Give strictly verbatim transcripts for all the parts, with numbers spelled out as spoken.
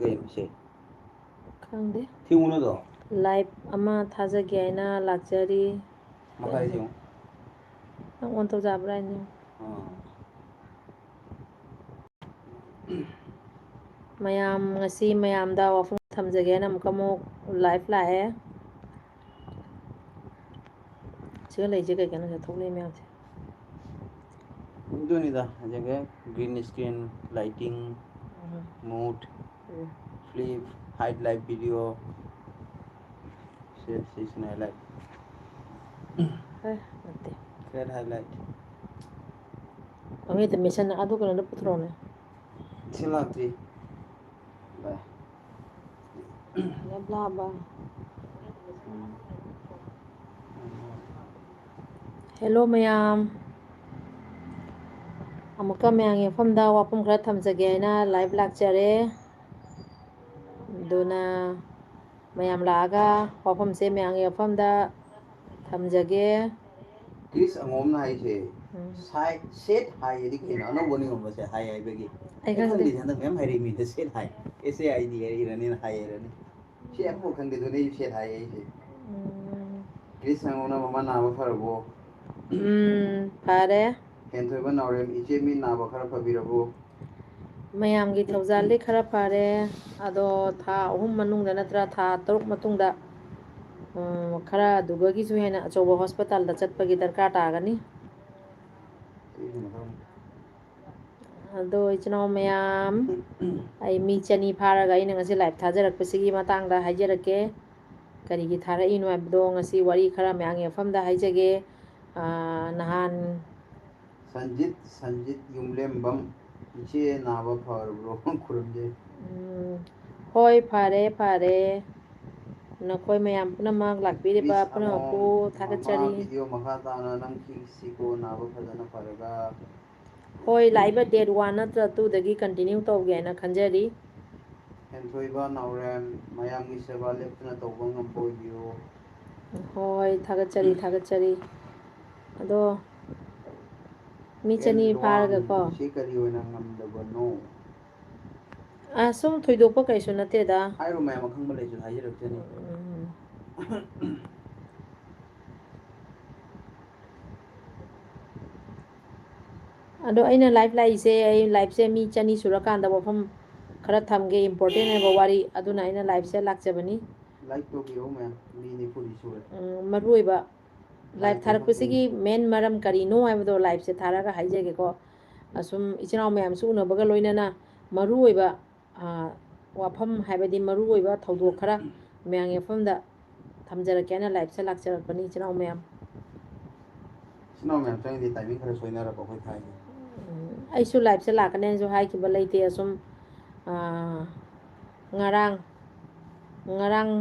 ꯀꯩꯅꯣ ꯁꯦ? ꯈꯪꯗꯦ꯫ ꯊꯤꯉꯨꯅꯗꯣ꯫ Live ꯑꯃ ꯊꯥꯖꯒꯦ ꯍꯥꯏꯅ ꯂꯥꯛꯆꯔꯤ꯫ ꯃꯈꯥꯏꯁꯦ ꯌꯦꯡꯉꯨ꯫ ꯅꯪ on ꯇꯧꯖꯕ꯭ꯔꯥ ꯍꯥꯏꯅ ꯌꯦꯡꯉꯨ꯫ ꯑꯥ꯫ ꯃꯌꯥꯝ ꯉꯁꯤ ꯃꯌꯥꯝꯗ ꯋꯥꯐꯝ ꯊꯝꯖꯒꯦꯅ ꯑꯃꯨꯛꯀ ꯑꯃꯨꯛ live ꯂꯥꯛꯑꯦ꯫ ꯁꯤꯒ ꯂꯩꯁꯦ ꯀꯩ ꯀꯩꯅꯣ ꯁꯤꯗ ꯊꯣꯛꯂꯛꯏ ꯃꯌꯥꯝꯁꯦ꯫ ꯑꯗꯨꯅꯤꯗ ꯍꯧꯖꯤꯛꯀꯤ green screen, lighting, ꯎꯝ꯫ Mood, ꯎꯝ꯫ Flip, Highlight video, ꯁꯦ ꯁꯤꯁꯤꯅ highlight꯫ ꯍꯦ, ꯅꯠꯇꯦ꯫ Create highlight꯫ ꯑꯃꯤꯇ ꯃꯤꯁꯟ ꯑꯗꯨ ꯀꯩꯅꯣꯗ ꯄꯨꯊꯣꯔꯛꯑꯣꯅꯦ꯫ ꯁꯤ ꯂꯥꯛꯇ꯭ꯔꯤ꯫ ꯚꯥꯏ꯫ ꯂꯦꯞꯂꯥꯕ꯫ ꯎꯝ꯫ Hello ꯃꯌꯥꯝ꯫ ꯑꯃꯨꯛꯀ ꯃꯌꯥꯝꯒꯤ ꯃꯐꯝꯗ ꯋꯥꯐꯝ ꯈꯔ ꯊꯝꯖꯒꯦ ꯍꯥꯏꯅ live ꯂꯥꯛꯆꯔꯦ꯫ ꯑꯗꯨꯅ ꯃꯌꯥꯝ ꯂꯥꯛꯑꯒ ꯋꯥꯐꯝꯁꯦ ꯃꯌꯥꯝꯒꯤ ꯃꯐꯝꯗ ꯊꯝꯖꯒꯦ꯫ ꯀ꯭ꯔꯤꯁ ꯑꯉꯣꯝꯅ ꯍꯥꯏꯁꯦ, ꯎꯝ꯫ ꯁꯥꯏ-, set high ꯍꯥꯏꯗꯤ ꯀꯩꯅꯣ? ꯑꯅꯧꯕ ꯅꯤꯌꯣꯝ ꯑꯃꯁꯦ high ꯍꯥꯏꯕꯒꯤ꯫ ꯑꯩ ꯑꯩ ꯈꯪꯗꯦ꯫ ꯈꯪꯗꯦ, ꯍꯟꯗꯛ ꯃꯌꯥꯝ ꯍꯥꯏꯔꯛꯏ ꯃꯤꯗ set high, S A I D ꯍꯥꯏꯔꯛꯏꯔꯅꯤꯅ high ꯍꯥꯏꯔꯅꯤ꯫ ꯁꯤ ꯑꯃꯐꯥꯎ ꯈꯪꯗꯦ, ꯑꯗꯨꯅ ꯑꯩ set high ꯍꯥꯏꯁꯦ꯫ ꯎꯝ꯫ ꯀ꯭ꯔꯤꯁ ꯑꯉꯣꯝꯅ ꯃꯃꯥ ꯅꯥꯕ ꯐꯔꯕꯣ? ꯎꯝ, ꯐꯔꯦ꯫ ꯍꯦꯟꯊꯣꯏꯕ ꯅꯥꯎꯔꯦꯝ, ꯏꯆꯦ ꯃꯤ ꯅꯥꯕ ꯈꯔ ꯐꯕꯤꯔꯕꯣ? ꯃꯌꯥꯝꯒꯤ ꯊꯧꯖꯥꯜꯗꯤ ꯈꯔ ꯐꯔꯦ꯫ ꯑꯗꯣ ꯊꯥ ꯑꯍꯨꯝ ꯃꯅꯨꯡꯗ ꯅꯠꯇ꯭ꯔ ꯊꯥ ꯇꯔꯨꯛ ꯃꯇꯨꯡꯗ, ꯎꯝ, ꯈꯔ ꯑꯗꯨꯗꯒꯤꯁꯨ ꯍꯦꯟꯅ ꯑꯆꯧꯕ hospitalꯗ ꯆꯠꯄꯒꯤ ꯗꯔꯀꯥꯔ ꯇꯥꯒꯅꯤ꯫ ꯑꯗꯣ ꯏꯆꯤꯟ ꯏꯅꯥꯎ ꯃꯌꯥꯝ, ꯑꯩ ꯃꯤ ꯆꯅꯤ ꯐꯥꯔꯒ ꯑꯩꯅ ꯉꯁꯤ live ꯊꯥꯖꯔꯛꯄꯁꯤꯒꯤ ꯃꯇꯥꯡꯗ ꯍꯥꯏꯖꯔꯛꯀꯦ꯫ ꯀꯔꯤꯒꯤ ꯊꯥꯔꯛꯏꯅꯣ ꯍꯥꯏꯕꯗꯣ ꯉꯁꯤ ꯋꯥꯔꯤ ꯈꯔ ꯃꯌꯥꯝꯒꯤ ꯃꯐꯝꯗ ꯍꯥꯏꯖꯒꯦ꯫ ꯑꯥ, ꯅꯍꯥꯟ ꯁꯟꯖꯤꯠ, ꯁꯟꯖꯤꯠ ꯌꯨꯝꯂꯦꯝꯕꯝ, ꯏꯆꯦ ꯅꯥꯕ ꯐꯔꯕ꯭ꯔꯣ? ꯈꯨꯔꯨꯝꯖꯩ꯫ ꯎꯝ, ꯍꯣꯏ, ꯐꯔꯦ, ꯐꯔꯦ꯫ ꯅꯈꯣꯏ ꯃꯌꯥꯝ ꯄꯨꯝꯅꯃꯛ ꯂꯥꯛꯄꯤꯔꯤꯕ Please, ꯄꯨꯝꯅꯃꯛꯄꯨ ꯑꯃꯨꯛ ꯊꯥꯒꯠꯆꯔꯤ꯫ ꯃꯃꯥ video ꯃꯈꯥ ꯇꯥꯅ ꯅꯪ ꯁꯤꯀꯣ ꯅꯥꯕ ꯐꯖꯅ ꯐꯔꯒ꯫ ꯍꯣꯏ, ꯂꯥꯛꯏꯕ date one ꯅꯠꯇ꯭ꯔ twoꯗꯒꯤ continue ꯇꯧꯒꯦ ꯍꯥꯏꯅ ꯈꯟꯖꯔꯤ꯫ ꯍꯦꯟꯊꯣꯏꯕ ꯅꯥꯎꯔꯦꯝ, ꯃꯌꯥꯝꯒꯤ ꯁꯦꯕꯥ ꯂꯦꯞꯇꯅ ꯇꯧꯕ ꯉꯝꯕ ꯑꯣꯏꯕꯤꯌꯨ꯫ ꯍꯣꯏ, ꯊꯥꯒꯠꯆꯔꯤ, ꯊꯥꯒꯠꯆꯔꯤ꯫ ꯑꯗꯣ ꯃꯤ ꯑꯦꯟ ꯆꯅꯤ ꯂꯣꯋꯥꯡ, ꯐꯥꯔꯒꯀꯣ꯫ ꯁꯤ ꯀꯔꯤ ꯑꯣꯏꯅ ꯉꯝꯗꯕꯅꯣ? ꯑ, ꯁꯨꯝ ꯊꯣꯏꯗꯣꯛꯄ ꯀꯩꯁꯨ ꯅꯠꯇꯦꯗ꯫ ꯍꯥꯏꯔꯣ, ꯃꯌꯥꯝ ꯑꯈꯪꯕ ꯂꯩꯁꯨ ꯍꯥꯏꯖꯔꯛꯆꯅꯤ꯫ ꯎꯝ꯫ ꯑꯗꯣ ꯑꯩꯅ ꯂꯥꯏꯐ ꯂꯥꯛꯏꯁꯦ, ꯑꯩ ꯂꯥꯏꯐꯁꯦ ꯃꯤ ꯆꯅꯤ ꯁꯨꯔꯀꯥꯟꯗ ꯋꯥꯐꯝ ꯈꯔ ꯊꯝꯒꯦ, ꯏꯝꯄꯣꯔꯇꯦꯟ ꯑꯣꯏꯕ ꯋꯥꯔꯤ, ꯑꯗꯨꯅ ꯑꯩꯅ ꯂꯥꯏꯐꯁꯦ ꯂꯥꯛꯆꯕꯅꯤ꯫ ꯂꯥꯏꯛ ꯇꯧꯕꯤꯔꯛꯎ ꯃꯌꯥꯝ, ꯃꯤ ꯅꯤꯐꯨꯗꯤ ꯁꯨꯔꯦ꯫ ꯎꯝ, ꯃꯔꯨꯑꯣꯏꯕ ꯂꯥꯏꯐ ꯂꯥꯏꯛ ꯊꯥꯔꯛꯄꯁꯤꯒꯤ ꯃꯦꯟ ꯃꯔꯝ ꯀꯔꯤꯅꯣ ꯍꯥꯏꯕꯗꯣ ꯂꯥꯏꯐꯁꯦ ꯊꯥꯔꯒ ꯍꯥꯏꯖꯒꯦꯀꯣ꯫ ꯑꯁꯨꯝ ꯏꯆꯤꯟ ꯏꯅꯥꯎ ꯃꯌꯥꯝꯁꯨ ꯎꯅꯕꯒ ꯂꯣꯏꯅꯅ ꯃꯔꯨꯑꯣꯏꯕ, ꯑ, ꯋꯥꯐꯝ ꯍꯥꯏꯕꯗꯤ ꯃꯔꯨꯑꯣꯏꯕ ꯊꯧꯗꯣꯛ ꯈꯔ ꯃꯌꯥꯝꯒꯤ ꯃꯐꯝꯗ ꯊꯝꯖꯔꯛꯀꯦ ꯍꯥꯏꯅ ꯂꯥꯏꯐꯁꯦ ꯂꯥꯛꯆꯔꯛꯄꯅꯤ, ꯏꯆꯤꯟ ꯏꯅꯥꯎ ꯃꯌꯥꯝ꯫ ꯏꯆꯤꯟ ꯏꯅꯥꯎ ꯃꯌꯥꯝ ꯆꯪꯉꯗꯤ ꯇꯥꯏꯃꯤꯡ ꯈꯔ ꯁꯣꯏꯅꯔꯕ ꯑꯩꯈꯣꯏ ꯊꯥꯏꯁꯦ꯫ ꯎꯝ, ꯑꯩꯁꯨ ꯂꯥꯏꯐꯁꯦ ꯂꯥꯛꯀꯅꯦꯅꯁꯨ ꯍꯥꯏꯈꯤꯕ ꯂꯩꯇꯦ꯫ ꯑꯁꯨꯝ, ꯑ, ꯉꯔꯥꯡ, ꯉꯔꯥꯡ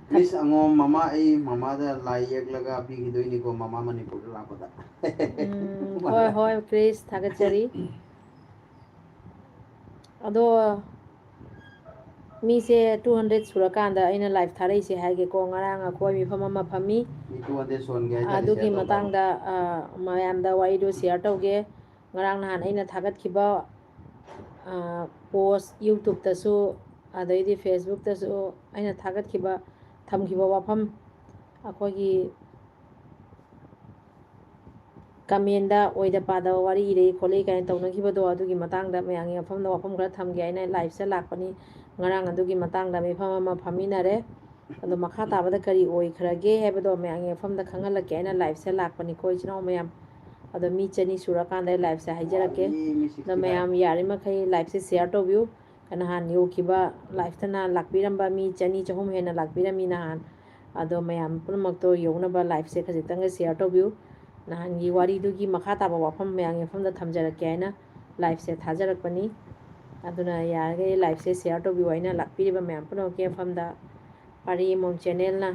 ꯄ꯭ꯂꯤꯖ ꯑꯉꯣꯝ ꯃꯃꯥ, ꯑꯩ ꯃꯃꯥꯗ ꯂꯥꯏ ꯌꯦꯛꯂꯒ ꯄꯤꯈꯤꯗꯣꯏꯅꯤꯀꯣ, ꯃꯃꯥ ꯃꯅꯤꯄꯨꯔꯗ ꯂꯥꯛꯄꯗ꯫ ꯎꯝ, ꯍꯣꯏ, ꯍꯣꯏ, ꯄ꯭ꯂꯤꯖ, ꯊꯥꯒꯠꯆꯔꯤ꯫ ꯑꯗꯣ ꯃꯤꯁꯦ two hundred ꯁꯨꯔꯀꯥꯟꯗ ꯑꯩꯅ ꯂꯥꯏꯐ ꯊꯥꯔꯛꯏꯁꯦ ꯍꯥꯏꯒꯦꯀꯣ꯫ ꯉꯔꯥꯡ ꯑꯩꯈꯣꯏ ꯃꯤꯐꯝ ꯑꯃ ꯐꯝꯃꯤ꯫ ꯃꯤ two hundred ꯁꯨꯍꯟꯒꯦ ꯍꯥꯏꯇꯥꯔꯦ, ꯑꯗꯨꯒꯤ share ꯇꯧ ꯇꯥꯕꯅꯤ꯫ ꯃꯇꯥꯡꯗ, ꯑ, ꯃꯌꯥꯝꯗ ꯋꯥꯔꯤꯗꯣ ꯁꯤꯌꯥꯔ ꯇꯧꯒꯦ꯫ ꯉꯔꯥꯡ ꯅꯍꯥꯟ ꯑꯩꯅ ꯊꯥꯒꯠꯈꯤꯕ, ꯑ, ꯄꯣꯁ YouTubeꯇꯁꯨ, ꯑꯗꯩꯗꯤ Facebookꯇꯁꯨ ꯑꯩꯅ ꯊꯥꯒꯠꯈꯤꯕ, ꯊꯝꯈꯤꯕ ꯋꯥꯐꯝ, ꯑꯩꯈꯣꯏꯒꯤ ꯀꯃꯦꯟꯗ ꯑꯣꯏꯗ ꯄꯥꯗꯕ ꯋꯥꯔꯤ ꯏꯔꯛꯏ ꯈꯣꯠꯂꯛꯏ ꯀꯥꯏꯅ ꯇꯧꯅꯈꯤꯕꯗꯣ, ꯑꯗꯨꯒꯤ ꯃꯇꯥꯡꯗ ꯃꯌꯥꯝꯒꯤ ꯃꯐꯝꯗ ꯋꯥꯐꯝ ꯈꯔ ꯊꯝꯒꯦ ꯍꯥꯏꯅ ꯂꯥꯏꯐꯁꯦ ꯂꯥꯛꯄꯅꯤ꯫ ꯉꯔꯥꯡ ꯑꯗꯨꯒꯤ ꯃꯇꯥꯡꯗ ꯃꯤꯐꯝ ꯑꯃ ꯐꯝꯃꯤꯟꯅꯔꯦ꯫ ꯑꯗꯣ ꯃꯈꯥ ꯇꯥꯕꯗ ꯀꯔꯤ ꯑꯣꯏꯈ꯭ꯔꯒꯦ ꯍꯥꯏꯕꯗꯣ ꯃꯌꯥꯝꯒꯤ ꯃꯐꯝꯗ ꯈꯪꯍꯜꯂꯛꯀꯦ ꯍꯥꯏꯅ ꯂꯥꯏꯐꯁꯦ ꯂꯥꯛꯄꯅꯤꯀꯣ, ꯏꯆꯤꯟ ꯏꯅꯥꯎ ꯃꯌꯥꯝ꯫ ꯑꯗꯣ ꯃꯤ ꯆꯅꯤ ꯁꯨꯔꯀꯥꯟꯗ ꯑꯩ ꯂꯥꯏꯐꯁꯦ ꯍꯥꯏꯖꯔꯛꯀꯦ꯫ ꯋꯥꯠꯂꯤ, ꯃꯤ ꯑꯗꯣ sixty five꯫ ꯃꯌꯥꯝ ꯌꯥꯔꯤꯃꯈꯩ ꯂꯥꯏꯐꯁꯦ ꯁꯤꯌꯥꯔ ꯇꯧꯕꯤꯌꯨ꯫ ꯅꯍꯥꯟ ꯌꯧꯈꯤꯕ ꯂꯥꯏꯐꯇ ꯅꯍꯥꯟ ꯂꯥꯛꯄꯤꯔꯝꯕ ꯃꯤ ꯆꯅꯤ ꯆꯍꯨꯝ ꯍꯦꯟꯅ ꯂꯥꯛꯄꯤꯔꯝꯃꯤ ꯅꯍꯥꯟ꯫ ꯑꯗꯣ ꯃꯌꯥꯝ ꯄꯨꯝꯅꯃꯛꯇꯣ ꯌꯧꯅꯕ ꯂꯥꯏꯐꯁꯦ ꯈꯖꯤꯛꯇꯪꯒ ꯁꯤꯌꯥꯔ ꯇꯧꯕꯤꯌꯨ꯫ ꯅꯍꯥꯟꯒꯤ ꯋꯥꯔꯤꯗꯨꯒꯤ ꯃꯈꯥ ꯇꯥꯕ ꯋꯥꯐꯝ ꯃꯌꯥꯝꯒꯤ ꯃꯐꯝꯗ ꯊꯝꯖꯔꯛꯀꯦ ꯍꯥꯏꯅ ꯂꯥꯏꯐꯁꯦ ꯊꯥꯖꯔꯛꯄꯅꯤ꯫ ꯑꯗꯨꯅ ꯌꯥꯔꯒꯗꯤ ꯂꯥꯏꯐꯁꯦ ꯁꯤꯌꯥꯔ ꯇꯧꯕꯤꯌꯨ ꯍꯥꯏꯅ ꯂꯥꯛꯄꯤꯔꯤꯕ ꯃꯌꯥꯝ ꯄꯨꯝꯅꯃꯛꯀꯤ ꯃꯐꯝꯗ ꯄꯥꯔꯤ ꯑꯃꯣꯝ ꯆꯦꯅꯦꯜꯅ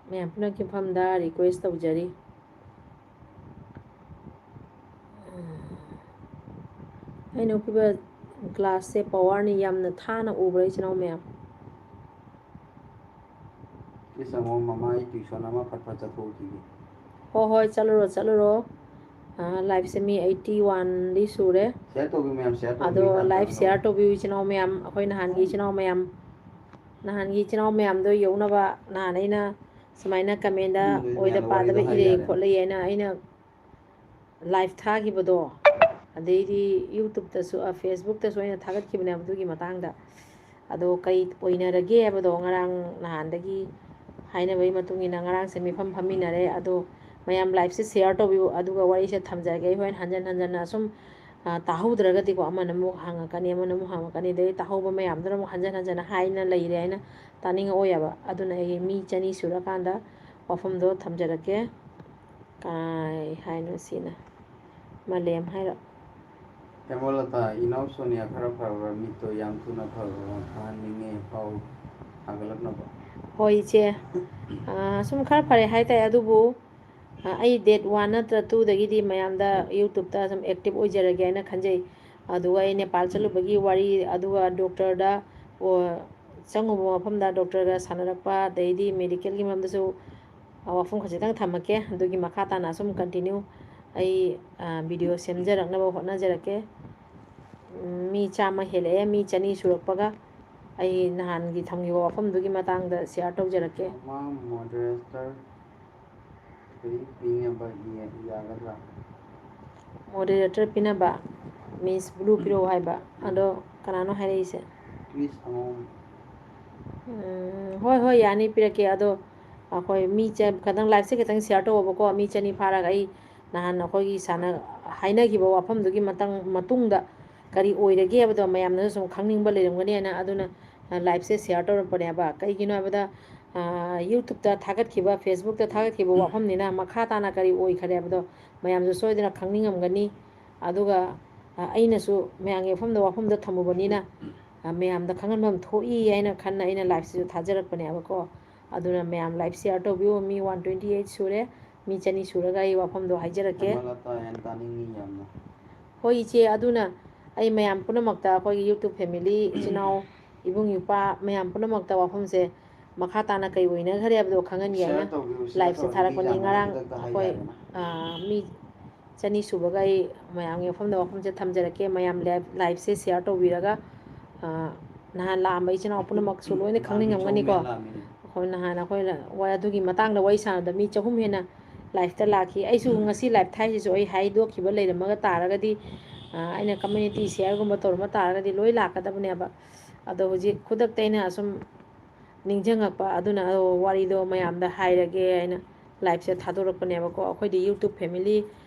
ꯃꯌꯥꯝ ꯄꯨꯝꯅꯃꯛꯀꯤ ꯃꯐꯝꯗ ꯔꯤꯀ꯭ꯋꯦꯁ ꯇꯧꯖꯔꯤ꯫ ꯑꯩꯅ ꯎꯠꯄꯤꯕ ꯒ꯭ꯂꯥꯁꯁꯦ ꯄꯋꯥꯔꯅꯤ, ꯌꯥꯝꯅ ꯊꯥꯅ ꯎꯕ꯭ꯔꯥ, ꯏꯆꯤꯟ ꯏꯅꯥꯎ ꯃꯌꯥꯝ? ꯄ꯭ꯂꯤꯖ ꯑꯉꯣꯝ ꯃꯃꯥ, ꯑꯩ ꯇ꯭ꯌꯨꯁꯟ ꯑꯃ ꯐꯠ ꯐꯠ ꯆꯠꯊꯣꯛꯈꯤꯒꯦ꯫ ꯍꯣꯏ, ꯍꯣꯏ, ꯆꯠꯂꯨꯔꯣ, ꯆꯠꯂꯨꯔꯣ꯫ ꯂꯥꯏꯐꯁꯦ ꯃꯤ ꯑꯩꯠꯇꯤ ꯋꯥꯟꯗꯤ ꯁꯨꯔꯦ꯫ ꯁꯤꯌꯥꯔ ꯇꯧꯕꯤꯌꯨ ꯃꯌꯥꯝ, ꯁꯤꯌꯥꯔ ꯑꯗꯣ ꯂꯥꯏꯐ ꯁꯤꯌꯥꯔ ꯇꯧꯕꯤꯌꯨ ꯏꯆꯤꯟ ꯏꯅꯥꯎ ꯃꯌꯥꯝ, ꯑꯩꯈꯣꯏ ꯅꯍꯥꯟꯒꯤ ꯏꯆꯤꯟ ꯏꯅꯥꯎ ꯃꯌꯥꯝ, ꯅꯍꯥꯟꯒꯤ ꯏꯆꯤꯟ ꯏꯅꯥꯎ ꯃꯌꯥꯝꯗꯣ ꯌꯧꯅꯕ ꯅꯍꯥꯟ ꯑꯩꯅ ꯁꯨꯃꯥꯏꯅ ꯀꯃꯦꯟꯗ ꯑꯣꯏꯗ ꯄꯥꯗꯕ ꯏꯔꯩ ꯈꯣꯠꯂꯛꯑꯦꯅ ꯑꯩꯅ ꯂꯥꯏꯐ ꯊꯥꯈꯤꯕꯗꯣ, ꯑꯗꯩꯗꯤ ꯌꯨꯇꯨꯞꯇꯁꯨ, ꯐꯦꯁꯕꯨꯛꯇꯁꯨ ꯑꯩꯅ ꯊꯥꯒꯠꯈꯤꯕꯅꯦꯕ ꯑꯗꯨꯒꯤ ꯃꯇꯥꯡꯗ꯫ ꯑꯗꯣ ꯀꯩ ꯑꯣꯏꯅꯔꯒꯦ ꯍꯥꯏꯕꯗꯣ ꯉꯔꯥꯡ ꯅꯍꯥꯟꯗꯒꯤ ꯍꯥꯏꯅꯕꯒꯤ ꯃꯇꯨꯡ ꯏꯟꯅ ꯉꯔꯥꯡꯁꯦ ꯃꯤꯐꯝ ꯐꯝꯃꯤꯟꯅꯔꯦ꯫ ꯑꯗꯣ ꯃꯌꯥꯝ ꯂꯥꯏꯐꯁꯦ ꯁꯤꯌꯥꯔ ꯇꯧꯕꯤꯌꯨ, ꯑꯗꯨꯒ ꯋꯥꯔꯤꯁꯦ ꯊꯝꯖꯔꯒꯦ꯫ ꯑꯩ ꯍꯣꯔꯦꯟ ꯍꯟꯖꯟ ꯍꯟꯖꯟꯅ ꯑꯁꯨꯝ ꯇꯥꯍꯧꯗ꯭ꯔꯒꯗꯤꯀꯣ, ꯑꯃꯅ ꯑꯃꯨꯛ ꯍꯪꯉꯛꯀꯅꯤ, ꯑꯃꯅ ꯑꯃꯨꯛ ꯍꯪꯉꯛꯀꯅꯤ, ꯑꯗꯩ ꯇꯥꯍꯧꯕ ꯃꯌꯥꯝꯗꯨꯅ ꯑꯃꯨꯛ ꯍꯟꯖꯟ ꯍꯟꯖꯟꯅ ꯍꯥꯏꯅ ꯂꯩꯔꯦ ꯍꯥꯏꯅ ꯇꯥꯅꯤꯡꯉꯛꯑꯣꯏꯕ꯫ ꯑꯗꯨꯅ ꯑꯩ ꯃꯤ ꯆꯅꯤ ꯁꯨꯔꯀꯥꯟꯗ ꯋꯥꯐꯝꯗꯣ ꯊꯝꯖꯔꯛꯀꯦ꯫ ꯀꯥꯏ ꯍꯥꯏꯅꯣ ꯁꯤꯅ? ꯃꯥꯂꯦꯝ ꯍꯥꯏꯔꯣ? ꯍꯦꯃꯂꯇꯥ, ꯏꯅꯥꯎ ꯁꯣꯅꯤꯌꯥ ꯈꯔ ꯐꯔꯕ꯭ꯔꯥ? ꯃꯤꯠꯇꯣ ꯌꯥꯝ ꯊꯨꯅ ꯐꯍꯟꯅꯤꯡꯉꯦ, ꯄꯥꯎ ꯊꯥꯒꯠꯂꯛꯅꯕ꯫ ꯍꯣꯏ ꯏꯆꯦ, ꯁꯨꯝ ꯈꯔ ꯐꯔꯦ ꯍꯥꯏꯇꯥꯔꯦ꯫ ꯑꯗꯨꯕꯨ ꯑꯩ ꯗꯦꯠ ꯋꯥꯟ ꯅꯠꯇ꯭ꯔ ꯇꯨꯗꯒꯤꯗꯤ ꯃꯌꯥꯝꯗ ꯌꯨꯇꯨꯞꯇ ꯁꯨꯝ ꯑꯦꯛꯇꯤꯞ ꯑꯣꯏꯖꯔꯒꯦ ꯍꯥꯏꯅ ꯈꯟꯖꯩ꯫ ꯑꯗꯨꯒ ꯑꯩ ꯅꯦꯄꯥꯜ ꯆꯠꯂꯨꯕꯒꯤ ꯋꯥꯔꯤ, ꯑꯗꯨꯒ ꯗꯣꯛꯇꯔꯗ ꯆꯪꯉꯨꯕ ꯃꯐꯝꯗ ꯗꯣꯛꯇꯔꯒ ꯁꯥꯟꯅꯔꯛꯄ, ꯑꯗꯩꯗꯤ ꯃꯦꯗꯤꯀꯦꯜꯒꯤ ꯃꯔꯝꯗꯁꯨ ꯋꯥꯐꯝ ꯈꯖꯤꯛꯇꯪ ꯊꯝꯃꯛꯀꯦ꯫ ꯑꯗꯨꯒꯤ ꯃꯈꯥ ꯇꯥꯅ ꯑꯁꯨꯝ ꯀꯟꯇꯤꯅ꯭ꯌꯨ ꯑꯩ ꯚꯤꯗꯤꯑꯣ ꯁꯦꯝꯖꯔꯛꯅꯕ ꯍꯣꯠꯅꯖꯔꯛꯀꯦ꯫ ꯃꯤ ꯆꯥꯝꯃ ꯍꯦꯜꯂꯛꯑꯦ, ꯃꯤ ꯆꯅꯤ ꯁꯨꯔꯛꯄꯒ ꯑꯩ ꯅꯍꯥꯟꯒꯤ ꯊꯝꯈꯤꯕ ꯋꯥꯐꯝꯗꯨꯒꯤ ꯃꯇꯥꯡꯗ ꯁꯤꯌꯥꯔ ꯇꯧꯖꯔꯛꯀꯦ꯫ ꯃꯥ ꯃꯣꯗꯔꯦꯇꯔ ꯀꯔꯤ ꯄꯤꯅꯕ ꯌꯥꯒꯗ꯭ꯔꯥ? ꯃꯣꯗꯔꯦꯇꯔ ꯄꯤꯅꯕ, ꯃꯤꯁ ꯕ꯭ꯂꯨ ꯄꯤꯔꯛꯑꯣ ꯍꯥꯏꯕ꯫ ꯑꯗꯣ ꯀꯅꯥꯅꯣ ꯍꯥꯏꯔꯛꯏꯁꯦ? ꯄ꯭ꯂꯤꯁ ꯑꯉꯧꯕ꯫ ꯎꯝ, ꯍꯣꯏ, ꯍꯣꯏ, ꯌꯥꯅꯤ, ꯄꯤꯔꯛꯀꯦ꯫ ꯑꯗꯣ ꯑꯩꯈꯣꯏ ꯃꯤ ꯆ-, ꯈꯤꯇꯪ ꯂꯥꯏꯐꯁꯦ ꯈꯤꯇꯪ ꯁꯤꯌꯥꯔ ꯇꯧꯑꯣꯕꯀꯣ꯫ ꯃꯤ ꯆꯅꯤ ꯐꯥꯔꯒ ꯑꯩ ꯅꯍꯥꯟ ꯑꯩꯈꯣꯏꯒꯤ ꯁꯥꯟꯅ-, ꯍꯥꯏꯅꯈꯤꯕ ꯋꯥꯐꯝꯗꯨꯒꯤ ꯃꯇꯥꯡ, ꯃꯇꯨꯡꯗ ꯀꯔꯤ ꯑꯣꯏꯔꯒꯦ ꯍꯥꯏꯕꯗꯣ ꯃꯌꯥꯝꯅꯁꯨ ꯁꯨꯝ ꯈꯪꯅꯤꯡꯕ ꯂꯩꯔꯝꯒꯅꯤꯅ ꯑꯗꯨꯅ ꯂꯥꯏꯐꯁꯦ ꯁꯤꯌꯥꯔ ꯇꯧꯔꯛꯄꯅꯦꯕ꯫ ꯀꯩꯒꯤꯅꯣ ꯍꯥꯏꯕꯗ, ꯌꯨꯇꯨꯞꯇ ꯊꯥꯒꯠꯈꯤꯕ, ꯐꯦꯁꯕꯨꯛꯇ ꯊꯥꯒꯠꯈꯤꯕ ꯋꯥꯐꯝꯅꯤꯅ ꯃꯈꯥ ꯇꯥꯅ ꯀꯔꯤ ꯑꯣꯏꯈꯔꯦ ꯍꯥꯏꯕꯗꯣ ꯃꯌꯥꯝꯁꯨ ꯁꯣꯏꯗꯅ ꯈꯪꯅꯤꯡꯉꯝꯒꯅꯤ꯫ ꯑꯗꯨꯒ ꯑꯩꯅꯁꯨ ꯃꯌꯥꯝꯒꯤ ꯃꯐꯝꯗ ꯋꯥꯐꯝꯗꯣ ꯊꯝꯃꯨꯕꯅꯤꯅ ꯃꯌꯥꯝꯗ ꯈꯪꯍꯟꯐꯝ ꯊꯣꯛꯏ ꯍꯥꯏꯅ ꯈꯟꯅ ꯑꯩꯅ ꯂꯥꯏꯐꯁꯤꯁꯨ ꯊꯥꯖꯔꯛꯄꯅꯦꯕꯀꯣ꯫ ꯑꯗꯨꯅ ꯃꯌꯥꯝ ꯂꯥꯏꯐ ꯁꯤꯌꯥꯔ ꯇꯧꯕꯤꯌꯨ꯫ ꯃꯤ ꯋꯥꯟ ꯇ꯭ꯋꯦꯟꯇꯤ ꯑꯩꯠ ꯁꯨꯔꯦ, ꯃꯤ ꯆꯅꯤ ꯁꯨꯔꯒ ꯑꯩ ꯋꯥꯐꯝꯗꯣ ꯍꯥꯏꯖꯔꯛꯀꯦ꯫ ꯍꯦꯃꯂꯇꯥ, ꯌꯥꯝ ꯇꯥꯅꯤꯡꯉꯤ ꯌꯥꯝꯅ꯫ ꯍꯣꯏ ꯏꯆꯦ, ꯑꯗꯨꯅ ꯑꯩ ꯃꯌꯥꯝ ꯄꯨꯝꯅꯃꯛꯇ, ꯑꯩꯈꯣꯏꯒꯤ ꯌꯨꯇꯨꯞ ꯐꯦꯃꯤꯂꯤ, ꯏꯆꯤꯟ ꯏꯅꯥꯎ, ꯏꯕꯨꯡ ꯏꯄ꯭ꯋꯥ ꯃꯌꯥꯝ ꯄꯨꯝꯅꯃꯛꯇ ꯋꯥꯐꯝꯁꯦ ꯃꯈꯥ ꯇꯥꯅ ꯀꯩ ꯑꯣꯏꯅꯈꯔꯦ ꯍꯥꯏꯕꯗꯣ ꯈꯪꯍꯟꯒꯦ ꯍꯥꯏꯅ ꯁꯤꯌꯥꯔ ꯇꯧꯕꯤꯌꯨ, ꯁꯤꯌꯥꯔ ꯂꯥꯏꯐꯁꯦ ꯇꯧꯔ ꯃꯤ ꯊꯥꯔꯛꯄꯅꯤ꯫ ꯌꯥꯝꯅ ꯉꯔꯥꯡ ꯈꯨꯗꯛꯇ ꯑꯩꯈꯣꯏ ꯍꯥꯏꯇꯥꯔꯦꯅꯦ꯫ ꯃꯤ ꯆꯅꯤ ꯁꯨꯕꯒ ꯑꯩ ꯃꯌꯥꯝꯒꯤ ꯃꯐꯝꯗ ꯋꯥꯐꯝꯁꯦ ꯊꯝꯖꯔꯛꯀꯦ꯫ ꯃꯌꯥꯝ live, liveꯁꯦ share ꯇꯧꯕꯤꯔꯒ, ꯑ, ꯅꯍꯥꯟ ꯂꯥꯛꯑꯝꯕ ꯏꯆꯤꯟ ꯏꯅꯥꯎ ꯄꯨꯝꯅꯃꯛꯁꯨ ꯂꯣꯏꯅ ꯈꯪꯅꯤꯡꯉꯝꯒꯅꯤꯀꯣ꯫ ꯑꯩꯈꯣꯏ ꯅꯍꯥꯟ ꯑꯩꯈꯣꯏꯅ ꯋꯥ-, ꯑꯗꯨꯒꯤ ꯃꯇꯥꯡꯗ ꯋꯥꯔꯤ ꯁꯥꯟꯅꯕꯗ ꯃꯤ ꯆꯍꯨꯝ ꯍꯦꯟꯅ liveꯇ ꯂꯥꯛꯈꯤ꯫ ꯑꯩꯁꯨ ꯉꯁꯤ live ꯊꯥꯏꯁꯤꯁꯨ ꯑꯩ ꯍꯥꯏꯗꯣꯛꯈꯤꯕ ꯂꯩꯔꯝꯃꯒ ꯇꯥꯔꯒꯗꯤ, ꯑ, ꯑꯩꯅ community shareꯒꯨꯝꯕ ꯇꯧꯔꯝꯕ ꯇꯥꯔꯒꯗꯤ ꯂꯣꯏ ꯂꯥꯛꯀꯗꯕꯅꯦꯕ꯫ ꯑꯗꯣ ꯍꯧꯖꯤꯛ ꯈꯨꯗꯛꯇ ꯑꯩꯅ ꯑꯁꯨꯝ ꯅꯤꯡꯁꯤꯡꯉꯛꯄ, ꯑꯗꯨꯅ ꯋꯥꯔꯤꯗꯣ ꯃꯌꯥꯝꯗ ꯍꯥꯏꯔꯒꯦ ꯍꯥꯏꯅ liveꯁꯦ ꯊꯥꯗꯣꯔꯛꯄꯅꯦꯕꯀꯣ꯫ ꯑꯩꯈꯣꯏꯗꯤ YouTube family,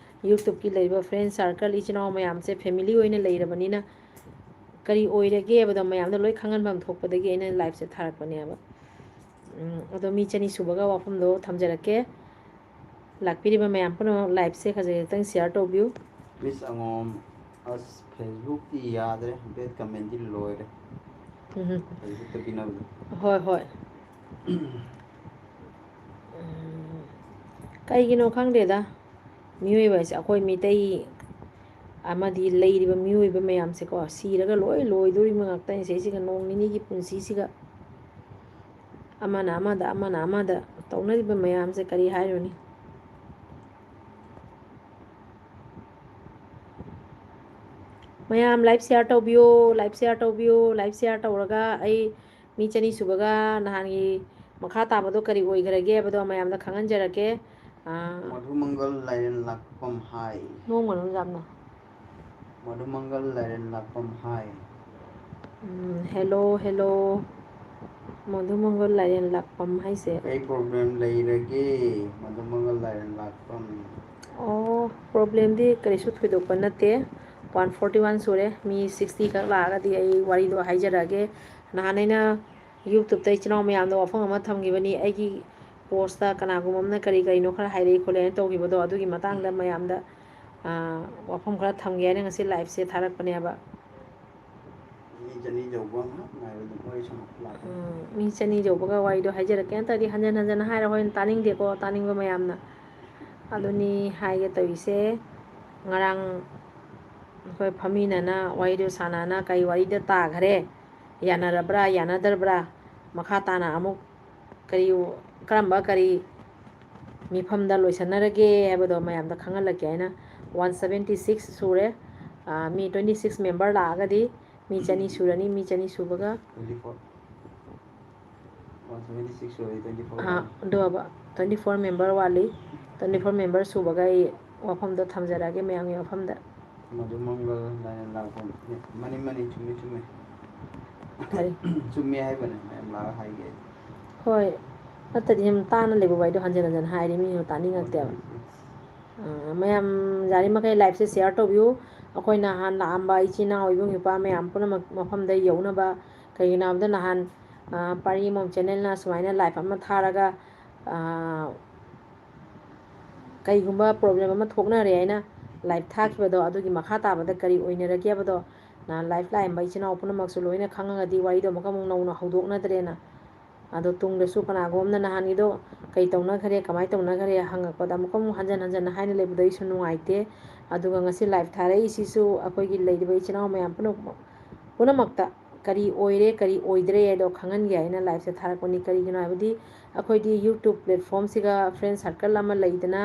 YouTubeꯀꯤ ꯂꯩꯔꯤꯕ friend circle, ꯏꯆꯤꯟ ꯏꯅꯥꯎ ꯃꯌꯥꯝꯁꯦ family ꯑꯣꯏꯅ ꯂꯩꯔꯕꯅꯤꯅ ꯀꯔꯤ ꯑꯣꯏꯔꯒꯦ ꯍꯥꯏꯕꯗꯣ ꯃꯌꯥꯝꯗ ꯂꯣꯏ ꯈꯪꯍꯟꯐꯝ ꯊꯣꯛꯄꯗꯒꯤ ꯑꯩꯅ liveꯁꯦ ꯊꯥꯔꯛꯄꯅꯦꯕ꯫ ꯎꯝ, ꯑꯗꯣ ꯃꯤ ꯆꯅꯤ ꯁꯨꯕꯒ ꯋꯥꯐꯝꯗꯣ ꯊꯝꯖꯔꯛꯀꯦ꯫ ꯂꯥꯛꯄꯤꯔꯤꯕ ꯃꯌꯥꯝ ꯄꯨꯝꯅꯃꯛ liveꯁꯦ ꯈꯖꯤꯛ ꯈꯛꯇꯪ share ꯇꯧꯕꯤꯌꯨ꯫ Miss ꯑꯉꯣꯝ, ꯑꯁ, Facebookꯇꯤ ꯌꯥꯗ꯭ꯔꯦ, bad commentꯗꯤ ꯂꯣꯏꯔꯦ꯫ ꯎꯝ꯫ Facebookꯇ ꯄꯤꯅꯕꯗꯣ꯫ ꯍꯣꯏ, ꯍꯣꯏ꯫ ꯎꯝ, ꯀꯩꯒꯤꯅꯣ ꯈꯪꯗꯦꯗ, ꯃꯤꯑꯣꯏꯕ ꯍꯥꯏꯁꯦ, ꯑꯩꯈꯣꯏ ꯃꯤꯇꯩ ꯑꯃꯗꯤ ꯂꯩꯔꯤꯕ ꯃꯤꯑꯣꯏꯕ ꯃꯌꯥꯝꯁꯦꯀꯣ, ꯁꯤꯔꯒ ꯂꯣꯏ ꯂꯣꯏꯗꯣꯔꯤꯕ ꯉꯥꯛꯇꯅꯤ꯫ ꯁꯤꯁꯤꯒ ꯅꯣꯡ ꯅꯤꯅꯤꯒꯤ ꯄꯨꯟꯁꯤꯁꯤꯒ ꯑꯃꯅ ꯑꯃꯗ, ꯑꯃꯅ ꯑꯃꯗ ꯇꯧꯅꯔꯤꯕ ꯃꯌꯥꯝꯁꯦ ꯀꯔꯤ ꯍꯥꯏꯔꯨꯅꯤ? ꯃꯌꯥꯝ live share ꯇꯧꯕꯤꯌꯣ, live share ꯇꯧꯕꯤꯌꯣ, live share ꯇꯧꯔꯒ ꯑꯩ ꯃꯤ ꯆꯅꯤ ꯁꯨꯕꯒ ꯅꯍꯥꯟꯒꯤ ꯃꯈꯥ ꯇꯥꯕꯗꯣ ꯀꯔꯤ ꯑꯣꯏꯈ꯭ꯔꯒꯦ ꯍꯥꯏꯕꯗꯣ ꯃꯌꯥꯝꯗ ꯈꯪꯍꯟꯖꯔꯛꯀꯦ꯫ ꯑꯥ, ꯃꯙꯨꯃꯪꯒꯜ ꯂꯥꯏꯔꯦꯟ ꯂꯥꯛꯄꯝ ꯍꯥꯏ꯫ ꯅꯣꯡꯃ ꯅꯨꯡꯖꯥꯝꯅ꯫ ꯃꯙꯨꯃꯪꯒꯜ ꯂꯥꯏꯔꯦꯟ ꯂꯥꯛꯄꯝ ꯍꯥꯏ꯫ ꯎꯝ, hello, hello꯫ ꯃꯙꯨꯃꯪꯒꯜ ꯂꯥꯏꯔꯦꯟ ꯂꯥꯛꯄꯝ ꯍꯥꯏꯁꯦ꯫ ꯀꯩ problem ꯂꯩꯔꯒꯦ, ꯃꯙꯨꯃꯪꯒꯜ ꯂꯥꯏꯔꯦꯟ ꯂꯥꯛꯄꯝ? ꯑꯣ, problemꯗꯤ ꯀꯔꯤꯁꯨ ꯊꯣꯏꯗꯣꯛꯄ ꯅꯠꯇꯦ꯫ One forty one ꯁꯨꯔꯦ꯫ ꯃꯤ sixty ꯈꯛ ꯂꯥꯛꯑꯒꯗꯤ ꯑꯩ ꯋꯥꯔꯤꯗꯣ ꯍꯥꯏꯖꯔꯛꯑꯒꯦ꯫ ꯅꯍꯥꯟ ꯑꯩꯅ YouTubeꯇ ꯏꯆꯤꯟ ꯏꯅꯥꯎ ꯃꯌꯥꯝꯗ ꯋꯥꯐꯝ ꯑꯃ ꯊꯝꯈꯤꯕꯅꯤ꯫ ꯑꯩꯒꯤ postꯇ ꯀꯅꯥꯒꯨꯝꯕ ꯑꯃꯅ ꯀꯔꯤ ꯀꯔꯤꯅꯣ ꯈꯔ ꯍꯥꯏꯔꯛꯏ ꯈꯣꯠꯂꯦꯅ ꯇꯧꯈꯤꯕꯗꯣ, ꯑꯗꯨꯒꯤ ꯃꯇꯥꯡꯗ ꯃꯌꯥꯝꯗ, ꯑꯥ, ꯋꯥꯐꯝ ꯈꯔ ꯊꯝꯒꯦ ꯍꯥꯏꯅ ꯉꯁꯤ liveꯁꯦ ꯊꯥꯔꯛꯄꯅꯦꯕ꯫ ꯃꯤ ꯆꯅꯤ ꯌꯧꯕ ꯉꯥꯏꯕꯗ ꯋꯥꯔꯤ ꯁꯥꯟꯅꯕ ꯂꯥꯛꯀꯅꯤ꯫ ꯎꯝ, ꯃꯤ ꯆꯅꯤ ꯌꯧꯕꯒ ꯋꯥꯔꯤꯗꯣ ꯍꯥꯏꯖꯔꯛꯀꯦ꯫ ꯅꯠꯇ꯭ꯔꯗꯤ ꯍꯟꯖꯟ ꯍꯟꯖꯟꯅ ꯍꯥꯏꯔ ꯍꯣꯔꯦꯟ ꯇꯥꯅꯤꯡꯗꯦꯀꯣ, ꯇꯥꯅꯤꯡꯕ ꯃꯌꯥꯝꯅ꯫ ꯑꯗꯨꯅꯤ ꯍꯥꯏꯒꯦ ꯇꯧꯔꯤꯁꯦ꯫ ꯉꯔꯥꯡ ꯑꯩꯈꯣꯏ ꯐꯝꯃꯤꯟꯅꯅ ꯋꯥꯔꯤꯗꯣ ꯁꯥꯟꯅꯅ ꯀꯔꯤ ꯋꯥꯔꯤꯗ ꯇꯥꯈꯔꯦ? ꯌꯥꯅꯔꯕ꯭ꯔꯥ, ꯌꯥꯅꯗ꯭ꯔꯕ꯭ꯔꯥ? ꯃꯈꯥ ꯇꯥꯅ ꯑꯃꯨꯛ ꯀꯔꯤ, ꯀꯔꯝꯕ ꯀꯔꯤ ꯃꯤꯐꯝꯗ ꯂꯣꯏꯁꯟꯅꯔꯒꯦ ꯍꯥꯏꯕꯗꯣ ꯃꯌꯥꯝꯗ ꯈꯪꯍꯜꯂꯛꯀꯦ ꯍꯥꯏꯅ ꯋꯥꯟ ꯁꯕꯦꯟꯇꯤ ꯁꯤꯛꯁ ꯁꯨꯔꯦ꯫ ꯑꯥ, ꯃꯤ ꯇ꯭ꯋꯦꯟꯇꯤ ꯁꯤꯛꯁ ꯃꯦꯝꯕꯔ ꯂꯥꯛꯑꯒꯗꯤ ꯃꯤ ꯆꯅꯤ ꯁꯨꯔꯅꯤ, ꯃꯤ ꯆꯅꯤ ꯁꯨꯕꯒ꯫ Twenty four. One seventy six ꯁꯨꯔꯦ, ꯇ꯭ꯋꯦꯟꯇꯤ ꯐꯣꯔ ꯑꯥ, ꯋꯥꯠꯂꯤ꯫ ꯑꯗꯨ ꯍꯥꯏꯕ, ꯇ꯭ꯋꯦꯟꯇꯤ ꯐꯣꯔ ꯃꯦꯝꯕꯔ ꯋꯥꯠꯂꯤ꯫ ꯇ꯭ꯋꯦꯟꯇꯤ ꯐꯣꯔ ꯃꯦꯝꯕꯔ ꯁꯨꯕꯒ ꯑꯩ ꯋꯥꯐꯝꯗꯣ ꯊꯝꯖꯔꯛꯑꯒꯦ ꯃꯌꯥꯝꯒꯤ ꯃꯐꯝꯗ꯫ ꯃꯗꯨ ꯃꯪꯒꯜ ꯂꯥꯏꯅ ꯂꯥꯛꯄ꯫ ꯃꯥꯅꯤ, ꯃꯥꯅꯤ, ꯆꯨꯝꯃꯤ, ꯆꯨꯝꯃꯤ꯫ ꯀꯔꯤ? ꯆꯨꯝꯃꯤ ꯍꯥꯏꯕꯅꯦ, ꯃꯌꯥꯝ ꯂꯥꯛꯑꯒ ꯍꯥꯏꯒꯦ ꯑꯩ꯫ ꯍꯣꯏ, ꯅꯠꯇ꯭ꯔꯗꯤ ꯁꯨꯝ ꯇꯥꯅ ꯂꯩꯕ ꯋꯥꯔꯤꯗꯣ ꯍꯟꯖꯤꯟ ꯍꯟꯖꯤꯟ ꯍꯥꯏꯔꯗꯤ ꯃꯤꯁꯨ ꯇꯥꯅꯤꯡꯉꯛꯇꯦꯕ꯫ ꯑꯥ, ꯃꯌꯥꯝ ꯌꯥꯔꯤꯃꯈꯩ liveꯁꯦ share ꯇꯧꯕꯤꯌꯨ꯫ ꯑꯩꯈꯣꯏ ꯅꯍꯥꯟ ꯂꯥꯛꯑꯝꯕ ꯏꯆꯤꯟ ꯏꯅꯥꯎ ꯏꯕꯨꯡ ꯏꯄ꯭ꯋꯥ ꯃꯌꯥꯝ ꯄꯨꯝꯅꯃꯛ ꯃꯐꯝꯗ ꯌꯧꯅꯕ꯫ ꯀꯩꯒꯤꯅꯣ ꯍꯥꯏꯕꯗ ꯅꯍꯥꯟ, ꯑꯥ, ꯄꯥꯔꯤ ꯃꯣꯝ channelꯅ ꯁꯨꯃꯥꯏꯅ live ꯑꯃ ꯊꯥꯔꯒ, ꯑꯥ, ꯀꯩꯒꯨꯝꯕ problem ꯑꯃ ꯊꯣꯛꯅꯔꯦ ꯍꯥꯏꯅ live ꯊꯥꯈꯤꯕꯗꯣ, ꯑꯗꯨꯒꯤ ꯃꯈꯥ ꯇꯥꯕꯗ ꯀꯔꯤ ꯑꯣꯏꯅꯔꯒꯦ ꯍꯥꯏꯕꯗꯣ ꯅꯍꯥꯟ live ꯂꯥꯛꯑꯝꯕ ꯏꯆꯤꯟ ꯏꯅꯥꯎ ꯄꯨꯝꯅꯃꯛꯁꯨ ꯂꯣꯏꯅ ꯈꯪꯉꯒꯗꯤ ꯋꯥꯔꯤꯗꯣ ꯑꯃꯨꯛꯀ ꯑꯃꯨꯛ ꯅꯧꯅ ꯍꯧꯗꯣꯛꯅꯗ꯭ꯔꯦꯅ꯫ ꯑꯗꯣ ꯇꯨꯡꯗꯁꯨ ꯀꯅꯥꯒꯨꯝꯕꯅ ꯅꯍꯥꯟꯒꯤꯗꯣ ꯀꯩ ꯇꯧꯅꯈ꯭ꯔꯦ, ꯀꯃꯥꯏꯅ ꯇꯧꯅꯈ꯭ꯔꯦ ꯍꯪꯉꯛꯄꯗ ꯑꯃꯨꯛꯀ ꯑꯃꯨꯛ ꯍꯟꯖꯟ ꯍꯟꯖꯟꯅ ꯍꯥꯏꯅ ꯂꯩꯕꯗꯣ ꯑꯩꯁꯨ ꯅꯨꯡꯉꯥꯏꯇꯦ꯫ ꯑꯗꯨꯒ ꯉꯁꯤ live ꯊꯥꯔꯛꯏꯁꯤꯁꯨ ꯑꯩꯈꯣꯏꯒꯤ ꯂꯩꯔꯤꯕ ꯏꯆꯤꯟ ꯏꯅꯥꯎ ꯃꯌꯥꯝ ꯄꯨꯝꯅꯃꯛ, ꯄꯨꯝꯅꯃꯛꯇ ꯀꯔꯤ ꯑꯣꯏꯔꯦ, ꯀꯔꯤ ꯑꯣꯏꯗ꯭ꯔꯦ ꯍꯥꯏꯗꯣ ꯈꯪꯍꯟꯒꯦ ꯍꯥꯏꯅ liveꯁꯦ ꯊꯥꯔꯛꯄꯅꯤ꯫ ꯀꯔꯤꯒꯤꯅꯣ ꯍꯥꯏꯕꯗꯤ ꯑꯩꯈꯣꯏꯗꯤ YouTube platformꯁꯤꯒ friend circle ꯑꯃ ꯂꯩꯗꯅ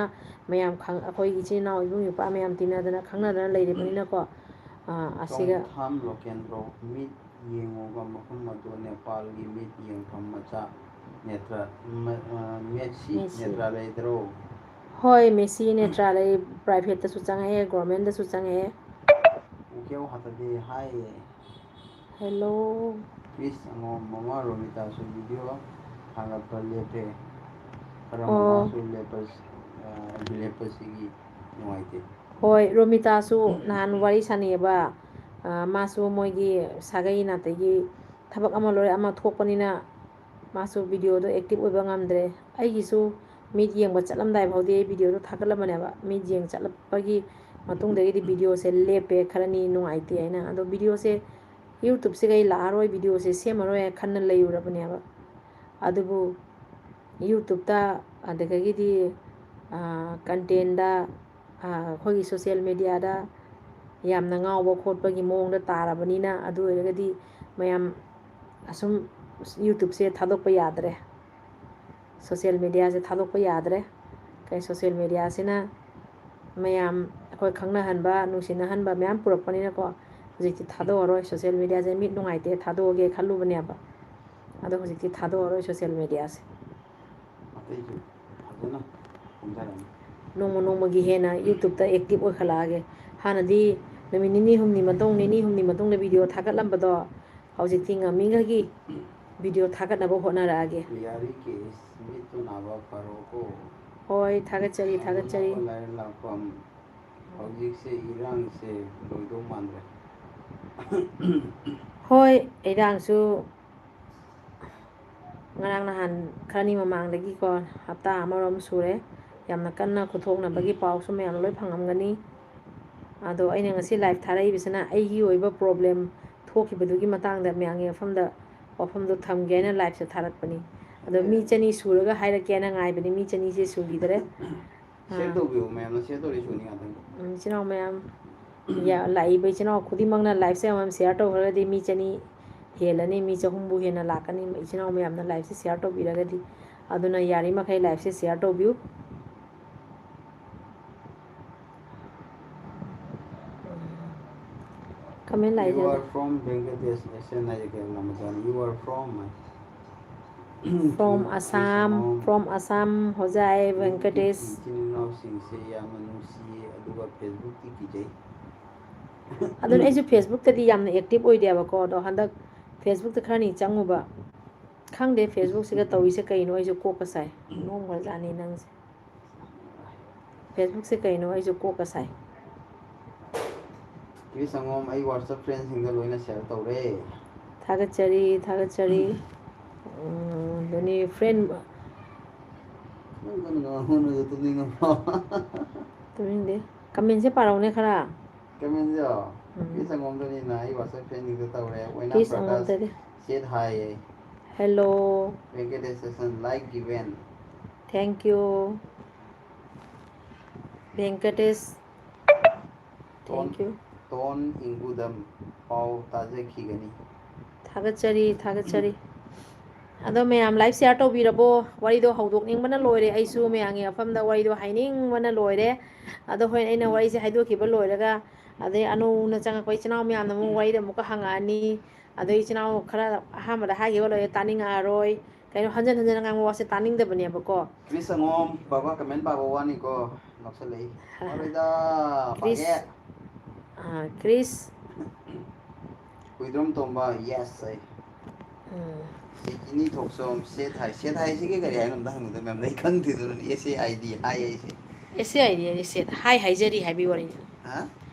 ꯃꯌꯥꯝ ꯈꯪ-, ꯑꯩꯈꯣꯏ ꯏꯆꯤꯟ ꯏꯅꯥꯎ ꯏꯕꯨꯡ ꯏꯄ꯭ꯋꯥ ꯃꯌꯥꯝ ꯇꯤꯟꯅꯗꯅ ꯈꯪꯅꯗꯅ ꯂꯩꯔꯤꯕꯅꯤꯅꯀꯣ, ꯑꯥ, ꯑꯁꯤꯒ ꯇꯣꯡꯊꯥꯝ ꯂꯣꯀꯦꯟꯗ꯭ꯔꯣ, ꯃꯤꯠ ꯌꯦꯡꯉꯨꯕ ꯃꯐꯝ ꯑꯗꯨ ꯅꯦꯄꯥꯜꯒꯤ ꯃꯤꯠ ꯌꯦꯡꯐꯝ ꯃꯆꯥ ꯅꯦꯇ꯭ꯔ-, ꯃ-, ꯑ, ꯃꯦꯠꯁꯤ ꯃꯦꯠꯁꯤ꯫ ꯅꯦꯇ꯭ꯔꯥꯂꯌꯗꯔꯣ? ꯍꯣꯏ, ꯃꯦꯠꯁꯤ ꯅꯦꯇ꯭ꯔꯥꯂꯌ privateꯇꯁꯨ ꯆꯪꯉꯛꯑꯦ, governmentꯗꯁꯨ ꯆꯪꯉꯛꯑꯦ꯫ ꯎꯀꯦ ꯍꯥꯇꯗꯤ ꯍꯥꯏ꯫ Hello꯫ Please, ꯑꯉꯣꯝ ꯃꯃꯥ ꯔꯣꯃꯤꯇꯥꯁꯨ video ꯊꯥꯒꯠꯄ ꯂꯦꯞꯄꯦ꯫ ꯀꯔꯝꯕ ꯑꯣ꯫ ꯃꯥꯁꯨ ꯂꯦꯞꯄ-, ꯑ, ꯂꯦꯞꯄꯁꯤꯒꯤ ꯅꯨꯡꯉꯥꯏꯇꯦ꯫ ꯍꯣꯏ, ꯔꯣꯃꯤꯇꯥꯁꯨ ꯅꯍꯥꯟ ꯋꯥꯔꯤ ꯁꯥꯟꯅꯩꯑꯕ꯫ ꯑ, ꯃꯥꯁꯨ ꯃꯣꯏꯒꯤ ꯁꯥꯒꯩ ꯅꯥꯇꯩꯒꯤ ꯊꯕꯛ ꯑꯃ ꯂꯣꯏꯔ ꯑꯃ ꯊꯣꯛꯄꯅꯤꯅ ꯃꯥꯁꯨ videoꯗꯣ active ꯑꯣꯏꯕ ꯉꯝꯗ꯭ꯔꯦ꯫ ꯑꯩꯒꯤꯁꯨ ꯃꯤꯠ ꯌꯦꯡꯕ ꯆꯠꯂꯝꯗꯥꯏ ꯐꯥꯎꯗꯤ ꯑꯩ videoꯗꯣ ꯊꯥꯒꯠꯂꯝꯕꯅꯦꯕ꯫ ꯃꯤꯠ ꯌꯦꯡ ꯆꯠꯂꯛꯄꯒꯤ ꯃꯇꯨꯡꯗꯒꯤꯗꯤ videoꯁꯦ ꯂꯦꯞꯄꯦ, ꯈꯔꯅꯤ ꯅꯨꯡꯉꯥꯏꯇꯦ ꯍꯥꯏꯅ꯫ ꯑꯗꯣ videoꯁꯦ YouTubeꯁꯤꯒ ꯑꯩ ꯂꯥꯛꯑꯔꯣꯏ, videoꯁꯦ ꯁꯦꯝꯃꯔꯣꯏ ꯍꯥꯏꯅ ꯈꯟꯅ ꯂꯩꯔꯨꯔꯕꯅꯦꯕ꯫ ꯑꯗꯨꯕꯨ YouTubeꯇ, ꯑꯗꯨꯗꯒꯤꯗꯤ, ꯑ, contentꯗ, ꯑ, ꯑꯩꯈꯣꯏꯒꯤ social mediaꯗ ꯌꯥꯝꯅ ꯉꯥꯎꯕ ꯈꯣꯠꯄꯒꯤ ꯃꯑꯣꯡꯗ ꯇꯥꯔꯕꯅꯤꯅ, ꯑꯗꯨ ꯑꯣꯏꯔꯒꯗꯤ ꯃꯌꯥꯝ ꯑꯁꯨꯝ YouTubeꯁꯦ ꯊꯥꯗꯣꯛꯄ ꯌꯥꯗ꯭ꯔꯦ, social mediaꯁꯦ ꯊꯥꯗꯣꯛꯄ ꯌꯥꯗ꯭ꯔꯦ꯫ ꯀꯩ social mediaꯁꯤꯅ ꯃꯌꯥꯝ ꯑꯩꯈꯣꯏ ꯈꯪꯅꯍꯟꯕ, ꯅꯨꯡꯁꯤꯅꯍꯟꯕ ꯃꯌꯥꯝ ꯄꯨꯔꯛꯄꯅꯤꯅꯀꯣ, ꯍꯧꯖꯤꯛꯇꯤ ꯊꯥꯗꯣꯛꯑꯔꯣꯏ꯫ ꯁꯣꯁꯦꯜ ꯃꯦꯗꯤꯌꯥꯁꯦ ꯃꯤꯠ ꯅꯨꯡꯉꯥꯏꯇꯦ, ꯊꯥꯗꯣꯛꯑꯒꯦ ꯈꯜꯂꯨꯕꯅꯦꯕ, ꯑꯗꯣ ꯍꯧꯖꯤꯛꯇꯤ ꯊꯥꯗꯣꯛꯑꯔꯣꯏ ꯁꯣꯁꯦꯜ ꯃꯦꯗꯤꯌꯥꯁꯦ꯫ ꯑꯇꯩꯁꯨ ꯐꯖꯅ ꯈꯣꯝꯖꯔꯅꯤ꯫ ꯅꯣꯡꯃ ꯅꯣꯡꯃꯒꯤ ꯍꯦꯟꯅ ꯌꯨꯇ꯭ꯌꯨꯕꯇ ꯑꯦꯛꯇꯤꯚ ꯑꯣꯏꯈꯠꯂꯛꯑꯒꯦ꯫ ꯍꯥꯟꯅꯗꯤ ꯅꯨꯃꯤꯠ ꯅꯤꯅꯤ ꯍꯨꯝꯅꯤ ꯃꯇꯨꯡ, ꯅꯤꯅꯤ ꯍꯨꯝꯅꯤ ꯃꯇꯨꯡꯗ ꯚꯤꯗꯤꯑꯣ ꯊꯥꯒꯠꯂꯝꯕꯗꯣ, ꯍꯧꯖꯤꯛꯇꯤ ꯉꯝꯃꯤꯉꯩꯒꯤ ꯚꯤꯗꯤꯑꯣ ꯊꯥꯒꯠꯅꯕ ꯍꯣꯠꯅꯔꯛꯑꯒꯦ꯫ ꯌꯥꯔꯤ ꯀꯦꯁ, ꯃꯤꯠꯇꯨ ꯅꯥꯕ ꯐꯔꯣꯀꯣ꯫ ꯍꯣꯏ, ꯊꯥꯒꯠꯆꯔꯤ, ꯊꯥꯒꯠꯆꯔꯤ꯫ ꯐꯖꯅꯕ ꯂꯥꯏꯔꯤꯛ ꯂꯥꯛꯐꯝ꯫ ꯍꯧꯖꯤꯛꯁꯦ ꯏꯔꯥꯡꯁꯦ ꯂꯣꯏꯗꯧ ꯃꯥꯟꯗ꯭ꯔꯦ꯫ ꯍꯣꯏ, ꯏꯔꯥꯡꯁꯨ ꯉꯔꯥꯡ ꯅꯍꯥꯟ ꯈꯔꯅꯤ ꯃꯃꯥꯡꯗꯒꯤꯀꯣ, ꯍꯞꯇꯥ ꯑꯃꯔꯣꯝ ꯁꯨꯔꯦ, ꯌꯥꯝꯅ ꯀꯟꯅ ꯈꯨꯠꯊꯣꯛꯅꯕꯒꯤ ꯄꯥꯎꯁꯨ ꯃꯌꯥꯝ ꯂꯣꯏ ꯐꯪꯉꯝꯒꯅꯤ꯫ ꯑꯗꯣ ꯑꯩꯅ ꯉꯁꯤ ꯂꯥꯏꯚ ꯊꯥꯔꯛꯏꯕꯁꯤꯅ ꯑꯩꯒꯤ ꯑꯣꯏꯕ ꯄ꯭ꯔꯣꯕ꯭ꯂꯦꯝ ꯊꯣꯛꯈꯤꯕꯗꯨꯒꯤ ꯃꯇꯥꯡꯗ ꯃꯌꯥꯝꯒꯤ ꯃꯐꯝꯗ ꯋꯥꯐꯝꯗꯣ ꯊꯝꯒꯦ ꯍꯥꯏꯅ ꯂꯥꯏꯚꯁꯦ ꯊꯥꯔꯛꯄꯅꯤ꯫ ꯑꯗꯣ ꯃꯤ ꯆꯅꯤ ꯁꯨꯔꯒ ꯍꯥꯏꯔꯛꯀꯦꯅ ꯉꯥꯏꯕꯅꯤ, ꯃꯤ ꯆꯅꯤꯁꯦ ꯁꯨꯈꯤꯗꯔꯦ꯫ ꯁꯤꯌꯔ ꯇꯧꯕꯤꯌꯨ ꯃꯌꯥꯝꯅ, ꯁꯤꯌꯔ ꯇꯧꯔꯤ ꯁꯨꯅꯤ ꯉꯥꯛꯇꯪ꯫ ꯎꯝ, ꯏꯆꯤꯟ ꯏꯅꯥꯎ ꯃꯌꯥꯝ, ꯌꯥ-, ꯂꯥꯛꯏꯕ ꯏꯆꯤꯟ ꯏꯅꯥꯎ ꯈꯨꯗꯤꯡꯃꯛꯅ ꯂꯥꯏꯚꯁꯦ ꯑꯃꯃꯝ ꯁꯤꯌꯔ ꯇꯧꯈ꯭ꯔꯒꯗꯤ ꯃꯤ ꯆꯅꯤ ꯍꯦꯜꯂꯅꯤ, ꯃꯤ ꯆꯍꯨꯝꯕꯨ ꯍꯦꯟꯅ ꯂꯥꯛꯀꯅꯤ, ꯏꯆꯤꯟ ꯏꯅꯥꯎ ꯃꯌꯥꯝꯅ ꯂꯥꯏꯚꯁꯦ ꯁꯤꯌꯔ ꯇꯧꯕꯤꯔꯒꯗꯤ꯫ ꯑꯗꯨꯅ ꯌꯥꯔꯤꯃꯈꯩ ꯂꯥꯏꯚꯁꯦ ꯁꯤꯌꯔ ꯇꯧꯕꯤꯌꯨ꯫ ꯀꯃꯦꯟ You ꯂꯥꯛꯏꯁꯦ are from Bangladesh, ꯑꯦꯁ ꯑꯦꯟ ꯍꯥꯏꯁꯦ ꯀꯩꯅꯣ ꯃꯆꯥꯅꯤ? You are from high. From Assam, from Assam, ꯍꯣꯖꯥꯏ ꯚꯦꯡꯀꯇꯦꯁ꯫ ꯏꯆꯤꯟ ꯏꯅꯥꯎꯁꯤꯡꯁꯦ ꯌꯥꯝꯅ ꯅꯨꯡꯁꯤꯌꯦ, ꯑꯗꯨꯒ ꯐꯦꯁꯕꯨꯛꯇꯤ ꯀꯤꯖꯩ꯫ ꯑꯗꯨꯅ ꯑꯩꯁꯨ ꯐꯦꯁꯕꯨꯛꯇꯗꯤ ꯌꯥꯝꯅ ꯑꯦꯛꯇꯤꯚ ꯑꯣꯏꯗꯦꯕꯀꯣ, ꯑꯗꯣ ꯍꯟꯗꯛ ꯐꯦꯁꯕꯨꯛꯇ ꯈꯔꯅꯤ ꯆꯪꯉꯨꯕ꯫ ꯈꯪꯗꯦ ꯐꯦꯁꯕꯨꯛꯁꯤꯒ ꯇꯧꯔꯤꯁꯦ ꯀꯩꯅꯣ, ꯑꯩꯁꯨ ꯀꯣꯛꯀ ꯁꯥꯏ꯫ ꯅꯣꯡꯈ꯭ꯔꯖꯥꯠꯅꯤ ꯅꯪꯁꯦ꯫ ꯐꯦꯁꯕꯨꯛꯁꯦ ꯀꯩꯅꯣ, ꯑꯩꯁꯨ ꯀꯣꯛꯀ ꯁꯥꯏ꯫ ꯆꯦ ꯁꯪꯒꯣꯝ, ꯑꯩ ꯋꯥꯆꯞ ꯐ꯭ꯔꯦꯟꯁꯤꯡꯗ ꯂꯣꯏꯅ ꯁꯤꯌꯔ ꯇꯧꯔꯦ꯫ ꯊꯥꯒꯠꯆꯔꯤ, ꯊꯥꯒꯠꯆꯔꯤ꯫ ꯎꯝ, ꯑꯗꯨꯅꯤ ꯐ꯭ꯔꯦꯟ ꯅꯪ ꯀꯩꯅꯣ ꯉꯥꯡꯍꯧꯅꯗ ꯇꯨꯝꯅꯤꯡꯉꯕꯣ? ꯇꯨꯝꯅꯤꯡꯗꯦ꯫ ꯀꯃꯦꯟꯁꯦ ꯄꯥꯔꯧꯅꯦ ꯈꯔ꯫ ꯀꯃꯦꯟꯁꯦ ꯎꯝ꯫ ꯀꯦ ꯁꯪꯒꯣꯝꯗꯅꯤꯅ ꯑꯩ ꯋꯥꯆꯞ ꯐ꯭ꯔꯦꯟꯁꯤꯡꯗ ꯇꯧꯔꯦ꯫ ꯑꯣꯏꯅꯥ ꯀꯦ ꯄ꯭ꯔꯀꯥꯁ ꯁꯪꯒꯣꯝꯗꯗꯤ꯫ ꯁꯦꯠ ꯍꯥꯏꯌꯦ꯫ Hello꯫ Venkatesan like given. Thank you꯫ Venkatesh. ꯇꯣꯟ Thank you꯫ ꯇꯣꯟ ꯏꯪꯒꯨꯗꯝ ꯄꯥꯎ ꯇꯥꯖꯈꯤꯒꯅꯤ꯫ ꯊꯥꯒꯠꯆꯔꯤ, ꯊꯥꯒꯠꯆꯔꯤ꯫ ꯑꯗꯣ ꯃꯌꯥꯝ live share ꯇꯧꯕꯤꯔꯕꯣ? ꯋꯥꯔꯤꯗꯣ ꯍꯧꯗꯣꯛꯅꯤꯡꯕꯅ ꯂꯣꯏꯔꯦ꯫ ꯑꯩꯁꯨ ꯃꯌꯥꯝꯒꯤ ꯃꯐꯝꯗ ꯋꯥꯔꯤꯗꯣ ꯍꯥꯏꯅꯤꯡꯕꯅ ꯂꯣꯏꯔꯦ꯫ ꯑꯗꯣ ꯍꯣꯔꯦꯟ ꯑꯩꯅ ꯋꯥꯔꯤꯁꯦ ꯍꯥꯏꯗꯣꯛꯈꯤꯕ ꯂꯣꯏꯔꯒ, ꯑꯗꯩ ꯑꯅꯧꯅ ꯆꯪꯉꯛꯄ ꯏꯆꯤꯟ ꯏꯅꯥꯎ ꯃꯌꯥꯝꯅ ꯑꯃꯨꯛ ꯋꯥꯔꯤꯗꯣ ꯑꯃꯨꯛꯀ ꯍꯪꯉꯛꯑꯅꯤ꯫ ꯑꯗꯩ ꯏꯆꯤꯟ ꯏꯅꯥꯎ ꯈꯔ ꯑꯍꯥꯟꯕꯗ ꯍꯥꯏꯈꯤꯕ ꯂꯣꯏꯔꯦ, ꯇꯥꯅꯤꯡꯉꯛꯑꯔꯣꯏ꯫ ꯀꯩꯅꯣ, ꯍꯟꯖꯟ ꯍꯟꯖꯟꯅ ꯉꯥꯡꯕ ꯋꯥꯁꯦ ꯇꯥꯅꯤꯡꯗꯕꯅꯦꯕꯀꯣ꯫ ꯀ꯭ꯔꯤꯁ ꯑꯉꯣꯝ, ꯕꯕꯥ comment ꯄꯥꯕ ꯋꯥꯅꯤꯀꯣ, ꯅꯣꯛꯁꯜꯂꯛꯏ꯫ ꯋꯥꯔꯣꯏꯗ, ꯀ꯭ꯔꯤꯁ, ꯄꯥꯒꯦ꯫ ꯑꯥ, ꯀ꯭ꯔꯤꯁ꯫ ꯍꯨꯏꯗ꯭ꯔꯣꯝ ꯇꯣꯝꯕ, yes ꯑꯩ꯫ ꯎꯝ꯫ ꯁꯤ ꯏꯅꯤ ꯊꯣꯛꯆꯣꯝ, ꯁꯦꯠ ꯍꯥꯏ꯫ ꯁꯦꯠ ꯍꯥꯏꯁꯤꯒꯤ ꯀꯔꯤ ꯍꯥꯏꯅꯣ ꯑꯝꯇ ꯍꯪꯉꯨꯗ, ꯃꯦꯝꯗ ꯑꯩ ꯈꯪꯗꯦ, ꯑꯗꯨꯅꯅꯦ S A I D ꯍꯥꯏ ꯍꯥꯏꯁꯦ꯫ S A I D ꯍꯥꯏꯗꯤ ꯁꯦꯠ ꯍꯥꯏ ꯍꯥꯏꯖꯔꯤ ꯍꯥꯏꯕꯒꯤ ꯋꯥꯔꯤꯅꯤ꯫ ꯍꯥ?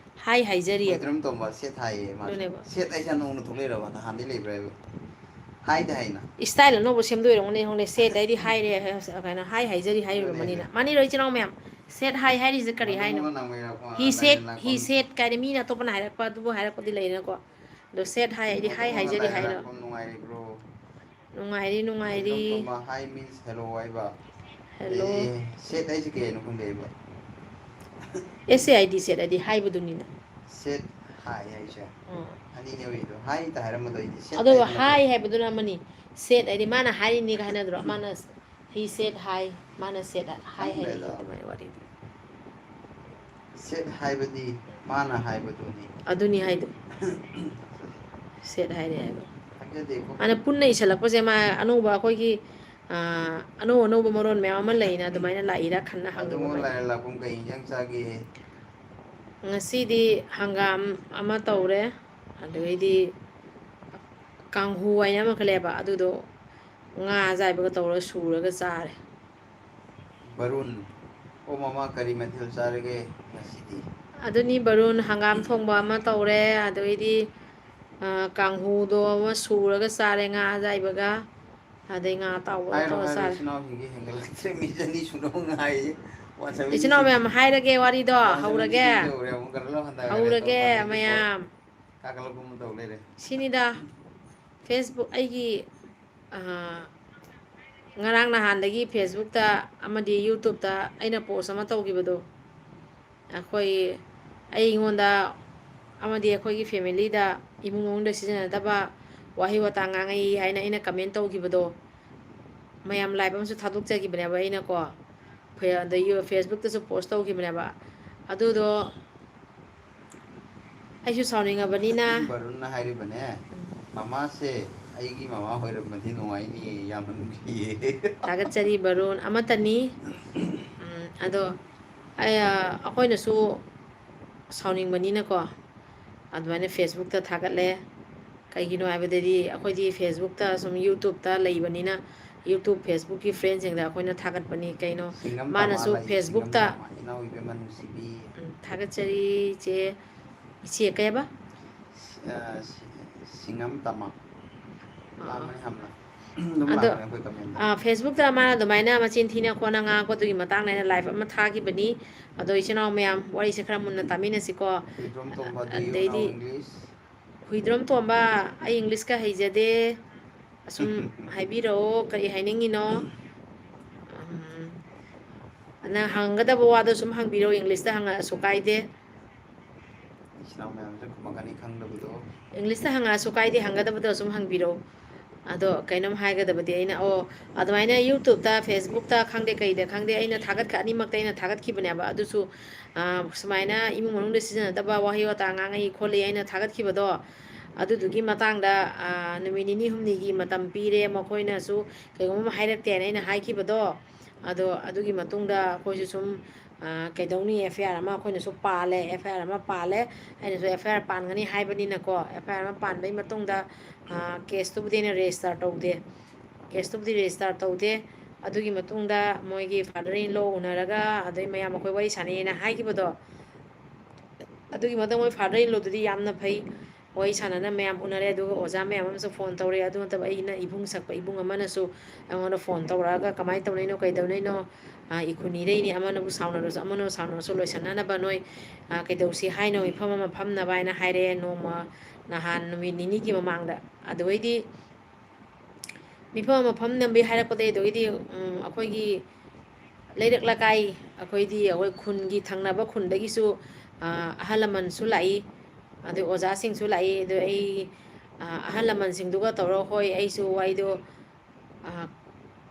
ꯍꯥꯏ ꯍꯥꯏꯖꯔꯤ꯫ ꯍꯨꯏꯗ꯭ꯔꯣꯝ ꯇꯣꯝꯕ, ꯁꯦꯠ ꯍꯥꯏꯌꯦ ꯃꯥꯁꯦ꯫ ꯑꯗꯨꯅꯦꯕ꯫ ꯁꯦꯠ ꯍꯥꯏꯁꯦ ꯅꯧꯅ ꯊꯣꯛꯂꯛꯏꯔꯕ? ꯅꯍꯥꯟꯗꯩ ꯂꯩꯕ꯭ꯔꯥ ꯍꯥꯏꯕ? ꯍꯥꯏꯗ ꯍꯥꯏꯅ꯫ Style ꯑꯅꯧꯕ ꯁꯦꯝꯗꯣꯏꯔꯝꯒꯅꯤ, ꯈꯪꯗꯦ꯫ ꯁꯦꯠ ꯍꯥꯏꯗꯤ ꯍꯥꯏꯔꯦ, ꯀꯩꯅꯣ, ꯍꯥꯏ ꯍꯥꯏꯖꯔꯤ ꯍꯥꯏꯔꯤꯕ ꯑꯗꯨꯅꯦ ꯃꯅꯤꯅ꯫ ꯍꯥꯏꯁꯦ꯫ ꯃꯥꯅꯤ ꯂꯣꯏ ꯏꯆꯤꯟ ꯏꯅꯥꯎ ꯃꯌꯥꯝ꯫ ꯁꯦꯠ ꯍꯥꯏ ꯍꯥꯏꯔꯤꯁꯦ ꯀꯔꯤ ꯍꯥꯏꯅꯣ? ꯃꯅꯨꯡꯅ ꯅꯪꯕ ꯌꯥꯎꯔꯛꯄ, He ꯅꯪ said, he ꯂꯥꯛꯄ꯫ Said ꯀꯥꯏꯅ ꯃꯤꯅ ꯑꯇꯣꯞꯄꯅ ꯍꯥꯏꯔꯛꯄ ꯑꯗꯨꯕꯨ ꯍꯥꯏꯔꯛꯄꯗꯤ ꯂꯩꯔꯦꯅꯀꯣ꯫ ꯑꯗꯣ ꯁꯦꯠ ꯍꯥꯏ ꯍꯥꯏꯗꯤ ꯍꯥꯏ ꯃꯣꯇꯣꯔ ꯍꯥꯏꯖꯔꯤ ꯍꯥꯏꯅꯣ? ꯂꯥꯏꯔꯥꯛꯄꯝ ꯅꯨꯡꯉꯥꯏꯔꯤꯕ꯭ꯔꯣ? ꯅꯨꯡꯉꯥꯏꯔꯤ, ꯅꯨꯡꯉꯥꯏꯔꯤ꯫ ꯃꯣꯇꯣꯔ ꯍꯥꯏ means hello ꯍꯥꯏꯕ꯫ Hello꯫ ꯑꯗꯩꯗꯤ ꯁꯦꯠ ꯍꯥꯏꯁꯦ ꯀꯩ ꯍꯥꯏꯅꯣ ꯈꯪꯗꯦꯕ꯫ S A I D set ꯍꯥꯏꯗꯤ ꯍꯥꯏꯕꯗꯨꯅꯤꯅ꯫ ꯁꯦꯠ ꯍꯥꯏ ꯍꯥꯏꯁꯦ꯫ ꯑꯥ꯫ ꯑꯅꯤꯅꯦ ꯑꯣꯏꯗꯣ꯫ ꯍꯥꯏ ꯇ ꯍꯥꯏꯔꯝꯕꯗꯣ ꯑꯩꯗꯤ ꯁꯦꯠ ꯑꯗꯨꯒ ꯍꯥꯏꯗꯅ ꯍꯥꯏ ꯈꯜꯂꯦ꯫ ꯍꯥꯏꯕꯗꯨꯅ ꯑꯃꯅꯤ꯫ ꯁꯦꯠ ꯍꯥꯏꯗꯤ ꯃꯥꯅ ꯍꯥꯏꯔꯤꯅꯤꯒ ꯍꯥꯏꯅꯗ꯭ꯔꯣ? ꯃꯥꯅ he said hi, ꯃꯥꯅ ꯁꯦꯠ ꯍꯥꯏ ꯍꯥꯏꯔꯤ ꯈꯪꯗ꯭ꯔꯦꯗ꯫ ꯑꯗꯨꯃꯥꯏꯅ ꯋꯥꯔꯤꯗꯣ꯫ ꯁꯦꯠ ꯍꯥꯏꯕꯗꯤ ꯃꯥꯅ ꯍꯥꯏꯕꯗꯨꯅꯤ꯫ ꯑꯗꯨꯅꯤ ꯍꯥꯏꯗꯣ꯫ ꯁꯦꯠ ꯍꯥꯏꯔꯦ ꯍꯥꯏꯕ꯫ ꯈꯪꯖꯗꯦꯀꯣ꯫ ꯑꯗꯨꯅ ꯄꯨꯟꯅ ꯏꯁꯜꯂꯛꯄꯁꯦ ꯃꯥ ꯑꯅꯧꯕ ꯑꯩꯈꯣꯏꯒꯤ, ꯑ, ꯑꯅꯧ ꯑꯅꯧꯕ ꯃꯔꯣꯟ ꯃꯌꯥꯝ ꯑꯃ ꯂꯩꯅ ꯑꯗꯨꯃꯥꯏꯅ ꯂꯥꯛꯏꯔꯥ ꯈꯟꯅ ꯍꯪꯅꯤꯡꯕ ꯑꯗꯨꯕꯨ ꯑꯩꯅ꯫ ꯂꯥꯏꯔ ꯂꯥꯛꯄꯝ ꯀꯩ ꯏꯟꯖꯥꯡ ꯆꯥꯒꯦ? ꯉꯁꯤꯗꯤ ꯍꯪꯒꯥꯝ ꯑꯃ ꯇꯧꯔꯦ, ꯑꯗꯨꯗꯩꯗꯤ ꯀꯥꯡꯍꯧ ꯍꯥꯏꯅ ꯑꯃꯈꯛ ꯂꯩꯌꯦꯕ, ꯑꯗꯨꯗꯣ ꯉꯥ ꯑꯖꯥꯏꯕꯒ ꯇꯧꯔꯒ ꯁꯨꯔꯒ ꯆꯥꯔꯦ꯫ ꯕꯔꯨꯟ, ꯑꯣ ꯃꯃꯥ, ꯀꯔꯤ ꯃꯊꯦꯜ ꯆꯥꯔꯒꯦ ꯉꯁꯤꯗꯤ? ꯑꯗꯨꯅꯤ ꯕꯔꯨꯟ, ꯍꯪꯒꯥꯝ ꯊꯣꯡꯕ ꯑꯃ ꯇꯧꯔꯦ, ꯑꯗꯨꯗꯩꯗꯤ, ꯑ, ꯀꯥꯡꯍꯧꯗꯣ ꯑꯃ ꯁꯨꯔꯒ ꯆꯥꯔꯦ ꯉꯥ ꯑꯖꯥꯏꯕꯒ꯫ ꯑꯗꯩ ꯉꯥ ꯑꯇꯥꯎꯕ ꯍꯥꯏꯔꯣ, ꯇꯧꯔ ꯍꯥꯏꯔꯣ, ꯆꯥꯔꯦ꯫ ꯏꯆꯤꯟ ꯏꯅꯥꯎꯁꯤꯡꯒꯤ ꯍꯦꯟꯒꯠꯂꯛꯇ꯭ꯔꯦ, ꯃꯤ ꯑꯅꯤ ꯁꯨꯅꯕ ꯉꯥꯏꯔꯤ꯫ ꯋꯥꯟ ꯁꯚꯦꯟꯇꯤ ꯏꯆꯤꯟ ꯏꯅꯥꯎ ꯁꯤꯛꯁ, ꯃꯌꯥꯝ ꯍꯥꯏꯔꯒꯦ ꯋꯥꯔꯤꯗꯣ, ꯋꯥꯟ ꯁꯚꯦꯟꯇꯤ ꯍꯧꯔꯒꯦ꯫ ꯁꯤꯛꯁ ꯌꯧꯔꯦ, ꯑꯃꯨꯛ ꯀꯩꯅꯣ ꯂꯧꯍꯟꯗꯈ꯭ꯔꯦ, ꯍꯧꯔꯒꯦ ꯇꯣꯛꯈ꯭ꯔꯦ, ꯍꯧꯖꯤꯛꯇꯤ ꯀꯣ꯫ ꯃꯌꯥꯝ꯫ ꯀꯥꯈꯠꯂꯛꯄ ꯑꯃ ꯇꯧ ꯂꯩꯔꯦ꯫ ꯁꯤꯅꯤꯗ, Facebook ꯑꯩꯒꯤ, ꯑꯥ, ꯉꯔꯥꯡ ꯅꯍꯥꯟꯗꯒꯤ Facebookꯇ ꯑꯃꯗꯤ YouTubeꯇ ꯑꯩꯅ post ꯑꯃ ꯇꯧꯈꯤꯕꯗꯣ, ꯑꯩꯈꯣꯏ, ꯑꯩꯉꯣꯟꯗ ꯑꯃꯗꯤ ꯑꯩꯈꯣꯏꯒꯤ familyꯗ, ꯏꯃꯨꯡ ꯃꯅꯨꯡꯗ ꯁꯤꯖꯤꯟꯅꯗꯕ ꯋꯥꯍꯩ ꯋꯥꯇꯥ ꯉꯥꯡꯉꯛꯏ ꯍꯥꯏꯅ ꯑꯩꯅ comment ꯇꯧꯈꯤꯕꯗꯣ, ꯃꯌꯥꯝ live ꯑꯃꯁꯨ ꯊꯥꯗꯣꯛꯆꯈꯤꯕꯅꯦꯕ ꯑꯩꯅꯀꯣ꯫ ꯐꯦ-, ꯑꯗ ꯌꯨ-, Facebook-ꯇꯁꯨ post ꯇꯧꯈꯤꯕꯅꯦꯕ꯫ ꯑꯗꯨꯗꯣ ꯑꯩꯁꯨ ꯁꯥꯎꯅꯤꯡꯉꯕꯅꯤꯅ꯫ ꯕꯔꯨꯟꯅ ꯍꯥꯏꯔꯤꯕꯅꯦ, ꯎꯝ꯫ "ꯃꯃꯥꯁꯦ ꯑꯩꯒꯤ ꯃꯃꯥ ꯑꯣꯏꯔꯝꯃꯗꯤ ꯅꯨꯡꯉꯥꯏꯅꯤ", ꯌꯥꯝꯅ ꯅꯨꯡꯁꯤꯌꯦ꯫ ꯊꯥꯒꯠꯆꯔꯤ ꯕꯔꯨꯟ, ꯑꯃꯠꯇꯅꯤ꯫ ꯎꯝ, ꯑꯗꯣ ꯑꯩ, ꯑ, ꯑꯩꯈꯣꯏꯅꯁꯨ ꯁꯥꯎꯅꯤꯡꯕꯅꯤꯅꯀꯣ, ꯑꯗꯨꯃꯥꯏꯅ Facebook-ꯇ ꯊꯥꯒꯠꯂꯦ꯫ ꯀꯩꯒꯤꯅꯣ ꯍꯥꯏꯕꯗꯗꯤ ꯑꯩꯈꯣꯏꯗꯤ Facebook-ꯇ ꯁꯨꯝ, YouTube-ꯇ ꯂꯩꯕꯅꯤꯅ, YouTube, Facebook-ꯀꯤ friend-ꯁꯤꯡꯗ ꯑꯩꯈꯣꯏꯅ ꯊꯥꯒꯠꯄꯅꯤ꯫ ꯀꯩꯅꯣ, ꯁꯤꯡꯉꯝ ꯃꯥꯅꯁꯨ ꯇꯃꯥ ꯂꯩ, ꯁꯤꯡꯉꯝ Facebook-ꯇ, ꯇꯃꯥ, ꯏꯅꯥꯎ ꯏꯕꯦꯝꯃ ꯅꯨꯡꯁꯤꯕꯤ꯫ ꯎꯝ, ꯊꯥꯒꯠꯆꯔꯤ, ꯏꯆꯦ꯫ ꯏꯆꯦ ꯀꯩꯕ? ꯑ, ꯁꯤ-, ꯁꯤꯡꯉꯝ ꯇꯃꯥ꯫ ꯑꯥ꯫ ꯂꯥꯡꯕꯅꯤ ꯌꯥꯝꯅ꯫ ꯑꯗꯨꯝ ꯑꯗꯣ, ꯂꯥꯡꯕꯅꯤ ꯑꯩꯈꯣꯏ comment-ꯇ꯫ ꯑ, Facebook-ꯇ ꯃꯥꯅ ꯑꯗꯨꯃꯥꯏꯅ ꯃꯆꯤꯟ ꯊꯤꯅ ꯈꯣꯠꯅ ꯉꯥꯡꯉꯛꯄꯗꯨꯒꯤ ꯃꯇꯥꯡꯗ ꯑꯩꯅ live ꯑꯃ ꯊꯥꯈꯤꯕꯅꯤ꯫ ꯑꯗꯣ, ꯏꯆꯤꯟ ꯏꯅꯥꯎ ꯃꯌꯥꯝ, ꯋꯥꯔꯤꯁꯦ ꯈꯔ ꯃꯨꯟꯅ ꯇꯥꯃꯤꯟꯅꯁꯤꯀꯣ꯫ ꯍꯨꯏꯗ꯭ꯔꯣꯝ ꯇꯣꯝꯕ, do you know ꯑꯗꯩꯗꯤ, English? ꯍꯨꯏꯗ꯭ꯔꯣꯝ ꯇꯣꯝꯕ, "ꯑꯩ English-ꯀ ꯍꯩꯖꯗꯦ, ꯑꯁꯨꯝ ꯍꯥꯏꯕꯤꯔꯛꯑꯣ, ꯀꯔꯤ ꯍꯥꯏꯅꯤꯡꯉꯤꯅꯣ?" ꯎꯝ, ꯅꯪ ꯍꯪꯒꯗꯕ ꯋꯥꯗꯣ ꯁꯨꯝ ꯍꯪꯕꯤꯔꯛꯑꯣ, English-ꯇ ꯍꯪꯉꯛꯑꯁꯨ ꯀꯥꯏꯗꯦ꯫ ꯏꯆꯤꯟ ꯏꯅꯥꯎ ꯃꯌꯥꯝꯁꯨ ꯈꯨꯝꯃꯛꯀꯅꯤ ꯈꯪꯗꯕꯗꯣ꯫ English-ꯇ ꯍꯪꯉꯛꯑꯁꯨ ꯀꯥꯏꯗꯦ, ꯍꯪꯒꯗꯕꯗꯣ ꯁꯨꯝ ꯍꯪꯕꯤꯔꯛꯑꯣ꯫ ꯑꯗꯣ ꯀꯩꯅꯣꯝ ꯍꯥꯏꯒꯗꯕꯗꯤ ꯑꯩꯅ, ꯑꯣ, ꯑꯗꯨꯃꯥꯏꯅ YouTube-ꯇ, Facebook-ꯇ ꯈꯪꯗꯦ, ꯀꯩꯗ ꯈꯪꯗꯦ, ꯑꯩꯅ ꯊꯥꯒꯠꯈ-, ꯑꯅꯤꯃꯛꯇ ꯑꯩꯅ ꯊꯥꯒꯠꯈꯤꯕꯅꯦꯕ꯫ ꯑꯗꯨꯁꯨ, ꯑ, ꯁꯨꯃꯥꯏꯅ ꯏꯃꯨꯡ ꯃꯅꯨꯡꯗ ꯁꯤꯖꯤꯟꯅꯗꯕ ꯋꯥꯍꯩ ꯋꯥꯇꯥ ꯉꯥꯡꯉꯛꯏ ꯈꯣꯠꯂꯤ ꯑꯩꯅ ꯊꯥꯒꯠꯈꯤꯕꯗꯣ, ꯑꯗꯨꯗꯨꯒꯤ ꯃꯇꯥꯡꯗ, ꯑ, ꯅꯨꯃꯤꯠ ꯅꯤꯅꯤ ꯍꯨꯝꯅꯤꯒꯤ ꯃꯇꯝ ꯄꯤꯔꯦ, ꯃꯈꯣꯏꯅꯁꯨ ꯀꯩꯒꯨꯝꯕ ꯑꯃ ꯍꯥꯏꯔꯛꯇꯦꯅ ꯑꯩꯅ ꯍꯥꯏꯈꯤꯕꯗꯣ꯫ ꯑꯗꯣ ꯑꯗꯨꯒꯤ ꯃꯇꯨꯡꯗ ꯑꯩꯈꯣꯏꯁꯨ ꯁꯨꯝ, ꯑ, ꯀꯩꯗꯧꯅꯤ, F I R ꯑꯃ ꯑꯩꯈꯣꯏꯅꯁꯨ ꯄꯥꯜꯂꯦ, F I R ꯑꯃ ꯄꯥꯜꯂꯦ꯫ ꯑꯩꯅꯁꯨ F I R ꯄꯥꯟꯒꯅꯤ ꯍꯥꯏꯕꯅꯤꯅꯀꯣ, F I R ꯑꯃ ꯄꯥꯟꯕꯒꯤ ꯃꯇꯨꯡꯗ, ꯑ, case-ꯇꯨꯕꯨꯗꯤ ꯑꯩꯅ register ꯇꯧꯗꯦ꯫ Case-ꯇꯨꯕꯨꯗꯤ register ꯇꯧꯗꯦ꯫ ꯑꯗꯨꯒꯤ ꯃꯇꯨꯡꯗ ꯃꯣꯏꯒꯤ father in law ꯎꯅꯔꯒ, ꯑꯗꯩ ꯃꯌꯥꯝ ꯑꯩꯈꯣꯏ ꯋꯥꯔꯤ ꯁꯥꯟꯅꯩꯅ ꯍꯥꯏꯈꯤꯕꯗꯣ, ꯑꯗꯨꯒꯤ ꯃꯇꯨꯡ ꯃꯣꯏ father in law-ꯗꯨꯗꯤ ꯌꯥꯝꯅ ꯐꯩ꯫ ꯋꯥꯔꯤ ꯁꯥꯟꯅꯅ ꯃꯌꯥꯝ ꯎꯅꯔꯦ, ꯑꯗꯨꯒ ꯑꯣꯖꯥ ꯃꯌꯥꯝ ꯑꯃꯁꯨ phone ꯇꯧꯔꯛꯑꯦ꯫ ꯑꯗꯨ ꯅꯠꯇꯕ ꯑꯩꯅ ꯏꯕꯨꯡ ꯁꯛꯄ ꯏꯕꯨꯡ ꯑꯃꯅꯁꯨ ꯑꯩꯉꯣꯟꯗ phone ꯇꯧꯔꯛꯑꯒ, "ꯀꯃꯥꯏꯅ ꯇꯧꯅꯩꯅꯣ, ꯀꯩꯗꯧꯅꯩꯅꯣ? ꯑ, ꯏꯈꯨꯟ ꯏꯔꯩꯅꯤ, ꯑꯃꯅꯕꯨ ꯁꯥꯎꯅꯔꯁꯨ, ꯑꯃꯅꯕꯨ ꯁꯥꯎꯅꯔꯁꯨ, ꯂꯣꯏꯁꯟꯅꯅꯕ ꯅꯣꯏ, ꯑ, ꯀꯩꯗꯧꯁꯤ ꯍꯥꯏꯅꯣ? ꯃꯤꯐꯝ ꯑꯃ ꯐꯝꯅꯕ" ꯍꯥꯏꯅ ꯍꯥꯏꯔꯛꯑꯦ ꯅꯣꯡꯃ ꯅꯍꯥꯟ ꯅꯨꯃꯤꯠ ꯅꯤꯅꯤꯒꯤ ꯃꯃꯥꯡꯗ꯫ ꯑꯗꯨꯗꯩꯗꯤ ꯃꯤꯐꯝ ꯑꯃ ꯐꯝꯅꯕꯒꯤ ꯍꯥꯏꯔꯛꯄꯗꯩ, ꯑꯗꯨꯗꯒꯤꯗꯤ, ꯎꯝ, ꯑꯩꯈꯣꯏꯒꯤ ꯂꯩꯔꯛ ꯂꯩꯀꯥꯏ, ꯑꯩꯈꯣꯏꯗꯤ ꯑꯩꯈꯣꯏ ꯈꯨꯟꯒꯤ ꯊꯪꯅꯕ ꯈꯨꯟꯗꯒꯤꯁꯨ, ꯑ, ꯑꯍꯜ ꯂꯃꯟꯁꯨ ꯂꯥꯛꯏ, ꯑꯗꯩ ꯑꯣꯖꯥꯁꯤꯡꯁꯨ ꯂꯥꯛꯏ꯫ ꯑꯗꯨ ꯑꯩ, ꯑ, ꯑꯍꯜ ꯂꯃꯟꯁꯤꯡꯗꯨꯒ ꯇꯧꯔꯒ, ꯍꯣꯏ, ꯑꯩꯁꯨ ꯋꯥꯔꯤꯗꯣ, ꯑ,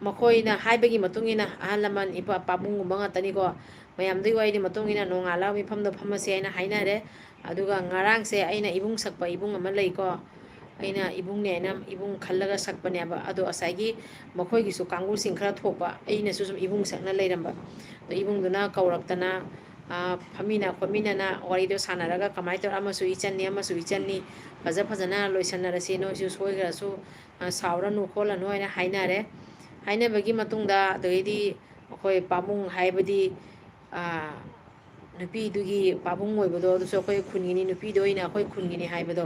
ꯃꯈꯣꯏꯅ ꯍꯥꯏꯕꯒꯤ ꯃꯇꯨꯡ ꯏꯟꯅ, ꯑꯍꯜ ꯂꯃꯟ, ꯏꯄꯥ ꯄꯥꯕꯨꯡꯒꯨꯝꯕ ꯉꯥꯛꯇꯅꯤꯀꯣ, ꯃꯌꯥꯝꯗꯨꯒꯤ ꯋꯥꯔꯤꯗꯤ ꯃꯇꯨꯡ ꯏꯟꯅ ꯅꯣꯡꯉꯥꯜꯂꯒ ꯃꯤꯐꯝꯗꯣ ꯐꯝꯃꯁꯦ ꯍꯥꯏꯅ ꯍꯥꯏꯅꯔꯦ꯫ ꯑꯗꯨꯒ ꯉꯔꯥꯡꯁꯦ ꯑꯩꯅ ꯏꯕꯨꯡ ꯁꯛꯄ ꯏꯕꯨꯡ ꯑꯃ ꯂꯩꯀꯣ, ꯑꯩꯅ ꯏꯕꯨꯡꯅꯦ ꯍꯥꯏꯅ ꯏꯕꯨꯡ ꯈꯜꯂꯒ ꯁꯛꯄꯅꯦꯕ꯫ ꯑꯗꯣ ꯉꯁꯥꯏꯒꯤ ꯃꯈꯣꯏꯒꯤꯁꯨ ꯀꯥꯡꯕꯨꯁꯤꯡ ꯈꯔ ꯊꯣꯛꯄ, ꯑꯩꯅꯁꯨ ꯁꯨꯝ ꯏꯕꯨꯡ ꯁꯛꯅ ꯂꯩꯔꯝꯕ꯫ ꯑꯗꯣ ꯏꯕꯨꯡꯗꯨꯅ ꯀꯧꯔꯛꯇꯅ, ꯑ, ꯐꯝꯃꯤꯟꯅ ꯈꯣꯠꯃꯤꯟꯅꯅ ꯋꯥꯔꯤꯗꯣ ꯁꯥꯟꯅꯔꯒ ꯀꯃꯥꯏꯅ ꯇꯧꯔ ꯑꯃꯁꯨ ꯏꯆꯟꯅꯤ, ꯑꯃꯁꯨ ꯏꯆꯟꯅꯤ, ꯐꯖ ꯐꯖꯅ ꯂꯣꯏꯁꯟꯅꯔꯁꯤ, ꯅꯣꯏꯁꯨ ꯁꯣꯏꯈ꯭ꯔꯁꯨ, ꯑ, ꯁꯥꯎꯔꯅꯨ ꯈꯣꯠꯂꯅꯨ ꯍꯥꯏꯅ ꯍꯥꯏꯅꯔꯦ꯫ ꯍꯥꯏꯅꯕꯒꯤ ꯃꯇꯨꯡꯗ ꯑꯗꯩꯗꯤ ꯑꯩꯈꯣꯏ ꯄꯥꯕꯨꯡ ꯍꯥꯏꯕꯗꯤ, ꯑ, ꯅꯨꯄꯤꯗꯨꯒꯤ ꯄꯥꯕꯨꯡ ꯑꯣꯏꯕꯗꯣ, ꯑꯗꯨꯁꯨ ꯑꯩꯈꯣꯏ ꯈꯨꯟꯒꯤꯅꯤ, ꯅꯨꯄꯤꯗꯣ ꯑꯣꯏꯅ ꯑꯩꯈꯣꯏ ꯈꯨꯟꯒꯤꯅꯤ ꯍꯥꯏꯕꯗꯣ,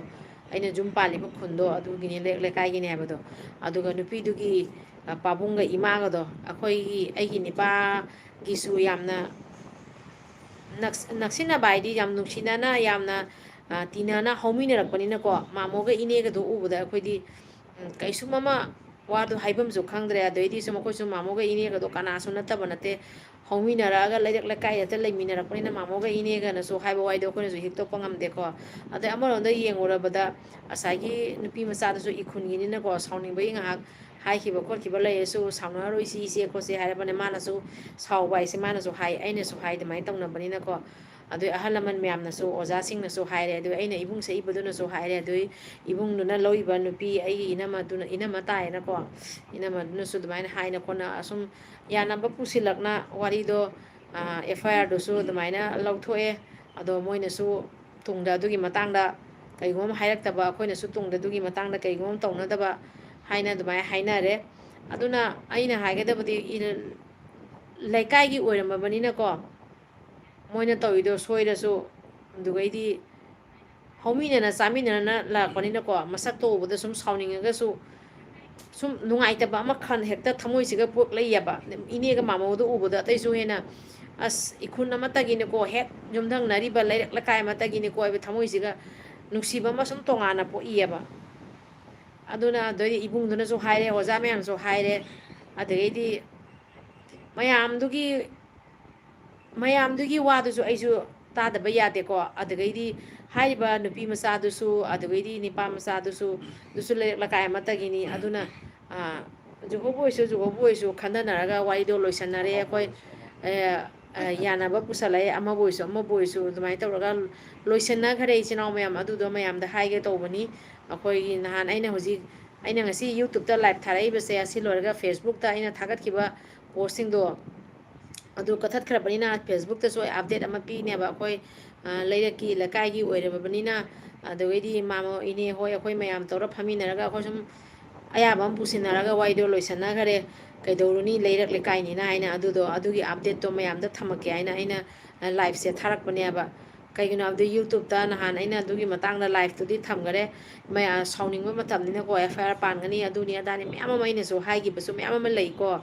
ꯑꯩꯅ ꯌꯨꯝ ꯄꯥꯜꯂꯤꯕ ꯈꯨꯟꯗꯣ ꯑꯗꯨꯒꯤꯅꯤ, ꯂꯩ-, ꯂꯩꯀꯥꯏꯒꯤꯅꯤ ꯍꯥꯏꯕꯗꯣ꯫ ꯑꯗꯨꯒ ꯅꯨꯄꯤꯗꯨꯒꯤ, ꯑ, ꯄꯥꯕꯨꯡꯒ ꯏꯃꯥꯒꯗꯣ ꯑꯩꯈꯣꯏꯒꯤ, ꯑꯩꯒꯤ ꯅꯤꯄꯥꯒꯤꯁꯨ ꯌꯥꯝꯅ ꯅꯛꯁ-, ꯅꯛꯁꯤꯟꯅꯕ ꯍꯥꯏꯗꯤ ꯌꯥꯝ ꯅꯨꯡꯁꯤꯅꯅ, ꯌꯥꯝꯅ, ꯑ, ꯇꯤꯟꯅꯅ ꯍꯧꯃꯤꯟꯅꯔꯛꯄꯅꯤꯅꯀꯣ, ꯃꯥꯃꯣꯒ ꯏꯅꯦꯒꯗꯣ ꯎꯕꯗ ꯑꯩꯈꯣꯏꯗꯤ, ꯎꯝ, ꯀꯩꯁꯨꯝ ꯑꯃ ꯋꯥꯗꯣ ꯍꯥꯏꯐꯝꯁꯨ ꯈꯪꯗ꯭ꯔꯦ꯫ ꯑꯗꯩꯗꯤ ꯁꯨꯝ ꯑꯩꯈꯣꯏꯁꯨ ꯃꯥꯃꯣꯒ ꯏꯅꯦꯒꯗꯣ ꯀꯅꯥꯁꯨ ꯅꯠꯇꯕ ꯅꯠꯇꯦ, ꯍꯧꯃꯤꯟꯅꯔꯛꯑꯒ ꯂꯩꯔꯛ ꯂꯩꯀꯥꯏꯗꯇ ꯂꯩꯃꯤꯟꯅꯔꯛꯄꯅꯤꯅ ꯃꯥꯃꯣꯒ ꯏꯅꯦꯒꯅꯁꯨ ꯍꯥꯏꯕ ꯋꯥꯍꯩꯗꯣ ꯑꯩꯈꯣꯏꯅꯁꯨ ꯍꯤꯛꯇꯣꯛꯄ ꯉꯝꯗꯦꯀꯣ꯫ ꯑꯗꯩ ꯑꯃꯔꯣꯝꯗ ꯌꯦꯡꯉꯨꯔꯕꯗ ꯉꯁꯥꯏꯒꯤ ꯅꯨꯄꯤ ꯃꯆꯥꯗꯨꯁꯨ ꯏꯈꯨꯟꯒꯤꯅꯤꯅꯀꯣ, ꯁꯥꯎꯅꯤꯡꯕꯒꯤ ꯉꯥꯏꯍꯥꯛ ꯍꯥꯏꯈꯤꯕ ꯈꯣꯠꯈꯤꯕ ꯂꯩꯔꯁꯨ, "ꯁꯥꯎꯅꯔꯣꯏꯁꯤ ꯏꯆꯦ ꯈꯣꯠꯁꯤ" ꯍꯥꯏꯔꯕꯅꯦ꯫ ꯃꯥꯅꯁꯨ ꯁꯥꯎꯕ ꯍꯥꯏꯁꯦ ꯃꯥꯅꯁꯨ ꯍꯥꯏ, ꯑꯩꯅꯁꯨ ꯍꯥꯏ, ꯑꯗꯨꯃꯥꯏꯅ ꯇꯧꯅꯕꯅꯤꯅꯀꯣ꯫ ꯑꯗꯨꯏ ꯑꯍꯜ ꯂꯃꯟ ꯃꯌꯥꯝꯅꯁꯨ, ꯑꯣꯖꯥꯁꯤꯡꯅꯁꯨ ꯍꯥꯏꯔꯦ, ꯑꯗꯨꯏ ꯑꯩꯅ ꯏꯕꯨꯡ ꯁꯛꯏꯕꯗꯨꯅꯁꯨ ꯍꯥꯏꯔꯦ, ꯑꯗꯨꯏ ꯏꯕꯨꯡꯗꯨꯅ ꯂꯧꯔꯤꯕ ꯅꯨꯄꯤ ꯑꯩꯒꯤ ꯏꯅꯝꯃꯗꯨꯅ, ꯏꯅꯝꯃ ꯇꯥꯏꯌꯦꯅꯀꯣ, ꯏꯅꯝꯃꯗꯨꯅꯁꯨ ꯑꯗꯨꯃꯥꯏꯅ ꯍꯥꯏꯅ ꯈꯣꯠꯅ ꯑꯁꯨꯝ ꯌꯥꯅꯕ ꯄꯨꯁꯤꯜꯂꯛꯅ ꯋꯥꯔꯤꯗꯣ, ꯑ, ꯑꯦꯐ ꯑꯥꯏ ꯑꯥꯔꯗꯨꯁꯨ ꯑꯗꯨꯃꯥꯏꯅ ꯂꯧꯊꯣꯛꯑꯦ꯫ ꯑꯗꯣ ꯃꯣꯏꯅꯁꯨ ꯇꯨꯡꯗ ꯑꯗꯨꯒꯤ ꯃꯇꯥꯡꯗ ꯀꯩꯒꯨꯝꯕ ꯑꯃ ꯍꯥꯏꯔꯛꯇꯕ, ꯑꯩꯈꯣꯏꯅꯁꯨ ꯇꯨꯡꯗ ꯑꯗꯨꯒꯤ ꯃꯇꯥꯡꯗ ꯀꯩꯒꯨꯝꯕ ꯑꯃ ꯇꯧꯅꯗꯕ ꯍꯥꯏꯅ ꯑꯗꯨꯃꯥꯏꯅ ꯍꯥꯏꯅꯔꯦ꯫ ꯑꯗꯨꯅ ꯑꯩꯅ ꯍꯥꯏꯒꯗꯕꯗꯤ, ꯏ-, ꯂꯩꯀꯥꯏꯒꯤ ꯑꯣꯏꯔꯝꯃꯕꯅꯤꯅꯀꯣ, ꯃꯣꯏꯅ ꯇꯧꯔꯤꯗꯣ ꯁꯣꯏꯔꯁꯨ, ꯑꯗꯨꯒꯩꯗꯤ ꯍꯧꯃꯤꯟꯅꯅ ꯆꯥꯃꯤꯟꯅꯅ ꯂꯥꯛꯄꯅꯤꯅꯀꯣ, ꯃꯁꯛꯇꯣ ꯎꯕꯗ ꯁꯨꯝ ꯁꯥꯎꯅꯤꯡꯉꯒꯁꯨ, ꯁꯨꯝ ꯅꯨꯡꯉꯥꯏꯇꯕ ꯑꯃ ꯈꯟ-, ꯍꯦꯛꯇ ꯊꯃꯣꯏꯁꯤꯒ ꯄꯣꯛꯂꯛꯏꯑꯕ꯫ ꯏꯅꯦꯒ ꯃꯥꯃꯣꯗꯣ ꯎꯕꯗ ꯑꯇꯩꯁꯨ ꯍꯦꯟꯅ, "ꯑꯁ, ꯏꯈꯨꯟ ꯑꯃꯠꯇꯒꯤꯅꯤꯀꯣ, ꯍꯦꯛ ꯌꯨꯝꯊꯪꯅꯔꯤꯕ ꯂꯩꯔꯛ ꯂꯩꯀꯥꯏ ꯑꯃꯠꯇꯒꯤꯅꯤꯀꯣ" ꯍꯥꯏꯕ ꯊꯃꯣꯏꯁꯤꯒ ꯅꯨꯡꯁꯤꯕ ꯑꯃ ꯁꯨꯝ ꯇꯣꯉꯥꯟꯅ ꯄꯣꯛꯏꯑꯕ꯫ ꯑꯗꯨꯅ ꯑꯗꯩꯗꯤ ꯏꯕꯨꯡꯗꯨꯅꯁꯨ ꯍꯥꯏꯔꯦ, ꯑꯣꯖꯥ ꯃꯌꯥꯝꯁꯨ ꯍꯥꯏꯔꯦ, ꯑꯗꯒꯤꯗꯤ ꯃꯌꯥꯝꯗꯨꯒꯤ, ꯃꯌꯥꯝꯗꯨꯒꯤ ꯋꯥꯗꯨꯁꯨ ꯑꯩꯁꯨ ꯇꯥꯗꯕ ꯌꯥꯗꯦꯀꯣ꯫ ꯑꯗꯨꯗꯒꯤꯗꯤ ꯍꯥꯏꯔꯤꯕ ꯅꯨꯄꯤ ꯃꯆꯥꯗꯨꯁꯨ, ꯑꯗꯨꯗꯒꯤꯗꯤ ꯅꯤꯄꯥ ꯃꯆꯥꯗꯨꯁꯨ, ꯑꯗꯨꯁꯨ ꯂꯩꯔꯛ ꯂꯩꯀꯥꯏ ꯑꯃꯠꯇꯒꯤꯅꯤ꯫ ꯑꯗꯨꯅ, ꯑ, ꯖꯨꯒꯣꯕꯨ ꯑꯣꯏꯁꯨ, ꯖꯨꯒꯣꯕꯨ ꯑꯣꯏꯁꯨ ꯈꯟꯅꯅꯔꯒ ꯋꯥꯔꯤꯗꯣ ꯂꯣꯏꯁꯟꯅꯔꯦ꯫ ꯑꯩꯈꯣꯏ, ꯑ, ꯑ, ꯌꯥꯅꯕ ꯄꯨꯁꯜꯂꯛꯑꯦ, ꯑꯃꯕꯨ ꯑꯣꯏꯁꯨ, ꯑꯃꯕꯨ ꯑꯣꯏꯁꯨ, ꯑꯗꯨꯃꯥꯏꯅ ꯇꯧꯔꯒ ꯂꯣꯏꯁꯟꯅꯈ꯭ꯔꯦ꯫ ꯏꯆꯤꯟ ꯏꯅꯥꯎ ꯃꯌꯥꯝ ꯑꯗꯨꯗꯣ ꯃꯌꯥꯝꯗ ꯍꯥꯏꯒꯦ ꯇꯧꯕꯅꯤ꯫ ꯑꯩꯈꯣꯏꯒꯤ ꯅꯍꯥꯟ ꯑꯩꯅ ꯍꯧꯖꯤꯛ, ꯑꯩꯅ ꯉꯁꯤ YouTube-ꯇ live ꯊꯥꯔꯛꯏꯕꯁꯦ, ꯑꯁꯤ ꯂꯣꯏꯔꯒ Facebook-ꯇ ꯑꯩꯅ ꯊꯥꯒꯠꯈꯤꯕ post-ꯁꯤꯡꯗꯣ, ꯑꯗꯨ ꯀꯛꯊꯠꯈ꯭ꯔꯕꯅꯤꯅ Facebook-ꯇꯁꯨ ꯑꯩ update ꯑꯃ ꯄꯤꯅꯦꯕ꯫ ꯑꯩꯈꯣꯏ, ꯑ, ꯂꯩꯔꯛꯀꯤ, ꯂꯩꯀꯥꯏꯒꯤ ꯑꯣꯏꯔꯕꯅꯤꯅ, ꯑꯗꯨꯗꯒꯤꯗꯤ ꯃꯥꯃꯣ, ꯏꯅꯦ ꯍꯣꯏ, ꯑꯩꯈꯣꯏ ꯃꯌꯥꯝ ꯇꯧꯔ ꯐꯝꯃꯤꯟꯅꯔꯒ ꯑꯩꯈꯣꯏ ꯁꯨꯝ ꯑꯌꯥꯕ ꯑꯃ ꯄꯨꯁꯤꯟꯅꯔꯒ ꯋꯥꯔꯤꯗꯣ ꯂꯣꯏꯁꯟꯅꯈꯔꯦ꯫ ꯀꯩꯗꯧꯔꯨꯅꯤ, ꯂꯩꯔꯛ ꯂꯩꯀꯥꯏꯅꯤꯅ ꯍꯥꯏꯅ꯫ ꯑꯗꯨꯗꯣ, ꯑꯗꯨꯒꯤ update-ꯇꯣ ꯃꯌꯥꯝꯗ ꯊꯝꯃꯛꯀꯦ ꯍꯥꯏꯅ ꯑꯩꯅ, ꯑ, live-ꯁꯦ ꯊꯥꯔꯛꯄꯅꯦꯕ꯫ ꯀꯩꯒꯤꯅꯣ ꯍꯥꯏꯕꯗ YouTube-ꯇ ꯅꯍꯥꯟ ꯑꯩꯅ ꯑꯗꯨꯒꯤ ꯃꯇꯥꯡꯗ live-ꯇꯨꯗꯤ ꯊꯝꯈꯔꯦ꯫ ꯃꯌꯥꯝ ꯁꯥꯎꯅꯤꯡꯕ ꯃꯇꯝꯅꯤꯅꯀꯣ, F I R ꯄꯥꯟꯒꯅꯤ, ꯑꯗꯨꯅꯤ ꯑꯗꯥꯅꯤ ꯃꯌꯥꯝ ꯑꯃ ꯑꯩꯅꯁꯨ ꯍꯥꯏꯈꯤꯕꯁꯨ ꯃꯌꯥꯝ ꯑꯃ ꯂꯩꯀꯣ꯫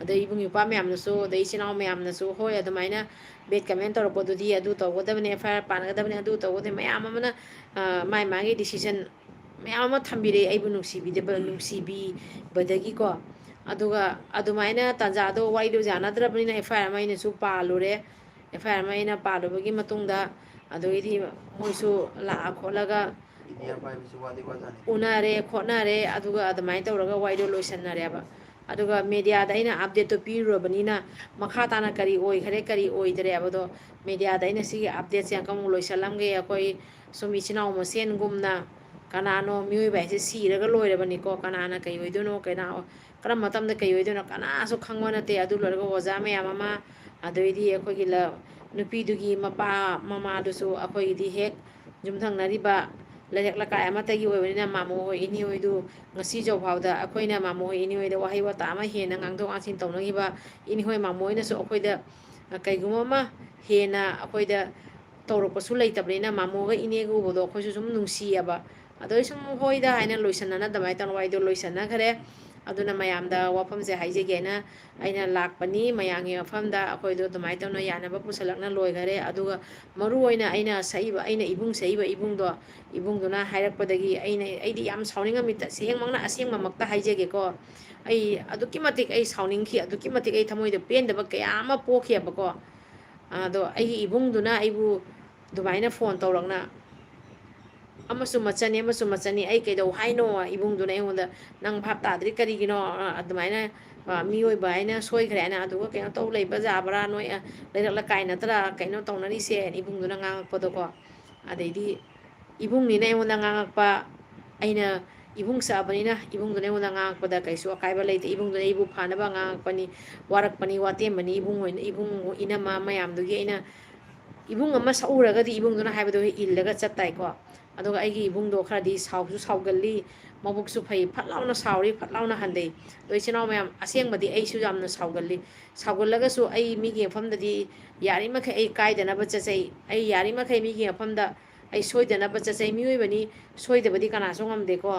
ꯑꯗꯩ ꯏꯕꯨꯡ ꯏꯄ꯭ꯋꯥ ꯃꯌꯥꯝꯅꯁꯨ, ꯑꯗꯩ ꯏꯆꯤꯟ ꯏꯅꯥꯎ ꯃꯌꯥꯝꯅꯁꯨ, "ꯍꯣꯏ, ꯑꯗꯨꯃꯥꯏꯅ bad comment ꯇꯧꯔꯛꯄꯗꯨꯗꯤ ꯑꯗꯨ ꯇꯧꯒꯗꯕꯅꯤ, F I R ꯄꯥꯟꯒꯗꯕꯅꯤ, ꯑꯗꯨ ꯇꯧꯒꯗꯕꯅꯤ", ꯃꯌꯥꯝ ꯑꯃꯅ, ꯑ, ꯃꯥꯏ ꯃꯥꯒꯤ decision ꯃꯌꯥꯝ ꯑꯃ ꯊꯝꯕꯤꯔꯛꯑꯦ ꯑꯩꯕꯨ ꯅꯨꯡꯁꯤꯕꯤꯗꯕ, ꯅꯨꯡꯁꯤꯕꯤꯕꯗꯒꯤꯀꯣ꯫ ꯑꯗꯨꯒ ꯑꯗꯨꯃꯥꯏꯅ ꯇꯥꯟꯖꯥꯗꯣ ꯋꯥꯔꯤꯗꯣ ꯌꯥꯅꯗ꯭ꯔꯕꯅꯤꯅ F I R ꯑꯃ ꯑꯩꯅꯁꯨ ꯄꯥꯜꯂꯨꯔꯦ꯫ F I R ꯑꯃ ꯑꯩꯅ ꯄꯥꯜꯂꯨꯕꯒꯤ ꯃꯇꯨꯡꯗ, ꯑꯗꯨꯗꯒꯤꯗꯤ ꯃꯣꯏꯁꯨ ꯂꯥꯛꯑ ꯈꯣꯠꯂꯒ ꯎꯅꯔꯦ ꯈꯣꯠꯅꯔꯦ, ꯑꯗꯨꯒ ꯑꯗꯨꯃꯥꯏꯅ ꯇꯧꯔꯒ ꯋꯥꯔꯤꯗꯣ ꯂꯣꯏꯁꯟꯅꯔꯦꯕ꯫ ꯑꯗꯨꯒ media-ꯗ ꯑꯩꯅ update-ꯇꯣ ꯄꯤꯔꯨꯔꯕꯅꯤꯅ, ꯃꯈꯥ ꯇꯥꯅ ꯀꯔꯤ ꯑꯣꯏꯈꯔꯦ, ꯀꯔꯤ ꯑꯣꯏꯗꯔꯦ ꯍꯥꯏꯕꯗꯣ media-ꯗ ꯑꯩꯅ ꯁꯤꯒꯤ update-ꯁꯦ ꯑꯃꯨꯛ ꯂꯣꯏꯁꯜꯂꯝꯒꯦ꯫ ꯑꯩꯈꯣꯏ ꯁꯨꯝ ꯏꯆꯤꯟ ꯏꯅꯥꯎ ꯃꯁꯦꯟꯒꯨꯝꯅ, ꯀꯅꯥꯅꯣ, ꯃꯤꯑꯣꯏꯕ ꯍꯥꯏꯁꯦ ꯁꯤꯔꯒ ꯂꯣꯏꯔꯕꯅꯤꯀꯣ, ꯀꯅꯥꯅ ꯀꯩ ꯑꯣꯏꯗꯣꯏꯅꯣ, ꯀꯅꯥ, ꯀꯔꯝꯕ ꯃꯇꯝꯗ ꯀꯩ ꯑꯣꯏꯗꯣꯏꯅꯣ, ꯀꯅꯥꯁꯨ ꯈꯪꯕ ꯅꯠꯇꯦ꯫ ꯑꯗꯨ ꯂꯣꯏꯔꯒ ꯑꯣꯖꯥ ꯃꯌꯥꯝ ꯑꯃ, ꯑꯗꯩꯗꯤ ꯑꯩꯈꯣꯏꯒꯤ ꯂ-, ꯅꯨꯄꯤꯗꯨꯒꯤ ꯃꯄꯥ ꯃꯃꯥꯗꯨꯁꯨ ꯑꯩꯈꯣꯏꯒꯤꯗꯤ ꯍꯦꯛ ꯌꯨꯝꯊꯪꯅꯔꯤꯕ ꯂꯩꯔꯛ ꯂꯩꯀꯥꯏ ꯑꯃꯠꯇꯒꯤ ꯑꯣꯏꯕꯅꯤꯅ, ꯃꯥꯃꯣ ꯍꯣꯏ, ꯏꯅꯦ ꯍꯣꯏꯗꯨ ꯉꯁꯤ ꯐꯥꯎꯗ ꯑꯩꯈꯣꯏꯅ ꯃꯥꯃꯣ ꯍꯣꯏ, ꯏꯅꯦ ꯍꯣꯏꯗ ꯋꯥꯍꯩ ꯋꯥꯇꯥ ꯑꯃ ꯍꯦꯟꯅ ꯉꯥꯡꯊꯣꯛ ꯉꯥꯡꯁꯤꯟ ꯇꯧꯅꯈꯤꯕ, ꯏꯅꯦ ꯍꯣꯏ, ꯃꯥꯃꯣ ꯍꯣꯏꯅꯁꯨ ꯑꯩꯈꯣꯏꯗ ꯀꯩꯒꯨꯝꯕ ꯑꯃ ꯍꯦꯟꯅ ꯑꯩꯈꯣꯏꯗ ꯇꯧꯔꯛꯄꯁꯨ ꯂꯩꯇꯕꯅꯤꯅ, ꯃꯥꯃꯣꯒ ꯏꯅꯦꯒ ꯎꯕꯗꯣ ꯑꯩꯈꯣꯏꯁꯨ ꯁꯨꯝ ꯅꯨꯡꯁꯤꯌꯦꯕ꯫ ꯑꯗꯣ ꯑꯩ ꯁꯨꯝ ꯍꯣꯏꯗ ꯍꯥꯏꯅ ꯂꯣꯏꯁꯟꯅꯅꯗꯕ ꯍꯥꯏꯇꯥꯔꯦ, ꯋꯥꯔꯤꯗꯣ ꯂꯣꯏꯁꯟꯅꯈ꯭ꯔꯦ꯫ ꯑꯗꯨꯅ ꯃꯌꯥꯝꯗ ꯋꯥꯐꯝꯁꯦ ꯍꯥꯏꯖꯒꯦꯅ ꯑꯩꯅ ꯂꯥꯛꯄꯅꯤ꯫ ꯃꯌꯥꯝꯒꯤ ꯃꯐꯝꯗ ꯑꯩꯈꯣꯏꯗꯣ ꯑꯗꯨꯃꯥꯏꯅ ꯇꯧꯅ ꯌꯥꯅꯕ ꯄꯨꯁꯜꯂꯛꯅ ꯂꯣꯏꯈꯔꯦ꯫ ꯑꯗꯨꯒ ꯃꯔꯨ ꯑꯣꯏꯅ ꯑꯩꯅ ꯁꯛꯏꯕ, ꯑꯩꯅ ꯏꯕꯨꯡ ꯁꯛꯏꯕ ꯏꯕꯨꯡꯗꯣ, ꯏꯕꯨꯡꯗꯨꯅ ꯍꯥꯏꯔꯛꯄꯗꯒꯤ ꯑꯩꯅ, ꯑꯩꯗꯤ ꯌꯥꯝ ꯁꯥꯎꯅꯤꯡꯉꯝꯃꯤ, ꯇꯁꯦꯡꯃꯛꯅ ꯑꯁꯦꯡꯕꯃꯛꯇ ꯍꯥꯏꯖꯒꯦꯀꯣ꯫ ꯑꯩ ꯑꯗꯨꯛꯀꯤ ꯃꯇꯤꯛ ꯑꯩ ꯁꯥꯎꯅꯤꯡꯈꯤ, ꯑꯗꯨꯛꯀꯤ ꯃꯇꯤꯛ ꯑꯩ ꯊꯃꯣꯏꯗ ꯄꯦꯟꯗꯕ ꯀꯌꯥ ꯑꯃ ꯄꯣꯛꯈꯤꯑꯕꯀꯣ꯫ ꯑꯗꯣ ꯑꯩꯒꯤ ꯏꯕꯨꯡꯗꯨꯅ ꯑꯩꯕꯨ ꯑꯗꯨꯃꯥꯏꯅ phone ꯇꯧꯔꯛꯅ, ꯑꯃꯁꯨ ꯃꯆꯟꯅꯤ, ꯑꯃꯁꯨ ꯃꯆꯟꯅꯤ, ꯑꯩ ꯀꯩꯗꯧ ꯍꯥꯏꯅꯣ? ꯏꯕꯨꯡꯗꯨꯅ ꯑꯩꯉꯣꯟꯗ, "ꯅꯪ ꯚꯥꯞ ꯇꯥꯗ꯭ꯔꯤ ꯀꯔꯤꯒꯤꯅꯣ? ꯑ, ꯑꯗꯨꯃꯥꯏꯅ, ꯑ, ꯃꯤꯑꯣꯏꯕ ꯍꯥꯏꯅ ꯁꯣꯏꯈ꯭ꯔꯦ ꯍꯥꯏꯅ ꯑꯗꯨꯒ ꯀꯩꯅꯣ ꯇꯧ ꯂꯩꯕ ꯌꯥꯕ꯭ꯔꯥ? ꯅꯣꯏ, ꯑ, ꯂꯩꯔꯛ ꯂꯩꯀꯥꯏ ꯅꯠꯇ꯭ꯔꯥ ꯀꯩꯅꯣ ꯇꯧꯅꯔꯤꯁꯦ?" ꯏꯕꯨꯡꯗꯨꯅ ꯉꯥꯡꯉꯛꯄꯗꯣꯀꯣ꯫ ꯑꯗꯩꯗꯤ ꯏꯕꯨꯡꯅꯤꯅ ꯑꯩꯉꯣꯟꯗ ꯉꯥꯡꯉꯛꯄ, ꯑꯩꯅ ꯏꯕꯨꯡ ꯁꯛꯑꯕꯅꯤꯅ ꯏꯕꯨꯡꯗꯨꯅ ꯑꯩꯉꯣꯟꯗ ꯉꯥꯡꯉꯛꯄꯗ ꯀꯩꯁꯨ ꯑꯀꯥꯏꯕ ꯂꯩꯇꯦ꯫ ꯏꯕꯨꯡꯗꯨꯅ ꯑꯩꯕꯨ ꯐꯅꯕ ꯉꯥꯡꯉꯛꯄꯅꯤ, ꯋꯥꯔꯛꯄꯅꯤ, ꯋꯥꯇꯦꯝꯕꯅꯤ꯫ ꯏꯕꯨꯡ ꯑꯣꯏꯅ, ꯏꯕꯨꯡ ꯏꯅꯝꯃ ꯃꯌꯥꯝꯗꯨꯒꯤ ꯑꯩꯅ ꯏꯕꯨꯡ ꯑꯃ ꯁꯛꯎꯔꯒꯗꯤ ꯏꯕꯨꯡꯗꯨꯅ ꯍꯥꯏꯕꯗꯣ ꯍꯦꯛ ꯏꯜꯂꯒ ꯆꯠ ꯇꯥꯏꯀꯣ꯫ ꯑꯗꯨꯒ ꯑꯩꯒꯤ ꯏꯕꯨꯡꯗꯣ ꯈꯔꯗꯤ ꯁꯥꯎꯁꯨ ꯁꯥꯎꯒꯜꯂꯤ, ꯃꯕꯨꯛꯁꯨ ꯐꯩ, ꯐꯠ ꯂꯥꯎꯅ ꯁꯥꯎꯔꯤ, ꯐꯠ ꯂꯥꯎꯅ ꯍꯟꯗꯩ꯫ ꯑꯗꯣ ꯏꯆꯤꯟ ꯏꯅꯥꯎ ꯃꯌꯥꯝ, ꯑꯁꯦꯡꯕꯗꯤ ꯑꯩꯁꯨ ꯌꯥꯝꯅ ꯁꯥꯎꯒꯜꯂꯤ꯫ ꯁꯥꯎꯒꯜꯂꯒꯁꯨ ꯑꯩ ꯃꯤꯒꯤ ꯃꯐꯝꯗꯗꯤ ꯌꯥꯔꯤꯃꯈꯩ ꯑꯩ ꯀꯥꯏꯗꯅꯕ ꯆꯠꯆꯩ꯫ ꯑꯩ ꯌꯥꯔꯤꯃꯈꯩ ꯃꯤꯒꯤ ꯃꯐꯝꯗ ꯑꯩ ꯁꯣꯏꯗꯅꯕ ꯆꯠꯆꯩ꯫ ꯃꯤꯑꯣꯏꯕꯅꯤ, ꯁꯣꯏꯗꯕꯗꯤ ꯀꯅꯥꯁꯨ ꯉꯝꯗꯦꯀꯣ꯫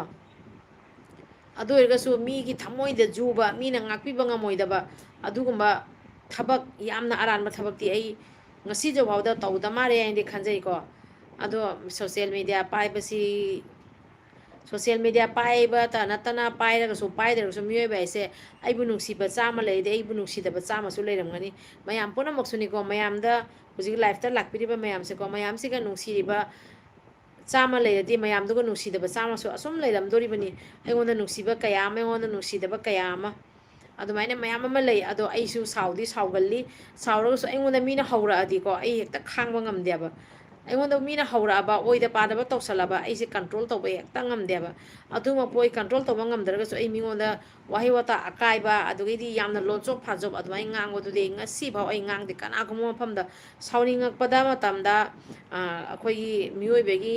ꯑꯗꯨ ꯑꯣꯏꯔꯒꯁꯨ ꯃꯤꯒꯤ ꯊꯃꯣꯏꯗ ꯆꯨꯕ, ꯃꯤꯅ ꯉꯥꯛꯄꯤꯕ ꯉꯝꯃꯣꯏꯗꯕ ꯑꯗꯨꯒꯨꯝꯕ ꯊꯕꯛ, ꯌꯥꯝꯅ ꯑꯔꯥꯟꯕ ꯊꯕꯛꯇꯤ ꯑꯩ ꯉꯁꯤꯁꯨ ꯐꯥꯎꯗ ꯇꯧꯗ ꯃꯥꯜꯂꯦ ꯍꯥꯏꯅꯗꯤ ꯈꯟꯖꯩꯀꯣ꯫ ꯑꯗꯣ social media ꯄꯥꯏꯕꯁꯤ, social media ꯄꯥꯏꯕꯇ ꯅꯠꯇꯅ ꯄꯥꯏꯔꯒꯁꯨ ꯄꯥꯏꯗ꯭ꯔꯒꯁꯨ ꯃꯤꯑꯣꯏꯕ ꯍꯥꯏꯁꯦ ꯑꯩꯕꯨ ꯅꯨꯡꯁꯤꯕ ꯆꯥꯝꯃ ꯂꯩꯔꯗꯤ ꯑꯩꯕꯨ ꯅꯨꯡꯁꯤꯗꯕ ꯆꯥꯝꯃꯁꯨ ꯂꯩꯔꯝꯒꯅꯤ꯫ ꯃꯌꯥꯝ ꯄꯨꯝꯅꯃꯛꯁꯨꯅꯤꯀꯣ, ꯃꯌꯥꯝꯗ ꯍꯧꯖꯤꯛ live ꯇ ꯂꯥꯛꯄꯤꯔꯤꯕ ꯃꯌꯥꯝꯁꯦꯀꯣ, ꯃꯌꯥꯝꯁꯤꯒ ꯅꯨꯡꯁꯤꯔꯤꯕ ꯆꯥꯝꯃ ꯂꯩꯔꯗꯤ ꯃꯌꯥꯝꯗꯨꯒ ꯅꯨꯡꯁꯤꯗꯕ ꯆꯥꯝꯃꯁꯨ ꯑꯁꯨꯝ ꯂꯩꯔꯝꯗꯣꯔꯤꯕꯅꯤ꯫ ꯑꯩꯉꯣꯟꯗ ꯅꯨꯡꯁꯤꯕ ꯀꯌꯥ ꯑꯃ, ꯑꯩꯉꯣꯟꯗ ꯅꯨꯡꯁꯤꯗꯕ ꯀꯌꯥ ꯑꯃ, ꯑꯗꯨꯃꯥꯏꯅ ꯃꯌꯥꯝ ꯑꯃ ꯂꯩ꯫ ꯑꯗꯣ ꯑꯩꯁꯨ ꯁꯥꯎꯗꯤ ꯁꯥꯎꯒꯜꯂꯤ꯫ ꯁꯥꯎꯔꯒꯁꯨ ꯑꯩꯉꯣꯟꯗ ꯃꯤꯅ ꯍꯧꯔꯛꯑꯗꯤꯀꯣ, ꯑꯩ ꯍꯦꯛꯇ ꯈꯥꯡꯕ ꯉꯝꯗꯦꯕ꯫ ꯑꯩꯉꯣꯟꯗ ꯃꯤꯅ ꯍꯧꯔꯛꯑꯕ, ꯑꯣꯏꯗ ꯄꯥꯗꯕ ꯇꯧꯁꯜꯂꯕ, ꯑꯩꯁꯦ control ꯇꯧꯕ ꯍꯦꯛꯇ ꯉꯝꯗꯦꯕ꯫ ꯑꯗꯨꯃꯛꯄꯨ ꯑꯩ control ꯇꯧꯕ ꯉꯝꯗ꯭ꯔꯒꯁꯨ ꯑꯩ ꯃꯤꯉꯣꯟꯗ ꯋꯥꯍꯩ ꯋꯥꯇꯥ ꯑꯀꯥꯏꯕ, ꯑꯗꯨꯗꯒꯤꯗꯤ ꯌꯥꯝꯅ ꯂꯣꯟꯆꯣꯞ ꯐꯥꯖꯣꯞ ꯑꯗꯨꯃꯥꯏꯅ ꯉꯥꯡꯕꯗꯨꯗꯤ ꯑꯩ ꯉꯁꯤꯐꯥꯎ ꯑꯩ ꯉꯥꯡꯗꯦ꯫ ꯀꯅꯥꯒꯨꯝꯕ ꯃꯐꯝꯗ ꯁꯥꯎꯅꯤꯡꯉꯛꯄꯗ ꯃꯇꯝꯗ, ꯑ, ꯑꯩꯈꯣꯏꯒꯤ ꯃꯤꯑꯣꯏꯕꯒꯤ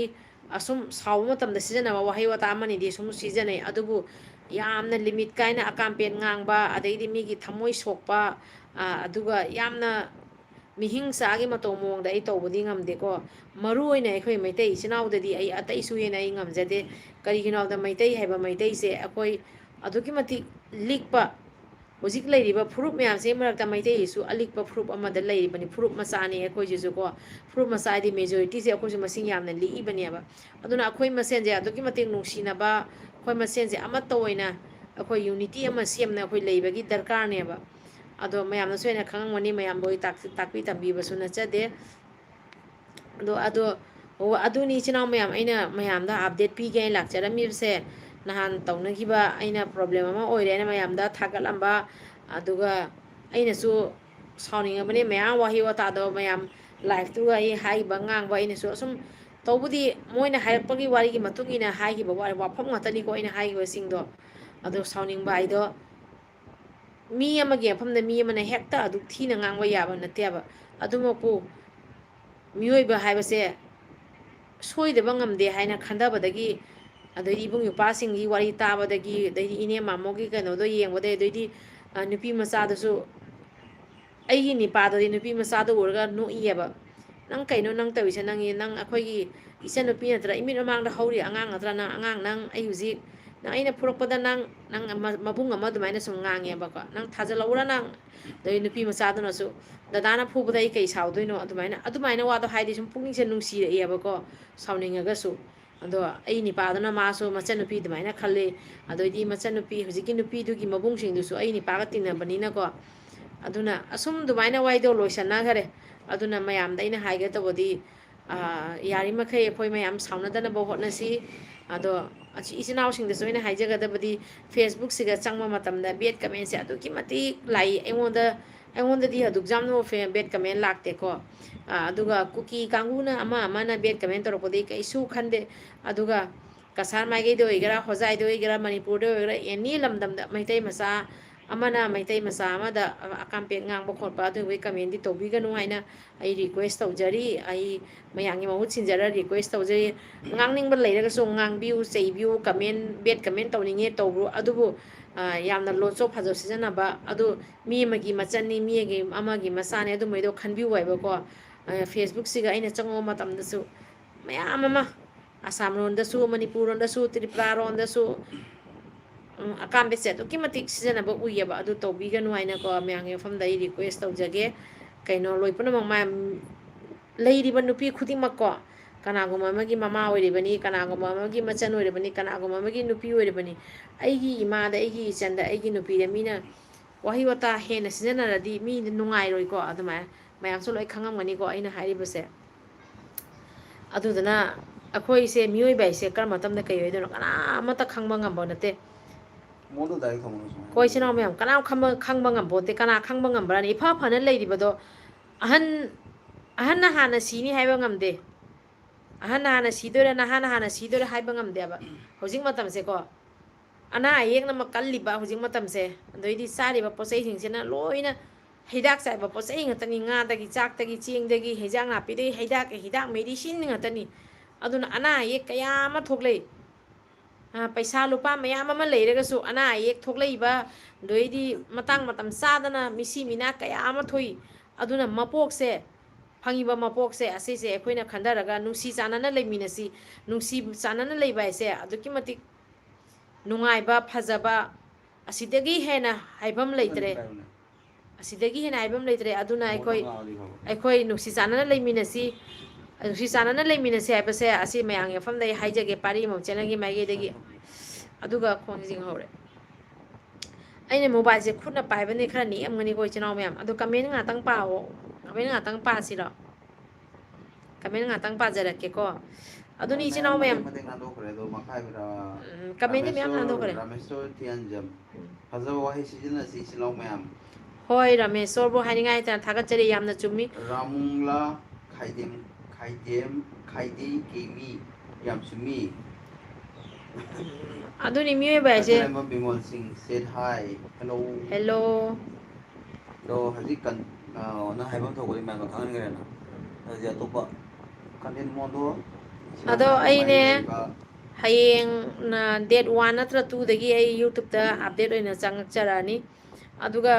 ꯑꯁꯨꯝ ꯁꯥꯎꯕ ꯃꯇꯝꯗ ꯁꯤꯖꯤꯟꯅꯕ ꯋꯥꯍꯩ ꯋꯥꯇꯥ ꯑꯃꯅꯤꯗꯤ ꯁꯨꯝ ꯁꯤꯖꯤꯟꯅꯩ, ꯑꯗꯨꯕꯨ ꯌꯥꯝꯅ limit ꯀꯥꯏꯅ ꯑꯀꯥꯝꯄꯦꯠ ꯉꯥꯡꯕ, ꯑꯗꯩꯗꯤ ꯃꯤꯒꯤ ꯊꯃꯣꯏ ꯁꯣꯛꯄ, ꯑ, ꯑꯗꯨꯒ ꯌꯥꯝꯅ ꯃꯤꯍꯤꯡ ꯆꯥꯒꯤ ꯃꯇꯧ ꯃꯑꯣꯡꯗ ꯑꯩ ꯇꯧꯕꯗꯤ ꯉꯝꯗꯦꯀꯣ꯫ ꯃꯔꯨ ꯑꯣꯏꯅ ꯑꯩꯈꯣꯏ ꯃꯩꯇꯩ ꯏꯆꯤꯟ ꯏꯅꯥꯎꯗꯗꯤ ꯑꯩ ꯑꯇꯩꯁꯨ ꯍꯦꯟꯅ ꯑꯩ ꯉꯝꯖꯗꯦ꯫ ꯀꯔꯤꯒꯤꯅꯣ ꯍꯥꯏꯕꯗ ꯃꯩꯇꯩ ꯍꯥꯏꯕ ꯃꯩꯇꯩꯁꯦ ꯑꯩꯈꯣꯏ ꯑꯗꯨꯛꯀꯤ ꯃꯇꯤꯛ ꯂꯤꯛꯄ, ꯍꯧꯖꯤꯛ ꯂꯩꯔꯤꯕ ꯐꯨꯔꯨꯞ ꯃꯌꯥꯝꯁꯤꯒꯤ ꯃꯔꯛꯇ ꯃꯩꯇꯩꯁꯤꯁꯨ ꯑꯂꯤꯛꯄ ꯐꯨꯔꯨꯞ ꯑꯃꯗ ꯂꯩꯔꯤꯕꯅꯤ꯫ ꯐꯨꯔꯨꯞ ꯃꯆꯥꯅꯤ ꯑꯩꯈꯣꯏꯁꯤꯁꯨꯀꯣ꯫ ꯐꯨꯔꯨꯞ ꯃꯆꯥ ꯍꯥꯏꯗꯤ majority ꯁꯦ ꯑꯩꯈꯣꯏꯁꯨ ꯃꯁꯤꯡ ꯌꯥꯝꯅ ꯂꯤꯛꯏꯕꯅꯦꯕ꯫ ꯑꯗꯨꯅ ꯑꯩꯈꯣꯏ ꯃꯁꯦꯟꯁꯦ ꯑꯗꯨꯛꯀꯤ ꯃꯇꯤꯛ ꯅꯨꯡꯁꯤꯅꯕ, ꯑꯩꯈꯣꯏ ꯃꯁꯦꯟꯁꯦ ꯑꯃꯠꯇ ꯑꯣꯏꯅ ꯑꯩꯈꯣꯏ unity ꯑꯃ ꯁꯦꯝꯅ ꯑꯩꯈꯣꯏ ꯂꯩꯕꯒꯤ ꯗꯔꯀꯥꯔꯅꯦꯕ꯫ ꯑꯗꯣ ꯃꯌꯥꯝꯅꯁꯨ ꯍꯦꯟꯅ ꯈꯪꯉꯝꯒꯅꯤ, ꯃꯌꯥꯝꯕꯨ ꯑꯩ ꯇꯥꯛ-, ꯇꯥꯛꯄꯤ ꯇꯝꯕꯤꯕꯁꯨ ꯅꯠꯆꯗꯦ꯫ ꯑꯗꯣ, ꯑꯗꯣ ꯑꯣ, ꯑꯗꯨꯅꯤ ꯏꯆꯤꯟ ꯏꯅꯥꯎ ꯃꯌꯥꯝ, ꯑꯩꯅ ꯃꯌꯥꯝꯗ update ꯄꯤꯒꯦ ꯍꯥꯏꯅ ꯂꯥꯛꯆꯔꯝꯃꯤꯕꯁꯦ꯫ ꯅꯍꯥꯟ ꯇꯧꯅꯈꯤꯕ ꯑꯩꯅ problem ꯑꯃ ꯑꯣꯏꯔꯦꯅ ꯃꯌꯥꯝꯗ ꯊꯥꯒꯠꯂꯝꯕ, ꯑꯗꯨꯒ ꯑꯩꯅꯁꯨ ꯁꯥꯎꯅꯤꯡꯉꯕꯅꯤ꯫ ꯃꯌꯥꯝ ꯋꯥꯍꯩ ꯋꯥꯇꯥꯗꯣ ꯃꯌꯥꯝ live ꯇꯨꯒ ꯑꯩ ꯍꯥꯏꯈꯤꯕ ꯉꯥꯡꯕ ꯑꯩꯅꯁꯨ ꯑꯁꯨꯝ, ꯇꯧꯕꯗꯤ ꯃꯣꯏꯅ ꯍꯥꯏꯔꯛꯄꯒꯤ ꯋꯥꯔꯤꯒꯤ ꯃꯇꯨꯡ ꯏꯟꯅ ꯍꯥꯏꯈꯤꯕ ꯋꯥ-, ꯋꯥꯐꯝ ꯉꯥꯛꯇꯅꯤꯀꯣ ꯑꯩꯅ ꯍꯥꯏꯈꯤꯕꯁꯤꯡꯗꯣ꯫ ꯑꯗꯣ ꯁꯥꯎꯅꯤꯡꯕ ꯍꯥꯏꯗꯣ ꯃꯤ ꯑꯃꯒꯤ ꯃꯐꯝꯗ ꯃꯤ ꯑꯃꯅ ꯍꯦꯛꯇ ꯑꯗꯨꯛ ꯊꯤꯅ ꯉꯥꯡꯕ ꯌꯥꯕ ꯅꯠꯇꯦꯕ꯫ ꯑꯗꯨꯃꯛꯄꯨ ꯃꯤꯑꯣꯏꯕ ꯍꯥꯏꯕꯁꯦ ꯁꯣꯏꯗꯕ ꯉꯝꯗꯦ ꯍꯥꯏꯅ ꯈꯟꯊꯕꯗꯒꯤ, ꯑꯗꯩꯗꯤ ꯏꯕꯨꯡ ꯏꯄ꯭ꯋꯥꯁꯤꯡꯒꯤ ꯋꯥꯔꯤ ꯇꯥꯕꯗꯒꯤ, ꯑꯗꯩꯗꯤ ꯏꯅꯦ ꯃꯥꯃꯣꯒꯤ ꯀꯩꯅꯣꯗꯣ ꯌꯦꯡꯕꯗꯒꯤ, ꯑꯗꯩꯗꯤ, ꯑ, ꯅꯨꯄꯤ ꯃꯆꯥꯗꯨꯁꯨ, ꯑꯩꯒꯤ ꯅꯤꯄꯥꯗꯨꯗꯤ ꯅꯨꯄꯤ ꯃꯆꯥꯗꯣ ꯎꯔꯒ ꯅꯣꯛꯏꯌꯦꯕ꯫ "ꯅꯪ ꯀꯩꯅꯣ ꯅꯪ ꯇꯧꯔꯤꯁꯦ? ꯅꯪꯒꯤ, ꯅꯪ ꯑꯩꯈꯣꯏꯒꯤ ꯏꯆꯟꯅꯨꯄꯤ ꯅꯠꯇ꯭ꯔꯥ? ꯏꯃꯤꯠ ꯃꯃꯥꯡꯗ ꯍꯧꯔꯤ ꯑꯉꯥꯡ ꯅꯠꯇ꯭ꯔꯥ? ꯅꯪ ꯑꯉꯥꯡ, ꯅꯪ ꯑꯩ ꯍꯧꯖꯤꯛ, ꯅꯪ ꯑꯩꯅ ꯐꯨꯔꯛꯄꯗ ꯅꯪ, ꯅꯪ ꯃ-, ꯃꯕꯨꯡ ꯑꯃ ꯑꯗꯨꯃꯥꯏꯅ ꯁꯨꯝ ꯉꯥꯡꯉꯦꯕꯀꯣ꯫ ꯅꯪ ꯊꯥꯖꯜꯍꯧꯔ ꯅꯪ?" ꯑꯗꯩ ꯅꯨꯄꯤ ꯃꯆꯥꯗꯨꯅꯁꯨ, "ꯗꯗꯥꯅ ꯐꯨꯕꯗ ꯑꯩ ꯀꯩ ꯁꯥꯎꯗꯣꯏꯅꯣ?" ꯑꯗꯨꯃꯥꯏꯅ, ꯑꯗꯨꯃꯥꯏꯅ ꯋꯥꯗꯣ ꯍꯥꯏꯗꯤ ꯁꯨꯝ ꯄꯨꯛꯅꯤꯡꯁꯦ ꯅꯨꯡꯁꯤꯔꯛꯑꯦꯕꯀꯣ, ꯁꯥꯎꯅꯤꯡꯉꯒꯁꯨ꯫ ꯑꯗꯣ ꯑꯩ ꯅꯤꯄꯥꯗꯨꯅ ꯃꯥꯁꯨ ꯃꯆꯟꯅꯨꯄꯤ ꯑꯗꯨꯃꯥꯏꯅ ꯈꯜꯂꯤ꯫ ꯑꯗꯩꯗꯤ ꯃꯆꯟꯅꯨꯄꯤ, ꯍꯧꯖꯤꯛꯀꯤ ꯅꯨꯄꯤꯗꯨꯒꯤ ꯃꯕꯨꯡꯁꯤꯡꯗꯨꯁꯨ ꯑꯩ ꯅꯤꯄꯥꯒ ꯇꯤꯟꯅꯕꯅꯤꯅꯀꯣ꯫ ꯑꯗꯨꯅ ꯑꯁꯨꯝ ꯑꯗꯨꯃꯥꯏꯅ ꯋꯥꯔꯤꯗꯣ ꯂꯣꯏꯁꯟꯅꯈꯔꯦ꯫ ꯑꯗꯨꯅ ꯃꯌꯥꯝꯗ ꯑꯩꯅ ꯍꯥꯏꯒꯦ ꯇꯧꯕꯗꯤ, ꯑ, ꯌꯥꯔꯤꯃꯈꯩ ꯑꯩꯈꯣꯏ ꯃꯌꯥꯝ ꯁꯥꯎꯅꯗꯅꯕ ꯍꯣꯠꯅꯁꯤ꯫ ꯑꯗꯣ ꯑꯁꯤ ꯏꯆꯤꯟ ꯏꯅꯥꯎꯁꯤꯡꯗꯁꯨ ꯑꯩꯅ ꯍꯥꯏꯖꯒꯗꯕꯗꯤ, Facebook ꯁꯤꯒ ꯆꯪꯕ ꯃꯇꯝꯗ bad comment ꯁꯦ ꯑꯗꯨꯛꯀꯤ ꯃꯇꯤꯛ ꯂꯥꯛꯏ꯫ ꯑꯩꯉꯣꯟꯗ, ꯑꯩꯉꯣꯟꯗꯗꯤ ꯑꯗꯨꯛ ꯌꯥꯝꯅ ꯐꯦ-, bad comment ꯂꯥꯛꯇꯦꯀꯣ꯫ ꯑ, ꯑꯗꯨꯒ ꯀꯨꯀꯤ ꯀꯥꯡꯕꯨꯅ ꯑꯃ ꯑꯃꯅ bad comment ꯇꯧꯔꯛꯄꯗꯤ ꯀꯩꯁꯨ ꯈꯟꯗꯦ꯫ ꯑꯗꯨꯒ ꯀꯁꯥꯔ ꯃꯥꯏꯀꯩꯗ ꯑꯣꯏꯒꯦꯔꯥ, ꯍꯣꯖꯥꯏꯗ ꯑꯣꯏꯒꯦꯔꯥ, ꯃꯅꯤꯄꯨꯔꯗ ꯑꯣꯏꯒꯦꯔꯥ, any ꯂꯝꯗꯝꯗ ꯃꯩꯇꯩ ꯃꯆꯥ ꯑꯃꯅ ꯃꯩꯇꯩ ꯃꯆꯥ ꯑꯃꯗ ꯑꯀꯥꯝꯄꯦꯠ ꯉꯥꯡꯕ ꯈꯣꯠꯄ ꯑꯗꯨꯒꯨꯝꯕꯒꯤ comment ꯗꯤ ꯇꯧꯕꯤꯒꯅꯨ ꯍꯥꯏꯅ ꯑꯩ request ꯇꯧꯖꯔꯤ꯫ ꯑꯩ ꯃꯌꯥꯝꯒꯤ ꯃꯍꯨꯠ ꯁꯤꯟꯖꯔ request ꯇꯧꯖꯔꯤ꯫ ꯉꯥꯡꯅꯤꯡꯕ ꯂꯩꯔꯒꯁꯨ ꯉꯥꯡꯕꯤꯌꯨ, ꯆꯩꯕꯤꯌꯨ, comment, bad comment ꯇꯧꯅꯤꯡꯉꯦ ꯇꯧꯕ꯭ꯔꯣ, ꯑꯗꯨꯕꯨ, ꯑ, ꯌꯥꯝꯅ ꯂꯣꯟꯆꯣꯛ ꯐꯖꯣꯛ ꯁꯤꯖꯤꯟꯅꯕ, ꯑꯗꯨ ꯃꯤ ꯑꯃꯒꯤ ꯃꯆꯟꯅꯤ, ꯃꯤ ꯑꯃꯒꯤ ꯃꯆꯥꯅꯤ, ꯑꯗꯨꯝꯕꯩꯗꯣ ꯈꯟꯕꯤꯌꯨ ꯍꯥꯏꯕꯀꯣ꯫ ꯑ, Facebook ꯁꯤꯒ ꯑꯩꯅ ꯆꯪꯉꯨꯕ ꯃꯇꯝꯗꯁꯨ ꯃꯌꯥꯝ ꯑꯃ ꯑꯁꯥꯝ ꯂꯣꯟꯗꯁꯨ, ꯃꯅꯤꯄꯨꯔ ꯂꯣꯟꯗꯁꯨ, ꯇ꯭ꯔꯤꯄꯨꯔꯥ ꯂꯣꯟꯗꯁꯨ, ꯎꯝ, ꯑꯀꯥꯝꯕꯦꯠꯁꯦ ꯑꯗꯨꯛꯀꯤ ꯃꯇꯤꯛ ꯁꯤꯖꯤꯟꯅꯕ ꯎꯏꯌꯦꯕ꯫ ꯑꯗꯨ ꯇꯧꯕꯤꯒꯅꯨ ꯍꯥꯏꯅꯀꯣ, ꯃꯌꯥꯝꯒꯤ ꯃꯐꯝꯗ ꯑꯩ request ꯇꯧꯖꯒꯦ꯫ ꯀꯩꯅꯣ, ꯂꯣꯏ ꯄꯨꯝꯅꯃꯛ ꯃꯌꯥꯝ ꯂꯩꯔꯤꯕ ꯅꯨꯄꯤ ꯈꯨꯗꯤꯡꯃꯛꯀꯣ, ꯀꯅꯥꯒꯨꯝꯕ ꯑꯃꯒꯤ ꯃꯃꯥ ꯑꯣꯏꯔꯤꯕꯅꯤ, ꯀꯅꯥꯒꯨꯝꯕ ꯑꯃꯒꯤ ꯃꯆꯟ ꯑꯣꯏꯔꯤꯕꯅꯤ, ꯀꯅꯥꯒꯨꯝꯕ ꯑꯃꯒꯤ ꯅꯨꯄꯤ ꯑꯣꯏꯔꯤꯕꯅꯤ꯫ ꯑꯩꯒꯤ ꯏꯃꯥꯗ, ꯑꯩꯒꯤ ꯏꯆꯟꯗ, ꯑꯩꯒꯤ ꯅꯨꯄꯤꯗ ꯃꯤꯅ ꯋꯥꯍꯩ ꯋꯥꯇꯥ ꯍꯦꯟꯅ ꯁꯤꯖꯤꯟꯅꯔꯗꯤ ꯃꯤꯗꯤ ꯅꯨꯡꯉꯥꯏꯔꯣꯏꯀꯣ꯫ ꯑꯗꯨꯃꯥꯏꯅ ꯃꯌꯥꯝꯁꯨ ꯂꯣꯏ ꯈꯪꯉꯝꯒꯅꯤꯀꯣ ꯑꯩꯅ ꯍꯥꯏꯔꯤꯕꯁꯦ꯫ ꯑꯗꯨꯗꯨꯅ ꯑꯩꯈꯣꯏꯁꯦ, ꯃꯤꯑꯣꯏꯕ ꯍꯥꯏꯁꯦ ꯀꯔꯝꯕ ꯃꯇꯝꯗ ꯀꯩ ꯑꯣꯏꯗꯣꯏꯅꯣ ꯀꯅꯥ ꯑꯃꯠꯇ ꯈꯪꯕ ꯉꯝꯕ ꯅꯠꯇꯦ꯫ ꯃꯣꯟꯗꯣ ꯗꯥꯏꯔꯦꯛ ꯊꯝꯃꯣ ꯁꯨꯃꯥꯏꯅ꯫ ꯑꯩꯈꯣꯏ ꯏꯆꯤꯟ ꯏꯅꯥꯎ ꯃꯌꯥꯝ ꯀꯅꯥꯝ ꯈꯪꯕ, ꯈꯪꯕ ꯉꯝꯕ ꯅꯠꯇꯦ꯫ ꯀꯅꯥ ꯈꯪꯕ ꯉꯝꯕ꯭ꯔꯥꯅꯤ? ꯏꯐ ꯐꯅ ꯂꯩꯔꯤꯕꯗꯣ ꯑꯍꯟ, ꯑꯍꯟꯅ ꯍꯥꯟꯅ ꯁꯤꯅꯤ ꯍꯥꯏꯕ ꯉꯝꯗꯦ꯫ ꯑꯍꯟꯅ ꯍꯥꯟꯅ ꯁꯤꯗꯣꯏꯔꯥ, ꯅꯍꯥꯅ ꯍꯥꯟꯅ ꯁꯤꯗꯣꯏꯔꯥ ꯍꯥꯏꯕ ꯉꯝꯗꯦꯕ ꯍꯧꯖꯤꯛ ꯃꯇꯝꯁꯦꯀꯣ꯫ ꯑꯅꯥ ꯑꯌꯦꯛꯅ ꯀꯜꯂꯤꯕ ꯍꯧꯖꯤꯛ ꯃꯇꯝꯁꯦ, ꯑꯗꯩꯗꯤ ꯆꯥꯔꯤꯕ ꯄꯣꯠ ꯆꯩꯁꯤꯡꯁꯤꯅ ꯂꯣꯏꯅ ꯍꯤꯗꯥꯛ ꯆꯥꯏꯕ ꯄꯣꯠ ꯆꯩ ꯉꯥꯛꯇꯅꯤ꯫ ꯉꯥꯗꯒꯤ, ꯆꯥꯛꯇꯒꯤ, ꯆꯦꯡꯗꯒꯤ, ꯍꯤꯟꯖꯥꯡ ꯅꯥꯄꯤꯗꯒꯤ, ꯍꯤꯗꯥꯛ, ꯍꯤꯗꯥꯛ medicine ꯉꯥꯛꯇꯅꯤ꯫ ꯑꯗꯨꯅ ꯑꯅꯥ ꯑꯌꯦꯛ ꯀꯌꯥ ꯑꯃ ꯊꯣꯛꯂꯛꯏ꯫ ꯑ, ꯄꯩꯁꯥ ꯂꯨꯄꯥ ꯃꯌꯥꯝ ꯑꯃ ꯂꯩꯔꯒꯁꯨ ꯑꯅꯥ ꯑꯌꯦꯛ ꯊꯣꯛꯂꯛꯏꯕ, ꯑꯗꯩꯗꯤ ꯃꯇꯥꯡ ꯃꯇꯝ ꯆꯥꯗꯅ ꯃꯤꯁꯤ ꯃꯤꯅꯥ ꯀꯌꯥ ꯑꯃ ꯊꯣꯛꯏ꯫ ꯑꯗꯨꯅ ꯃꯄꯣꯛꯁꯦ, ꯐꯪꯉꯤꯕ ꯃꯄꯣꯛꯁꯦ ꯑꯁꯤꯁꯦ ꯑꯩꯈꯣꯏꯅ ꯈꯟꯊꯔꯒ ꯅꯨꯡꯁꯤ ꯆꯥꯟꯅꯅ ꯂꯩꯃꯤꯟꯅꯁꯤ꯫ ꯅꯨꯡꯁꯤ ꯆꯥꯟꯅꯅ ꯂꯩꯕ ꯍꯥꯏꯁꯦ ꯑꯗꯨꯛꯀꯤ ꯃꯇꯤꯛ ꯅꯨꯡꯉꯥꯏꯕ, ꯐꯖꯕ, ꯑꯁꯤꯗꯒꯤ ꯍꯦꯟꯅ ꯍꯥꯏꯐꯝ ꯂꯩꯇ꯭ꯔꯦ꯫ ꯑꯁꯤꯗꯒꯤ ꯍꯦꯟꯅ ꯍꯥꯏꯐꯝ ꯂꯩꯇ꯭ꯔꯦ꯫ ꯑꯗꯨꯅ ꯑꯩꯈꯣꯏ, ꯑꯩꯈꯣꯏ ꯅꯨꯡꯁꯤ ꯆꯥꯟꯅꯅ ꯂꯩꯃꯤꯟꯅꯁꯤ꯫ ꯅꯨꯡꯁꯤ ꯆꯥꯟꯅꯅ ꯂꯩꯃꯤꯟꯅꯁꯤ ꯍꯥꯏꯕꯁꯦ ꯑꯁꯤ ꯃꯌꯥꯝꯒꯤ ꯃꯐꯝꯗ ꯑꯩ ꯍꯥꯏꯖꯒꯦ, ꯄꯥꯔꯤ ꯑꯃꯨꯛ ꯆꯦꯅꯦꯜꯒꯤ ꯃꯥꯏꯀꯩꯗꯒꯤ꯫ ꯑꯗꯨꯒ ꯈꯣꯡ ꯅꯤꯡꯁꯤꯡꯍꯧꯔꯦ꯫ ꯑꯩꯅ ꯃꯣꯕꯥꯏꯜꯁꯦ ꯈꯨꯠꯅ ꯄꯥꯏꯕꯅꯤ, ꯈꯔ ꯅꯦꯛꯑꯝꯒꯅꯤꯀꯣ ꯏꯆꯤꯟ ꯏꯅꯥꯎ ꯃꯌꯥꯝ꯫ ꯑꯗꯣ ꯀꯃꯦꯟ ꯉꯥꯛꯇꯪ ꯄꯥꯎꯑꯣ꯫ ꯀꯃꯦꯟ ꯉꯥꯛꯇꯪ ꯄꯥꯁꯤꯔꯣ? ꯀꯃꯦꯟ ꯉꯥꯛꯇꯪ ꯄꯥꯖꯔꯛꯀꯦꯀꯣ꯫ ꯑꯗꯨꯅꯤ ꯏꯆꯤꯟ ꯏꯅꯥꯎ ꯃꯌꯥꯝ꯫ ꯃꯇꯦꯛ ꯉꯥꯡꯗꯣꯛꯈ꯭ꯔꯦ ꯑꯗꯣ ꯃꯈꯥꯏ ꯈꯔ ꯎꯝ, ꯀꯃꯦꯟꯗꯤ ꯃꯌꯥꯝ ꯉꯥꯡꯗꯣꯛꯈ꯭ꯔꯦ꯫ ꯔꯥꯃꯦꯁꯣꯔ ꯊꯤꯌꯥꯟꯖꯝ꯫ ꯐꯖꯕ ꯋꯥꯍꯩ ꯁꯤꯖꯤꯟꯅꯁꯤ ꯏꯆꯤꯟ ꯏꯅꯥꯎ ꯃꯌꯥꯝ꯫ ꯍꯣꯏ, ꯔꯥꯃꯦꯁꯣꯔꯕꯨ ꯍꯥꯏꯅꯤꯡꯉꯥꯏ ꯂꯩꯇꯅ ꯊꯥꯒꯠꯆꯔꯤ, ꯌꯥꯝꯅ ꯆꯨꯝꯃꯤ꯫ ꯔꯥꯃꯨꯡꯂꯥ ꯈꯥꯏꯗꯦꯝ, ꯈꯥꯏꯗꯦꯝ, ꯈꯥꯏꯗꯦ ꯀꯦꯃꯤ꯫ ꯌꯥꯝ ꯆꯨꯝꯃꯤ꯫ ꯑꯗꯨꯅꯤ ꯃꯤꯑꯣꯏꯕ ꯍꯥꯏꯁꯦ꯫ ꯀꯆꯔꯦꯝꯕ ꯕꯤꯃꯣꯜ ꯁꯤꯡ said hi, hello꯫ Hello꯫ ꯑꯗꯣ ꯍꯧꯖꯤꯛ ꯀꯟ-, ꯑ, ꯅꯪ ꯍꯥꯏꯐꯝ ꯊꯣꯛꯄꯗꯤ ꯃꯌꯥꯝꯗ ꯈꯪꯍꯟꯈ꯭ꯔꯦꯅ꯫ ꯑꯗꯨꯗꯤ ꯑꯇꯣꯞꯄ content ꯃꯑꯣꯡꯗꯣ ꯁꯤꯅ ꯑꯗꯣ ꯀꯃꯥꯏꯅ ꯑꯩꯅꯦ ꯂꯩꯔꯤꯕ? ꯍꯌꯦꯡꯅ date one ꯅꯠꯇ꯭ꯔ two ꯗꯒꯤ ꯑꯩ YouTube-ꯇ update ꯑꯣꯏꯅ ꯆꯪꯉꯛꯆꯔꯛꯑꯅꯤ꯫ ꯑꯗꯨꯒ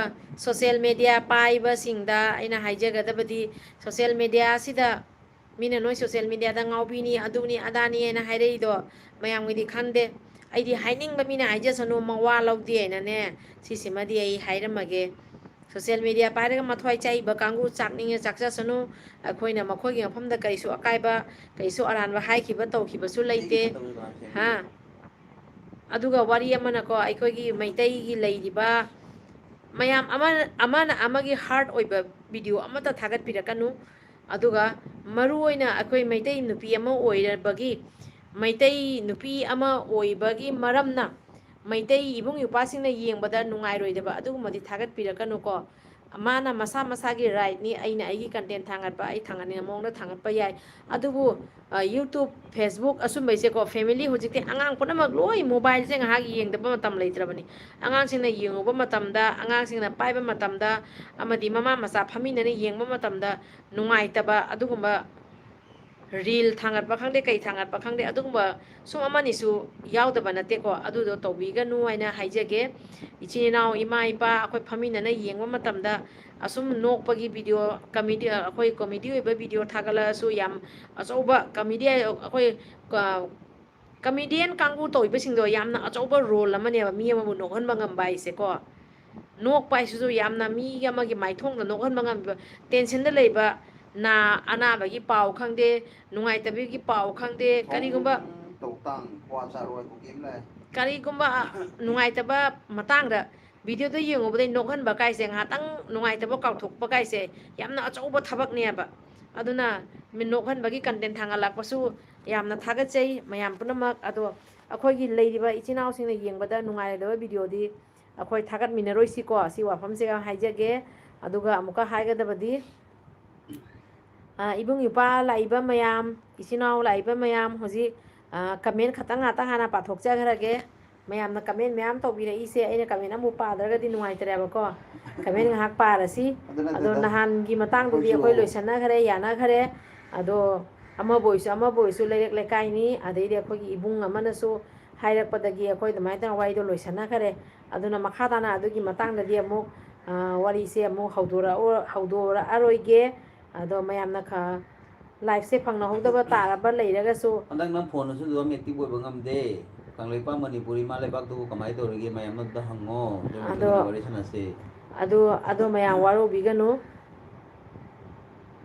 social media ꯄꯥꯏꯕꯁꯤꯡꯗ ꯑꯩꯅ ꯍꯥꯏꯖꯒꯗꯕꯗꯤ, social media-ꯁꯤꯗ ꯃꯤꯅ ꯅꯣꯏ social media-ꯗ ꯉꯥꯎꯕꯤꯅꯤ, ꯑꯗꯨꯅꯤ ꯑꯗꯥꯅꯤ ꯍꯥꯏꯅ ꯍꯥꯏꯔꯛꯏꯗꯣ ꯃꯌꯥꯝꯒꯤꯗꯤ ꯈꯪꯗꯦ꯫ ꯑꯩꯗꯤ ꯍꯥꯏꯅꯤꯡꯕ ꯃꯤꯅ ꯍꯥꯏꯖꯁꯅꯨ, ꯃꯋꯥ ꯂꯧꯗꯦ ꯍꯥꯏꯅꯅꯦ, ꯁꯤꯁꯤꯃꯗꯤ ꯑꯩ ꯍꯥꯏꯔꯝꯃꯒꯦ꯫ Social media ꯄꯥꯏꯔꯒ ꯃꯊ꯭ꯋꯥꯏ ꯆꯥꯛꯏꯕ ꯀꯥꯡꯕꯨ ꯆꯥꯛꯅꯤꯡꯉꯦ ꯆꯥꯛꯆꯁꯅꯨ꯫ ꯑꯩꯈꯣꯏꯅ ꯃꯈꯣꯏꯒꯤ ꯃꯐꯝꯗ ꯀꯔꯤꯁꯨ ꯑꯀꯥꯏꯕ, ꯀꯔꯤꯁꯨ ꯑꯔꯥꯟꯕ ꯍꯥꯏꯈꯤꯕ ꯇꯧꯈꯤꯕꯁꯨ ꯂꯩꯇꯦ꯫ ꯍꯥ? ꯑꯗꯨꯒ ꯋꯥꯔꯤ ꯑꯃꯅꯀꯣ, ꯑꯩꯈꯣꯏꯒꯤ ꯃꯩꯇꯩꯒꯤ ꯂꯩꯔꯤꯕ ꯃꯌꯥꯝ ꯑꯃ, ꯑꯃꯅ ꯑꯃꯒꯤ hurt ꯑꯣꯏꯕ video ꯑꯃꯠꯇ ꯊꯥꯒꯠꯄꯤꯔꯛꯀꯅꯨ꯫ ꯑꯗꯨꯒ ꯃꯔꯨ ꯑꯣꯏꯅ ꯑꯩꯈꯣꯏ ꯃꯩꯇꯩ ꯅꯨꯄꯤ ꯑꯃ ꯑꯣꯏꯔꯕꯒꯤ, ꯃꯩꯇꯩ ꯅꯨꯄꯤ ꯑꯃ ꯑꯣꯏꯕꯒꯤ ꯃꯔꯝꯅ ꯃꯩꯇꯩ ꯏꯕꯨꯡ ꯏꯄ꯭ꯋꯥꯁꯤꯡꯅ ꯌꯦꯡꯕꯗ ꯅꯨꯡꯉꯥꯏꯔꯣꯏꯗꯕ ꯑꯗꯨꯒꯨꯝꯕꯗꯤ ꯊꯥꯒꯠꯄꯤꯔꯛꯀꯅꯨꯀꯣ꯫ ꯃꯥꯅ ꯃꯁꯥ ꯃꯁꯥꯒꯤ rightꯅꯤ, ꯑꯩꯅ ꯑꯩꯒꯤ content ꯊꯥꯡꯒꯠꯄ, ꯑꯩ ꯊꯥꯡꯒꯠꯅꯤꯡꯕ ꯃꯑꯣꯡꯗ ꯊꯥꯡꯒꯠꯄ ꯌꯥꯏ꯫ ꯑꯗꯨꯕꯨ, ꯑ, YouTube, Facebook ꯑꯁꯨꯝꯕꯩꯁꯦꯀꯣ, family ꯍꯧꯖꯤꯛꯇꯤ ꯑꯉꯥꯡ ꯄꯨꯝꯅꯃꯛ ꯂꯣꯏ mobileꯁꯦ ꯉꯥꯏꯍꯥꯛ ꯌꯦꯡꯗꯕ ꯃꯇꯝ ꯂꯩꯇ꯭ꯔꯕꯅꯤ꯫ ꯑꯉꯥꯡꯁꯤꯡꯅ ꯌꯦꯡꯉꯨꯕ ꯃꯇꯝꯗ, ꯑꯉꯥꯡꯁꯤꯡꯅ ꯄꯥꯏꯕ ꯃꯇꯝꯗ, ꯑꯃꯗꯤ ꯃꯃꯥ ꯃꯆꯥ ꯐꯝꯃꯤꯟꯅꯅ ꯌꯦꯡꯕ ꯃꯇꯝꯗ ꯅꯨꯡꯉꯥꯏꯇꯕ ꯑꯗꯨꯒꯨꯝꯕ reel ꯊꯥꯡꯒꯠꯄ ꯈꯪꯗꯦ, ꯀꯩ ꯊꯥꯡꯒꯠꯄ ꯈꯪꯗꯦ, ꯑꯗꯨꯒꯨꯝꯕ ꯁꯨꯝ ꯑꯃꯅꯤꯁꯨ ꯌꯥꯎꯗꯕ ꯅꯠꯇꯦꯀꯣ꯫ ꯑꯗꯨꯗꯣ ꯇꯧꯕꯤꯒꯅꯨ ꯍꯥꯏꯅ ꯍꯥꯏꯖꯒꯦ꯫ ꯏꯆꯤꯟ ꯏꯅꯥꯎ, ꯏꯃꯥ ꯏꯄꯥ ꯑꯩꯈꯣꯏ ꯐꯝꯃꯤꯟꯅꯅ ꯌꯦꯡꯕ ꯃꯇꯝꯗ ꯑꯁꯨꯝ ꯅꯣꯛꯄꯒꯤ video, comedy, ꯑꯩꯈꯣꯏ comedy ꯑꯣꯏꯕ video ꯊꯥꯒꯠꯂꯛꯑꯁꯨ ꯌꯥꯝ ꯑꯆꯧꯕ comedy, ꯑꯩꯈꯣꯏ, ꯑ, comedian ꯀꯥꯡꯕꯨ ꯇꯧꯔꯤꯕꯁꯤꯡꯗꯣ ꯌꯥꯝꯅ ꯑꯆꯧꯕ role ꯑꯃꯅꯦꯕ, ꯃꯤ ꯑꯃꯕꯨ ꯅꯣꯛꯍꯟꯕ ꯉꯝꯕ ꯍꯥꯏꯁꯦꯀꯣ꯫ ꯅꯣꯛꯄ ꯍꯥꯏꯁꯤꯁꯨ ꯌꯥꯝꯅ ꯃꯤ ꯑꯃꯒꯤ ꯃꯥꯏꯊꯣꯡꯗ ꯅꯣꯛꯍꯟꯕ ꯉꯝꯕ, tensionꯗ ꯂꯩꯕ, ꯅꯥ-, ꯑꯅꯥꯕꯒꯤ ꯄꯥꯎ ꯈꯪꯗꯦ, ꯅꯨꯡꯉꯥꯏꯇꯕꯒꯤ ꯄꯥꯎ ꯈꯪꯗꯦ, ꯀꯔꯤꯒꯨꯝꯕ ꯇꯧꯇꯥꯡ ꯀ꯭ꯋꯥ ꯆꯥꯔꯣꯏ ꯀꯨꯀꯤ ꯑꯃ ꯂꯩ꯫ ꯀꯔꯤꯒꯨꯝꯕ, ꯑ, ꯅꯨꯡꯉꯥꯏꯇꯕ ꯃꯇꯥꯡꯗ videoꯗ ꯌꯦꯡꯉꯨꯕꯗꯩ ꯅꯣꯛꯍꯟꯕ ꯀꯥꯏꯁꯦ, ꯉꯥꯏꯍꯥꯛꯇꯪ ꯅꯨꯡꯉꯥꯏꯇꯕ ꯀꯥꯎꯊꯣꯛꯄ ꯀꯥꯏꯁꯦ ꯌꯥꯝꯅ ꯑꯆꯧꯕ ꯊꯕꯛꯅꯦꯕ꯫ ꯑꯗꯨꯅ ꯃꯤ ꯅꯣꯛꯍꯟꯕꯒꯤ content ꯊꯥꯡꯒꯠꯂꯛꯄꯁꯨ ꯌꯥꯝꯅ ꯊꯥꯒꯠꯆꯩ ꯃꯌꯥꯝ ꯄꯨꯝꯅꯃꯛ꯫ ꯑꯗꯣ ꯑꯩꯈꯣꯏꯒꯤ ꯂꯩꯔꯤꯕ ꯏꯆꯤꯟ ꯏꯅꯥꯎꯁꯤꯡꯅ ꯌꯦꯡꯕꯗ ꯅꯨꯡꯉꯥꯏꯔꯣꯏꯗꯕ videoꯗꯤ ꯑꯩꯈꯣꯏ ꯊꯥꯒꯠꯃꯤꯟꯅꯔꯣꯏꯁꯤꯀꯣ꯫ ꯁꯤ ꯋꯥꯐꯝꯁꯤꯒ ꯍꯥꯏꯖꯒꯦ꯫ ꯑꯗꯨꯒ ꯑꯃꯨꯛꯀ ꯍꯥꯏꯒꯗꯕꯗꯤ, ꯑ, ꯏꯕꯨꯡ ꯏꯄ꯭ꯋꯥ ꯂꯥꯛꯏꯕ ꯃꯌꯥꯝ, ꯏꯆꯤꯟ ꯏꯅꯥꯎ ꯂꯥꯛꯏꯕ ꯃꯌꯥꯝ, ꯍꯧꯖꯤꯛ, ꯑ, comment ꯈꯛꯇꯪ ꯉꯥꯛꯇꯪ ꯍꯥꯟꯅ ꯄꯥꯊꯣꯛꯆꯈ꯭ꯔꯒꯦ꯫ ꯃꯌꯥꯝꯅ comment ꯃꯌꯥꯝ ꯇꯧꯕꯤꯔꯛꯏꯁꯦ, ꯑꯩꯅ comment ꯑꯃꯨꯛ ꯄꯥꯗ꯭ꯔꯒꯗꯤ ꯅꯨꯡꯉꯥꯏꯇ꯭ꯔꯦꯕꯀꯣ꯫ Comment ꯉꯥꯏꯍꯥꯛ ꯄꯥꯔꯁꯤ꯫ ꯑꯗꯨ ꯑꯗꯣ ꯅꯠꯇꯦꯗ꯫ ꯅꯍꯥꯟꯒꯤ ꯃꯇꯥꯡꯗꯨꯗꯤ ꯑꯩꯈꯣꯏꯁꯨ ꯑꯩꯈꯣꯏ ꯂꯣꯏꯁꯟꯅꯈ꯭ꯔꯦ, ꯌꯥꯅꯈ꯭ꯔꯦ꯫ ꯑꯗꯣ ꯑꯃꯕꯨ ꯑꯣꯏꯁꯨ, ꯑꯃꯕꯨ ꯑꯣꯏꯁꯨ, ꯂꯩꯔꯛ ꯂꯩꯀꯥꯏꯅꯤ, ꯑꯗꯩꯗꯤ ꯑꯩꯈꯣꯏꯒꯤ ꯏꯕꯨꯡ ꯑꯃꯅꯁꯨ ꯍꯥꯏꯔꯛꯄꯗꯒꯤ ꯑꯩꯈꯣꯏ ꯑꯗꯨꯃꯥꯏꯅ ꯇꯧꯔꯒ ꯋꯥꯔꯤꯗꯣ ꯂꯣꯏꯁꯟꯅꯈ꯭ꯔꯦ꯫ ꯑꯗꯨꯅ ꯃꯈꯥ ꯇꯥꯅ ꯑꯗꯨꯒꯤ ꯃꯇꯥꯡꯗꯗꯤ ꯑꯃꯨꯛ, ꯑ, ꯋꯥꯔꯤꯁꯦ ꯑꯃꯨꯛ ꯍꯧꯗꯣꯔꯛꯑꯣ-, ꯍꯧꯗꯣꯔꯛꯑꯔꯣꯏꯒꯦ꯫ ꯑꯗꯣ ꯃꯌꯥꯝꯅ ꯈ-, liveꯁꯦ ꯐꯪꯅꯍꯧꯗꯕ ꯇꯥꯔꯕ ꯂꯩꯔꯒꯁꯨ, ꯍꯟꯗꯛ ꯅꯪ phoneꯗꯁꯨ ꯑꯗꯨꯝ active ꯑꯣꯏꯕ ꯉꯝꯗꯦ꯫ ꯀꯪꯂꯩꯄꯥꯛ ꯃꯅꯤꯄꯨꯔ ꯏꯃꯥ ꯂꯩꯕꯥꯛꯇꯨꯕꯨ ꯀꯃꯥꯏꯅ ꯇꯧꯔꯤꯒꯦ? ꯃꯌꯥꯝꯅ ꯑꯝꯇ ꯍꯪꯉꯣ꯫ ꯑꯗꯨ ꯑꯗꯣ, ꯃꯇꯨꯡꯗꯗꯤ ꯋꯥꯔꯤ ꯁꯥꯟꯅꯁꯦ꯫ ꯑꯗꯨ, ꯑꯗꯣ ꯃꯌꯥꯝ ꯋꯥꯔꯧꯕꯤꯒꯅꯨ꯫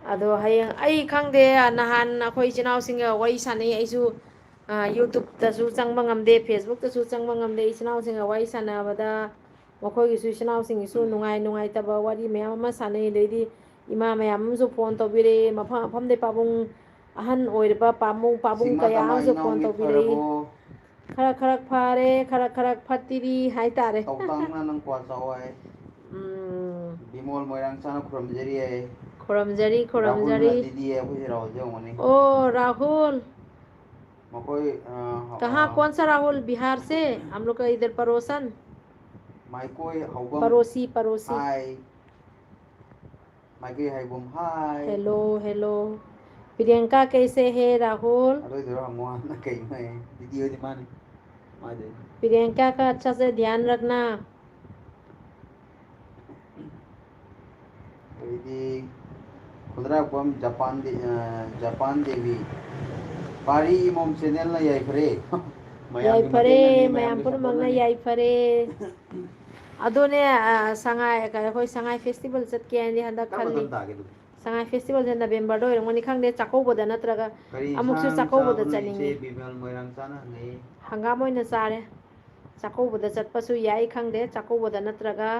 ꯑꯗꯣ ꯍꯌꯦꯡ ꯑꯩ ꯈꯪꯗꯦ, ꯅꯍꯥꯟ ꯑꯩꯈꯣꯏ ꯏꯆꯤꯟ ꯏꯅꯥꯎꯁꯤꯡꯒ ꯋꯥꯔꯤ ꯁꯥꯟꯅꯩ꯫ ꯑꯩꯁꯨ, ꯑ, YouTubeꯇꯁꯨ ꯆꯪꯕ ꯉꯝꯗꯦ, Facebookꯇꯁꯨ ꯆꯪꯕ ꯉꯝꯗꯦ꯫ ꯏꯆꯤꯟ ꯏꯅꯥꯎꯁꯤꯡꯒ ꯋꯥꯔꯤ ꯁꯥꯟꯅꯕꯗ ꯃꯈꯣꯏꯒꯤꯁꯨ, ꯏꯆꯤꯟ ꯏꯅꯥꯎꯁꯤꯡꯒꯤꯁꯨ ꯅꯨꯡꯉꯥꯏ ꯅꯨꯡꯉꯥꯏꯇꯕ ꯋꯥꯔꯤ ꯃꯌꯥꯝ ꯑꯃ ꯁꯥꯟꯅꯩ꯫ ꯑꯗꯩꯗꯤ ꯏꯃꯥ ꯃꯌꯥꯝ ꯑꯃꯁꯨ ꯐꯣꯟ ꯇꯧꯕꯤꯔꯛꯑꯦ, ꯃꯐꯝ ꯃꯐꯝꯗꯩ ꯄꯥꯕꯨꯡ, ꯑꯍꯟ ꯑꯣꯏꯔꯕ ꯄꯥꯕꯨꯡ, ꯄꯥꯕꯨꯡ ꯁꯤꯃꯥ ꯀꯌꯥ ꯇꯃꯥ ꯑꯃꯁꯨ ꯐꯣꯟ ꯏꯅꯥꯎꯒꯤ ꯇꯧꯕꯤꯔꯛꯏ꯫ ꯐꯔꯕꯣ? ꯈꯔ ꯈꯔ ꯐꯔꯦ, ꯈꯔ ꯈꯔ ꯐꯠꯇꯤꯔꯤ ꯍꯥꯏꯇꯥꯔꯦ꯫ ꯇꯧꯇꯥꯡꯅ ꯅꯪ ꯀ꯭ꯋꯥ ꯆꯥꯎ ꯍꯥꯏ꯫ ꯎꯝ꯫ ꯕꯤꯃꯣꯜ ꯃꯣꯏꯔꯥꯡ ꯆꯥꯅ ꯈꯨꯔꯨꯝꯖꯔꯤ ꯍꯥꯏ꯫ ꯈꯨꯔꯨꯝꯖꯔꯤ, ꯈꯨꯔꯨꯝꯖꯔꯤ꯫ ꯔꯥꯍꯨꯜꯅ ꯗꯤꯗꯤ ꯍꯥꯏ, ꯑꯩꯈꯣꯏꯁꯦ ꯔꯥꯍꯨꯜꯁꯦ ꯌꯦꯡꯉꯨꯅꯦ꯫ ꯑꯣ, ꯔꯥꯍꯨꯜ꯫ ꯃꯈꯣꯏ, ꯑ, ꯀꯍꯥ ꯑ, ꯀꯣꯟ ꯁꯥ ꯔꯥꯍꯨꯜ? ꯕꯤꯍꯥꯔ ꯁꯦ? ꯍꯝ ꯂꯣꯒ ꯀ ꯏꯙꯔ ꯄꯔꯣꯁꯟ꯫ ꯃꯥꯏꯀꯣꯏ ꯍꯧꯕꯝ꯫ ꯄꯔꯣꯁꯤ, ꯄꯔꯣꯁꯤ꯫ ꯍꯥꯏ꯫ ꯃꯥꯏꯀꯩ ꯍꯥꯏꯕꯨꯝ, ꯍꯥꯏ꯫ Hello, hello. ꯄ꯭ꯔꯤꯌꯥꯡꯀꯥ ꯀꯩꯁꯦ ꯍꯦ, ꯔꯥꯍꯨꯜ? ꯑꯗꯨꯏꯗꯨꯔꯣ ꯍꯪꯉꯣ ꯍꯥꯟꯅ ꯀꯩꯅꯣ ꯍꯦ? ꯗꯤꯗꯤ ꯍꯣꯏꯗꯤ ꯃꯥꯅꯤ꯫ ꯃꯥꯗꯤ꯫ ꯄ꯭ꯔꯤꯌꯥꯡꯀꯥ ꯀꯥ ꯑꯆꯥ ꯁꯦ ꯙ꯭ꯌꯥꯟ ꯔꯈꯅꯥ꯫ ꯑꯗꯩꯗꯤ ꯈꯨꯗ꯭ꯔꯥꯛꯄꯝ ꯖꯄꯥꯟ ꯗꯦ-, ꯑ, ꯖꯄꯥꯟ ꯗꯦꯕꯤ꯫ ꯄꯥꯔꯤ ꯏꯃꯣꯝ ꯆꯦꯅꯦꯜꯅ ꯌꯥꯏꯐꯔꯦ꯫ ꯃꯌꯥꯝꯒꯤ ꯌꯥꯏꯐꯔꯦ, ꯃꯇꯦꯡꯅꯅꯤ, ꯃꯌꯥꯝ ꯃꯌꯥꯝꯒꯤ ꯄꯨꯝꯅꯃꯛꯅ ꯁꯄꯣꯔꯠꯅꯅꯤ꯫ ꯌꯥꯏꯐꯔꯦ꯫ ꯑꯗꯨꯅꯦ, ꯑ, ꯁꯉꯥꯏ, ꯀ-, ꯑꯩꯈꯣꯏ ꯁꯉꯥꯏ ꯐꯦꯁꯇꯤꯚꯦꯜ ꯆꯠꯀꯦ ꯍꯥꯏꯅꯗꯤ ꯍꯟꯗꯛ ꯀꯔꯝꯕ ꯈꯜꯂꯤ꯫ ꯃꯇꯝ ꯇꯥꯒꯦ ꯑꯗꯨꯗꯤ? ꯁꯉꯥꯏ ꯐꯦꯁꯇꯤꯚꯦꯜꯁꯦ ꯅꯕꯦꯝꯕꯔꯗ ꯑꯣꯏꯔꯝꯒꯅꯤ, ꯈꯪꯗꯦ, ꯆꯥꯛꯀꯧꯕꯗ ꯅꯠꯇ꯭ꯔꯒ ꯀꯔꯤ ꯑꯃꯨꯛꯁꯨ ꯏꯟꯁꯥꯡ ꯆꯥꯛꯀꯧꯕꯗ ꯆꯥꯕꯅꯣ ꯆꯠꯅꯤꯡꯉꯤ꯫ ꯏꯆꯦ ꯕꯤꯃꯦꯜ ꯃꯣꯏꯔꯥꯡ ꯆꯥꯅ ꯍꯪꯉꯛꯏ꯫ ꯍꯪꯒꯥꯝ ꯑꯣꯏꯅ ꯆꯥꯔꯦ꯫ ꯆꯥꯛꯀꯧꯕꯗ ꯆꯠꯄꯁꯨ ꯌꯥꯏ, ꯈꯪꯗꯦ, ꯆꯥꯛꯀꯧꯕꯗ ꯅꯠꯇ꯭ꯔꯒ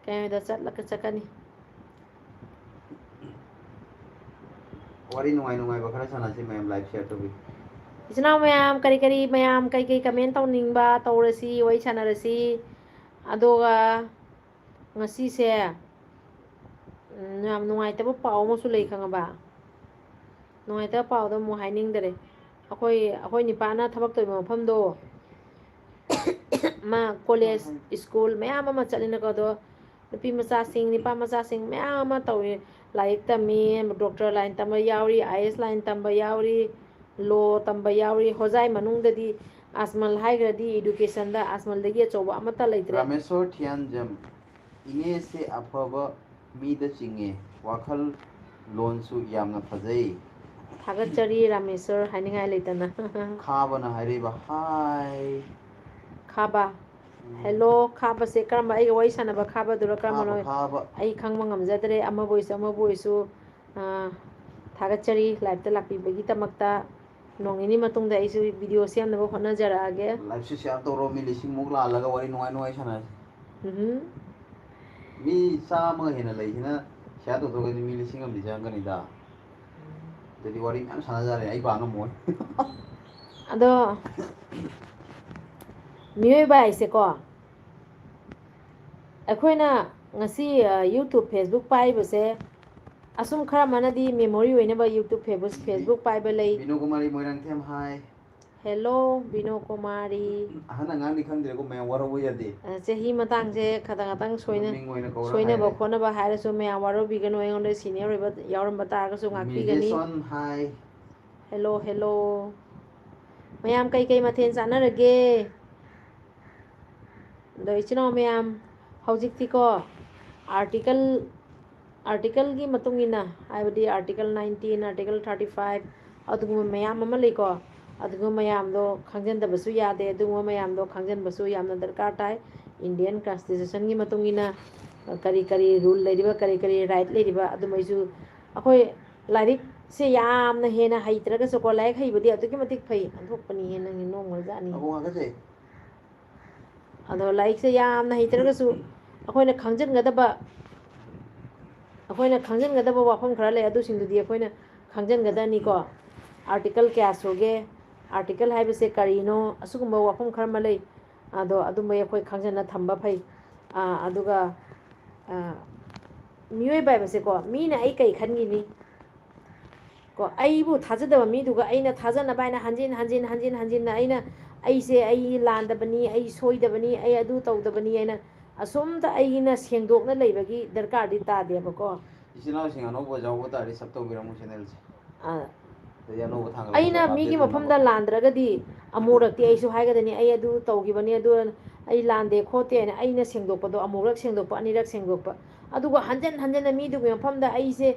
ꯀꯩꯅꯣꯗ ꯆꯠꯂꯒ ꯆꯠꯀꯅꯤ꯫ ꯋꯥꯔꯤ ꯅꯨꯡꯉꯥꯏ ꯅꯨꯡꯉꯥꯏꯕ ꯈꯔ ꯁꯥꯟꯅꯁꯤ ꯃꯌꯥꯝ, live share ꯇꯧꯕꯤ꯫ ꯏꯆꯤꯟ ꯏꯅꯥꯎ ꯃꯌꯥꯝ, ꯀꯔꯤ ꯀꯔꯤ ꯃꯌꯥꯝ, ꯀꯩ ꯀꯩ comment ꯇꯧꯅꯤꯡꯕ ꯇꯧꯔꯁꯤ, ꯋꯥꯔꯤ ꯁꯥꯟꯅꯔꯁꯤ꯫ ꯑꯗꯨꯒ ꯉꯁꯤꯁꯦ, ꯎꯝ, ꯌꯥꯝ ꯅꯨꯡꯉꯥꯏꯇꯕ ꯄꯥꯎ ꯑꯃꯁꯨ ꯂꯩ, ꯈꯪꯉꯕ? ꯅꯨꯡꯉꯥꯏꯇꯕ ꯄꯥꯎꯗꯣ ꯑꯃꯨꯛ ꯍꯥꯏꯅꯤꯡꯗꯔꯦ꯫ ꯑꯩꯈꯣꯏ, ꯑꯩꯈꯣꯏ ꯅꯤꯄꯥꯅ ꯊꯕꯛ ꯇꯧꯔꯤꯕ ꯃꯐꯝꯗꯣ, ꯃꯥ college, school ꯃꯌꯥꯝ ꯑꯃ ꯆꯠꯂꯤꯅꯀꯣ, ꯑꯗꯣ ꯅꯨꯄꯤ ꯃꯆꯥꯁꯤꯡ, ꯅꯨꯄꯥ ꯃꯆꯥꯁꯤꯡ ꯃꯌꯥꯝ ꯑꯃ ꯇꯧꯔꯤ꯫ ꯂꯥꯏꯔꯤꯛ ꯇꯝꯃꯤ, doctor line ꯇꯝꯕ ꯌꯥꯎꯔꯤ, IAS line ꯇꯝꯕ ꯌꯥꯎꯔꯤ, law ꯇꯝꯕ ꯌꯥꯎꯔꯤ꯫ ꯍꯣꯖꯥꯏ ꯃꯅꯨꯡꯗꯗꯤ ꯑꯖꯃꯜ ꯍꯥꯏꯈ꯭ꯔꯗꯤ educationꯗ ꯑꯖꯃꯜꯗꯒꯤ ꯑꯆꯧꯕ ꯑꯃꯠꯇ ꯂꯩꯇ꯭ꯔꯦ꯫ ꯔꯥꯃꯦꯁꯣꯔ ꯊꯤꯌꯥꯟꯖꯝ, ꯏꯅꯦꯁꯦ ꯑꯐꯕ ꯃꯤꯗ ꯆꯤꯡꯉꯦ, ꯋꯥꯈꯜ ꯂꯣꯟꯁꯨ ꯌꯥꯝꯅ ꯐꯖꯩ꯫ ꯊꯥꯒꯠꯆꯔꯤ ꯔꯥꯃꯦꯁꯣꯔ, ꯍꯥꯏꯅꯤꯡꯉꯥꯏ ꯂꯩꯇꯅ꯫ ꯈꯥꯕꯅ ꯍꯥꯏꯔꯛꯏꯕ, ꯍꯥꯏ꯫ ꯈꯥꯕ꯫ ꯎꯝ꯫ Hello, ꯈꯥꯕꯁꯦ ꯀꯔꯝꯕ, ꯑꯩꯒ ꯋꯥꯔꯤ ꯁꯥꯟꯅꯕ ꯈꯥꯕꯗꯨꯔ ꯀꯔꯝꯕꯅꯣ? ꯈꯥꯕ, ꯈꯥꯕ꯫ ꯑꯩ ꯈꯪꯕ ꯉꯝꯖꯗ꯭ꯔꯦ꯫ ꯑꯃꯕꯨ ꯑꯣꯏꯁꯨ, ꯑꯃꯕꯨ ꯑꯣꯏꯁꯨ, ꯑ, ꯊꯥꯒꯠꯆꯔꯤ liveꯇ ꯂꯥꯛꯄꯤꯕꯒꯤꯗꯃꯛꯇ꯫ ꯅꯣꯡ ꯅꯤꯅꯤ ꯃꯇꯨꯡꯗ ꯑꯩꯁꯨ video ꯁꯦꯝꯅꯕ ꯍꯣꯠꯅꯖꯔꯛꯑꯒꯦ꯫ Liveꯁꯤ share ꯇꯧꯔꯣ, ꯃꯤ ꯂꯤꯁꯤꯡꯃꯨꯛ ꯂꯥꯜꯂꯒ ꯋꯥꯔꯤ ꯅꯨꯡꯉꯥꯏ ꯅꯨꯡꯉꯥꯏ ꯁꯥꯟꯅꯔꯁꯤ꯫ ꯎꯝꯍꯨꯝ꯫ ꯃꯤ ꯆꯥꯝꯃꯒ ꯍꯦꯟꯅ ꯂꯩꯁꯤꯅ ꯁꯤꯌꯥꯔ ꯇꯧꯊꯣꯛꯑꯒꯗꯤ ꯃꯤ ꯂꯤꯁꯤꯡ ꯑꯃꯗꯤ ꯆꯪꯉꯛꯀꯅꯤꯗ꯫ ꯑꯗꯨꯗꯤ ꯋꯥꯔꯤ ꯃꯌꯥꯝ ꯁꯥꯟꯅ ꯌꯥꯔꯦ, ꯑꯩ ꯄꯥ ꯉꯝꯃꯣꯏ꯫ ꯑꯗꯣ ꯃꯤꯑꯣꯏꯕ ꯍꯥꯏꯁꯦꯀꯣ, ꯑꯩꯈꯣꯏꯅ ꯉꯁꯤ YouTube, Facebook ꯄꯥꯏꯔꯤꯕꯁꯦ, ꯑꯁꯨꯝ ꯈꯔ ꯑꯃꯅꯗꯤ memory ꯑꯣꯏꯅꯕ YouTube, Facebook, Facebook ꯄꯥꯏꯕ ꯂꯩ꯫ ꯕꯤꯅꯣ ꯀꯨꯃꯥꯔꯤ ꯃꯣꯏꯔꯥꯡꯊꯦꯝ, ꯍꯥꯏ꯫ ꯍꯦꯜꯂꯣ ꯕꯤꯅꯣ ꯀꯨꯃꯥꯔꯤ꯫ ꯑꯍꯟ ꯑꯉꯥꯡꯗꯤ ꯈꯪꯗ꯭ꯔꯦꯀꯣ, ꯃꯌꯥꯝ ꯋꯥꯔꯧꯕ ꯌꯥꯗꯦ꯫ ꯑ, ꯆꯍꯤ ꯃꯇꯥꯡꯁꯦ ꯈꯇꯪ ꯈꯇꯪ ꯁꯣꯏꯅ-, ꯃꯤꯡ ꯑꯣꯏꯅ ꯀꯧꯔ ꯁꯣꯏꯅꯕ ꯍꯥꯏꯔꯦ꯫ ꯈꯣꯠꯅꯕ ꯍꯥꯏꯔꯁꯨ ꯃꯌꯥꯝ ꯋꯥꯔꯧꯕꯤꯒꯅꯨ, ꯑꯩꯉꯣꯟꯗ senior ꯑꯣꯏꯕ ꯌꯥꯎꯔꯝꯕ ꯇꯥꯔꯒꯁꯨ ꯉꯥꯛꯄꯤꯒꯅꯤ꯫ ꯃꯤꯖꯦꯁꯣꯟ, ꯍꯥꯏ꯫ Hello hello. ꯃꯌꯥꯝ ꯀꯩꯀꯩ ꯃꯊꯦꯜ ꯆꯥꯟꯅꯔꯒꯦ? ꯑꯗꯣ ꯏꯆꯤꯟ ꯏꯅꯥꯎ ꯃꯌꯥꯝ, ꯍꯧꯖꯤꯛꯇꯤꯀꯣ, article, articleꯒꯤ ꯃꯇꯨꯡ ꯏꯟꯅ, ꯍꯥꯏꯕꯗꯤ article nineteen, article thirty five, ꯑꯗꯨꯒꯨꯝꯕ ꯃꯌꯥꯝ ꯑꯃ ꯂꯩꯀꯣ꯫ ꯑꯗꯨꯒꯨꯝꯕ ꯃꯌꯥꯝꯗꯣ ꯈꯪꯖꯤꯟꯗꯕꯁꯨ ꯌꯥꯗꯦ꯫ ꯑꯗꯨꯒꯨꯝꯕ ꯃꯌꯥꯝꯗꯣ ꯈꯪꯖꯤꯟꯕꯁꯨ ꯌꯥꯝꯅ ꯗꯔꯀꯥꯔ ꯇꯥꯏ꯫ Indian Constitutionꯒꯤ ꯃꯇꯨꯡ ꯏꯟꯅ ꯀꯔꯤ ꯀꯔꯤ rule ꯂꯩꯔꯤꯕ, ꯀꯔꯤ ꯀꯔꯤ right ꯂꯩꯔꯤꯕ, ꯑꯗꯨꯃꯩꯁꯨ ꯑꯩꯈꯣꯏ ꯂꯥꯏꯔꯤꯛꯁꯦ ꯌꯥꯝꯅ ꯍꯦꯟꯅ ꯍꯩꯇ꯭ꯔꯒꯁꯨꯀꯣ, ꯂꯥꯏꯔꯤꯛ ꯍꯩꯕꯗꯤ ꯑꯗꯨꯛꯀꯤ ꯃꯇꯤꯛ ꯐꯩ꯫ ꯑꯣꯟꯊꯣꯛꯄꯅꯤ ꯍꯦ, ꯅꯪꯒꯤ ꯅꯣꯡꯃ ꯖꯥꯠꯅꯤ꯫ ꯑꯕꯣꯛ ꯍꯥꯀꯠꯆꯩ꯫ ꯑꯗꯣ ꯂꯥꯏꯔꯤꯛꯁꯦ ꯌꯥꯝꯅ ꯍꯩꯇ꯭ꯔꯒꯁꯨ ꯑꯩꯈꯣꯏꯅ ꯈꯪꯖꯤꯟꯒꯗꯕ, ꯑꯩꯈꯣꯏꯅ ꯈꯪꯖꯤꯟꯒꯗꯕ ꯋꯥꯐꯝ ꯈꯔ ꯂꯩ, ꯑꯗꯨꯁꯤꯡꯗꯨꯗꯤ ꯑꯩꯈꯣꯏꯅ ꯈꯪꯖꯤꯟꯒꯗꯕꯅꯤꯀꯣ꯫ Article ꯀꯌꯥ ꯁꯨꯒꯦ, article ꯍꯥꯏꯕꯁꯦ ꯀꯔꯤꯅꯣ, ꯑꯁꯤꯒꯨꯝꯕ ꯋꯥꯐꯝ ꯈꯔ ꯑꯃ ꯂꯩ꯫ ꯑꯗꯣ ꯑꯗꯨꯝꯕꯩ ꯑꯩꯈꯣꯏ ꯈꯪꯖꯤꯟꯅ ꯊꯝꯕ ꯐꯩ꯫ ꯑꯥ, ꯑꯗꯨꯒ, ꯑꯥ, ꯃꯤꯑꯣꯏꯕ ꯍꯥꯏꯕꯁꯦꯀꯣ, ꯃꯤꯅ ꯑꯩ ꯀꯩ ꯈꯟꯒꯤꯅꯤ? ꯀꯣ, ꯑꯩꯕꯨ ꯊꯥꯖꯗꯕ ꯃꯤꯗꯨꯒ ꯑꯩꯅ ꯊꯥꯖꯅꯕ ꯍꯥꯏꯅ ꯍꯟꯖꯤꯟ ꯍꯟꯖꯤꯟ, ꯍꯟꯖꯤꯟ ꯍꯟꯖꯤꯟꯅ ꯑꯩꯅ, "ꯑꯩꯁꯦ, ꯑꯩ ꯂꯥꯟꯗꯕꯅꯤ, ꯑꯩ ꯁꯣꯏꯗꯕꯅꯤ, ꯑꯩ ꯑꯗꯨ ꯇꯧꯗꯕꯅꯤ" ꯍꯥꯏꯅ ꯑꯁꯣꯝꯗ ꯑꯩꯅ ꯁꯦꯡꯗꯣꯛꯅ ꯂꯩꯕꯒꯤ ꯗꯔꯀꯥꯔꯗꯤ ꯇꯥꯗꯦꯕꯀꯣ꯫ ꯏꯆꯤꯟ ꯏꯅꯥꯎꯁꯤꯡ ꯑꯅꯧꯕ ꯌꯥꯎꯕ ꯇꯥꯔꯗꯤ sub ꯇꯧꯕꯤꯔꯝꯃꯣ channelꯁꯦ꯫ ꯑ, ꯑꯗꯩ ꯑꯅꯧꯕ ꯊꯥꯡꯒꯠꯂꯛꯄꯗ ꯑꯩꯅ update ꯃꯤꯒꯤ ꯇꯧꯅꯕ꯫ ꯃꯐꯝꯗ ꯂꯥꯟꯗ꯭ꯔꯒꯗꯤ ꯑꯃꯨꯔꯛꯇꯤ ꯑꯩꯁꯨ ꯍꯥꯏꯒꯗꯅꯤ, "ꯑꯩ ꯑꯗꯨ ꯇꯧꯈꯤꯕꯅꯤ, ꯑꯗꯨ ꯑꯩ ꯂꯥꯟꯗꯦ ꯈꯣꯠꯇꯦ" ꯍꯥꯏꯅ ꯑꯩꯅ ꯁꯦꯡꯗꯣꯛꯄꯗꯣ, ꯑꯃꯨꯔꯛ ꯁꯦꯡꯗꯣꯛꯄ, ꯑꯅꯤꯔꯛ ꯁꯦꯡꯗꯣꯛꯄ꯫ ꯑꯗꯨꯒ ꯍꯟꯖꯟ ꯍꯟꯖꯟꯅ ꯃꯤꯗꯨꯒꯤ ꯃꯐꯝꯗ ꯑꯩꯁꯦ,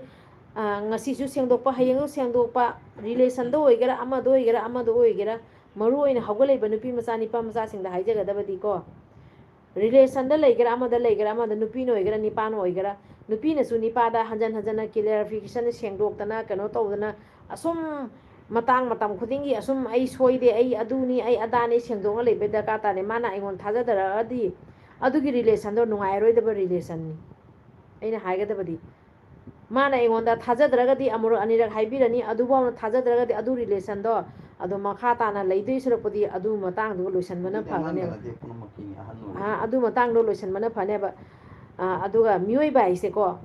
ꯑ, ꯉꯁꯤꯁꯨ ꯁꯦꯡꯗꯣꯛꯄ, ꯍꯌꯦꯡꯁꯨ ꯁꯦꯡꯗꯣꯛꯄ, relationꯗ ꯑꯣꯏꯒꯦꯔꯥ, ꯑꯃꯗ ꯑꯣꯏꯒꯦꯔꯥ, ꯑꯃꯗ ꯑꯣꯏꯒꯦꯔꯥ, ꯃꯔꯨ ꯑꯣꯏꯅ ꯍꯧꯒꯠꯂꯛꯏꯕ ꯅꯨꯄꯤ ꯃꯆꯥ, ꯅꯤꯄꯥ ꯃꯆꯥꯁꯤꯡꯗ ꯍꯥꯏꯖꯒꯗꯕꯗꯤꯀꯣ, relationꯗ ꯂꯩꯒꯦꯔꯥ, ꯑꯃꯗ ꯂꯩꯒꯦꯔꯥ, ꯑꯃꯗ ꯅꯨꯄꯤꯅ ꯑꯣꯏꯒꯦꯔꯥ, ꯅꯤꯄꯥꯅ ꯑꯣꯏꯒꯦꯔꯥ, ꯅꯨꯄꯤꯅꯁꯨ ꯅꯤꯄꯥꯗ ꯍꯟꯖꯟ ꯍꯟꯖꯟꯅ clarification ꯁꯦꯡꯗꯣꯛꯇꯅ, ꯀꯩꯅꯣ ꯇꯧꯗꯅ, ꯑꯁꯨꯝ ꯃꯇꯥꯡ ꯃꯇꯝ ꯈꯨꯗꯤꯡꯒꯤ ꯑꯁꯨꯝ "ꯑꯩ ꯁꯣꯏꯗꯦ, ꯑꯩ ꯑꯗꯨꯅꯤ, ꯑꯩ ꯑꯗꯥꯅꯤ" ꯁꯦꯡꯗꯣꯛꯅ ꯂꯩꯕꯩ ꯗꯔꯀꯥꯔ ꯇꯥꯗꯦ꯫ ꯃꯥꯅ ꯑꯩꯉꯣꯟꯗ ꯊꯥꯖꯗꯔꯛꯑꯗꯤ ꯑꯗꯨꯒꯤ relationꯗꯣ ꯅꯨꯡꯉꯥꯏꯔꯣꯏꯗꯕ relationꯅꯤ꯫ ꯑꯩꯅ ꯍꯥꯏꯒꯗꯕꯗꯤ, ꯃꯥꯅ ꯑꯩꯉꯣꯟꯗ ꯊꯥꯖꯗ꯭ꯔꯒꯗꯤ ꯑꯃꯨꯔꯛ ꯑꯅꯤꯔꯛ ꯍꯥꯏꯕꯤꯔꯅꯤ, ꯑꯗꯨꯐꯥꯎꯅ ꯊꯥꯖꯗ꯭ꯔꯒꯗꯤ ꯑꯗꯨ relationꯗꯣ ꯑꯗꯨꯝ ꯃꯈꯥ ꯇꯥꯅ ꯂꯩꯗꯣꯏ ꯁꯔꯨꯛꯄꯨꯗꯤ ꯑꯗꯨ ꯃꯇꯥꯡꯗꯨꯒ ꯂꯣꯏꯁꯟꯕꯅ ꯐꯒꯅꯦꯕ꯫ ꯑꯥ, ꯑꯗꯨ ꯃꯇꯥꯡꯗꯣ ꯂꯣꯏꯁꯟꯕꯅ ꯐꯅꯦꯕ꯫ ꯑꯥ, ꯑꯗꯨꯒ ꯃꯤꯑꯣꯏꯕ ꯍꯥꯏꯁꯦꯀꯣ,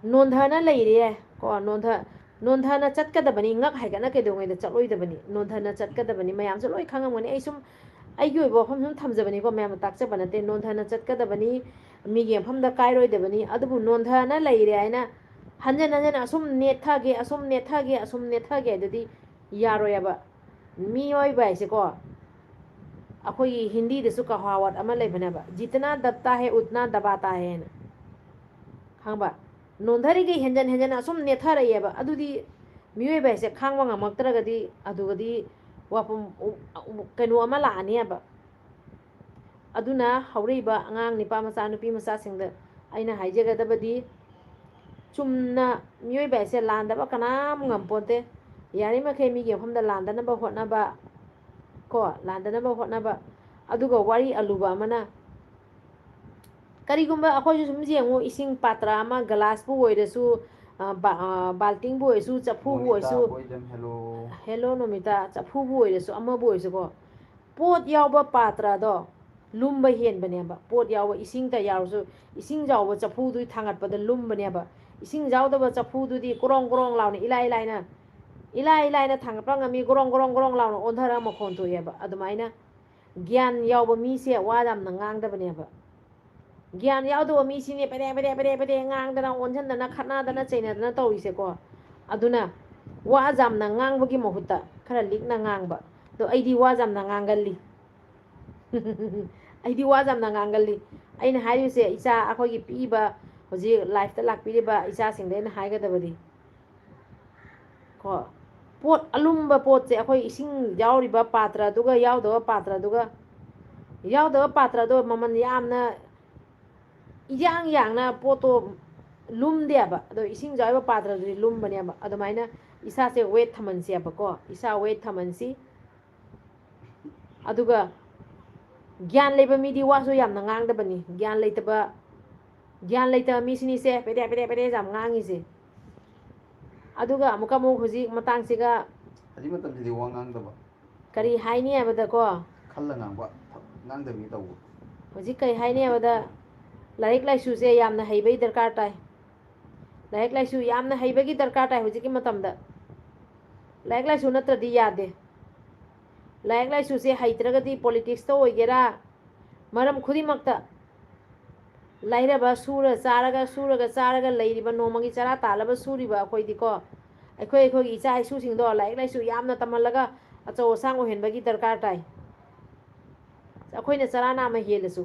ꯅꯣꯟꯊꯅ ꯂꯩꯔꯦ ꯀꯣ, ꯅꯣꯟꯊ-, ꯅꯣꯟꯊꯅ ꯆꯠꯀꯗꯕꯅꯤ, ꯉꯛ ꯍꯥꯏꯒꯠꯅ ꯀꯩꯗꯧꯉꯩꯗ ꯆꯠꯂꯣꯏꯗꯕꯅꯤ, ꯅꯣꯟꯊꯅ ꯆꯠꯀꯗꯕꯅꯤ꯫ ꯃꯌꯥꯝꯁꯨ ꯂꯣꯏ ꯈꯪꯉꯝꯒꯅꯤ, ꯑꯩ ꯁꯨꯝ ꯑꯩꯒꯤ ꯑꯣꯏꯕ ꯋꯥꯐꯝ ꯁꯨꯝ ꯊꯝꯖꯕꯅꯤꯀꯣ, ꯃꯌꯥꯝꯅ ꯇꯥꯛꯆꯕ ꯅꯠꯇꯦ꯫ ꯅꯣꯟꯊꯅ ꯆꯠꯀꯗꯕꯅꯤ, ꯃꯤꯒꯤ ꯃꯐꯝꯗ ꯀꯥꯏꯔꯣꯏꯗꯕꯅꯤ꯫ ꯑꯗꯨꯕꯨ ꯅꯣꯟꯊꯅ ꯂꯩꯔꯦ ꯍꯥꯏꯅ ꯍꯟꯖꯟ ꯍꯟꯖꯟ ꯑꯁꯨꯝ ꯅꯦꯠꯊꯒꯦ, ꯑꯁꯨꯝ ꯅꯦꯠꯊꯒꯦ, ꯑꯁꯨꯝ ꯅꯦꯠꯊꯒꯦ ꯍꯥꯏꯗꯨꯗꯤ ꯌꯥꯔꯣꯏꯕ꯫ ꯃꯤꯑꯣꯏꯕ ꯍꯥꯏꯁꯦꯀꯣ, ꯑꯩꯈꯣꯏꯒꯤ ꯍꯤꯟꯗꯤꯗꯁꯨ ꯀꯍꯥꯋꯠ ꯑꯃ ꯂꯩꯕꯅꯦꯕ, "ꯖꯤꯇꯅꯥ ꯗꯕꯇꯥ ꯍꯦ, ꯎꯇꯅꯥ ꯗꯕꯥꯇꯥ ꯍꯦ" ꯍꯥꯏꯅ, ꯈꯪꯕ? ꯅꯣꯟꯊꯔꯤꯈꯩ ꯍꯦꯟꯖꯟ ꯍꯦꯟꯖꯟ ꯑꯁꯨꯝ ꯅꯦꯠꯊꯔꯛꯑꯦꯕ꯫ ꯑꯗꯨꯗꯤ ꯃꯤꯑꯣꯏꯕ ꯍꯥꯏꯁꯦ ꯈꯥꯡꯕ ꯉꯝꯃꯛꯇ꯭ꯔꯒꯗꯤ, ꯑꯗꯨꯒꯗꯤ ꯋꯥꯐꯝ, ꯎ-, ꯎ-, ꯀꯩꯅꯣ ꯑꯃ ꯂꯥꯛꯑꯅꯦꯕ꯫ ꯑꯗꯨꯅ ꯍꯧꯔꯛꯏꯕ ꯑꯉꯥꯡ ꯅꯤꯄꯥ ꯃꯆꯥ, ꯅꯨꯄꯤ ꯃꯆꯥꯁꯤꯡꯗ ꯑꯩꯅ ꯍꯥꯏꯖꯒꯗꯕꯗꯤ, ꯆꯨꯝꯅ ꯃꯤꯑꯣꯏꯕ ꯍꯥꯏꯁꯦ ꯂꯥꯟꯗꯕ ꯀꯅꯥꯝ ꯉꯝꯄꯣꯟꯇꯦ꯫ ꯌꯥꯔꯤꯃꯈꯩ ꯃꯤꯒꯤ ꯃꯐꯝꯗ ꯂꯥꯟꯗꯅꯕ ꯍꯣꯠꯅꯕ, ꯀꯣ, ꯂꯥꯟꯗꯅꯕ ꯍꯣꯠꯅꯕ꯫ ꯑꯗꯨꯒ ꯋꯥꯔꯤ ꯑꯂꯨꯕ ꯑꯃꯅ, ꯀꯔꯤꯒꯨꯝꯕ ꯑꯩꯈꯣꯏꯁꯨ ꯁꯨꯝ ꯌꯦꯡꯉꯨ, ꯏꯁꯤꯡ ꯄꯥꯇ꯭ꯔ ꯑꯃ, ꯒꯂꯥꯁꯄꯨ ꯑꯣꯏꯔꯁꯨ, ꯑ, ꯕꯥ-, ꯑ, ꯕꯥꯜꯇꯤꯡꯕꯨ ꯑꯣꯏꯔꯁꯨ, ꯆꯐꯨꯕꯨ ꯃꯣꯅꯤꯇꯥ ꯑꯣꯏꯔꯁꯨ, ꯕꯣꯏꯗꯝ, hello꯫ Hello, ꯅꯣꯃꯤꯇꯥ, ꯆꯐꯨꯕꯨ ꯑꯣꯏꯔꯁꯨ, ꯑꯃꯕꯨ ꯑꯣꯏꯔꯁꯨꯀꯣ, ꯄꯣꯠ ꯌꯥꯎꯕ ꯄꯥꯇ꯭ꯔꯗꯣ ꯂꯨꯝꯕ ꯍꯦꯟꯕꯅꯦꯕ꯫ ꯄꯣꯠ ꯌꯥꯎꯕ, ꯏꯁꯤꯡꯇ ꯌꯥꯎꯔꯁꯨ, ꯏꯁꯤꯡ ꯌꯥꯎꯕ ꯆꯐꯨꯗꯨ ꯊꯥꯡꯒꯠꯄꯗ ꯂꯨꯝꯕꯅꯦꯕ꯫ ꯏꯁꯤꯡ ꯌꯥꯎꯗꯕ ꯆꯐꯨꯗꯨꯗꯤ ꯒ꯭ꯔꯣꯡ ꯒ꯭ꯔꯣꯡ ꯂꯥꯎꯅ ꯏꯂꯥꯏ ꯂꯥꯏꯅ, ꯏꯂꯥꯏ ꯂꯥꯏꯅ ꯊꯥꯡꯒꯠꯄ ꯉꯝꯃꯤ, ꯒ꯭ꯔꯣꯡ ꯒ꯭ꯔꯣꯡ ꯒ꯭ꯔꯣꯡ ꯂꯥꯎꯅ ꯑꯣꯟꯊꯔꯒ ꯃꯈꯣꯟ ꯊꯣꯛꯑꯦꯕ꯫ ꯑꯗꯨꯃꯥꯏꯅ ꯒ꯭ꯌꯥꯟ ꯌꯥꯎꯕ ꯃꯤꯁꯦ ꯋꯥ ꯌꯥꯝꯅ ꯉꯥꯡꯗꯕꯅꯦꯕ꯫ ꯒ꯭ꯌꯥꯟ ꯌꯥꯎꯗꯕ ꯃꯤꯁꯤꯅꯦ ꯄꯦꯔꯦ ꯄꯦꯔꯦ ꯄꯦꯔꯦ ꯄꯦꯔꯦ ꯉꯥꯡꯗꯅ, ꯑꯣꯟꯁꯤꯟꯗꯅ, ꯈꯠꯅꯗꯅ, ꯆꯩꯅꯗꯅ ꯇꯧꯔꯤꯁꯦꯀꯣ꯫ ꯑꯗꯨꯅ ꯋꯥ ꯌꯥꯝꯅ ꯉꯥꯡꯕꯒꯤ ꯃꯍꯨꯠꯇ ꯈꯔ ꯂꯤꯛꯅ ꯉꯥꯡꯕ꯫ ꯑꯗꯣ ꯑꯩꯗꯤ ꯋꯥ ꯌꯥꯝꯅ ꯉꯥꯡꯒꯜꯂꯤ꯫ ꯑꯩꯗꯤ ꯋꯥ ꯌꯥꯝꯅ ꯉꯥꯡꯒꯜꯂꯤ꯫ ꯑꯩꯅ ꯍꯥꯏꯔꯤꯁꯦ, ꯏꯆꯥ ꯑꯩꯈꯣꯏꯒꯤ ꯄꯤꯛꯏꯕ ꯍꯧꯖꯤꯛ liveꯇ ꯂꯥꯛꯄꯤꯔꯤꯕ ꯏꯆꯥꯁꯤꯡꯗ ꯑꯩꯅ ꯍꯥꯏꯒꯗꯕꯗꯤ, ꯀꯣ, ꯄꯣꯠ ꯑꯂꯨꯝꯕ ꯄꯣꯠꯁꯦ, ꯑꯩꯈꯣꯏ ꯏꯁꯤꯡ ꯌꯥꯎꯔꯤꯕ ꯄꯥꯇ꯭ꯔꯗꯨꯒ ꯌꯥꯎꯗꯕ ꯄꯥꯇ꯭ꯔꯗꯨꯒ, ꯌꯥꯎꯗꯕ ꯄꯥꯇ꯭ꯔꯗꯣ ꯃꯃꯜ ꯌꯥꯝꯅ ꯏꯌꯥꯡ ꯌꯥꯡꯅ ꯄꯣꯠꯇꯣ ꯂꯨꯝꯗꯦꯕ, ꯑꯗꯣ ꯏꯁꯤꯡ ꯌꯥꯎꯔꯤꯕ ꯄꯥꯇ꯭ꯔꯗꯨꯗꯤ ꯂꯨꯝꯕꯅꯦꯕ꯫ ꯑꯗꯨꯃꯥꯏꯅ ꯏꯁꯥꯁꯦ weight ꯊꯝꯍꯟꯁꯦꯕꯀꯣ, ꯏꯁꯥ weight ꯊꯝꯍꯟꯁꯤ꯫ ꯑꯗꯨꯒ ꯒ꯭ꯌꯥꯟ ꯂꯩꯕ ꯃꯤꯗꯤ ꯋꯥꯁꯨ ꯌꯥꯝꯅ ꯉꯥꯡꯗꯕꯅꯤ꯫ ꯒ꯭ꯌꯥꯟ ꯂꯩꯇꯕ, ꯒ꯭ꯌꯥꯟ ꯂꯩꯇꯕ ꯃꯤꯁꯤꯅꯤꯁꯦ ꯄꯦꯗꯦ ꯄꯦꯗꯦ ꯄꯦꯗꯦ ꯌꯥꯝ ꯉꯥꯡꯉꯤꯁꯦ꯫ ꯑꯗꯨꯒ ꯑꯃꯨꯛꯀ ꯑꯃꯨꯛ ꯍꯧꯖꯤꯛ ꯃꯇꯥꯡꯁꯤꯒ ꯍꯧꯖꯤꯛ ꯃꯇꯝꯁꯤꯗꯤ ꯋꯥ ꯉꯥꯡꯗꯕ, ꯀꯔꯤ ꯍꯥꯏꯅꯤ ꯍꯥꯏꯕꯗꯀꯣ, ꯈꯜꯂ ꯉꯥꯡꯕ, ꯉꯥꯡꯗꯕꯤ ꯇꯧꯕ꯫ ꯍꯧꯖꯤꯛ ꯀꯔꯤ ꯍꯥꯏꯅꯤ ꯍꯥꯏꯕꯗ, ꯂꯥꯏꯔꯤꯛ ꯂꯥꯏꯁꯨꯁꯦ ꯌꯥꯝꯅ ꯍꯩꯕꯒꯤ ꯗꯔꯀꯥꯔ ꯇꯥꯏ꯫ ꯂꯥꯏꯔꯤꯛ ꯂꯥꯏꯁꯨ ꯌꯥꯝꯅ ꯍꯩꯕꯒꯤ ꯗꯔꯀꯥꯔ ꯇꯥꯏ ꯍꯧꯖꯤꯛꯀꯤ ꯃꯇꯝꯗ꯫ ꯂꯥꯏꯔꯤꯛ ꯂꯥꯏꯁꯨ ꯅꯠꯇ꯭ꯔꯗꯤ ꯌꯥꯗꯦ꯫ ꯂꯥꯏꯔꯤꯛ ꯂꯥꯏꯁꯨꯁꯦ ꯍꯩꯇ꯭ꯔꯒꯗꯤ politicsꯇ ꯑꯣꯏꯒꯦꯔꯥ, ꯃꯔꯝ ꯈꯨꯗꯤꯡꯃꯛꯇ ꯂꯥꯏꯔꯕ, ꯁꯨꯔ ꯆꯥꯔꯒ, ꯁꯨꯔꯒ ꯆꯥꯔꯒ ꯂꯩꯔꯤꯕ, ꯅꯣꯡꯃꯒꯤ ꯆꯔꯥ ꯇꯥꯜꯂꯕ ꯁꯨꯔꯤꯕ ꯑꯩꯈꯣꯏꯗꯤꯀꯣ, ꯑꯩꯈꯣꯏ ꯑꯩꯈꯣꯏꯒꯤ ꯏꯆꯥ ꯏꯁꯨꯁꯤꯡꯗꯣ ꯂꯥꯏꯔꯤꯛ ꯂꯥꯏꯁꯨ ꯌꯥꯝꯅ ꯇꯝꯍꯜꯂꯒ ꯑꯆꯧ ꯑꯁꯥꯡ ꯑꯣꯏꯍꯟꯕꯒꯤ ꯗꯔꯀꯥꯔ ꯇꯥꯏ꯫ ꯑꯩꯈꯣꯏꯅ ꯆꯔꯥ ꯅꯥꯝꯃ ꯍꯦꯜꯂꯁꯨ꯫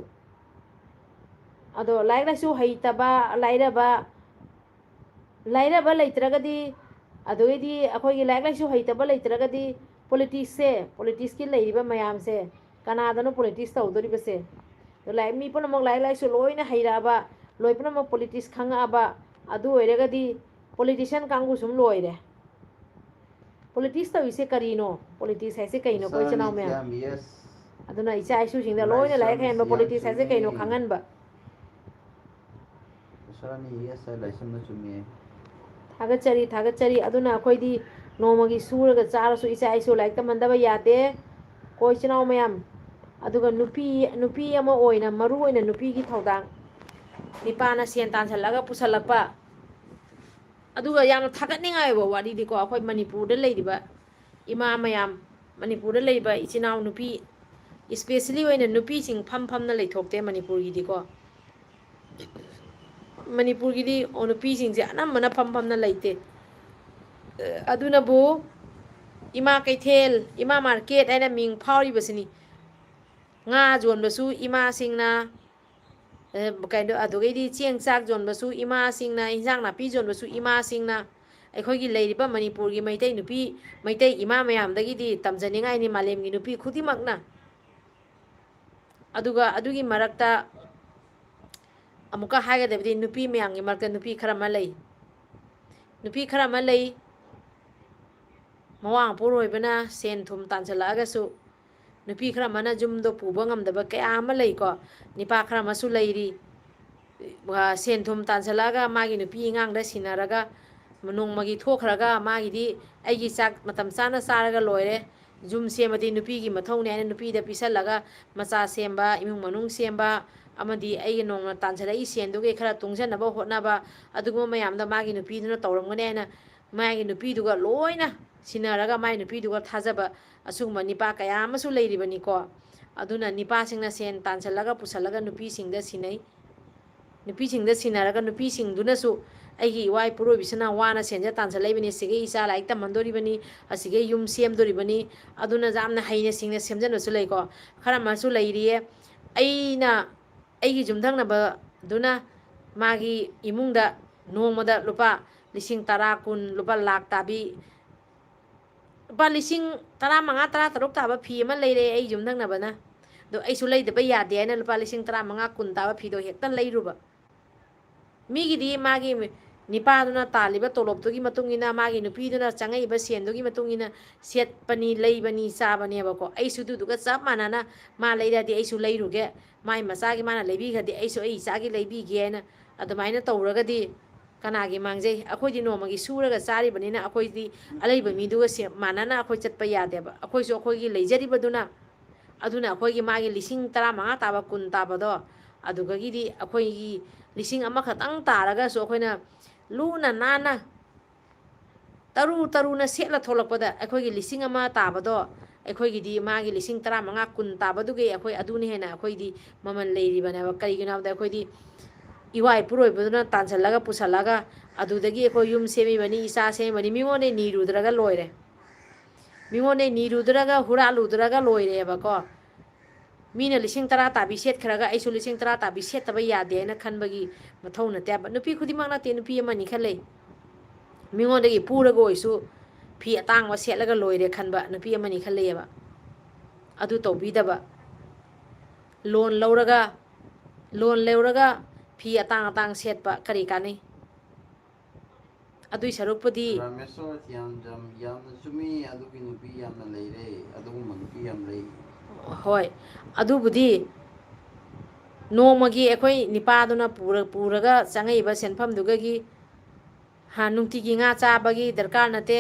ꯑꯗꯣ ꯂꯥꯏꯔꯤꯛ ꯂꯥꯏꯁꯨ ꯍꯩꯇꯕ, ꯂꯥꯏꯔꯕ, ꯂꯥꯏꯔꯕ ꯂꯩꯇ꯭ꯔꯒꯗꯤ, ꯑꯗꯨꯗꯩꯗꯤ ꯑꯩꯈꯣꯏꯒꯤ ꯂꯥꯏꯔꯤꯛ ꯂꯥꯏꯁꯨ ꯍꯩꯇꯕ ꯂꯩꯇ꯭ꯔꯒꯗꯤ, politicsꯁꯦ, politicsꯀꯤ ꯂꯩꯔꯤꯕ ꯃꯌꯥꯝꯁꯦ, ꯀꯅꯥꯗꯅꯣ politics ꯇꯧꯗꯣꯔꯤꯕꯁꯦ? ꯑꯗꯣ ꯂꯥꯏꯔꯤꯛ, ꯃꯤ ꯄꯨꯝꯅꯃꯛ ꯂꯥꯏꯔꯤꯛ ꯂꯥꯏꯁꯨ ꯂꯣꯏꯅ ꯍꯩꯔꯛꯑꯕ, ꯂꯣꯏ ꯄꯨꯝꯅꯃꯛ politics ꯈꯪꯉꯛꯑꯕ, ꯑꯗꯨ ꯑꯣꯏꯔꯒꯗꯤ politician ꯀꯥꯡꯕꯨ ꯁꯨꯝ ꯂꯣꯏꯔꯦ꯫ Politics ꯇꯧꯔꯤꯁꯦ ꯀꯔꯤꯅꯣ? Politics ꯍꯥꯏꯁꯦ ꯀꯩꯅꯣ? ꯑꯩꯈꯣꯏ ꯏꯆꯤꯟ ꯏꯅꯥꯎ ꯃꯌꯥꯝ, ꯁꯥꯔ ꯅꯤꯇ꯭ꯌꯥꯝ, yes꯫ ꯑꯗꯨꯅ ꯏꯆꯥ ꯏꯁꯨꯁꯤꯡꯗ ꯂꯣꯏꯅ ꯂꯥꯏꯔꯤꯛ ꯍꯩꯍꯟꯕ, ꯌꯥꯝ politics ꯍꯥꯏꯁꯦ ꯀꯩꯅꯣ ꯆꯨꯝꯃꯤ꯫ ꯈꯪꯍꯟꯕ꯫ ꯁꯥꯔꯅꯤ, yes ꯍꯥꯏ ꯂꯥꯏꯁꯝꯅ ꯆꯨꯝꯃꯤ꯫ ꯊꯥꯒꯠꯆꯔꯤ, ꯊꯥꯒꯠꯆꯔꯤ꯫ ꯑꯗꯨꯅ ꯑꯩꯈꯣꯏꯗꯤ ꯅꯣꯡꯃꯒꯤ ꯁꯨꯔꯒ ꯆꯥꯔꯁꯨ ꯏꯆꯥ ꯏꯁꯨ ꯂꯥꯏꯔꯤꯛ ꯇꯝꯍꯟꯗꯕ ꯌꯥꯗꯦ꯫ ꯀꯣ ꯏꯆꯤꯟ ꯏꯅꯥꯎ ꯃꯌꯥꯝ, ꯑꯗꯨꯒ ꯅꯨꯄꯤ, ꯅꯨꯄꯤ ꯑꯃ ꯑꯣꯏꯅ ꯃꯔꯨ ꯑꯣꯏꯅ ꯅꯨꯄꯤꯒꯤ ꯊꯧꯗꯥꯡ, ꯅꯤꯄꯥꯅ ꯁꯦꯟ ꯇꯥꯟꯁꯤꯜꯂꯒ ꯄꯨꯁꯜꯂꯛꯄ, ꯑꯗꯨꯒ ꯌꯥꯝꯅ ꯊꯥꯒꯠꯅꯤꯡꯉꯥꯏ ꯑꯣꯏꯕ ꯋꯥꯔꯤꯗꯤꯀꯣ, ꯑꯩꯈꯣꯏ ꯃꯅꯤꯄꯨꯔꯗ ꯂꯩꯔꯤꯕ ꯏꯃꯥ ꯃꯌꯥꯝ, ꯃꯅꯤꯄꯨꯔꯗ ꯂꯩꯕ ꯏꯆꯤꯟ ꯏꯅꯥꯎ ꯅꯨꯄꯤ, especially ꯑꯣꯏꯅ ꯅꯨꯄꯤꯁꯤꯡ ꯐꯝ ꯐꯝꯅ ꯂꯩꯊꯣꯛꯇꯦ ꯃꯅꯤꯄꯨꯔꯒꯤꯗꯤꯀꯣ꯫ ꯃꯅꯤꯄꯨꯔꯒꯤꯗꯤ ꯅꯨꯄꯤꯁꯤꯡꯁꯦ ꯑꯅꯝꯕꯅ ꯐꯝ ꯐꯝꯅ ꯂꯩꯇꯦ꯫ ꯑꯗꯨꯅꯕꯨ ꯏꯃꯥ ꯀꯩꯊꯦꯜ, ꯏꯃꯥ market ꯍꯥꯏꯅ ꯃꯤꯡ ꯐꯥꯎꯔꯤꯕꯁꯤꯅꯤ꯫ ꯉꯥ ꯌꯣꯟꯕꯁꯨ ꯏꯃꯥꯁꯤꯡꯅ, ꯑꯦ, ꯀꯩꯅꯣ, ꯑꯗꯨꯗꯒꯤꯗꯤ ꯆꯦꯡ ꯆꯥꯛ ꯌꯣꯟꯕꯁꯨ ꯏꯃꯥꯁꯤꯡꯅ, ꯏꯟꯖꯥꯡ ꯅꯥꯄꯤ ꯌꯣꯟꯕꯁꯨ ꯏꯃꯥꯁꯤꯡꯅ꯫ ꯑꯩꯈꯣꯏꯒꯤ ꯂꯩꯔꯤꯕ ꯃꯅꯤꯄꯨꯔꯒꯤ ꯃꯩꯇꯩ ꯅꯨꯄꯤ, ꯃꯩꯇꯩ ꯏꯃꯥ ꯃꯌꯥꯝꯗꯒꯤꯗꯤ ꯇꯝꯖꯅꯤꯡꯉꯥꯏꯅꯤ ꯃꯥꯂꯦꯝꯒꯤ ꯅꯨꯄꯤ ꯈꯨꯗꯤꯡꯃꯛꯅ꯫ ꯑꯗꯨꯒ ꯑꯗꯨꯒꯤ ꯃꯔꯛꯇ ꯑꯃꯨꯛꯀ ꯍꯥꯏꯒꯗꯕꯗꯤ, ꯅꯨꯄꯤ ꯃꯌꯥꯝꯒꯤ ꯃꯔꯛꯇ ꯅꯨꯄꯤ ꯈꯔ ꯑꯃ ꯂꯩ꯫ ꯅꯨꯄꯤ ꯈꯔ ꯑꯃ ꯂꯩ, ꯃꯋꯥ ꯃꯄꯨꯔꯣꯏꯕꯅ ꯁꯦꯟ ꯊꯨꯝ ꯇꯥꯟꯁꯤꯜꯂꯛꯑꯒꯁꯨ, ꯅꯨꯄꯤ ꯈꯔ ꯑꯃꯅ ꯌꯨꯝꯗꯣ ꯄꯨꯕ ꯉꯝꯗꯕ ꯀꯌꯥ ꯑꯃ ꯂꯩꯀꯣ꯫ ꯅꯤꯄꯥ ꯈꯔ ꯑꯃꯁꯨ ꯂꯩꯔꯤ꯫ ꯁꯦꯟ ꯊꯨꯝ ꯇꯥꯟꯁꯤꯜꯂꯛꯑꯒ ꯃꯥꯒꯤ ꯅꯨꯄꯤ ꯑꯉꯥꯡꯗ ꯁꯤꯟꯅꯔꯒ ꯅꯣꯡꯃꯒꯤ ꯊꯣꯛꯈ꯭ꯔꯒ ꯃꯥꯒꯤꯗꯤ ꯑꯩꯒꯤ ꯆꯥꯛ ꯃꯇꯝ ꯆꯥꯅ ꯆꯥꯔꯒ ꯂꯣꯏꯔꯦ, ꯌꯨꯝ ꯁꯦꯝꯕꯗꯤ ꯅꯨꯄꯤꯒꯤ ꯃꯊꯧꯅꯤ ꯍꯥꯏꯅ ꯅꯨꯄꯤꯗ ꯄꯤꯁꯜꯂꯒ ꯃꯆꯥ ꯁꯦꯝꯕ, ꯏꯃꯨꯡ ꯃꯅꯨꯡ ꯁꯦꯝꯕ, ꯑꯃꯗꯤ ꯑꯩꯒꯤ ꯅꯣꯡꯃ ꯇꯥꯟꯁꯤꯜꯂꯛꯏ ꯁꯦꯟꯗꯨꯒꯤ ꯈꯔ ꯇꯨꯡꯁꯤꯟꯅꯕ ꯍꯣꯠꯅꯕ, ꯑꯗꯨꯒꯨꯝꯕ ꯃꯌꯥꯝꯗꯣ ꯃꯥꯒꯤ ꯅꯨꯄꯤꯗꯨꯅ ꯇꯧꯔꯝꯒꯅꯤ ꯍꯥꯏꯅ ꯃꯥꯒꯤ ꯅꯨꯄꯤꯗꯨꯒ ꯂꯣꯏꯅ ꯁꯤꯟꯅꯔꯒ ꯃꯥꯒꯤ ꯅꯨꯄꯤꯗꯨꯒ ꯊꯥꯖꯕ ꯑꯁꯤꯒꯨꯝꯕ ꯅꯤꯄꯥ ꯀꯌꯥ ꯑꯃꯁꯨ ꯂꯩꯔꯤꯕꯅꯤꯀꯣ꯫ ꯑꯗꯨꯅ ꯅꯤꯄꯥꯁꯤꯡꯅ ꯁꯦꯟ ꯇꯥꯟꯁꯤꯜꯂꯒ ꯄꯨꯁꯜꯂꯒ ꯅꯨꯄꯤꯁꯤꯡꯗ ꯁꯤꯟꯅꯩ꯫ ꯅꯨꯄꯤꯁꯤꯡꯗ ꯁꯤꯟꯅꯔꯒ ꯅꯨꯄꯤꯁꯤꯡꯗꯨꯅꯁꯨ ꯑꯩꯒꯤ ꯏꯋꯥ ꯏꯄꯨꯔꯣꯏꯕꯤꯁꯤꯅ ꯋꯥꯅ ꯁꯦꯟꯁꯦ ꯇꯥꯟꯁꯤꯜꯂꯛꯏꯕꯅꯤ, ꯑꯁꯤꯒꯤ ꯏꯆꯥ ꯂꯥꯏꯔꯤꯛ ꯇꯝꯍꯟꯗꯣꯔꯤꯕꯅꯤ, ꯑꯁꯤꯒꯤ ꯌꯨꯝ ꯁꯦꯝꯗꯣꯔꯤꯕꯅꯤ, ꯑꯗꯨꯅ ꯌꯥꯝꯅ ꯍꯩꯅ ꯁꯤꯡꯅ ꯁꯦꯝꯖꯟꯕꯁꯨ ꯂꯩꯀꯣ꯫ ꯈꯔ ꯑꯃꯁꯨ ꯂꯩꯔꯤꯌꯦ꯫ ꯑꯩꯅ, ꯑꯩꯒꯤ ꯌꯨꯝꯊꯪꯅꯕꯗꯨꯅ ꯃꯥꯒꯤ ꯏꯃꯨꯡꯗ ꯅꯣꯡꯃꯗ ꯂꯨꯄꯥ ꯂꯤꯁꯤꯡ ꯇꯔꯥ, ꯀꯨꯟ, ꯂꯨꯄꯥ ꯂꯥꯛ ꯇꯥꯕꯤ, ꯂꯨꯄꯥ ꯂꯤꯁꯤꯡ ꯇꯔꯥꯃꯉꯥ, ꯇꯔꯥꯇꯔꯨꯛ ꯇꯥꯕ ꯐꯤ ꯑꯃ ꯂꯩꯔꯦ ꯑꯩ ꯌꯨꯝꯊꯪꯅꯕꯅ꯫ ꯑꯗꯣ ꯑꯩꯁꯨ ꯂꯩꯗꯕ ꯌꯥꯗꯦ ꯍꯥꯏꯅ ꯂꯨꯄꯥ ꯂꯤꯁꯤꯡ ꯇꯔꯥꯃꯉꯥ, ꯀꯨꯟ ꯇꯥꯕ ꯐꯤꯗꯣ ꯍꯦꯛꯇ ꯂꯩꯔꯨꯕ꯫ ꯃꯤꯒꯤꯗꯤ ꯃꯥꯒꯤ ꯅꯤꯄꯥꯗꯨꯅ ꯇꯥꯜꯂꯤꯕ ꯇꯣꯂꯣꯞꯇꯨꯒꯤ ꯃꯇꯨꯡ ꯏꯟꯅ, ꯃꯥꯒꯤ ꯅꯨꯄꯤꯗꯨꯅ ꯆꯪꯉꯛꯏꯕ ꯁꯦꯟꯗꯨꯒꯤ ꯃꯇꯨꯡ ꯏꯟꯅ ꯁꯦꯠꯄꯅꯤ, ꯂꯩꯕꯅꯤ, ꯆꯥꯕꯅꯦꯕꯀꯣ꯫ ꯑꯩꯁꯨ ꯑꯗꯨꯗꯨꯒ ꯆꯞ ꯃꯥꯟꯅꯅ ꯃꯥ ꯂꯩꯔꯗꯤ ꯑꯩꯁꯨ ꯂꯩꯔꯨꯒꯦ, ꯃꯥꯏ ꯃꯆꯥꯒꯤ ꯃꯥꯅ ꯂꯩꯕꯤꯈ꯭ꯔꯗꯤ ꯑꯩꯁꯨ ꯑꯩ ꯏꯆꯥꯒꯤ ꯂꯩꯕꯤꯒꯦ ꯍꯥꯏꯅ ꯑꯗꯨꯃꯥꯏꯅ ꯇꯧꯔꯒꯗꯤ ꯀꯅꯥꯒꯤ ꯃꯥꯡꯖꯩ? ꯑꯩꯈꯣꯏꯗꯤ ꯅꯣꯡꯃꯒꯤ ꯁꯨꯔꯒ ꯆꯥꯔꯤꯕꯅꯤꯅ ꯑꯩꯈꯣꯏꯗꯤ ꯑꯂꯩꯕ ꯃꯤꯗꯨꯒ ꯁꯦ-, ꯃꯥꯟꯅꯅ ꯑꯩꯈꯣꯏ ꯆꯠꯄ ꯌꯥꯗꯦꯕ꯫ ꯑꯩꯈꯣꯏꯁꯨ ꯑꯩꯈꯣꯏꯒꯤ ꯂꯩꯖꯔꯤꯕꯗꯨꯅ, ꯑꯗꯨꯅ ꯑꯩꯈꯣꯏꯒꯤ ꯃꯥꯒꯤ ꯂꯤꯁꯤꯡ ꯇꯔꯥꯃꯉꯥ ꯇꯥꯕ, ꯀꯨꯟ ꯇꯥꯕꯗꯣ, ꯑꯗꯨꯗꯒꯤꯗꯤ ꯑꯩꯈꯣꯏꯒꯤ ꯂꯤꯁꯤꯡ ꯑꯃꯈꯛꯇꯪ ꯇꯥꯔꯒꯁꯨ ꯑꯩꯈꯣꯏꯅ ꯂꯨꯅ ꯅꯥꯟꯅ ꯇꯔꯨ ꯇꯔꯨꯅ ꯁꯦꯠꯂ ꯊꯣꯛꯂꯛꯄꯗ ꯑꯩꯈꯣꯏꯒꯤ ꯂꯤꯁꯤꯡ ꯑꯃ ꯇꯥꯕꯗꯣ ꯑꯩꯈꯣꯏꯒꯤꯗꯤ ꯃꯥꯒꯤ ꯂꯤꯁꯤꯡ ꯇꯔꯥꯃꯉꯥ, ꯀꯨꯟ ꯇꯥꯕꯗꯨꯒꯤ ꯑꯩꯈꯣꯏ ꯑꯗꯨꯅ ꯍꯦꯟꯅ ꯑꯩꯈꯣꯏꯗꯤ ꯃꯃꯜ ꯂꯩꯔꯤꯕꯅꯦꯕ꯫ ꯀꯔꯤꯒꯤꯅꯣ ꯍꯥꯏꯕꯗ ꯑꯩꯈꯣꯏꯗꯤ ꯏꯋꯥ ꯏꯄꯨꯔꯣꯏꯕꯗꯨꯅ ꯇꯥꯟꯁꯤꯜꯂꯒ ꯄꯨꯁꯜꯂꯒ ꯑꯗꯨꯗꯒꯤ ꯑꯩꯈꯣꯏ ꯌꯨꯝ ꯁꯦꯝꯃꯤꯕꯅꯤ, ꯏꯆꯥ ꯁꯦꯝꯃꯤꯕꯅꯤ, ꯃꯤꯉꯣꯟꯗ ꯅꯤꯔꯨꯗ꯭ꯔꯒ ꯂꯣꯏꯔꯦ꯫ ꯃꯤꯉꯣꯟꯗ ꯅꯤꯔꯨꯗ꯭ꯔꯒ ꯍꯨꯔꯥꯜꯂꯨꯗ꯭ꯔꯒ ꯂꯣꯏꯔꯦꯕꯀꯣ꯫ ꯃꯤꯅ ꯂꯤꯁꯤꯡ ꯇꯔꯥ ꯇꯥꯕꯤ ꯁꯦꯠꯈ꯭ꯔꯒ ꯑꯩꯁꯨ ꯂꯤꯁꯤꯡ ꯇꯔꯥ ꯇꯥꯕꯤ ꯁꯦꯠꯇꯕ ꯌꯥꯗꯦ ꯍꯥꯏꯅ ꯈꯟꯕꯒꯤ ꯃꯊꯧ ꯅꯠꯇꯦ ꯍꯥꯏꯕ꯫ ꯅꯨꯄꯤ ꯈꯨꯗꯤꯡꯃꯛ ꯅꯠꯇꯦ, ꯅꯨꯄꯤ ꯑꯃꯅꯤ ꯈꯔ ꯂꯩ꯫ ꯃꯤꯉꯣꯟꯗꯒꯤ ꯄꯨꯔꯒ ꯑꯣꯏꯁꯨ ꯐꯤ ꯑꯇꯥꯡꯕ ꯁꯦꯠꯂꯒ ꯂꯣꯏꯔꯦ ꯈꯟꯕ ꯅꯨꯄꯤ ꯑꯃꯅꯤ ꯈꯔ ꯂꯩꯌꯦꯕ꯫ ꯑꯗꯨ ꯇꯧꯕꯤꯗꯕ꯫ ꯂꯣꯟ ꯂꯧꯔꯒ, ꯂꯣꯟ ꯂꯧꯔꯒ ꯐꯤ ꯑꯇꯥꯡ ꯑꯇꯥꯡ ꯁꯦꯠꯄ ꯀꯔꯤ ꯀꯥꯟꯅꯩ? ꯑꯗꯨꯏ ꯁꯔꯨꯛꯄꯨꯗꯤ ꯔꯥꯃꯦꯁꯣꯔ, ꯌꯥꯝ, ꯌꯥꯝ, ꯌꯥꯝꯅ ꯆꯨꯝꯃꯤ꯫ ꯑꯗꯨꯒꯤ ꯅꯨꯄꯤ ꯌꯥꯝꯅ ꯂꯩꯔꯦ꯫ ꯑꯗꯨꯒꯨꯝꯕ ꯅꯨꯄꯤ ꯌꯥꯝ ꯂꯩ꯫ ꯍꯣꯏ, ꯑꯗꯨꯕꯨꯗꯤ ꯅꯣꯡꯃꯒꯤ ꯑꯩꯈꯣꯏ ꯅꯤꯄꯥꯗꯨꯅ ꯄꯨꯔ-, ꯄꯨꯔꯒ ꯆꯪꯉꯛꯏꯕ ꯁꯦꯟꯐꯝꯗꯨꯒꯒꯤ, ꯍꯥ, ꯅꯨꯡꯇꯤꯒꯤ ꯉꯥ ꯆꯥꯕꯒꯤ ꯗꯔꯀꯥꯔ ꯅꯠꯇꯦ꯫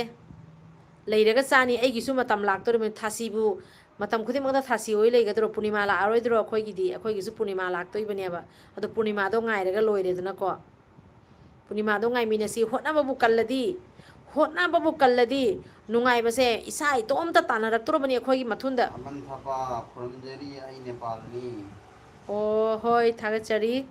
ꯂꯩꯔꯒ ꯆꯥꯅꯤ꯫ ꯑꯩꯒꯤꯁꯨ ꯃꯇꯝ ꯂꯥꯛꯇꯣꯔꯤꯕꯅꯤ꯫ ꯊꯥꯁꯤꯕꯨ ꯃꯇꯝ ꯈꯨꯗꯤꯡꯃꯛꯇ ꯊꯥꯁꯤ ꯑꯣꯏ ꯂꯩꯒꯗ꯭ꯔꯣ? ꯄꯨꯔꯅꯤꯃꯥ ꯂꯥꯛꯑꯔꯣꯏꯗ꯭ꯔꯣ ꯑꯩꯈꯣꯏꯒꯤꯗꯤ? ꯑꯩꯈꯣꯏꯒꯤꯁꯨ ꯄꯨꯔꯅꯤꯃꯥ ꯂꯥꯛꯇꯣꯏꯕꯅꯦꯕ꯫ ꯑꯗꯣ ꯄꯨꯔꯅꯤꯃꯥꯗꯣ ꯉꯥꯏꯔꯒ ꯂꯣꯏꯔꯦꯗꯅꯀꯣ꯫ ꯄꯨꯔꯅꯤꯃꯥꯗꯣ ꯉꯥꯏꯃꯤꯟꯅꯁꯤ꯫ ꯍꯣꯠꯅꯕꯕꯨ ꯀꯜꯂꯗꯤ, ꯍꯣꯠꯅꯕꯕꯨ ꯀꯜꯂꯗꯤ ꯅꯨꯡꯉꯥꯏꯕꯁꯦ ꯏꯁꯥ ꯏꯇꯣꯝꯇ ꯇꯥꯟꯅꯔꯛꯇꯣꯔꯕꯅꯤ ꯑꯩꯈꯣꯏꯒꯤ ꯃꯊꯨꯟꯗ꯫ ꯑꯃꯟ ꯊꯥꯄ ꯈꯨꯔꯨꯝꯖꯔꯤ, ꯑꯩ ꯅꯦꯄꯥꯜꯅꯤ꯫ ꯑꯣ, ꯍꯣꯏ, ꯊꯥꯒꯠꯆꯔꯤ꯫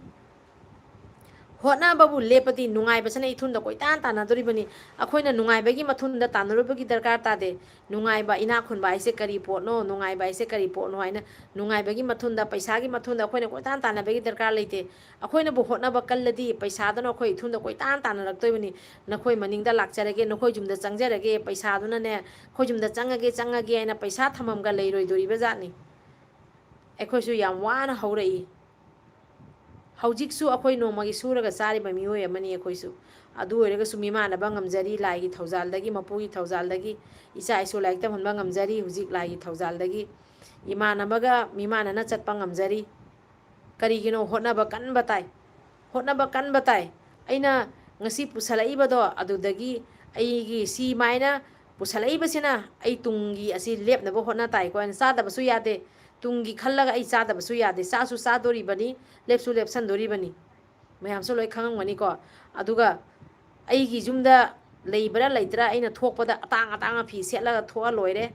ꯍꯣꯠꯅꯕꯕꯨ ꯂꯦꯞꯄꯗꯤ ꯅꯨꯡꯉꯥꯏꯕꯁꯤꯅ ꯏꯊꯨꯟꯗ ꯀꯣꯏꯇꯥꯟ ꯇꯥꯟꯅꯗꯣꯔꯤꯕꯅꯤ꯫ ꯑꯩꯈꯣꯏꯅ ꯅꯨꯡꯉꯥꯏꯕꯒꯤ ꯃꯊꯨꯟꯗ ꯇꯥꯟꯅꯔꯨꯕꯒꯤ ꯗꯔꯀꯥꯔ ꯇꯥꯗꯦ꯫ ꯅꯨꯡꯉꯥꯏꯕ, ꯏꯅꯥꯛ ꯈꯨꯟꯕ ꯍꯥꯏꯁꯦ ꯀꯔꯤ ꯄꯣꯠꯅꯣ, ꯅꯨꯡꯉꯥꯏꯕ ꯍꯥꯏꯁꯦ ꯀꯔꯤ ꯄꯣꯠꯅꯣ ꯍꯥꯏꯅ ꯅꯨꯡꯉꯥꯏꯕꯒꯤ ꯃꯊꯨꯟꯗ, ꯄꯩꯁꯥꯒꯤ ꯃꯊꯨꯟꯗ ꯑꯩꯈꯣꯏꯅ ꯀꯣꯏꯇꯥꯟ ꯇꯥꯟꯅꯕꯒꯤ ꯗꯔꯀꯥꯔ ꯂꯩꯇꯦ꯫ ꯑꯩꯈꯣꯏꯅꯕꯨ ꯍꯣꯠꯅꯕ ꯀꯜꯂꯗꯤ ꯄꯩꯁꯥꯗꯨꯅ ꯑꯩꯈꯣꯏ ꯏꯊꯨꯟꯗ ꯀꯣꯏꯇꯥꯟ ꯇꯥꯟꯅꯔꯛꯇꯣꯏꯕꯅꯤ꯫ "ꯅꯈꯣꯏ ꯃꯅꯤꯡꯗ ꯂꯥꯛꯆꯔꯒꯦ, ꯅꯈꯣꯏ ꯌꯨꯝꯗ ꯆꯪꯖꯔꯒꯦ, ꯄꯩꯁꯥꯗꯨꯅꯅꯦ, ꯑꯩꯈꯣꯏ ꯌꯨꯝꯗ ꯆꯪꯉꯒꯦ, ꯆꯪꯉꯒꯦ" ꯍꯥꯏꯅ ꯄꯩꯁꯥ ꯊꯝꯐꯝꯒ ꯂꯩꯔꯣꯏꯗꯣꯔꯤꯕ ꯖꯥꯠꯅꯤ꯫ ꯑꯩꯈꯣꯏꯁꯨ ꯌꯥꯝ ꯋꯥꯅ ꯍꯧꯔꯛꯏ꯫ ꯍꯧꯖꯤꯛꯁꯨ ꯑꯩꯈꯣꯏ ꯅꯣꯡꯃꯒꯤ ꯁꯨꯔꯒ ꯆꯥꯔꯤꯕ ꯃꯤꯑꯣꯏ ꯑꯃꯅꯤ ꯑꯩꯈꯣꯏꯁꯨ꯫ ꯑꯗꯨ ꯑꯣꯏꯔꯒꯁꯨ ꯃꯤꯃꯥꯟꯅꯕ ꯉꯝꯖꯔꯤ, ꯂꯥꯏꯒꯤ ꯊꯧꯖꯥꯜꯗꯒꯤ, ꯃꯄꯨꯒꯤ ꯊꯧꯖꯥꯜꯗꯒꯤ꯫ ꯏꯆꯥ ꯏꯁꯨ ꯂꯥꯏꯔꯤꯛ ꯇꯝꯍꯟꯕ ꯉꯝꯖꯔꯤ ꯍꯧꯖꯤꯛ ꯂꯥꯏꯒꯤ ꯊꯧꯖꯥꯜꯗꯒꯤ꯫ ꯏꯃꯥꯟꯅꯕꯒ ꯃꯤꯃꯥꯟꯅꯅ ꯆꯠꯄ ꯉꯝꯖꯔꯤ꯫ ꯀꯔꯤꯒꯤꯅꯣ? ꯍꯣꯠꯅꯕ ꯀꯟꯕ ꯇꯥꯏ꯫ ꯍꯣꯠꯅꯕ ꯀꯟꯕ ꯇꯥꯏ꯫ ꯑꯩꯅ ꯉꯁꯤ ꯄꯨꯁꯜꯂꯛꯏꯕꯗꯣ, ꯑꯗꯨꯗꯒꯤ ꯑꯩꯒꯤ ꯁꯤꯃꯥꯏꯅ ꯄꯨꯁꯜꯂꯛꯏꯕꯁꯤꯅ ꯑꯩ ꯇꯨꯡꯒꯤ ꯑꯁꯤ ꯂꯦꯞꯅꯕ ꯍꯣꯠꯅ ꯇꯥꯏꯀꯣ꯫ ꯑꯩꯅ ꯆꯥꯗꯕꯁꯨ ꯌꯥꯗꯦ꯫ ꯇꯨꯡꯒꯤ ꯈꯜꯂꯒ ꯑꯩ ꯆꯥꯗꯕꯁꯨ ꯌꯥꯗꯦ꯫ ꯆꯥꯁꯨ ꯆꯥꯗꯣꯔꯤꯕꯅꯤ, ꯂꯦꯞꯁꯨ ꯂꯦꯞꯁꯟꯗꯣꯔꯤꯕꯅꯤ꯫ ꯃꯌꯥꯝꯁꯨ ꯂꯣꯏ ꯈꯪꯉꯝꯒꯅꯤꯀꯣ꯫ ꯑꯗꯨꯒ ꯑꯩꯒꯤ ꯌꯨꯝꯗ ꯂꯩꯕ꯭ꯔꯥ ꯂꯩꯇ꯭ꯔꯥ, ꯑꯩꯅ ꯊꯣꯛꯄꯗ ꯑꯇꯥꯡ ꯑꯇꯥꯡꯕ ꯐꯤ ꯁꯦꯠꯂꯒ ꯊꯣꯛꯑ ꯂꯣꯏꯔꯦ꯫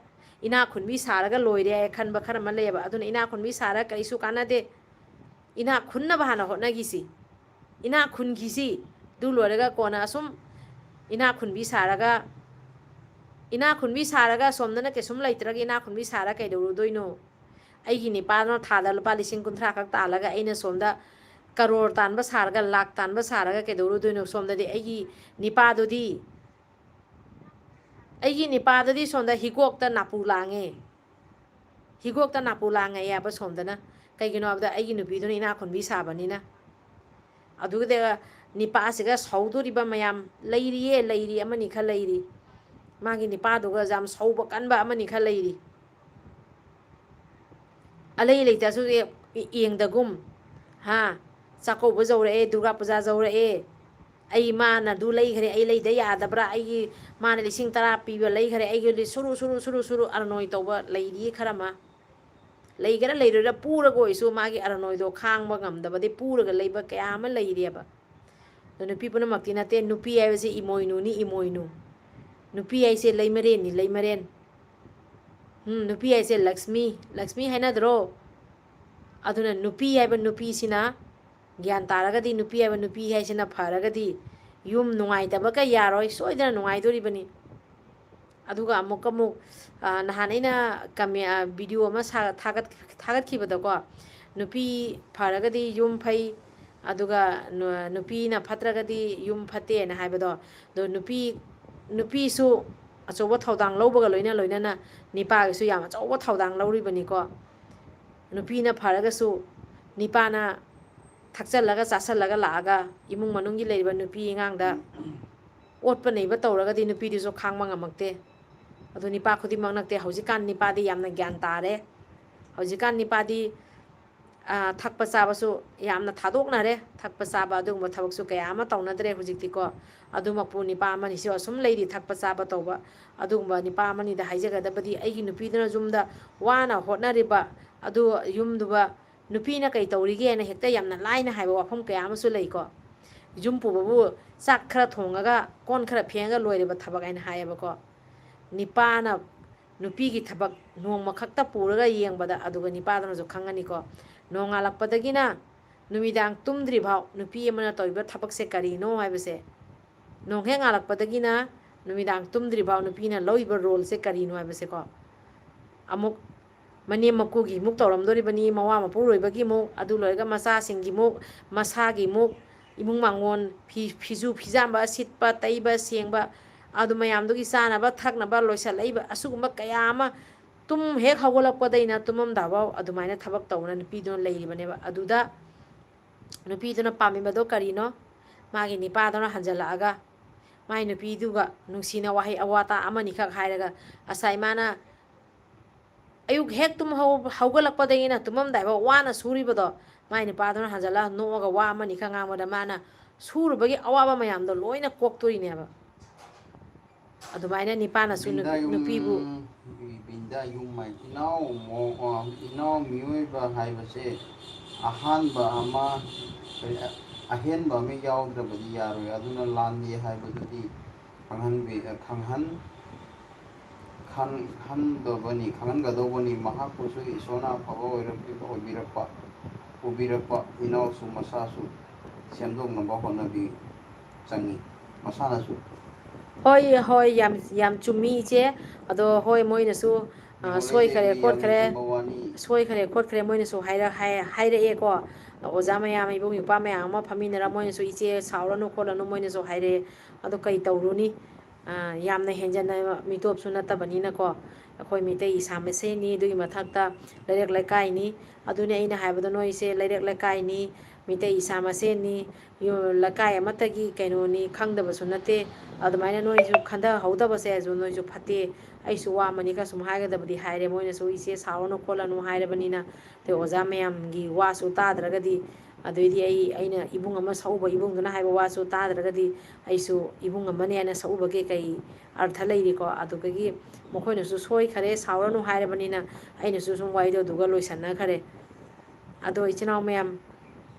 ꯏꯅꯥꯛ ꯈꯨꯟꯕꯤ ꯁꯥꯔꯒ ꯂꯣꯏꯔꯦ ꯍꯥꯏ ꯈꯟꯕ ꯈꯔ ꯑꯃ ꯂꯩꯌꯦꯕ꯫ ꯑꯗꯨꯅ ꯏꯅꯥꯛ ꯈꯨꯟꯕꯤ ꯁꯥꯔꯒ ꯀꯔꯤꯁꯨ ꯀꯥꯟꯅꯗꯦ꯫ ꯏꯅꯥꯛ ꯈꯨꯟꯅꯕ ꯍꯥꯟꯅ ꯍꯣꯠꯅꯈꯤꯁꯤ꯫ ꯏꯅꯥꯛ ꯈꯨꯟꯈꯤꯁꯤ꯫ ꯑꯗꯨ ꯂꯣꯏꯔꯒ ꯀꯣꯟꯅ ꯑꯁꯨꯝ ꯏꯅꯥꯛ ꯈꯨꯟꯕꯤ ꯁꯥꯔꯒ, ꯏꯅꯥꯛ ꯈꯨꯟꯕꯤ ꯁꯥꯔꯒ ꯁꯣꯝꯗꯅ ꯀꯩꯁꯨꯝ ꯂꯩꯇ꯭ꯔꯒ ꯏꯅꯥꯛ ꯈꯨꯟꯕꯤ ꯁꯥꯔ ꯀꯩꯗꯧꯔꯨꯗꯣꯏꯅꯣ? ꯑꯩꯒꯤ ꯅꯤꯄꯥꯗꯨꯅ ꯊꯥꯗ ꯂꯨꯄꯥ ꯂꯤꯁꯤꯡ ꯀꯨꯟꯊ꯭ꯔꯥ ꯈꯛ ꯇꯥꯜꯂꯒ ꯑꯩꯅ ꯁꯣꯝꯗ ꯀꯔꯣꯔ ꯇꯥꯟꯕ ꯁꯥꯔꯒ, ꯂꯥꯛ ꯇꯥꯟꯕ ꯁꯥꯔꯒ ꯀꯩꯗꯧꯔꯨꯗꯣꯏꯅꯣ? ꯁꯣꯝꯗꯗꯤ ꯑꯩꯒꯤ ꯅꯤꯄꯥꯗꯨꯗꯤ, ꯑꯩꯒꯤ ꯅꯤꯄꯥꯗꯨꯗꯤ ꯁꯣꯝꯗ ꯍꯤꯒꯣꯛꯇ ꯅꯥꯄꯨ ꯂꯥꯡꯉꯦ꯫ ꯍꯤꯒꯣꯛꯇ ꯅꯥꯄꯨ ꯂꯥꯡꯉꯦ ꯍꯥꯏꯕ ꯁꯣꯝꯗꯅ꯫ ꯀꯩꯒꯤꯅꯣ ꯍꯥꯏꯕꯗ ꯑꯩꯒꯤ ꯅꯨꯄꯤꯗꯨꯅ ꯏꯅꯥꯛ ꯈꯨꯟꯕꯤ ꯁꯥꯕꯅꯤꯅ꯫ ꯑꯗꯨꯒ ꯅꯤꯄꯥꯁꯤꯒ ꯁꯧꯗꯣꯔꯤꯕ ꯃꯌꯥꯝ ꯂꯩꯔꯤꯌꯦ, ꯂꯩꯔꯤ, ꯑꯃꯅꯤ ꯈꯔ ꯂꯩꯔꯤ꯫ ꯃꯥꯒꯤ ꯅꯤꯄꯥꯗꯨꯒ ꯌꯥꯝ ꯁꯧꯕ ꯀꯟꯕ ꯑꯃꯅꯤ ꯈꯔ ꯂꯩꯔꯤ꯫ ꯑꯂꯩ ꯂꯩꯇꯁꯨ ꯌꯦ-, ꯌꯦꯡꯗꯒꯨꯝ, ꯍꯥ? ꯆꯥꯛꯀꯧꯕ ꯌꯧꯔꯛꯑꯦ, ꯗꯨꯔꯒꯥ ꯄꯨꯖꯥ ꯌꯧꯔꯛꯑꯦ, ꯑꯩ ꯃꯥꯅ ꯑꯗꯨ ꯂꯩꯈ꯭ꯔꯦ, ꯑꯩ ꯂꯩꯗ ꯌꯥꯗꯕ꯭ꯔꯥ, ꯑꯩꯒꯤ ꯃꯥꯅ ꯂꯤꯁꯤꯡ ꯇꯔꯥ ꯄꯤꯕ ꯂꯩꯈ꯭ꯔꯦ, ꯑꯩꯒꯤ ꯁꯨꯔꯨ ꯁꯨꯔꯨ ꯁꯨꯔꯨ ꯁꯨꯔꯨ ꯑꯔꯅꯣꯏ ꯇꯧꯕ ꯂꯩꯔꯤ ꯈꯔ ꯑꯃ꯫ ꯂꯩꯒꯦꯔꯥ ꯂꯩꯔꯣꯏꯔꯥ ꯄꯨꯔꯒ ꯑꯣꯏꯁꯨ ꯃꯥꯒꯤ ꯑꯔꯅꯣꯏꯗꯣ ꯈꯥꯡꯕ ꯉꯝꯗꯕꯗꯤ ꯄꯨꯔꯒ ꯂꯩꯕ ꯀꯌꯥ ꯑꯃ ꯂꯩꯔꯤꯑꯕ꯫ ꯑꯗꯣ ꯅꯨꯄꯤ ꯄꯨꯝꯅꯃꯛꯇꯤ ꯅꯠꯇꯦ, ꯅꯨꯄꯤ ꯍꯥꯏꯕꯁꯤ ꯏꯃꯣꯏꯅꯨꯅꯤ, ꯏꯃꯣꯏꯅꯨ꯫ ꯅꯨꯄꯤ ꯍꯥꯏꯁꯦ ꯂꯩꯃꯔꯦꯟꯅꯤ, ꯂꯩꯃꯔꯦꯟ꯫ ꯎꯝ, ꯅꯨꯄꯤ ꯍꯥꯏꯁꯦ ꯂꯛꯁꯃꯤ, ꯂꯛꯁꯃꯤ ꯍꯥꯏꯅꯗ꯭ꯔꯣ? ꯑꯗꯨꯅ ꯅꯨꯄꯤ ꯍꯥꯏꯕ ꯅꯨꯄꯤꯁꯤꯅ ꯒ꯭ꯌꯥꯟ ꯇꯥꯔꯒꯗꯤ, ꯅꯨꯄꯤ ꯍꯥꯏꯕ ꯅꯨꯄꯤ ꯍꯥꯏꯁꯤꯅ ꯐꯔꯒꯗꯤ ꯌꯨꯝ ꯅꯨꯡꯉꯥꯏꯇꯕꯒ ꯌꯥꯔꯣꯏ, ꯁꯣꯏꯗꯅ ꯅꯨꯡꯉꯥꯏꯗꯣꯔꯤꯕꯅꯤ꯫ ꯑꯗꯨꯒ ꯑꯃꯨꯛꯀ ꯑꯃꯨꯛ, ꯑ, ꯅꯍꯥꯟ ꯑꯩꯅ ꯀꯃꯦ-, ꯑ, video ꯑꯃ ꯁꯥ-, ꯊꯥꯒꯠ-, ꯊꯥꯒꯠꯈꯤꯕꯗꯀꯣ, ꯅꯨꯄꯤ ꯐꯔꯒꯗꯤ ꯌꯨꯝ ꯐꯩ, ꯑꯗꯨꯒ ꯅꯨ-, ꯅꯨꯄꯤꯅ ꯐꯠꯇ꯭ꯔꯒꯗꯤ ꯌꯨꯝ ꯐꯠꯇꯦꯅ ꯍꯥꯏꯕꯗꯣ꯫ ꯑꯗꯣ ꯅꯨꯄꯤ, ꯅꯨꯄꯤꯁꯨ ꯑꯆꯧꯕ ꯊꯧꯗꯥꯡ ꯂꯧꯕꯒ ꯂꯣꯏꯅ ꯂꯣꯏꯅꯅ ꯅꯤꯄꯥꯒꯤꯁꯨ ꯌꯥꯝ ꯑꯆꯧꯕ ꯊꯧꯗꯥꯡ ꯂꯧꯔꯤꯕꯅꯤꯀꯣ꯫ ꯅꯨꯄꯤꯅ ꯐꯔꯒꯁꯨ ꯅꯤꯄꯥꯅ ꯊꯛꯆꯜꯂꯒ ꯆꯥꯁꯜꯂꯒ ꯂꯥꯛꯑꯒ ꯏꯃꯨꯡ ꯃꯅꯨꯡꯒꯤ ꯂꯩꯔꯤꯕ ꯅꯨꯄꯤ ꯑꯉꯥꯡꯗ ꯑꯣꯠꯄ ꯅꯩꯕ ꯇꯧꯔꯒꯗꯤ ꯅꯨꯄꯤꯗꯨꯁꯨ ꯈꯥꯡꯕ ꯉꯝꯃꯛꯇꯦ꯫ ꯑꯗꯨ ꯅꯤꯄꯥ ꯈꯨꯗꯤꯡꯃꯛ ꯅꯠꯇꯦ, ꯍꯧꯖꯤꯛꯀꯥꯟ ꯅꯤꯄꯥꯗꯤ ꯌꯥꯝꯅ ꯒ꯭ꯌꯥꯟ ꯇꯥꯔꯦ꯫ ꯍꯧꯖꯤꯛꯀꯥꯟ ꯅꯤꯄꯥꯗꯤ, ꯑ, ꯊꯛꯄ ꯆꯥꯕꯁꯨ ꯌꯥꯝꯅ ꯊꯥꯗꯣꯛꯅꯔꯦ꯫ ꯊꯛꯄ ꯆꯥꯕ ꯑꯗꯨꯒꯨꯝꯕ ꯊꯕꯛꯁꯨ ꯀꯌꯥ ꯑꯃ ꯇꯧꯅꯗ꯭ꯔꯦ ꯍꯧꯖꯤꯛꯇꯤꯀꯣ꯫ ꯑꯗꯨꯃꯛꯄꯨ ꯅꯤꯄꯥ ꯑꯃꯅꯤꯁꯨ ꯑꯁꯨꯝ ꯂꯩꯔꯤ ꯊꯛꯄ ꯆꯥꯕ ꯇꯧꯕ꯫ ꯑꯗꯨꯒꯨꯝꯕ ꯅꯤꯄꯥ ꯑꯃꯅꯤꯗ ꯍꯥꯏꯖꯒꯗꯕꯗꯤ, ꯑꯩꯒꯤ ꯅꯨꯄꯤꯗꯨꯅ ꯌꯨꯝꯗ ꯋꯥꯅ ꯍꯣꯠꯅꯔꯤꯕ ꯑꯗꯨ ꯌꯨꯝꯗꯨꯕ ꯅꯨꯄꯤꯅ ꯀꯩ ꯇꯧꯔꯤꯒꯦꯅ ꯍꯦꯛꯇ ꯌꯥꯝꯅ ꯂꯥꯏꯅ ꯍꯥꯏꯕ ꯋꯥꯐꯝ ꯀꯌꯥ ꯑꯃꯁꯨ ꯂꯩꯀꯣ꯫ ꯌꯨꯝ ꯄꯨꯕꯕꯨ ꯆꯥꯛ ꯈꯔ ꯊꯣꯡꯉꯒ ꯀꯣꯟ ꯈꯔ ꯐꯦꯡꯉꯒ ꯂꯣꯏꯔꯤꯕ ꯊꯕꯛ ꯍꯥꯏꯅ ꯍꯥꯏꯌꯦꯕꯀꯣ꯫ ꯅꯤꯄꯥꯅ ꯅꯨꯄꯤꯒꯤ ꯊꯕꯛ ꯅꯣꯡꯃꯈꯛꯇ ꯄꯨꯔꯒ ꯌꯦꯡꯕꯗ, ꯑꯗꯨꯒ ꯅꯤꯄꯥꯗꯨꯅꯁꯨ ꯈꯪꯉꯅꯤꯀꯣ꯫ ꯅꯣꯡꯉꯥꯜꯂꯛꯄꯗꯒꯤꯅ ꯅꯨꯃꯤꯗꯥꯡ ꯇꯨꯝꯗ꯭ꯔꯤ ꯐꯥꯎ ꯅꯨꯄꯤ ꯑꯃꯅ ꯇꯧꯔꯤꯕ ꯊꯕꯛꯁꯦ ꯀꯔꯤꯅꯣ ꯍꯥꯏꯕꯁꯦ, ꯅꯣꯡ ꯍꯦꯛ ꯉꯥꯜꯂꯛꯄꯗꯒꯤꯅ ꯅꯨꯃꯤꯗꯥꯡ ꯇꯨꯝꯗ꯭ꯔꯤ ꯐꯥꯎ ꯅꯨꯄꯤꯅ ꯂꯧꯔꯤꯕ roleꯁꯦ ꯀꯔꯤꯅꯣ ꯍꯥꯏꯕꯁꯦꯀꯣ꯫ ꯑꯃꯨꯛ ꯃꯅꯦꯝ ꯃꯀꯨꯒꯤ ꯑꯃꯨꯛ ꯇꯧꯔꯝꯗꯣꯔꯤꯕꯅꯤ, ꯃꯋꯥ ꯃꯄꯨꯔꯣꯏꯕꯒꯤ ꯑꯃꯨꯛ, ꯑꯗꯨ ꯂꯣꯏꯔꯒ ꯃꯆꯥꯁꯤꯡꯒꯤ ꯑꯃꯨꯛ, ꯃꯁꯥꯒꯤ ꯑꯃꯨꯛ, ꯏꯃꯨꯡ ꯃꯥꯡꯒꯣꯟ, ꯐꯤ, ꯐꯤꯖꯨ ꯐꯤꯖꯥꯝꯕ, ꯁꯤꯠꯄ, ꯇꯩꯕ, ꯁꯦꯡꯕ, ꯑꯗꯨ ꯃꯌꯥꯝꯗꯨꯒꯤ ꯆꯥꯅꯕ ꯊꯛꯅꯕ ꯂꯣꯏꯁꯤꯜꯂꯛꯏꯕ, ꯑꯁꯤꯒꯨꯝꯕ ꯀꯌꯥ ꯑꯃ ꯇꯨꯝ ꯍꯦꯛ ꯍꯧꯒꯠꯂꯛꯄꯗꯩꯅ ꯇꯨꯝꯃꯝꯗꯥꯐꯥꯎ ꯑꯗꯨꯃꯥꯏꯅ ꯊꯕꯛ ꯇꯧꯅ ꯅꯨꯄꯤꯗꯨꯅ ꯂꯩꯔꯤꯕꯅꯦꯕ꯫ ꯑꯗꯨꯗ ꯅꯨꯄꯤꯗꯨꯅ ꯄꯥꯝꯃꯤꯕꯗꯣ ꯀꯔꯤꯅꯣ? ꯃꯥꯒꯤ ꯅꯤꯄꯥꯗꯨꯅ ꯍꯟꯖꯜꯂꯛꯑꯒ ꯃꯥꯏ ꯅꯨꯄꯤꯗꯨꯒ ꯅꯨꯡꯁꯤꯅ ꯋꯥꯍꯩ ꯑꯋꯥ ꯇꯥ ꯑꯃꯅꯤꯈꯛ ꯍꯥꯏꯔꯒ, "ꯑꯁꯥꯏ ꯃꯥꯅ ꯑꯌꯨꯛ ꯍꯦꯛ ꯇꯨꯝ ꯍꯧ-, ꯍꯧꯒꯠꯂꯛꯄꯗꯒꯤꯅ ꯇꯨꯝꯃꯝꯗꯥꯏꯐꯥꯎ ꯋꯥꯅ ꯁꯨꯔꯤꯕꯗꯣ, ꯃꯥꯏ ꯅꯨꯄꯥꯗꯨꯅ ꯍꯟꯖꯜꯂꯒ ꯅꯣꯛꯑꯒ ꯋꯥ ꯑꯃꯅꯤ ꯈꯔ ꯉꯥꯡꯕꯗ ꯃꯥꯅ ꯁꯨꯔꯨꯕꯒꯤ ꯑꯋꯥꯕ ꯃꯌꯥꯝꯗꯣ ꯂꯣꯏꯅ ꯀꯣꯛꯇꯣꯔꯤꯅꯦꯕ꯫ ꯑꯗꯨꯃꯥꯏꯅ ꯅꯤꯄꯥꯅꯁꯨ ꯅꯨ-, ꯕꯤꯟꯗꯥ ꯌꯨꯝ, ꯅꯨꯄꯤꯕꯨ ꯕꯤꯟꯗꯥ ꯌꯨꯝ ꯍꯥꯏ, ꯏꯅꯥꯎ ꯃꯣ-, ꯑ, ꯏꯅꯥꯎ ꯃꯤꯑꯣꯏꯕ ꯍꯥꯏꯕꯁꯦ ꯑꯍꯥꯟꯕ ꯑꯃ, ꯀꯔꯤ, ꯑ-, ꯑꯍꯦꯟꯕ ꯑꯃ ꯌꯥꯎꯗ꯭ꯔꯕꯗꯤ ꯌꯥꯔꯣꯏ꯫ ꯑꯗꯨꯅ ꯂꯥꯟꯗꯦ ꯍꯥꯏꯕꯗꯨꯗꯤ ꯈꯪꯍꯟꯕꯤ-, ꯑ, ꯈꯪꯍꯟ-, ꯈꯪꯍꯟꯗꯕꯅꯤ, ꯈꯪꯍꯟꯒꯗꯧꯕꯅꯤ꯫ ꯃꯍꯥꯛꯄꯨꯁꯨ ꯏꯁꯣꯔꯅ ꯑꯐꯕ ꯑꯣꯏꯔꯛꯄ, ꯑꯣꯏꯕꯤꯔꯛꯄ, ꯄꯨꯕꯤꯔꯛꯄ ꯏꯅꯥꯎꯁꯨ ꯃꯁꯥꯁꯨ ꯁꯦꯝꯗꯣꯛꯅꯕ ꯍꯣꯠꯅꯕꯤ ꯆꯪꯉꯤ꯫ ꯃꯁꯥꯅꯁꯨ꯫ ꯍꯣꯏ, ꯍꯣꯏ, ꯌꯥꯝ, ꯌꯥꯝ ꯆꯨꯝꯃꯤ, ꯏꯆꯦ꯫ ꯑꯗꯣ, ꯍꯣꯏ, ꯃꯣꯏꯅꯁꯨ, ꯑ, ꯃꯤꯑꯣꯏ ꯁꯣꯏꯈꯔꯦ, ꯑꯩꯗꯤ ꯌꯥꯝꯅ ꯈꯣꯠꯈꯔꯦ, ꯆꯨꯝꯕ ꯋꯥꯅꯤ꯫ ꯁꯣꯏꯈꯔꯦ, ꯈꯣꯠꯈꯔꯦ, ꯃꯣꯏꯅꯁꯨ ꯍꯥꯏꯔ-, ꯍꯥꯏ-, ꯍꯥꯏꯔꯛꯑꯦꯀꯣ꯫ ꯑꯣꯖꯥ ꯃꯌꯥꯝ, ꯏꯕꯨꯡ ꯏꯄ꯭ꯋꯥ ꯃꯌꯥꯝ ꯑꯃ ꯐꯝꯃꯤꯟꯅꯔ ꯃꯣꯏꯅꯁꯨ, "ꯏꯆꯦ, ꯁꯥꯎꯔꯅꯨ, ꯈꯣꯠꯂꯅꯨ", ꯃꯣꯏꯅꯁꯨ ꯍꯥꯏꯔꯛꯑꯦ꯫ ꯑꯗꯣ ꯀꯩ ꯇꯧꯔꯨꯅꯤ? ꯑ, ꯌꯥꯝꯅ ꯍꯦꯟꯖꯟꯅ ꯃꯤꯇꯣꯞꯁꯨ ꯅꯠꯇꯕꯅꯤꯅꯀꯣ꯫ ꯑꯩꯈꯣꯏ ꯃꯤꯇꯩ ꯏꯁꯥ ꯃꯁꯦꯟꯅꯤ, ꯑꯗꯨꯒꯤ ꯃꯊꯛꯇ ꯂꯩꯔꯛ ꯂꯩꯀꯥꯏꯅꯤ꯫ ꯑꯗꯨꯅꯤ ꯑꯩꯅ ꯍꯥꯏꯕꯗꯣ, ꯅꯣꯏꯁꯦ ꯂꯩꯔꯛ ꯂꯩꯀꯥꯏꯅꯤ, ꯃꯤꯇꯩ ꯏꯁꯥ ꯃꯁꯦꯟꯅꯤ, ꯌꯨ-, ꯂꯩꯀꯥꯏ ꯑꯃꯠꯇꯒꯤ ꯀꯩꯅꯣꯅꯤ, ꯈꯪꯗꯕꯁꯨ ꯅꯠꯇꯦ꯫ ꯑꯗꯨꯃꯥꯏꯅ ꯅꯣꯏꯁꯨ ꯈꯟꯊꯍꯧꯗꯕꯁꯦ ꯑꯗꯨ ꯅꯣꯏꯁꯨ ꯐꯠꯇꯦ꯫ ꯑꯩꯁꯨ ꯋꯥ ꯑꯃꯅꯤ ꯈꯔ ꯁꯨꯝ ꯍꯥꯏꯒꯗꯕꯗꯤ ꯍꯥꯏꯔꯦ, ꯃꯣꯏꯅꯁꯨ "ꯏꯆꯦ, ꯁꯥꯎꯔꯅꯨ ꯈꯣꯠꯂꯅꯨ" ꯍꯥꯏꯔꯕꯅꯤꯅ, ꯑꯗꯩ ꯑꯣꯖꯥ ꯃꯌꯥꯝꯒꯤ ꯋꯥꯁꯨ ꯇꯥꯗ꯭ꯔꯒꯗꯤ, ꯑꯗꯩꯗꯤ ꯑꯩ, ꯑꯩꯅ ꯏꯕꯨꯡ ꯑꯃ ꯁꯛꯎꯕ, ꯏꯕꯨꯡꯗꯨꯅ ꯍꯥꯏꯕ ꯋꯥꯁꯨ ꯇꯥꯗ꯭ꯔꯒꯗꯤ, ꯑꯩꯁꯨ ꯏꯕꯨꯡ ꯑꯃꯅꯦꯅ ꯁꯛꯎꯕꯒꯤ ꯀꯩ ꯑꯔꯊ ꯂꯩꯔꯤꯀꯣ? ꯑꯗꯨꯗꯒꯤ ꯃꯈꯣꯏꯅꯁꯨ "ꯁꯣꯏꯈꯔꯦ, ꯁꯥꯎꯔꯅꯨ" ꯍꯥꯏꯔꯕꯅꯤꯅ, ꯑꯩꯅꯁꯨ ꯁꯨꯝ ꯋꯥꯔꯤꯗꯣ ꯑꯗꯨꯒ ꯂꯣꯏꯁꯟꯅꯈꯔꯦ꯫ ꯑꯗꯣ ꯏꯆꯤꯟ ꯏꯅꯥꯎ ꯃꯌꯥꯝ,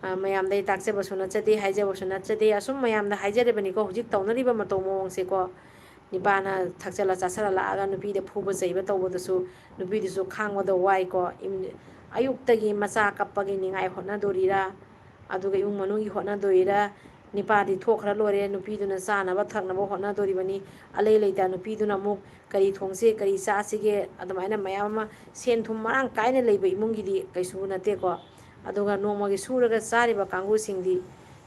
ꯑ, ꯃꯌꯥꯝꯗ ꯑꯩ ꯇꯥꯛꯆꯕꯁꯨ ꯅꯠꯆꯗꯦ, ꯍꯥꯏꯖꯕꯁꯨ ꯅꯠꯆꯗꯦ, ꯑꯁꯨꯝ ꯃꯌꯥꯝꯗ ꯍꯥꯏꯖꯔꯤꯕꯅꯤꯀꯣ, ꯍꯧꯖꯤꯛ ꯇꯧꯅꯔꯤꯕ ꯃꯇꯧ ꯃꯑꯣꯡꯁꯦꯀꯣ꯫ ꯅꯤꯄꯥꯅ ꯊꯛꯆꯜꯂ ꯆꯥꯁꯜꯂ ꯂꯥꯛꯑꯒ ꯅꯨꯄꯤꯗ ꯐꯨꯕ ꯆꯩꯕ ꯇꯧꯕꯗꯨꯁꯨ, ꯅꯨꯄꯤꯗꯨꯁꯨ ꯈꯥꯡꯕꯗ ꯋꯥꯏꯀꯣ꯫ ꯏꯝ-, ꯑꯌꯨꯛꯇꯒꯤ ꯃꯆꯥ ꯀꯞꯄꯒꯤ ꯅꯤꯡꯉꯥꯏ ꯍꯣꯠꯅꯗꯣꯔꯤꯔꯥ, ꯑꯗꯨꯒ ꯏꯃꯨꯡ ꯃꯅꯨꯡꯒꯤ ꯍꯣꯠꯅꯗꯣꯔꯤꯔꯥ, ꯅꯤꯄꯥꯗꯤ ꯊꯣꯛꯈ꯭ꯔ ꯂꯣꯏꯔꯦ, ꯅꯨꯄꯤꯗꯨꯅ ꯆꯥꯅꯕ ꯊꯛꯅꯕ ꯍꯣꯠꯅꯗꯣꯔꯤꯕꯅꯤ꯫ ꯑꯂꯩ ꯂꯩꯇ ꯅꯨꯄꯤꯗꯨꯅ ꯑꯃꯨꯛ ꯀꯔꯤ ꯊꯣꯡꯁꯤ, ꯀꯔꯤ ꯆꯥꯁꯤꯒꯦ, ꯑꯗꯨꯃꯥꯏꯅ ꯃꯌꯥꯝ ꯑꯃ, ꯁꯦꯟ ꯊꯨꯝ ꯃꯔꯥꯡ ꯀꯥꯏꯅ ꯂꯩꯕ ꯏꯃꯨꯡꯒꯤꯗꯤ ꯀꯩꯁꯨ ꯅꯠꯇꯦꯀꯣ꯫ ꯑꯗꯨꯒ ꯅꯣꯡꯃꯒꯤ ꯁꯨꯔꯒ ꯆꯥꯔꯤꯕ ꯀꯥꯡꯕꯨꯁꯤꯡꯗꯤ,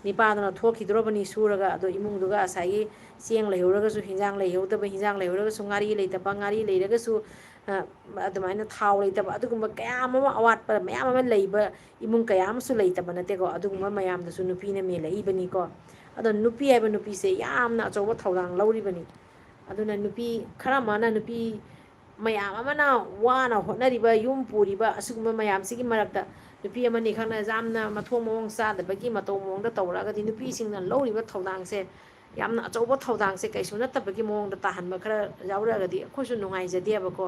ꯅꯤꯄꯥꯗꯨꯅ ꯊꯣꯛꯈꯤꯗ꯭ꯔꯕꯅꯤ ꯁꯨꯔꯒ, ꯑꯗꯣ ꯏꯃꯨꯡꯗꯨꯒ ꯉꯁꯥꯏꯒꯤ ꯆꯦꯡ ꯂꯩꯍꯧꯔꯒꯁꯨ ꯍꯤꯟꯖꯥꯡ ꯂꯩꯍꯧꯗꯕ, ꯍꯤꯟꯖꯥꯡ ꯂꯩꯍꯧꯔꯒꯁꯨ ꯉꯥꯔꯤ ꯂꯩꯇꯕ, ꯉꯥꯔꯤ ꯂꯩꯔꯒꯁꯨ, ꯑ, ꯑꯗꯨꯃꯥꯏꯅ ꯊꯥꯎ ꯂꯩꯇꯕ, ꯑꯗꯨꯒꯨꯝꯕ ꯀꯌꯥ ꯑꯃ, ꯑꯋꯥꯠꯄ ꯃꯌꯥꯝ ꯑꯃ ꯂꯩꯕ ꯏꯃꯨꯡ ꯀꯌꯥ ꯑꯃꯁꯨ ꯂꯩꯇꯕ ꯅꯠꯇꯦꯀꯣ꯫ ꯑꯗꯨꯒꯨꯝꯕ ꯃꯌꯥꯝꯗꯨꯁꯨ ꯅꯨꯄꯤꯅ ꯃꯦꯜꯂꯛꯏꯕꯅꯤꯀꯣ꯫ ꯑꯗꯣ ꯅꯨꯄꯤ ꯍꯥꯏꯕ ꯅꯨꯄꯤꯁꯦ ꯌꯥꯝꯅ ꯑꯆꯧꯕ ꯊꯧꯗꯥꯡ ꯂꯧꯔꯤꯕꯅꯤ꯫ ꯑꯗꯨꯅ ꯅꯨꯄꯤ ꯈꯔ ꯑꯃꯅ ꯅꯨꯄꯤ ꯃꯌꯥꯝ ꯑꯃꯅ ꯋꯥꯅ ꯍꯣꯠꯅꯔꯤꯕ, ꯌꯨꯝ ꯄꯨꯔꯤꯕ, ꯑꯁꯤꯒꯨꯝꯕ ꯃꯌꯥꯝꯁꯤꯒꯤ ꯃꯔꯛꯇ ꯅꯨꯄꯤ ꯑꯃꯅꯤ ꯈꯛꯅ ꯌꯥꯝꯅ ꯃꯊꯣꯡ ꯃꯑꯣꯡ ꯆꯥꯗꯕꯒꯤ ꯃꯇꯧ ꯃꯑꯣꯡꯗ ꯇꯧꯔꯛꯑꯒꯗꯤ, ꯅꯨꯄꯤꯁꯤꯡꯅ ꯂꯧꯔꯤꯕ ꯊꯧꯗꯥꯡꯁꯦ ꯌꯥꯝꯅ ꯑꯆꯧꯕ ꯊꯧꯗꯥꯡꯁꯦ ꯀꯩꯁꯨ ꯅꯠꯇꯕꯒꯤ ꯃꯑꯣꯡꯗ ꯇꯥꯍꯟꯕ ꯈꯔ ꯌꯥꯎꯔꯛꯑꯒꯗꯤ ꯑꯩꯈꯣꯏꯁꯨ ꯅꯨꯡꯉꯥꯏꯖꯗꯦꯕꯀꯣ꯫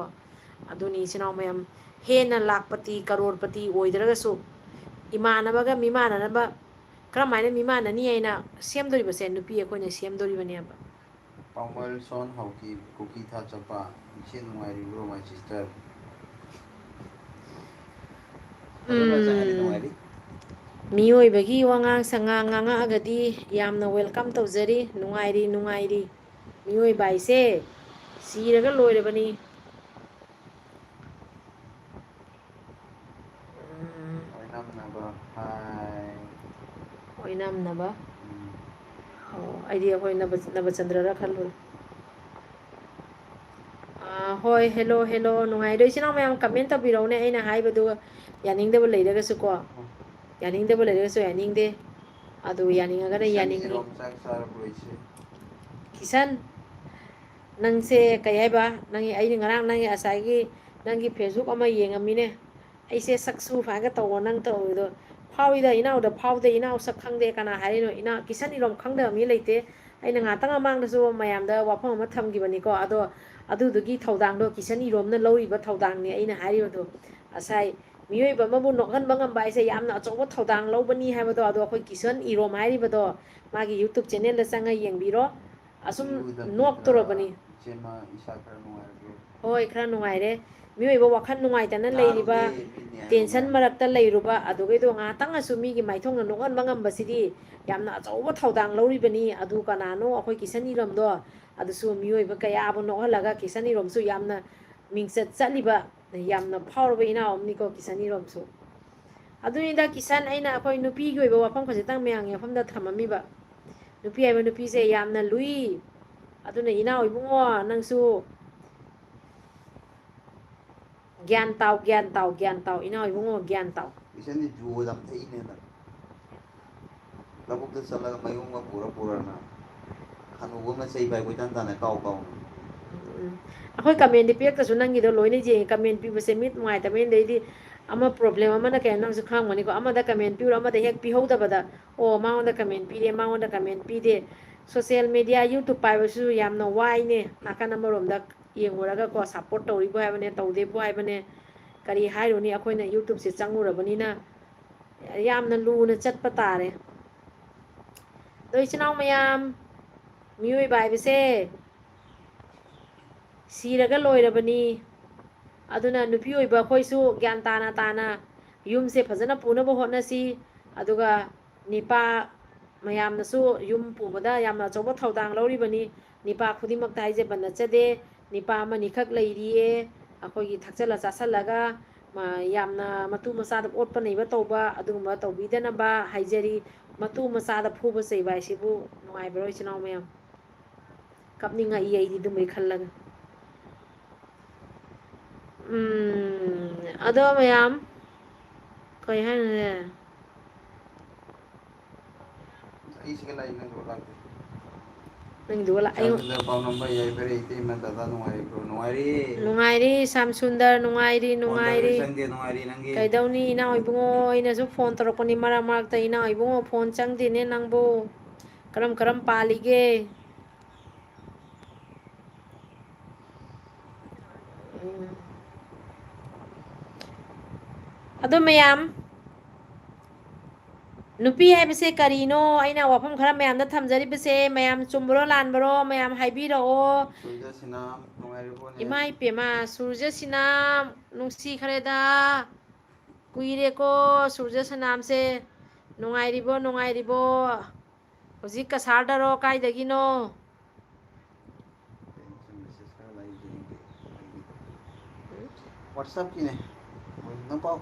ꯑꯗꯨꯅꯤ, ꯏꯆꯤꯟ ꯏꯅꯥꯎ ꯃꯌꯥꯝ, ꯍꯦꯟꯅ ꯂꯥꯛꯄꯇꯤ, ꯀꯔꯣꯔꯄꯇꯤ ꯑꯣꯏꯗ꯭ꯔꯒꯁꯨ, ꯏꯃꯥꯟꯅꯕꯒ ꯃꯤꯃꯥꯟꯅꯅꯕ, ꯀꯔꯝꯍꯥꯏꯅ ꯃꯤꯃꯥꯟꯅꯅꯤ ꯍꯥꯏꯅ ꯁꯦꯝꯗꯣꯔꯤꯕꯁꯦ ꯅꯨꯄꯤ ꯑꯩꯈꯣꯏꯅ ꯁꯦꯝꯗꯣꯔꯤꯕꯅꯦꯕ꯫ ꯄꯥꯎꯃꯜ ꯁꯣꯟ ꯍꯥꯎꯀꯤ ꯀꯨꯀꯤ ꯊꯥ ꯆꯠꯄ, ꯏꯆꯦ ꯅꯨꯡꯉꯥꯏꯔꯤꯕ꯭ꯔꯣ, my sister? ꯐꯖꯅ ꯆꯪꯉꯗꯤ ꯎꯝ꯫ ꯅꯨꯡꯉꯥꯏꯔꯤ꯫ ꯃꯤꯑꯣꯏꯕꯒꯤ ꯋꯥꯉꯥꯡ ꯁꯉꯥꯡ ꯉꯥꯡꯉꯛꯑꯒꯗꯤ ꯌꯥꯝꯅ welcome ꯇꯧꯖꯔꯤ꯫ ꯅꯨꯡꯉꯥꯏꯔꯤ, ꯅꯨꯡꯉꯥꯏꯔꯤ꯫ ꯃꯤꯑꯣꯏꯕ ꯍꯥꯏꯁꯦ ꯁꯤꯔꯒ ꯂꯣꯏꯔꯕꯅꯤ꯫ ꯎꯝ꯫ ꯑꯣꯏꯅꯝꯅꯕ ꯍꯥꯏ꯫ ꯑꯣꯏꯅꯝꯅꯕ? ꯎꯝ꯫ ꯑꯣ, ꯑꯩꯗꯤ ꯑꯩꯈꯣꯏ ꯅꯕ-, ꯅꯕꯆꯟꯗ꯭ꯔꯔ ꯈꯜꯂꯨꯔꯦ꯫ ꯑꯥ, ꯍꯣꯏ, hello, hello, ꯅꯨꯡꯉꯥꯏꯔꯣ? ꯏꯆꯤꯟ ꯏꯅꯥꯎ ꯃꯌꯥꯝ comment ꯇꯧꯕꯤꯔꯛꯎꯅꯦ, ꯑꯩꯅ ꯍꯥꯏꯕꯗꯨ ꯌꯥꯅꯤꯡꯗꯕ ꯂꯩꯔꯒꯁꯨꯀꯣ꯫ ꯎꯝ꯫ ꯌꯥꯅꯤꯡꯗꯕ ꯂꯩꯔꯒꯁꯨ ꯌꯥꯅꯤꯡꯗꯦ꯫ ꯑꯗꯨ ꯌꯥꯅꯤꯡꯉꯒꯅ ꯏꯆꯟ ꯌꯥꯅꯤꯡꯉꯤ꯫ ꯏꯔꯣꯝ ꯆꯥꯛ ꯆꯥꯔꯕ꯭ꯔꯣ, ꯏꯆꯦ? ꯀꯤꯁꯟ, ꯅꯪꯁꯦ ꯀꯩ ꯍꯥꯏꯕ? ꯅꯪꯒꯤ, ꯑꯩꯅ ꯉꯔꯥꯡ ꯅꯪꯒꯤ ꯉꯁꯥꯏꯒꯤ ꯅꯪꯒꯤ Facebook ꯑꯃ ꯌꯦꯡꯉꯝꯃꯤꯅꯦ꯫ ꯑꯩꯁꯦ ꯁꯛꯁꯨ ꯐꯥꯒ ꯇꯧꯕ ꯅꯪ ꯇꯧꯔꯤꯗꯣ꯫ ꯐꯥꯎꯏꯗ ꯏꯅꯥꯎꯗ ꯐꯥꯎꯗꯦ, ꯏꯅꯥꯎ ꯁꯛ ꯈꯪꯗꯦ ꯀꯅꯥ ꯍꯥꯏꯔꯤꯅꯣ? ꯏꯅꯥꯎ, ꯀꯤꯁꯟ ꯏꯔꯣꯝ ꯈꯪꯗꯕ ꯃꯤ ꯂꯩꯇꯦ꯫ ꯑꯩꯅ ꯉꯥꯛꯇꯪ ꯃꯃꯥꯡꯗꯁꯨ ꯃꯌꯥꯝꯗ ꯋꯥꯐꯝ ꯑꯃ ꯊꯝꯈꯤꯕꯅꯤꯀꯣ꯫ ꯑꯗꯣ ꯑꯗꯨꯗꯨꯒꯤ ꯊꯧꯗꯥꯡꯗꯣ ꯀꯤꯁꯟ ꯏꯔꯣꯝꯅ ꯂꯧꯔꯤꯕ ꯊꯧꯗꯥꯡꯅꯤ ꯑꯩꯅ ꯍꯥꯏꯔꯤꯕꯗꯣ꯫ ꯉꯁꯥꯏ ꯃꯤꯑꯣꯏꯕ ꯑꯃꯕꯨ ꯅꯣꯛꯍꯟꯕ ꯉꯝꯕ ꯍꯥꯏꯁꯦ ꯌꯥꯝꯅ ꯑꯆꯧꯕ ꯊꯧꯗꯥꯡ ꯂꯧꯕꯅꯤ ꯍꯥꯏꯕꯗꯣ, ꯑꯗꯣ ꯑꯩꯈꯣꯏ ꯀꯤꯁꯟ ꯏꯔꯣꯝ ꯍꯥꯏꯔꯤꯕꯗꯣ ꯃꯥꯒꯤ YouTube channelꯗ ꯆꯪꯉ ꯌꯦꯡꯕꯤꯔꯣ꯫ ꯑꯁꯨꯝ ꯏꯔꯨꯗꯕꯤꯗ ꯅꯣꯛꯇꯣꯔꯕꯅꯤ꯫ ꯏꯆꯦꯃ ꯏꯁꯥ ꯈꯔ ꯅꯨꯡꯉꯥꯏꯔꯕ꯭ꯔꯣ? ꯍꯣꯏ, ꯈꯔ ꯅꯨꯡꯉꯥꯏꯔꯦ꯫ ꯃꯤꯑꯣꯏꯕ ꯋꯥꯈꯜ ꯅꯨꯡꯉꯥꯏꯇꯅ ꯂꯩꯔꯤꯕ, ꯅꯥꯔꯨꯕꯅꯦ, ꯃꯤꯠ ꯅꯥꯔꯨꯕꯅꯦ꯫ Tension ꯃꯔꯛꯇ ꯂꯩꯔꯨꯕ, ꯑꯗꯨꯒꯩꯗꯣ ꯉꯥꯏꯍꯥꯛꯇꯪꯅꯁꯨ ꯃꯤꯒꯤ ꯃꯥꯏꯊꯣꯡꯅ ꯅꯣꯛꯍꯟꯕ ꯉꯝꯕꯁꯤꯗꯤ ꯌꯥꯝꯅ ꯑꯆꯧꯕ ꯊꯧꯗꯥꯡ ꯂꯧꯔꯤꯕꯅꯤ꯫ ꯑꯗꯨ ꯀꯅꯥꯅꯣ? ꯑꯩꯈꯣꯏ ꯀꯤꯁꯟ ꯏꯔꯣꯝꯗꯣ꯫ ꯑꯗꯨꯁꯨ ꯃꯤꯑꯣꯏꯕ ꯀꯌꯥꯕꯨ ꯅꯣꯛꯍꯜꯂꯒ ꯀꯤꯁꯟ ꯏꯔꯣꯝꯁꯨ ꯌꯥꯝꯅ ꯃꯤꯡꯆꯠ ꯆꯠꯂꯤꯕ, ꯌꯥꯝꯅ ꯐꯥꯎꯔꯕ ꯏꯅꯥꯎ ꯑꯃꯅꯤꯀꯣ ꯀꯤꯁꯟ ꯏꯔꯣꯝꯁꯨ꯫ ꯑꯗꯨꯅꯤꯗ ꯀꯤꯁꯟ, ꯑꯩꯅ ꯑꯩꯈꯣꯏ ꯅꯨꯄꯤꯒꯤ ꯑꯣꯏꯕ ꯋꯥꯐꯝ ꯈꯖꯤꯛꯇꯪ ꯃꯌꯥꯝꯒꯤ ꯃꯐꯝꯗ ꯊꯝꯃꯝꯃꯤꯕ꯫ ꯅꯨꯄꯤ ꯍꯥꯏꯕ ꯅꯨꯄꯤꯁꯦ ꯌꯥꯝꯅ ꯂꯨꯏ꯫ ꯑꯗꯨꯅ ꯏꯅꯥꯎ ꯏꯕꯨꯡꯉꯣ, ꯅꯪꯁꯨ ꯒ꯭ꯌꯥꯟ ꯇꯥꯎ, ꯒ꯭ꯌꯥꯟ ꯇꯥꯎ, ꯒ꯭ꯌꯥꯟ ꯇꯥꯎ, ꯏꯅꯥꯎ ꯏꯕꯨꯡꯉꯣ, ꯒ꯭ꯌꯥꯟ ꯇꯥꯎ꯫ ꯏꯆꯟꯗꯤ ꯖꯨ ꯌꯥꯝ ꯊꯛꯏꯅꯦ ꯍꯟꯗꯛ꯫ ꯂꯧꯕꯨꯛꯇ ꯆꯠꯂꯒ ꯃꯌꯨꯡꯒ ꯄꯨꯔ ꯄꯨꯔꯅ ꯍꯅꯨꯕ ꯑꯃꯅ ꯆꯩ ꯄꯥꯏ ꯀꯣꯏꯇꯥꯟ ꯇꯥꯟꯅ ꯀꯥꯎ ꯀꯥꯎꯅ꯫ ꯎꯝ꯫ ꯑꯩꯈꯣꯏ comment ꯗꯤ ꯄꯤꯔꯛꯇꯁꯨ ꯅꯪꯒꯤꯗꯣ ꯂꯣꯏꯅ ꯌꯦꯡꯉꯤ꯫ Comment ꯄꯤꯕꯁꯦ ꯃꯤꯠ ꯅꯨꯡꯉꯥꯏꯇꯕꯅꯤꯅ, ꯑꯗꯩꯗꯤ ꯑꯃ problem ꯑꯃꯅ ꯀꯩꯅꯣ ꯅꯪꯁꯨ ꯈꯪꯉꯝꯒꯅꯤꯀꯣ꯫ ꯑꯃꯗ comment ꯄꯤꯔꯨꯔ ꯑꯃꯗ ꯍꯦꯛ ꯄꯤꯍꯧꯗꯕꯗ, "ꯑꯣ, ꯃꯉꯣꯟꯗ comment ꯄꯤꯔꯦ, ꯃꯉꯣꯟꯗ comment ꯄꯤꯗꯦ"꯫ Social media, YouTube ꯄꯥꯏꯕꯁꯨ ꯌꯥꯝꯅ ꯋꯥꯏꯅꯦ꯫ ꯅꯥꯀꯟ ꯑꯃꯔꯣꯝꯗ ꯌꯦꯡꯉꯨꯔꯒꯀꯣ, support ꯇꯧꯔꯤꯕꯨ ꯍꯥꯏꯕꯅꯦ, ꯇꯧꯗꯦꯕꯨ ꯍꯥꯏꯕꯅꯦ, ꯀꯔꯤ ꯍꯥꯏꯔꯨꯅꯤ, ꯑꯩꯈꯣꯏꯅ YouTube ꯁꯦ ꯆꯪꯉꯨꯔꯕꯅꯤꯅ ꯌꯥꯝꯅ ꯂꯨꯅ ꯆꯠꯄ ꯇꯥꯔꯦ꯫ ꯑꯗꯣ ꯏꯆꯤꯟ ꯏꯅꯥꯎ ꯃꯌꯥꯝ, ꯃꯤꯑꯣꯏꯕ ꯍꯥꯏꯕꯁꯦ ꯁꯤꯔꯒ ꯂꯣꯏꯔꯕꯅꯤ꯫ ꯑꯗꯨꯅ ꯅꯨꯄꯤ ꯑꯣꯏꯕ ꯑꯩꯈꯣꯏꯁꯨ ꯒ꯭ꯌꯥꯟ ꯇꯥꯅ ꯇꯥꯅ ꯌꯨꯝꯁꯦ ꯐꯖꯅ ꯄꯨꯅꯕ ꯍꯣꯠꯅꯁꯤ꯫ ꯑꯗꯨꯒ ꯅꯤꯄꯥ ꯃꯌꯥꯝꯅꯁꯨ ꯌꯨꯝ ꯄꯨꯕꯗ ꯌꯥꯝꯅ ꯑꯆꯧꯕ ꯊꯧꯗꯥꯡ ꯂꯧꯔꯤꯕꯅꯤ꯫ ꯅꯤꯄꯥ ꯈꯨꯗꯤꯡꯃꯛꯇ ꯍꯥꯏꯖꯕ ꯅꯠꯆꯗꯦ꯫ ꯅꯤꯄꯥ ꯑꯃꯅꯤꯈꯛ ꯂꯩꯔꯤꯌꯦ, ꯑꯩꯈꯣꯏꯒꯤ ꯊꯛꯆꯜꯂ ꯆꯥꯁꯜꯂꯒ, ꯃ-, ꯌꯥꯝꯅ ꯃꯇꯨ ꯃꯆꯥꯗ ꯑꯣꯠꯄ ꯅꯩꯕ ꯇꯧꯕ, ꯑꯗꯨꯒꯨꯝꯕ ꯇꯧꯕꯤꯗꯅꯕ ꯍꯥꯏꯖꯔꯤ꯫ ꯃꯇꯨ ꯃꯆꯥꯗ ꯐꯨꯕ ꯆꯩꯕ ꯍꯥꯏꯁꯤꯕꯨ ꯅꯨꯡꯉꯥꯏꯕ꯭ꯔꯣ, ꯏꯆꯤꯟ ꯏꯅꯥꯎ ꯃꯌꯥꯝ? ꯀꯞꯅꯤꯡꯉꯛꯏ ꯑꯩꯗꯤ ꯑꯗꯨꯝꯕꯩ ꯈꯜꯂꯒ꯫ ꯎꯝ, ꯑꯗꯣ ꯃꯌꯥꯝ, ꯀꯩ ꯍꯥꯏꯅꯣꯅꯦ? ꯑꯩꯁꯤꯒ ꯂꯥꯛꯏ, ꯅꯪꯗꯨꯒ ꯂꯥꯛꯇꯦ꯫ ꯅꯪꯗꯨꯒ ꯂꯥꯛ-, ꯑꯩꯉꯣꯟ-, ꯁ꯭ꯌꯥꯝꯁꯨꯟꯗꯔ ꯄꯥꯎ ꯅꯝꯕ ꯌꯥꯏꯐꯔꯦ, ꯏꯇꯩꯃ, ꯗꯗꯥ ꯅꯨꯡꯉꯥꯏꯔꯤꯕ꯭ꯔꯣ? ꯅꯨꯡꯉꯥꯏꯔꯤ꯫ ꯅꯨꯡꯉꯥꯏꯔꯤ, ꯁ꯭ꯌꯥꯝꯁꯨꯟꯗꯔ, ꯅꯨꯡꯉꯥꯏꯔꯤ, ꯐꯣꯟ ꯇꯧꯔꯁꯨ ꯅꯨꯡꯉꯥꯏꯔꯤ꯫ ꯆꯪꯗꯦ, ꯅꯨꯡꯉꯥꯏꯔꯤ ꯅꯪꯒꯤ? ꯀꯩꯗꯧꯅꯤ, ꯏꯅꯥꯎ ꯏꯕꯨꯡꯉꯣ, ꯑꯩꯅꯁꯨ ꯐꯣꯟ ꯇꯧꯔꯛꯄꯅꯤ ꯃꯔꯛ ꯃꯔꯛꯇ, ꯏꯅꯥꯎ ꯏꯕꯨꯡꯉꯣ, ꯐꯣꯟ ꯆꯪꯗꯦꯅꯦ ꯅꯪꯕꯨ꯫ ꯀꯔꯝ ꯀꯔꯝ ꯄꯥꯜꯂꯤꯒꯦ? ꯎꯝ꯫ ꯑꯗꯣ ꯃꯌꯥꯝ, ꯅꯨꯄꯤ ꯍꯥꯏꯕꯁꯦ ꯀꯔꯤꯅꯣ? ꯑꯩꯅ ꯋꯥꯐꯝ ꯈꯔ ꯃꯌꯥꯝꯗ ꯊꯝꯖꯔꯤꯕꯁꯦ, ꯃꯌꯥꯝ ꯆꯨꯝꯕ꯭ꯔꯣ ꯂꯥꯟꯕ꯭ꯔꯣ? ꯃꯌꯥꯝ ꯍꯥꯏꯕꯤꯔꯛꯑꯣ꯫ ꯁꯨꯔꯖ ꯁꯤꯅꯥꯝ, ꯅꯨꯡꯉꯥꯏꯔꯤꯕꯣꯅꯦ? ꯏꯃꯥ ꯏꯄꯦꯝꯃ, ꯁꯨꯔꯖ ꯁꯤꯅꯥꯝ, ꯅꯨꯡꯁꯤꯈ꯭ꯔꯦꯗ꯫ ꯀꯨꯏꯔꯦꯀꯣ, ꯁꯨꯔꯖ ꯁꯅꯥꯝꯁꯦ꯫ ꯅꯨꯡꯉꯥꯏꯔꯤꯕꯣ, ꯅꯨꯡꯉꯥꯏꯔꯤꯕꯣ? ꯍꯧꯖꯤꯛ ꯀꯁꯥꯔꯗꯔꯣ, ꯀꯥꯏꯗꯒꯤꯅꯣ? WhatsApp ꯀꯤꯅꯦ꯫ ꯅꯪ ꯄꯥꯎ꯫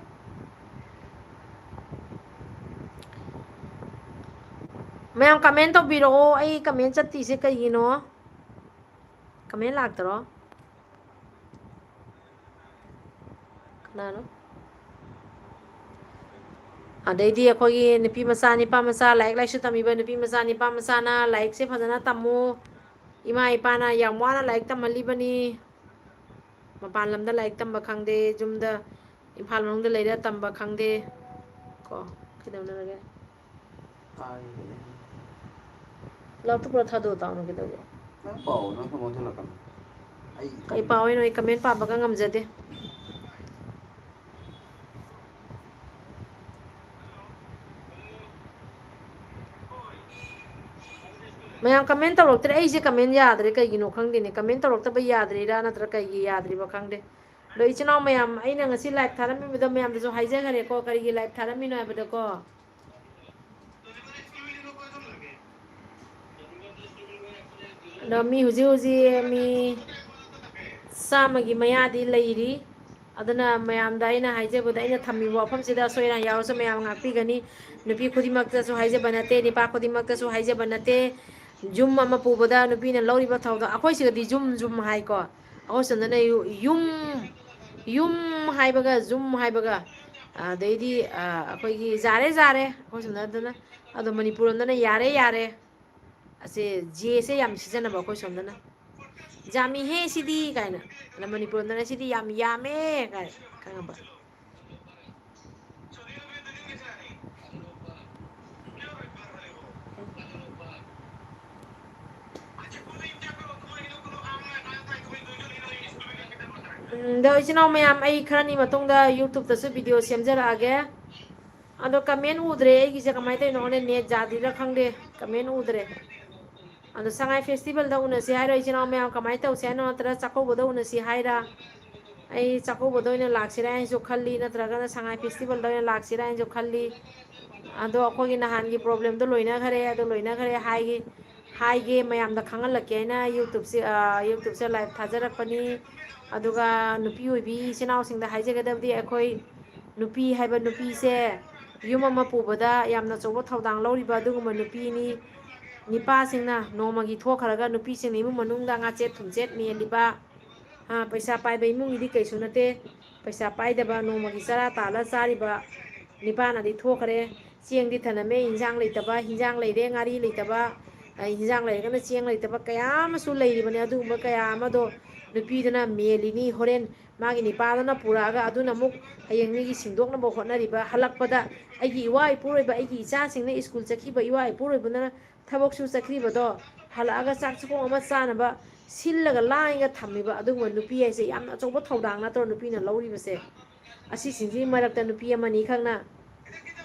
ꯃꯌꯥꯝ comment ꯇꯧꯕꯤꯔꯛꯑꯣ꯫ ꯑꯩ comment ꯆꯠꯇ꯭ꯔꯤꯁꯦ ꯀꯩꯒꯤꯅꯣ? Comment ꯂꯥꯛꯇꯔꯣ? ꯀꯅꯥꯅꯣ? ꯑꯗꯩꯗꯤ ꯑꯩꯈꯣꯏꯒꯤ ꯅꯨꯄꯤ ꯃꯆꯥ, ꯅꯤꯄꯥ ꯃꯆꯥ, ꯂꯥꯏꯔꯤꯛ ꯂꯥꯏꯁꯨ ꯇꯝꯃꯤꯕ ꯅꯨꯄꯤ ꯃꯆꯥ, ꯅꯤꯄꯥ ꯃꯆꯥꯅ ꯂꯥꯏꯔꯤꯛꯁꯦ ꯐꯖꯅ ꯇꯝꯃꯨ꯫ ꯏꯃꯥ ꯏꯄꯥꯅ ꯌꯥꯝ ꯋꯥꯅ ꯂꯥꯏꯔꯤꯛ ꯇꯝꯍꯜꯂꯤꯕꯅꯤ꯫ ꯃꯄꯥꯟ ꯂꯝꯗ ꯂꯥꯏꯔꯤꯛ ꯇꯝꯕ ꯈꯪꯗꯦ, ꯌꯨꯝꯗ, ꯏꯝꯐꯥꯜ ꯃꯅꯨꯡꯗ ꯂꯩꯔ ꯇꯝꯕ ꯈꯪꯗꯦ꯫ ꯀꯣ, ꯀꯩꯗꯧꯅꯔꯒꯦ? ꯂꯥꯎꯠ ꯄꯨꯔꯥ ꯊꯥꯗꯣꯛꯑ ꯇꯥꯎꯅ ꯀꯩꯗꯧꯒꯦ? ꯅꯪ ꯄꯥꯎ, ꯅꯪ ꯊꯣꯡ ꯂꯣꯟꯁꯤꯜꯂꯛꯀꯅꯨ꯫ ꯑꯩ ꯀꯩ ꯄꯥꯎ ꯍꯥꯏꯅꯣ? ꯑꯩ ꯀꯃꯦꯟ ꯄꯥꯕꯒ ꯉꯝꯖꯗꯦ꯫ ꯃꯌꯥꯝ ꯀꯃꯦꯟ ꯇꯧꯔꯛꯇ꯭ꯔꯦ꯫ ꯑꯩꯁꯦ ꯀꯃꯦꯟ ꯌꯥꯗ꯭ꯔꯦ, ꯀꯩꯒꯤꯅꯣ ꯈꯪꯗꯦꯅꯦ꯫ ꯀꯃꯦꯟ ꯇꯧꯔꯛꯇꯕ ꯌꯥꯗ꯭ꯔꯤꯔꯥ, ꯅꯠꯇ꯭ꯔ ꯀꯩꯒꯤ ꯌꯥꯗ꯭ꯔꯤꯕ ꯈꯪꯗꯦ꯫ ꯑꯗꯣ ꯏꯆꯤꯟ ꯏꯅꯥꯎ ꯃꯌꯥꯝ, ꯑꯩꯅ ꯉꯁꯤ ꯂꯥꯏꯚ ꯊꯥꯔꯝꯃꯤꯕꯗꯣ ꯃꯌꯥꯝꯗꯁꯨ ꯍꯥꯏꯖꯈꯔꯦꯀꯣ, ꯀꯔꯤꯒꯤ ꯂꯥꯏꯚ ꯊꯥꯔꯝꯃꯤꯅꯣ ꯍꯥꯏꯕꯗꯀꯣ꯫ ꯑꯗꯣ ꯃꯤ ꯍꯧꯖꯤꯛ ꯍꯧꯖꯤꯛ ꯃꯤ ꯆꯥꯝꯃꯒꯤ ꯃꯌꯥꯗꯤ ꯂꯩꯔꯤ꯫ ꯑꯗꯨꯅ ꯃꯌꯥꯝꯗ ꯑꯩꯅ ꯍꯥꯏꯖꯕꯗ, ꯑꯩꯅ ꯊꯝꯃꯤꯕ ꯋꯥꯐꯝꯁꯤꯗ ꯑꯁꯣꯏ ꯑꯔꯥꯟ ꯌꯥꯎꯔꯁꯨ ꯃꯌꯥꯝ ꯉꯥꯛꯄꯤꯒꯅꯤ꯫ ꯅꯨꯄꯤ ꯈꯨꯗꯤꯡꯃꯛꯇꯁꯨ ꯍꯥꯏꯖꯕ ꯅꯠꯇꯦ, ꯅꯨꯄꯥ ꯈꯨꯗꯤꯡꯃꯛꯇꯁꯨ ꯍꯥꯏꯖꯕ ꯅꯠꯇꯦ꯫ ꯌꯨꯝ ꯑꯃ ꯄꯨꯕꯗ ꯅꯨꯄꯤꯅ ꯂꯧꯔꯤꯕ ꯊꯧꯗꯥꯡ, ꯑꯩꯈꯣꯏ ꯁꯤꯗꯗꯤ ꯌꯨꯝ, ꯌꯨꯝ ꯍꯥꯏꯀꯣ꯫ ꯑꯩꯈꯣꯏ ꯁꯣꯝꯗꯅ ꯌꯨ-, ꯌꯨꯝ, ꯌꯨꯝ ꯍꯥꯏꯕꯒ ꯌꯨꯝ ꯍꯥꯏꯕꯒ, ꯑꯗꯩꯗꯤ, ꯑ, ꯑꯩꯈꯣꯏꯒꯤ ꯌꯥꯔꯦ, ꯌꯥꯔꯦ, ꯑꯩꯈꯣꯏ ꯁꯣꯝꯗꯅ꯫ ꯑꯗꯣ ꯃꯅꯤꯄꯨꯔ ꯂꯣꯝꯗꯅ ꯌꯥꯔꯦ, ꯌꯥꯔꯦ꯫ ꯑꯁꯦ ꯖꯦꯁꯦ ꯌꯥꯝ ꯁꯤꯖꯤꯟꯅꯕ ꯑꯩꯈꯣꯏ ꯁꯣꯝꯗꯅ꯫ "ꯌꯥꯝꯃꯤꯍꯦ ꯁꯤꯗꯤ" ꯀꯥꯏꯅ꯫ ꯑꯗ ꯃꯅꯤꯄꯨꯔ ꯂꯣꯝꯗꯅ "ꯁꯤꯗꯤ ꯌꯥꯝ ꯌꯥꯝꯃꯦ" ꯀꯥꯏꯅ ꯈꯪꯉꯕ? ꯎꯝ, ꯑꯗꯣ ꯏꯆꯤꯟ ꯏꯅꯥꯎ ꯃꯌꯥꯝ, ꯑꯩ ꯈꯔꯅꯤ ꯃꯇꯨꯡꯗ YouTube-ꯇꯁꯨ video ꯁꯦꯝꯖꯔꯛꯑꯒꯦ꯫ ꯑꯗꯣ comment ꯎꯗ꯭ꯔꯦ ꯑꯩꯒꯤꯁꯦ, ꯀꯃꯥꯏꯅ ꯇꯧꯔꯤꯅꯣ ꯈꯪꯗꯦ, net ꯌꯥꯗ꯭ꯔꯤꯔꯥ ꯈꯪꯗꯦ, comment ꯎꯗ꯭ꯔꯦ꯫ ꯑꯗꯣ ꯁꯉꯥꯏ festival-ꯗ ꯎꯅꯁꯤ ꯍꯥꯏꯔꯣ, ꯏꯆꯤꯟ ꯏꯅꯥꯎ ꯃꯌꯥꯝ? ꯀꯃꯥꯏꯅ ꯇꯧꯁꯤ ꯍꯥꯏꯅꯣ? ꯅꯠꯇ꯭ꯔꯒ ꯆꯥꯛꯀꯧꯕꯗ ꯎꯅꯁꯤ ꯍꯥꯏꯔ? ꯑꯩ ꯆꯥꯛꯀꯧꯕꯗ ꯑꯣꯏꯅ ꯂꯥꯛꯁꯤꯔꯥ ꯍꯥꯏꯅꯁꯨ ꯈꯜꯂꯤ, ꯅꯠꯇ꯭ꯔꯒꯅ ꯁꯉꯥꯏ festival-ꯗ ꯑꯣꯏꯅ ꯂꯥꯛꯁꯤꯔꯥ ꯍꯥꯏꯅꯁꯨ ꯈꯜꯂꯤ꯫ ꯑꯗꯣ ꯑꯩꯈꯣꯏꯒꯤ ꯅꯍꯥꯟꯒꯤ problem-ꯗꯣ ꯂꯣꯏꯅꯈ꯭ꯔꯦ, ꯑꯗꯣ ꯂꯣꯏꯅꯈ꯭ꯔꯦ ꯍꯥꯏꯒꯦ, ꯍꯥꯏꯒꯦ, ꯃꯌꯥꯝꯗ ꯈꯪꯍꯜꯂꯛꯀꯦ ꯍꯥꯏꯅ YouTube-ꯁꯦ, ꯑ, YouTube-ꯁꯦ live ꯊꯥꯖꯔꯛꯄꯅꯤ꯫ ꯑꯗꯨꯒ ꯅꯨꯄꯤ ꯑꯣꯏꯕꯤ ꯏꯆꯤꯟ ꯏꯅꯥꯎꯁꯤꯡꯗ ꯍꯥꯏꯖꯒꯗꯕꯗꯤ, ꯑꯩꯈꯣꯏ ꯅꯨꯄꯤ ꯍꯥꯏꯕ ꯅꯨꯄꯤꯁꯦ ꯌꯨꯝ ꯑꯃ ꯄꯨꯕꯗ ꯌꯥꯝꯅ ꯑꯆꯧꯕ ꯊꯧꯗꯥꯡ ꯂꯧꯔꯤꯕ ꯑꯗꯨꯒꯨꯝꯕ ꯅꯨꯄꯤꯅꯤ꯫ ꯅꯤꯄꯥꯁꯤꯡꯅ ꯅꯣꯡꯃꯒꯤ ꯊꯣꯛꯈ꯭ꯔꯒ ꯅꯨꯄꯤꯁꯤꯡꯅ ꯏꯃꯨꯡ ꯃꯅꯨꯡꯗ ꯉꯥꯆꯦꯠ ꯊꯨꯝꯆꯦꯠ ꯃꯦꯜꯂꯤꯕ, ꯑ, ꯄꯩꯁꯥ ꯄꯥꯏꯕ ꯏꯃꯨꯡꯒꯤꯗꯤ ꯀꯩꯁꯨ ꯅꯠꯇꯦ꯫ ꯄꯩꯁꯥ ꯄꯥꯏꯗꯕ, ꯅꯣꯡꯃꯒꯤ ꯆꯔꯥ ꯇꯥꯜꯂ ꯆꯥꯔꯤꯕ ꯅꯤꯄꯥꯅꯗꯤ ꯊꯣꯛꯈ꯭ꯔꯦ꯫ ꯆꯦꯡꯗꯤ ꯊꯅꯝꯃꯦ, ꯏꯟꯖꯥꯡ ꯂꯩꯇꯕ, ꯍꯤꯟꯖꯥꯡ ꯂꯩꯔꯦ, ꯉꯥꯔꯤ ꯂꯩꯇꯕ, ꯑꯩ ꯍꯤꯟꯖꯥꯡ ꯂꯩꯔꯒꯅ ꯆꯦꯡ ꯂꯩꯇꯕ ꯀꯌꯥ ꯑꯃꯁꯨ ꯂꯩꯔꯤꯕꯅꯤ꯫ ꯑꯗꯨꯒꯨꯝꯕ ꯀꯌꯥ ꯑꯃꯗꯣ ꯅꯨꯄꯤꯗꯨꯅ ꯃꯦꯜꯂꯤꯅꯤ꯫ ꯍꯣꯔꯦꯟ ꯃꯥꯒꯤ ꯅꯤꯄꯥꯗꯨꯅ ꯄꯨꯔꯛꯑꯒ ꯑꯗꯨꯅ ꯑꯃꯨꯛ ꯍꯌꯦꯡ ꯃꯤꯒꯤ ꯁꯤꯡꯗꯣꯛꯅꯕ ꯍꯣꯠꯅꯔꯤꯕ, ꯍꯜꯂꯛꯄꯗ ꯑꯩꯒꯤ ꯏꯋꯥ ꯏꯄꯨꯔꯣꯏꯕ, ꯑꯩꯒꯤ ꯏꯆꯥꯁꯤꯡꯅ ꯁ꯭ꯀꯨꯜ ꯆꯠꯈꯤꯕ ꯏꯋꯥ ꯏꯄꯨꯔꯣꯏꯕꯗꯨꯅ ꯊꯕꯛꯁꯨ ꯆꯠꯈ꯭ꯔꯤꯕꯗꯣ ꯍꯜꯂꯛꯑꯒ ꯆꯥꯛ ꯆꯥꯛꯈꯣꯡ ꯑꯃ ꯆꯥꯅꯕ ꯁꯤꯜꯂꯒ ꯂꯥꯡꯉꯒ ꯊꯝꯃꯤꯕ ꯑꯗꯨꯒꯨꯝꯕ ꯅꯨꯄꯤ ꯍꯥꯏꯁꯦ ꯌꯥꯝꯅ ꯑꯆꯧꯕ ꯊꯧꯗꯥꯡ ꯅꯠꯇ꯭ꯔꯣ ꯅꯨꯄꯤꯅ ꯂꯧꯔꯤꯕꯁꯦ? ꯑꯁꯤꯁꯤꯡꯁꯤꯒꯤ ꯃꯔꯛꯇ ꯅꯨꯄꯤ ꯑꯃꯅꯤꯈꯛꯅ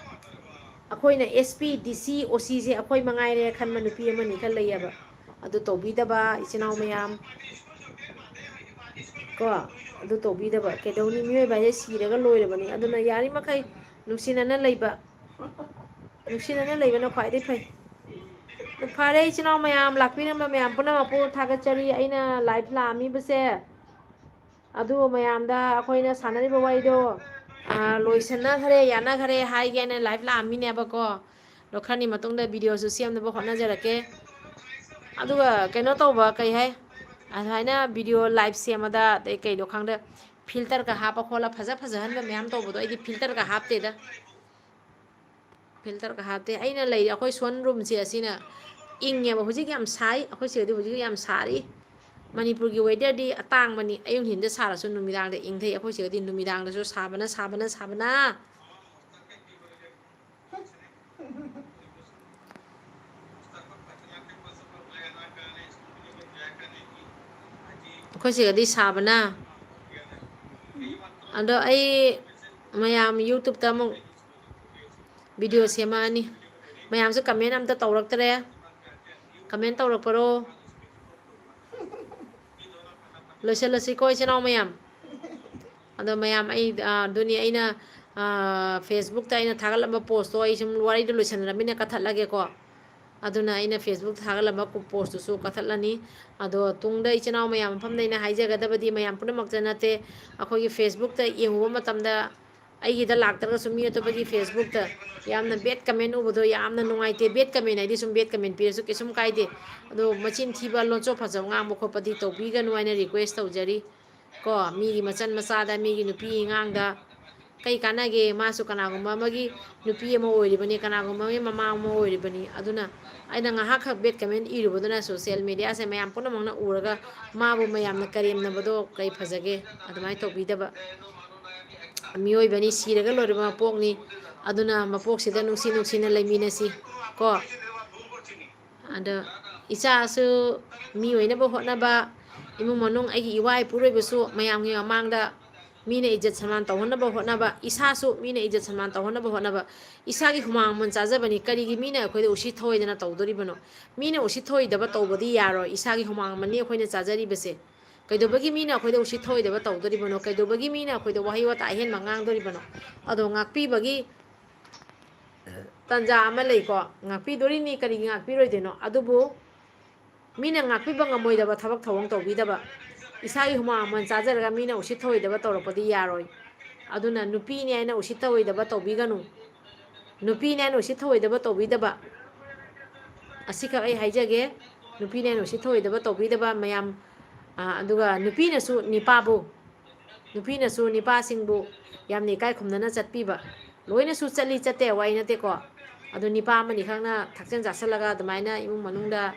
ꯑꯩꯈꯣꯏꯅ S P, D C, O C ꯁꯦ ꯑꯩꯈꯣꯏ ꯃꯉꯥꯏꯔꯦ ꯈꯟꯕ ꯅꯨꯄꯤ ꯑꯃꯅꯤꯈꯛ ꯂꯩꯌꯦꯕ꯫ ꯑꯗꯨ ꯇꯧꯕꯤꯗꯕ ꯏꯆꯤꯟ ꯏꯅꯥꯎ ꯃꯌꯥꯝ ꯀꯣ, ꯑꯗꯨ ꯇꯧꯕꯤꯗꯕ ꯀꯩꯗꯧꯅꯤ? ꯃꯤꯑꯣꯏꯕ ꯍꯥꯏꯁꯦ ꯁꯤꯔꯒ ꯂꯣꯏꯔꯕꯅꯤ꯫ ꯑꯗꯨꯅ ꯌꯥꯔꯤꯃꯈꯩ ꯅꯨꯡꯁꯤꯅꯅ ꯂꯩꯕ, ꯅꯨꯡꯁꯤꯅꯅ ꯂꯩꯕꯅ ꯈ꯭ꯋꯥꯏꯗꯒꯤ ꯐꯩ꯫ ꯐꯔꯦ, ꯏꯆꯤꯟ ꯏꯅꯥꯎ ꯃꯌꯥꯝ, ꯂꯥꯛꯄꯤꯔꯝꯕ ꯃꯌꯥꯝ ꯄꯨꯝꯅꯃꯛꯄꯨ ꯊꯥꯒꯠꯆꯔꯤ꯫ ꯑꯩꯅ live ꯂꯥꯛꯑꯝꯃꯤꯕꯁꯦ ꯑꯗꯨ ꯃꯌꯥꯝꯗ ꯑꯩꯈꯣꯏꯅ ꯁꯥꯟꯅꯔꯤꯕ ꯋꯥꯔꯤꯗꯣ, ꯑ, ꯂꯣꯏꯁꯟꯅꯈ꯭ꯔꯦ, ꯌꯥꯅꯈ꯭ꯔꯦ ꯍꯥꯏꯒꯦꯅ live ꯂꯥꯛꯑꯝꯃꯤꯅꯦꯕꯀꯣ꯫ ꯑꯗꯣ ꯈꯔꯅꯤ ꯃꯇꯨꯡꯗ videoꯁꯨ ꯁꯦꯝꯅꯕ ꯍꯣꯠꯅꯖꯔꯛꯀꯦ꯫ ꯑꯗꯨꯒ ꯀꯩꯅꯣ ꯇꯧꯕ, ꯀꯩ ꯍꯥꯏ, ꯑꯗꯨꯃꯥꯏꯅ video live ꯁꯦꯝꯕꯗ, ꯑꯗꯩ ꯀꯩꯗꯣ ꯈꯪꯗꯦ, filterꯒ ꯍꯥꯞꯄ ꯈꯣꯠꯂ ꯐꯖ ꯐꯖꯍꯟꯕ ꯃꯌꯥꯝ ꯇꯧꯕꯗꯣ, ꯑꯩꯗꯤ filterꯒ ꯍꯥꯞꯇꯦꯗ꯫ Filterꯒ ꯍꯥꯞꯇꯦ꯫ ꯑꯩꯅ ꯂꯩꯔꯤ ꯑꯩꯈꯣꯏ ꯁꯣꯟ roomꯁꯦ ꯑꯁꯤꯅ ꯏꯪꯉꯦꯕ꯫ ꯍꯧꯖꯤꯛ ꯌꯥꯝ ꯁꯥꯏ, ꯑꯩꯈꯣꯏ ꯁꯤꯗꯗꯤ ꯍꯧꯖꯤꯛ ꯌꯥꯝ ꯁꯥꯔꯤ꯫ ꯃꯅꯤꯄꯨꯔꯒꯤ weatherꯗꯤ ꯑꯇꯥꯡꯕꯅꯤ꯫ ꯑꯌꯨꯛ ꯅꯨꯡꯊꯤꯟꯗ ꯁꯥꯔꯁꯨ ꯅꯨꯃꯤꯗꯥꯡꯗ ꯏꯪꯊꯩ꯫ ꯑꯩꯈꯣꯏ ꯁꯤꯗꯗꯤ ꯅꯨꯃꯤꯗꯥꯡꯗꯁꯨ ꯁꯥꯕꯅ, ꯁꯥꯕꯅ, ꯁꯥꯕꯅ꯫ ꯑꯩꯈꯣꯏ ꯁꯤꯗꯗꯤ ꯁꯥꯕꯅ꯫ ꯑꯗꯣ ꯑꯩ ꯃꯌꯥꯝ YouTubeꯇ ꯑꯃꯨꯛ video ꯁꯦꯝꯃꯛꯑꯅꯤ꯫ ꯃꯌꯥꯝꯁꯨ comment ꯑꯝꯇ ꯇꯧꯔꯛꯇ꯭ꯔꯦ꯫ Comment ꯇꯧꯔꯛꯄꯔꯣ? ꯂꯣꯏꯁꯤꯜꯂꯁꯤꯀꯣ, ꯏꯆꯤꯟ ꯏꯅꯥꯎ ꯃꯌꯥꯝ꯫ ꯑꯗꯣ ꯃꯌꯥꯝ, ꯑꯩ, ꯑ, ꯑꯗꯨꯅꯤ ꯑꯩꯅ, ꯑ, Facebookꯇ ꯑꯩꯅ ꯊꯥꯒꯠꯂꯝꯕ postꯇꯣ ꯑꯩ ꯁꯨꯝ ꯋꯥꯔꯤꯗꯣ ꯂꯣꯏꯁꯤꯟꯅꯔꯕꯅꯤꯅ ꯀꯛꯊꯠꯂꯒꯦꯀꯣ꯫ ꯑꯗꯨꯅ ꯑꯩꯅ Facebookꯇ ꯊꯥꯒꯠꯂꯝꯕ ꯀꯨ-, postꯇꯨꯁꯨ ꯀꯛꯊꯠꯂꯅꯤ꯫ ꯑꯗꯣ ꯇꯨꯡꯗ ꯏꯆꯤꯟ ꯏꯅꯥꯎ ꯃꯌꯥꯝ ꯃꯐꯝꯗ ꯑꯩꯅ ꯍꯥꯏꯖꯒꯗꯕꯗꯤ ꯃꯌꯥꯝ ꯄꯨꯝꯅꯃꯛꯇ ꯅꯠꯇꯦ, ꯑꯩꯈꯣꯏꯒꯤ Facebookꯇ ꯌꯦꯡꯉꯨꯕ ꯃꯇꯝꯗ ꯑꯩꯒꯤꯗ ꯂꯥꯛꯇ꯭ꯔꯒꯁꯨ ꯃꯤ ꯑꯇꯣꯞꯄꯒꯤ Facebookꯇ ꯌꯥꯝꯅ bad comment ꯎꯕꯗꯣ ꯌꯥꯝꯅ ꯅꯨꯡꯉꯥꯏꯇꯦ꯫ Bad comment ꯍꯥꯏꯗꯤ ꯁꯨꯝ bad comment ꯄꯤꯔꯁꯨ ꯀꯩꯁꯨꯝ ꯀꯥꯏꯗꯦ꯫ ꯑꯗꯣ ꯃꯆꯤꯟ ꯊꯤꯕ, ꯂꯣꯟꯆꯣꯞ ꯐꯖꯕ ꯉꯥꯡꯕ ꯈꯣꯠꯄꯗꯤ ꯇꯧꯕꯤꯒꯅꯨ ꯍꯥꯏꯅ request ꯇꯧꯖꯔꯤ꯫ ꯀꯣ, ꯃꯤꯒꯤ ꯃꯆꯟ ꯃꯆꯥꯗ, ꯃꯤꯒꯤ ꯅꯨꯄꯤ ꯑꯉꯥꯡꯗ ꯀꯩ ꯀꯥꯟꯅꯒꯦ? ꯃꯥꯁꯨ ꯀꯅꯥꯒꯨꯝꯕ ꯑꯃꯒꯤ ꯅꯨꯄꯤ ꯑꯃ ꯑꯣꯏꯔꯤꯕꯅꯤ, ꯀꯅꯥꯒꯨꯝꯕ ꯑꯃꯒꯤ ꯃꯃꯥ ꯑꯃ ꯑꯣꯏꯔꯤꯕꯅꯤ꯫ ꯑꯗꯨꯅ ꯑꯩꯅ ꯉꯥꯏꯍꯥꯛꯈꯛ bad comment ꯏꯔꯨꯕꯗꯨꯅ social mediaꯁꯦ ꯃꯌꯥꯝ ꯄꯨꯝꯅꯃꯛꯅ ꯎꯔꯒ ꯃꯥꯕꯨ ꯃꯌꯥꯝꯅ ꯀꯔꯦꯝꯅꯕꯗꯣ ꯀꯩ ꯐꯖꯒꯦ? ꯑꯗꯨꯃꯥꯏꯅ ꯇꯧꯕꯤꯗꯕ꯫ ꯃꯤꯑꯣꯏꯕꯅꯤ, ꯁꯤꯔꯒ ꯂꯣꯏꯔꯕ ꯃꯄꯣꯛꯅꯤ꯫ ꯑꯗꯨꯅ ꯃꯄꯣꯛꯁꯤꯗ ꯅꯨꯡꯁꯤ ꯅꯨꯡꯁꯤꯅ ꯂꯩꯃꯤꯟꯅꯁꯤ ꯀꯣ꯫ ꯑꯗ ꯏꯆꯥꯁꯨ ꯃꯤ ꯑꯣꯏꯅꯕ ꯍꯣꯠꯅꯕ, ꯏꯃꯨꯡ ꯃꯅꯨꯡ ꯑꯩꯒꯤ ꯏꯋꯥ ꯏꯄꯨꯔꯣꯏꯕꯁꯨ ꯃꯌꯥꯝꯒꯤ ꯃꯃꯥꯡꯗ ꯃꯤꯅ ꯏꯖꯠ ꯁꯟꯃꯥꯟ ꯇꯧꯍꯟꯅꯕ ꯍꯣꯠꯅꯕ, ꯏꯁꯥꯁꯨ ꯃꯤꯅ ꯏꯖꯠ ꯁꯟꯃꯥꯟ ꯇꯧꯍꯟꯅꯕ ꯍꯣꯠꯅꯕ꯫ ꯏꯁꯥꯒꯤ ꯍꯨꯃꯥꯡ ꯃꯃꯟ ꯆꯥꯖꯕꯅꯤ, ꯀꯔꯤꯒꯤ ꯃꯤꯅ ꯑꯩꯈꯣꯏꯗ ꯎꯁꯤꯠ ꯊꯑꯣꯏꯗꯅ ꯇꯧꯗꯣꯔꯤꯕꯅꯣ? ꯃꯤꯅ ꯎꯁꯤꯠ ꯊꯑꯣꯏꯗꯕ ꯇꯧꯕꯗꯤ ꯌꯥꯔꯣꯏ, ꯏꯁꯥꯒꯤ ꯍꯨꯃꯥꯡ ꯃꯃꯟꯅꯤ ꯑꯩꯈꯣꯏꯅ ꯆꯥꯖꯔꯤꯕꯁꯦ꯫ ꯀꯩꯗꯧꯕꯒꯤ ꯃꯤꯅ ꯑꯩꯈꯣꯏꯗ ꯎꯁꯤꯠ ꯊꯑꯣꯏꯗꯕ ꯇꯧꯗꯣꯔꯤꯕꯅꯣ? ꯀꯩꯗꯧꯕꯒꯤ ꯃꯤꯅ ꯑꯩꯈꯣꯏꯗ ꯋꯥꯍꯩ ꯋꯥꯇꯥ ꯑꯍꯦꯟꯕ ꯉꯥꯡꯗꯣꯔꯤꯕꯅꯣ? ꯑꯗꯣ ꯉꯥꯛꯄꯤꯕꯒꯤ ꯇꯥꯟꯖꯥ ꯑꯃ ꯂꯩꯀꯣ, ꯉꯥꯛꯄꯤꯗꯣꯔꯤꯅꯤ, ꯀꯔꯤꯒꯤ ꯉꯥꯛꯄꯤꯔꯣꯏꯗꯣꯏꯅꯣ? ꯑꯗꯨꯕꯨ ꯃꯤꯅ ꯉꯥꯛꯄꯤꯕ ꯉꯝꯃꯣꯏꯗꯕ ꯊꯕꯛ ꯊꯧꯑꯣꯡ ꯇꯧꯕꯤꯗꯕ, ꯏꯁꯥꯒꯤ ꯍꯨꯃꯥꯡ ꯃꯃꯟ ꯆꯥꯖꯔꯒ ꯃꯤꯅ ꯎꯁꯤꯠ ꯊꯑꯣꯏꯗꯕ ꯇꯧꯔꯛꯄꯗꯤ ꯌꯥꯔꯣꯏ꯫ ꯑꯗꯨꯅ ꯅꯨꯄꯤꯅꯤ ꯍꯥꯏꯅ ꯎꯁꯤꯠ ꯊꯑꯣꯏꯗꯕ ꯇꯧꯕꯤꯒꯅꯨ꯫ ꯅꯨꯄꯤꯅꯤ ꯍꯥꯏꯅ ꯎꯁꯤꯠ ꯊꯑꯣꯏꯗꯕ ꯇꯧꯕꯤꯗꯕ꯫ ꯑꯁꯤꯈꯛ ꯑꯩ ꯍꯥꯏꯖꯒꯦ, ꯅꯨꯄꯤꯅꯤ ꯍꯥꯏꯅ ꯎꯁꯤꯠ ꯊꯑꯣꯏꯗꯕ ꯇꯧꯕꯤꯗꯕ ꯃꯌꯥꯝ, ꯑ, ꯑꯗꯨꯒ ꯅꯨꯄꯤꯅꯁꯨ ꯅꯤꯄꯥꯕꯨ, ꯅꯨꯄꯤꯅꯁꯨ ꯅꯤꯄꯥꯁꯤꯡꯕꯨ ꯌꯥꯝꯅ ꯏꯀꯥꯏ ꯈꯨꯝꯅꯅ ꯆꯠꯄꯤꯕ꯫ ꯂꯣꯏꯅꯁꯨ ꯆꯠꯂꯤ, ꯆꯠꯇꯦ ꯋꯥꯏ ꯅꯠꯇꯦꯀꯣ꯫ ꯑꯗꯨ ꯅꯤꯄꯥ ꯑꯃꯅꯤꯈꯛꯅ ꯊꯛꯆꯟ ꯆꯥꯁꯜꯂꯒ ꯑꯗꯨꯃꯥꯏꯅ ꯏꯃꯨꯡ ꯃꯅꯨꯡꯗ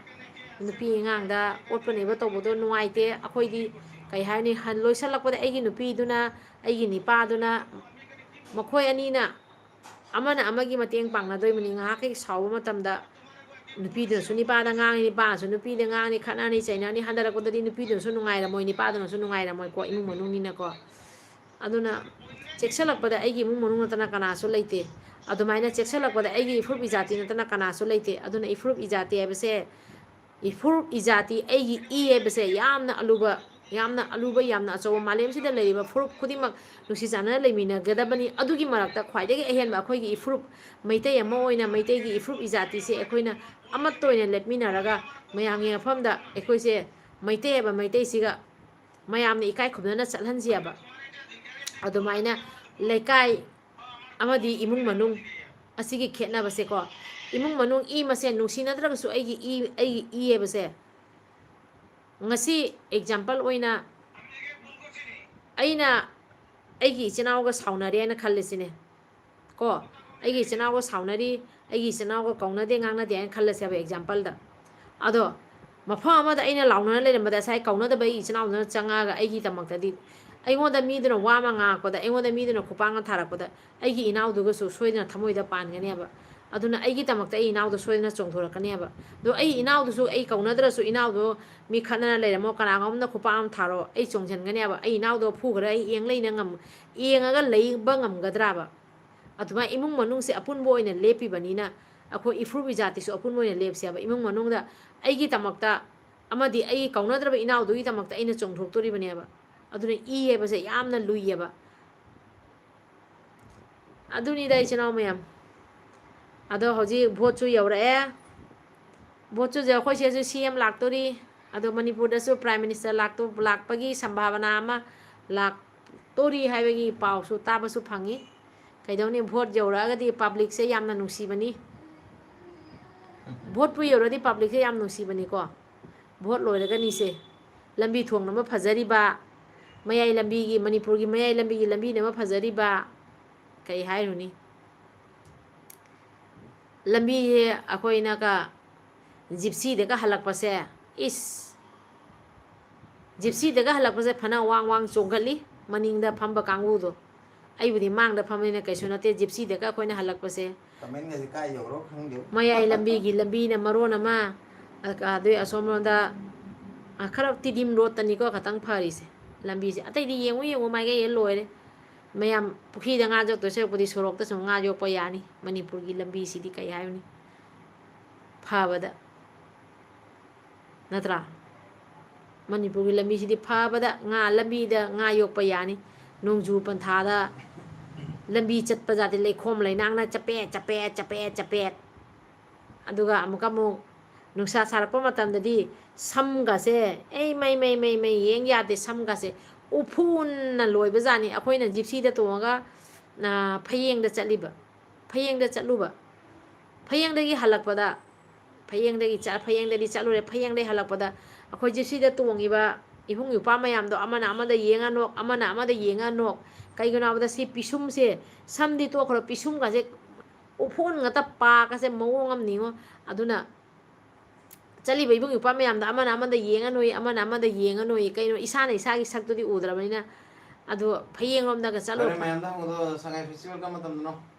ꯅꯨꯄꯤ ꯑꯉꯥꯡꯗ ꯑꯣꯠꯄ ꯅꯩꯕ ꯇꯧꯕꯗꯣ ꯅꯨꯡꯉꯥꯏꯇꯦ꯫ ꯑꯩꯈꯣꯏꯗꯤ ꯀꯩ ꯍꯥꯏꯅꯤ, ꯍꯟ-, ꯂꯣꯏꯁꯜꯂꯛꯄꯗ ꯑꯩꯒꯤ ꯅꯨꯄꯤꯗꯨꯅ, ꯑꯩꯒꯤ ꯅꯤꯄꯥꯗꯨꯅ ꯃꯈꯣꯏ ꯑꯅꯤꯅ ꯑꯃꯅ ꯑꯃꯒꯤ ꯃꯇꯦꯡ ꯄꯥꯡꯅꯗꯣꯏꯕꯅꯤ꯫ ꯉꯥꯏꯍꯥꯛ ꯍꯦꯛ ꯁꯥꯎꯕ ꯃꯇꯝꯗ ꯅꯨꯄꯤꯗꯨꯅꯁꯨ ꯅꯤꯄꯥꯗ ꯉꯥꯡꯉꯤ, ꯅꯤꯄꯥꯅꯁꯨ ꯅꯨꯄꯤꯗ ꯉꯥꯡꯉꯤ, ꯈꯠꯅꯅꯤ ꯆꯩꯅꯅꯤ, ꯍꯟꯊꯔꯛꯄꯗꯗꯤ ꯅꯨꯄꯤꯗꯨꯅꯁꯨ ꯅꯨꯡꯉꯥꯏꯔꯝꯃꯣꯏ, ꯅꯤꯄꯥꯗꯨꯅꯁꯨ ꯅꯨꯡꯉꯥꯏꯔꯝꯃꯣꯏꯀꯣ, ꯏꯃꯨꯡ ꯃꯅꯨꯡꯅꯤꯅꯀꯣ꯫ ꯑꯗꯨꯅ ꯆꯦꯛꯁꯤꯜꯂꯛꯄꯗ ꯑꯩꯒꯤ ꯏꯃꯨꯡ ꯃꯅꯨꯡ ꯅꯠꯇꯅ ꯀꯅꯥꯁꯨ ꯂꯩꯇꯦ꯫ ꯑꯗꯨꯃꯥꯏꯅ ꯆꯦꯛꯁꯤꯜꯂꯛꯄꯗ ꯑꯩꯒꯤ ꯏꯐꯨꯔꯨꯞ ꯏꯖꯥꯇꯤ ꯅꯠꯇꯅ ꯀꯅꯥꯁꯨ ꯂꯩꯇꯦ꯫ ꯑꯗꯨꯅ ꯏꯐꯨꯔꯨꯞ ꯏꯖꯥꯇꯤ ꯍꯥꯏꯕꯁꯦ, ꯏꯐꯨꯔꯨꯞ ꯏꯖꯥꯇꯤ ꯑꯩꯒꯤ ꯏ ꯍꯥꯏꯕꯁꯦ ꯌꯥꯝꯅ ꯑꯂꯨꯕ, ꯌꯥꯝꯅ ꯑꯂꯨꯕ, ꯌꯥꯝꯅ ꯑꯆꯧꯕ, ꯃꯥꯂꯦꯝꯁꯤꯗ ꯂꯩꯔꯤꯕ ꯐꯨꯔꯨꯞ ꯈꯨꯗꯤꯡꯃꯛ ꯅꯨꯡꯁꯤ ꯆꯥꯟꯅꯅ ꯂꯩꯃꯤꯟꯅꯒꯗꯕꯅꯤ꯫ ꯑꯗꯨꯒꯤ ꯃꯔꯛꯇ ꯈ꯭ꯋꯥꯏꯗꯒꯤ ꯑꯍꯦꯟꯕ ꯑꯩꯈꯣꯏꯒꯤ ꯏꯐꯨꯔꯨꯞ, ꯃꯩꯇꯩ ꯑꯃ ꯑꯣꯏꯅ ꯃꯩꯇꯩꯒꯤ ꯏꯐꯨꯔꯨꯞ ꯏꯖꯥꯇꯤꯁꯦ ꯑꯩꯈꯣꯏꯅ ꯑꯃꯠꯇ ꯑꯣꯏꯅ ꯂꯦꯞꯃꯤꯟꯅꯔꯒ ꯃꯌꯥꯝꯒꯤ ꯃꯐꯝꯗ ꯑꯩꯈꯣꯏꯁꯦ ꯃꯩꯇꯩ ꯍꯥꯏꯕ ꯃꯩꯇꯩꯁꯤꯒ ꯃꯌꯥꯝꯅ ꯏꯀꯥꯏ ꯈꯨꯝꯅꯅ ꯆꯠꯍꯟꯁꯦꯕ꯫ ꯑꯗꯨꯃꯥꯏꯅ ꯂꯩꯀꯥꯏ ꯑꯃꯗꯤ ꯏꯃꯨꯡ ꯃꯅꯨꯡ ꯑꯁꯤꯒꯤ ꯈꯦꯠꯅꯕꯁꯦꯀꯣ, ꯏꯃꯨꯡ ꯃꯅꯨꯡ ꯏ ꯃꯁꯦꯟ ꯅꯨꯡꯁꯤꯅꯗ꯭ꯔꯒꯁꯨ ꯑꯩꯒꯤ ꯏ, ꯑꯩꯒꯤ ꯏ ꯍꯥꯏꯕꯁꯦ, ꯉꯁꯤ example ꯑꯣꯏꯅ ꯑꯩꯅ ꯑꯩꯒꯤ ꯏꯆꯤꯟ ꯏꯅꯥꯎꯒ ꯁꯥꯎꯅꯔꯦꯅ ꯈꯜꯂꯁꯤꯅꯦ꯫ ꯀꯣ, ꯑꯩꯒꯤ ꯏꯆꯤꯟ ꯏꯅꯥꯎꯒ ꯁꯥꯎꯅꯔꯤ, ꯑꯩꯒꯤ ꯏꯆꯤꯟ ꯏꯅꯥꯎꯒ ꯀꯧꯅꯗꯦ ꯉꯥꯡꯅꯗꯦ ꯍꯥꯏꯅ ꯈꯜꯂꯁꯦꯕ, ꯑꯦꯛꯖꯥꯝꯄꯜꯗ꯫ ꯑꯗꯣ ꯃꯐꯝ ꯑꯃꯗ ꯑꯩꯅ ꯂꯥꯎꯅꯔ ꯂꯩꯔꯝꯕꯗ ꯉꯁꯥꯏ ꯀꯧꯅꯗꯕ ꯑꯩꯒꯤ ꯏꯆꯤꯟ ꯏꯅꯥꯎꯗꯨꯅ ꯆꯪꯉꯛꯑꯒ ꯑꯩꯒꯤ ꯗꯃꯛꯇꯗꯤ, ꯑꯩꯉꯣꯟꯗ ꯃꯤꯗꯨꯅ ꯋꯥ ꯑꯃ ꯉꯥꯡꯉꯛꯄꯗ, ꯑꯩꯉꯣꯟꯗ ꯃꯤꯗꯨꯅ ꯈꯨꯄꯥꯛꯅ ꯊꯥꯔꯛꯄꯗ, ꯑꯩꯒꯤ ꯏꯅꯥꯎꯗꯨꯒꯁꯨ ꯁꯣꯏꯗꯅ ꯊꯃꯣꯏꯗ ꯄꯥꯟꯒꯅꯦꯕ꯫ ꯑꯗꯨꯅ ꯑꯩꯒꯤꯗꯃꯛꯇ ꯑꯩ ꯏꯅꯥꯎꯗꯣ ꯁꯣꯏꯗꯅ ꯆꯣꯡꯊꯣꯔꯛꯀꯅꯦꯕ꯫ ꯑꯗꯣ ꯑꯩ ꯏꯅꯥꯎꯗꯨꯁꯨ, ꯑꯩ ꯀꯧꯅꯗ꯭ꯔꯁꯨ ꯏꯅꯥꯎꯗꯣ ꯃꯤ ꯈꯠꯅꯅ ꯂꯩꯔꯝꯃꯣ, ꯀꯅꯥꯒꯨꯝꯕꯅ ꯈꯨꯄꯥꯛ ꯑꯃ ꯊꯥꯔꯣ, ꯑꯩ ꯆꯣꯡꯁꯤꯟꯒꯅꯦꯕ꯫ ꯑꯩ ꯏꯅꯥꯎꯗꯣ ꯐꯨꯈ꯭ꯔꯦ, ꯑꯩ ꯌꯦꯡ ꯂꯩꯅ ꯉꯝ-, ꯌꯦꯡꯉꯒ ꯂꯩꯕ ꯉꯝꯒꯗ꯭ꯔꯥꯕ? ꯑꯗꯨꯃꯥꯏꯅ ꯏꯃꯨꯡ ꯃꯅꯨꯡꯁꯦ ꯑꯄꯨꯟꯕ ꯑꯣꯏꯅ ꯂꯦꯞꯄꯤꯕꯅꯤꯅ, ꯑꯩꯈꯣꯏ ꯏꯐꯨꯔꯨꯞ ꯏꯖꯥꯇꯤꯁꯨ ꯑꯄꯨꯟꯕ ꯑꯣꯏꯅ ꯂꯦꯞꯁꯦꯕ꯫ ꯏꯃꯨꯡ ꯃꯅꯨꯡꯗ ꯑꯩꯒꯤꯗꯃꯛꯇ ꯑꯃꯗꯤ ꯑꯩ ꯀꯧꯅꯗ꯭ꯔꯕ ꯏꯅꯥꯎꯗꯨꯒꯤꯗꯃꯛꯇ ꯑꯩꯅ ꯆꯣꯡꯊꯣꯛꯇꯣꯔꯤꯕꯅꯦꯕ꯫ ꯑꯗꯨꯅ ꯏ ꯍꯥꯏꯕꯁꯦ ꯌꯥꯝꯅ ꯂꯨꯏꯌꯦꯕ꯫ ꯑꯗꯨꯅꯤꯗ, ꯏꯆꯤꯟ ꯏꯅꯥꯎ ꯃꯌꯥꯝ꯫ ꯑꯗꯣ ꯍꯧꯖꯤꯛ ꯚꯣꯠꯁꯨ ꯌꯧꯔꯛꯑꯦ꯫ ꯚꯣꯠꯁꯨ ꯌꯧ-, ꯑꯩꯈꯣꯏ ꯁꯤꯗꯁꯨ ꯁꯤ ꯑꯦꯝ ꯂꯥꯛꯇꯣꯔꯤ꯫ ꯑꯗꯣ ꯃꯅꯤꯄꯨꯔꯗꯁꯨ ꯄ꯭ꯔꯥꯏꯝ ꯃꯤꯅꯤꯁꯇꯔ ꯂꯥꯛꯇꯣ-, ꯂꯥꯛꯄꯒꯤ ꯁꯝꯚꯥꯕꯅꯥ ꯑꯃ ꯂꯥꯛꯇꯣꯔꯤ ꯍꯥꯏꯕꯒꯤ ꯄꯥꯎꯁꯨ ꯇꯥꯕꯁꯨ ꯐꯪꯉꯤ꯫ ꯀꯩꯗꯧꯅꯤ, ꯚꯣꯠ ꯌꯧꯔꯛꯑꯒꯗꯤ ꯄꯕ꯭ꯂꯤꯛꯁꯦ ꯌꯥꯝꯅ ꯅꯨꯡꯁꯤꯕꯅꯤ꯫ ꯚꯣꯠꯄꯨ ꯌꯧꯔꯗꯤ ꯄꯕ꯭ꯂꯤꯛꯁꯦ ꯌꯥꯝ ꯅꯨꯡꯁꯤꯕꯅꯤꯀꯣ꯫ ꯚꯣꯠ ꯂꯣꯏꯔꯒꯅꯤꯁꯦ꯫ ꯂꯝꯕꯤ ꯊꯣꯡꯅꯕ ꯐꯖꯔꯤꯕ, ꯃꯌꯥꯏ ꯂꯝꯕꯤꯒꯤ, ꯃꯅꯤꯄꯨꯔꯒꯤ ꯃꯌꯥꯏ ꯂꯝꯕꯤꯒꯤ ꯂꯝꯕꯤꯅ ꯑꯃ ꯐꯖꯔꯤꯕ, ꯀꯩ ꯍꯥꯏꯔꯨꯅꯤ? ꯂꯝꯕꯤꯁꯦ ꯑꯩꯈꯣꯏꯅꯒ ꯖꯤꯞꯁꯤꯗꯒ ꯍꯜꯂꯛꯄꯁꯦ, ꯏꯁ! ꯖꯤꯞꯁꯤꯗꯒ ꯍꯜꯂꯛꯄꯁꯦ ꯐꯅ ꯋꯥꯡ ꯋꯥꯡ ꯆꯣꯡꯈꯠꯂꯤ, ꯃꯅꯤꯡꯗ ꯐꯝꯕ ꯀꯥꯡꯕꯨꯗꯣ꯫ ꯑꯩꯕꯨꯗꯤ ꯃꯥꯡꯗ ꯐꯝꯕꯅꯤꯅ ꯀꯩꯁꯨ ꯅꯠꯇꯦ, ꯖꯤꯞꯁꯤꯗꯒ ꯑꯩꯈꯣꯏꯅ ꯍꯜꯂꯛꯄꯁꯦ꯫ ꯀꯃꯦꯟꯒꯁꯦ ꯀꯥꯏ ꯌꯧꯔꯣ ꯈꯪꯗꯦ꯫ ꯃꯌꯥꯏ ꯂꯝꯕꯤꯒꯤ ꯂꯝꯕꯤꯅ ꯃꯔꯣꯟ ꯑꯃ, ꯑ-, ꯑꯗꯨꯏ ꯑꯁꯣꯝꯂꯣꯝꯗ, ꯑ, ꯈꯔ ꯇꯤꯗꯤꯝ ꯔꯣꯠꯇꯅꯤꯀꯣ ꯈꯇꯪ ꯐꯔꯤꯁꯦ ꯂꯝꯕꯤꯁꯦ꯫ ꯑꯇꯩꯗꯤ ꯌꯦꯡꯉꯨ ꯌꯦꯡꯉꯨ ꯃꯥꯏꯀꯩ ꯂꯣꯏꯔꯦ꯫ ꯃꯌꯥꯝ ꯄꯨꯈ꯭ꯔꯤꯗ ꯉꯥ ꯌꯣꯛꯇꯣꯏ ꯁꯔꯨꯛꯄꯨꯗꯤ ꯁꯣꯔꯣꯛꯇ ꯁꯨꯝ ꯉꯥ ꯌꯣꯛꯄ ꯌꯥꯅꯤ꯫ ꯃꯅꯤꯄꯨꯔꯒꯤ ꯂꯝꯕꯤꯁꯤꯗꯤ ꯀꯩ ꯍꯥꯏꯔꯨꯅꯤ? ꯐꯕꯗ꯫ ꯅꯠꯇ꯭ꯔꯥ? ꯃꯅꯤꯄꯨꯔꯒꯤ ꯂꯝꯕꯤꯁꯤꯗꯤ ꯐꯕꯗ ꯉꯥ, ꯂꯝꯕꯤꯗ ꯉꯥ ꯌꯣꯛꯄ ꯌꯥꯅꯤ꯫ ꯅꯣꯡꯖꯨ ꯄꯟꯊꯥꯗ ꯂꯝꯕꯤ ꯆꯠꯄ ꯖꯥꯠꯇꯤ ꯂꯩꯈꯣꯝ ꯂꯩꯅꯥꯡꯅ ꯆꯄꯦꯠ, ꯆꯄꯦꯠ, ꯆꯄꯦꯠ, ꯆꯄꯦꯠ꯫ ꯑꯗꯨꯒ ꯑꯃꯨꯛꯀ ꯑꯃꯨꯛ ꯅꯨꯡꯁꯥ ꯁꯥꯔꯛꯄ ꯃꯇꯝꯗꯗꯤ ꯁꯝꯒꯁꯦ, ꯑꯩ ꯃꯩ, ꯃꯩ, ꯃꯩ, ꯃꯩ, ꯌꯦꯡ ꯌꯥꯗꯦ ꯁꯝꯒꯁꯦ꯫ ꯎꯐꯨꯟꯅ ꯂꯣꯏꯕ ꯖꯥꯠꯅꯤ꯫ ꯑꯩꯈꯣꯏꯅ ꯖꯤꯞꯁꯤꯗ ꯇꯣꯡꯉꯒ, ꯑ, ꯐꯌꯦꯡꯗ ꯆꯠꯂꯤꯕ꯫ ꯐꯌꯦꯡꯗ ꯆꯠꯂꯨꯕ꯫ ꯐꯌꯦꯡꯗꯒꯤ ꯍꯜꯂꯛꯄꯗ, ꯐꯌꯦꯡꯗꯒꯤ ꯆꯠ-, ꯐꯌꯦꯡꯗꯗꯤ ꯆꯠꯂꯨꯔꯦ꯫ ꯐꯌꯦꯡꯗꯒꯤ ꯍꯜꯂꯛꯄꯗ ꯑꯩꯈꯣꯏ ꯖꯤꯞꯁꯤꯗ ꯇꯣꯡꯉꯤꯕ ꯏꯕꯨꯡ ꯏꯄ꯭ꯋꯥ ꯃꯌꯥꯝꯗꯣ ꯑꯃꯅ ꯑꯃꯗ ꯌꯦꯡꯉ ꯅꯣꯛ, ꯑꯃꯅ ꯑꯃꯗ ꯌꯦꯡꯉ ꯅꯣꯛ꯫ ꯀꯩꯒꯤꯅꯣ ꯍꯥꯏꯕꯗ ꯁꯤ ꯄꯤꯁꯨꯝꯁꯦ, ꯁꯝꯗꯤ ꯇꯣꯛꯈ꯭ꯔꯣ, ꯄꯤꯁꯨꯝꯒꯁꯦ ꯎꯐꯣꯟ ꯉꯥꯛꯇ ꯄꯥꯀꯁꯦ ꯃꯑꯣꯡ ꯑꯃꯅꯤꯉꯣ꯫ ꯑꯗꯨꯅ ꯆꯠꯂꯤꯕ ꯏꯕꯨꯡ ꯏꯄ꯭ꯋꯥ ꯃꯌꯥꯝꯗ ꯑꯃꯅ ꯑꯃꯗ ꯌꯦꯡꯉꯅꯣꯏ, ꯑꯃꯅ ꯑꯃꯗ ꯌꯦꯡꯉꯅꯣꯏ꯫ ꯀꯩꯅꯣ, ꯏꯁꯥꯅ ꯏꯁꯥꯒꯤ ꯁꯛꯇꯨꯗꯤ ꯎꯗ꯭ꯔꯕꯅꯤꯅ꯫ ꯑꯗꯣ ꯐꯌꯦꯡꯂꯣꯝꯗꯒ ꯆꯠꯂꯣ꯫ ꯍꯣꯔꯦꯟ ꯃꯌꯥꯝꯗ ꯍꯪꯕꯗꯣ ꯁꯉꯥꯏ ꯐꯦꯁꯇꯤꯚꯦꯜ ꯀꯔꯝꯕ ꯃꯇꯝꯗꯅꯣ?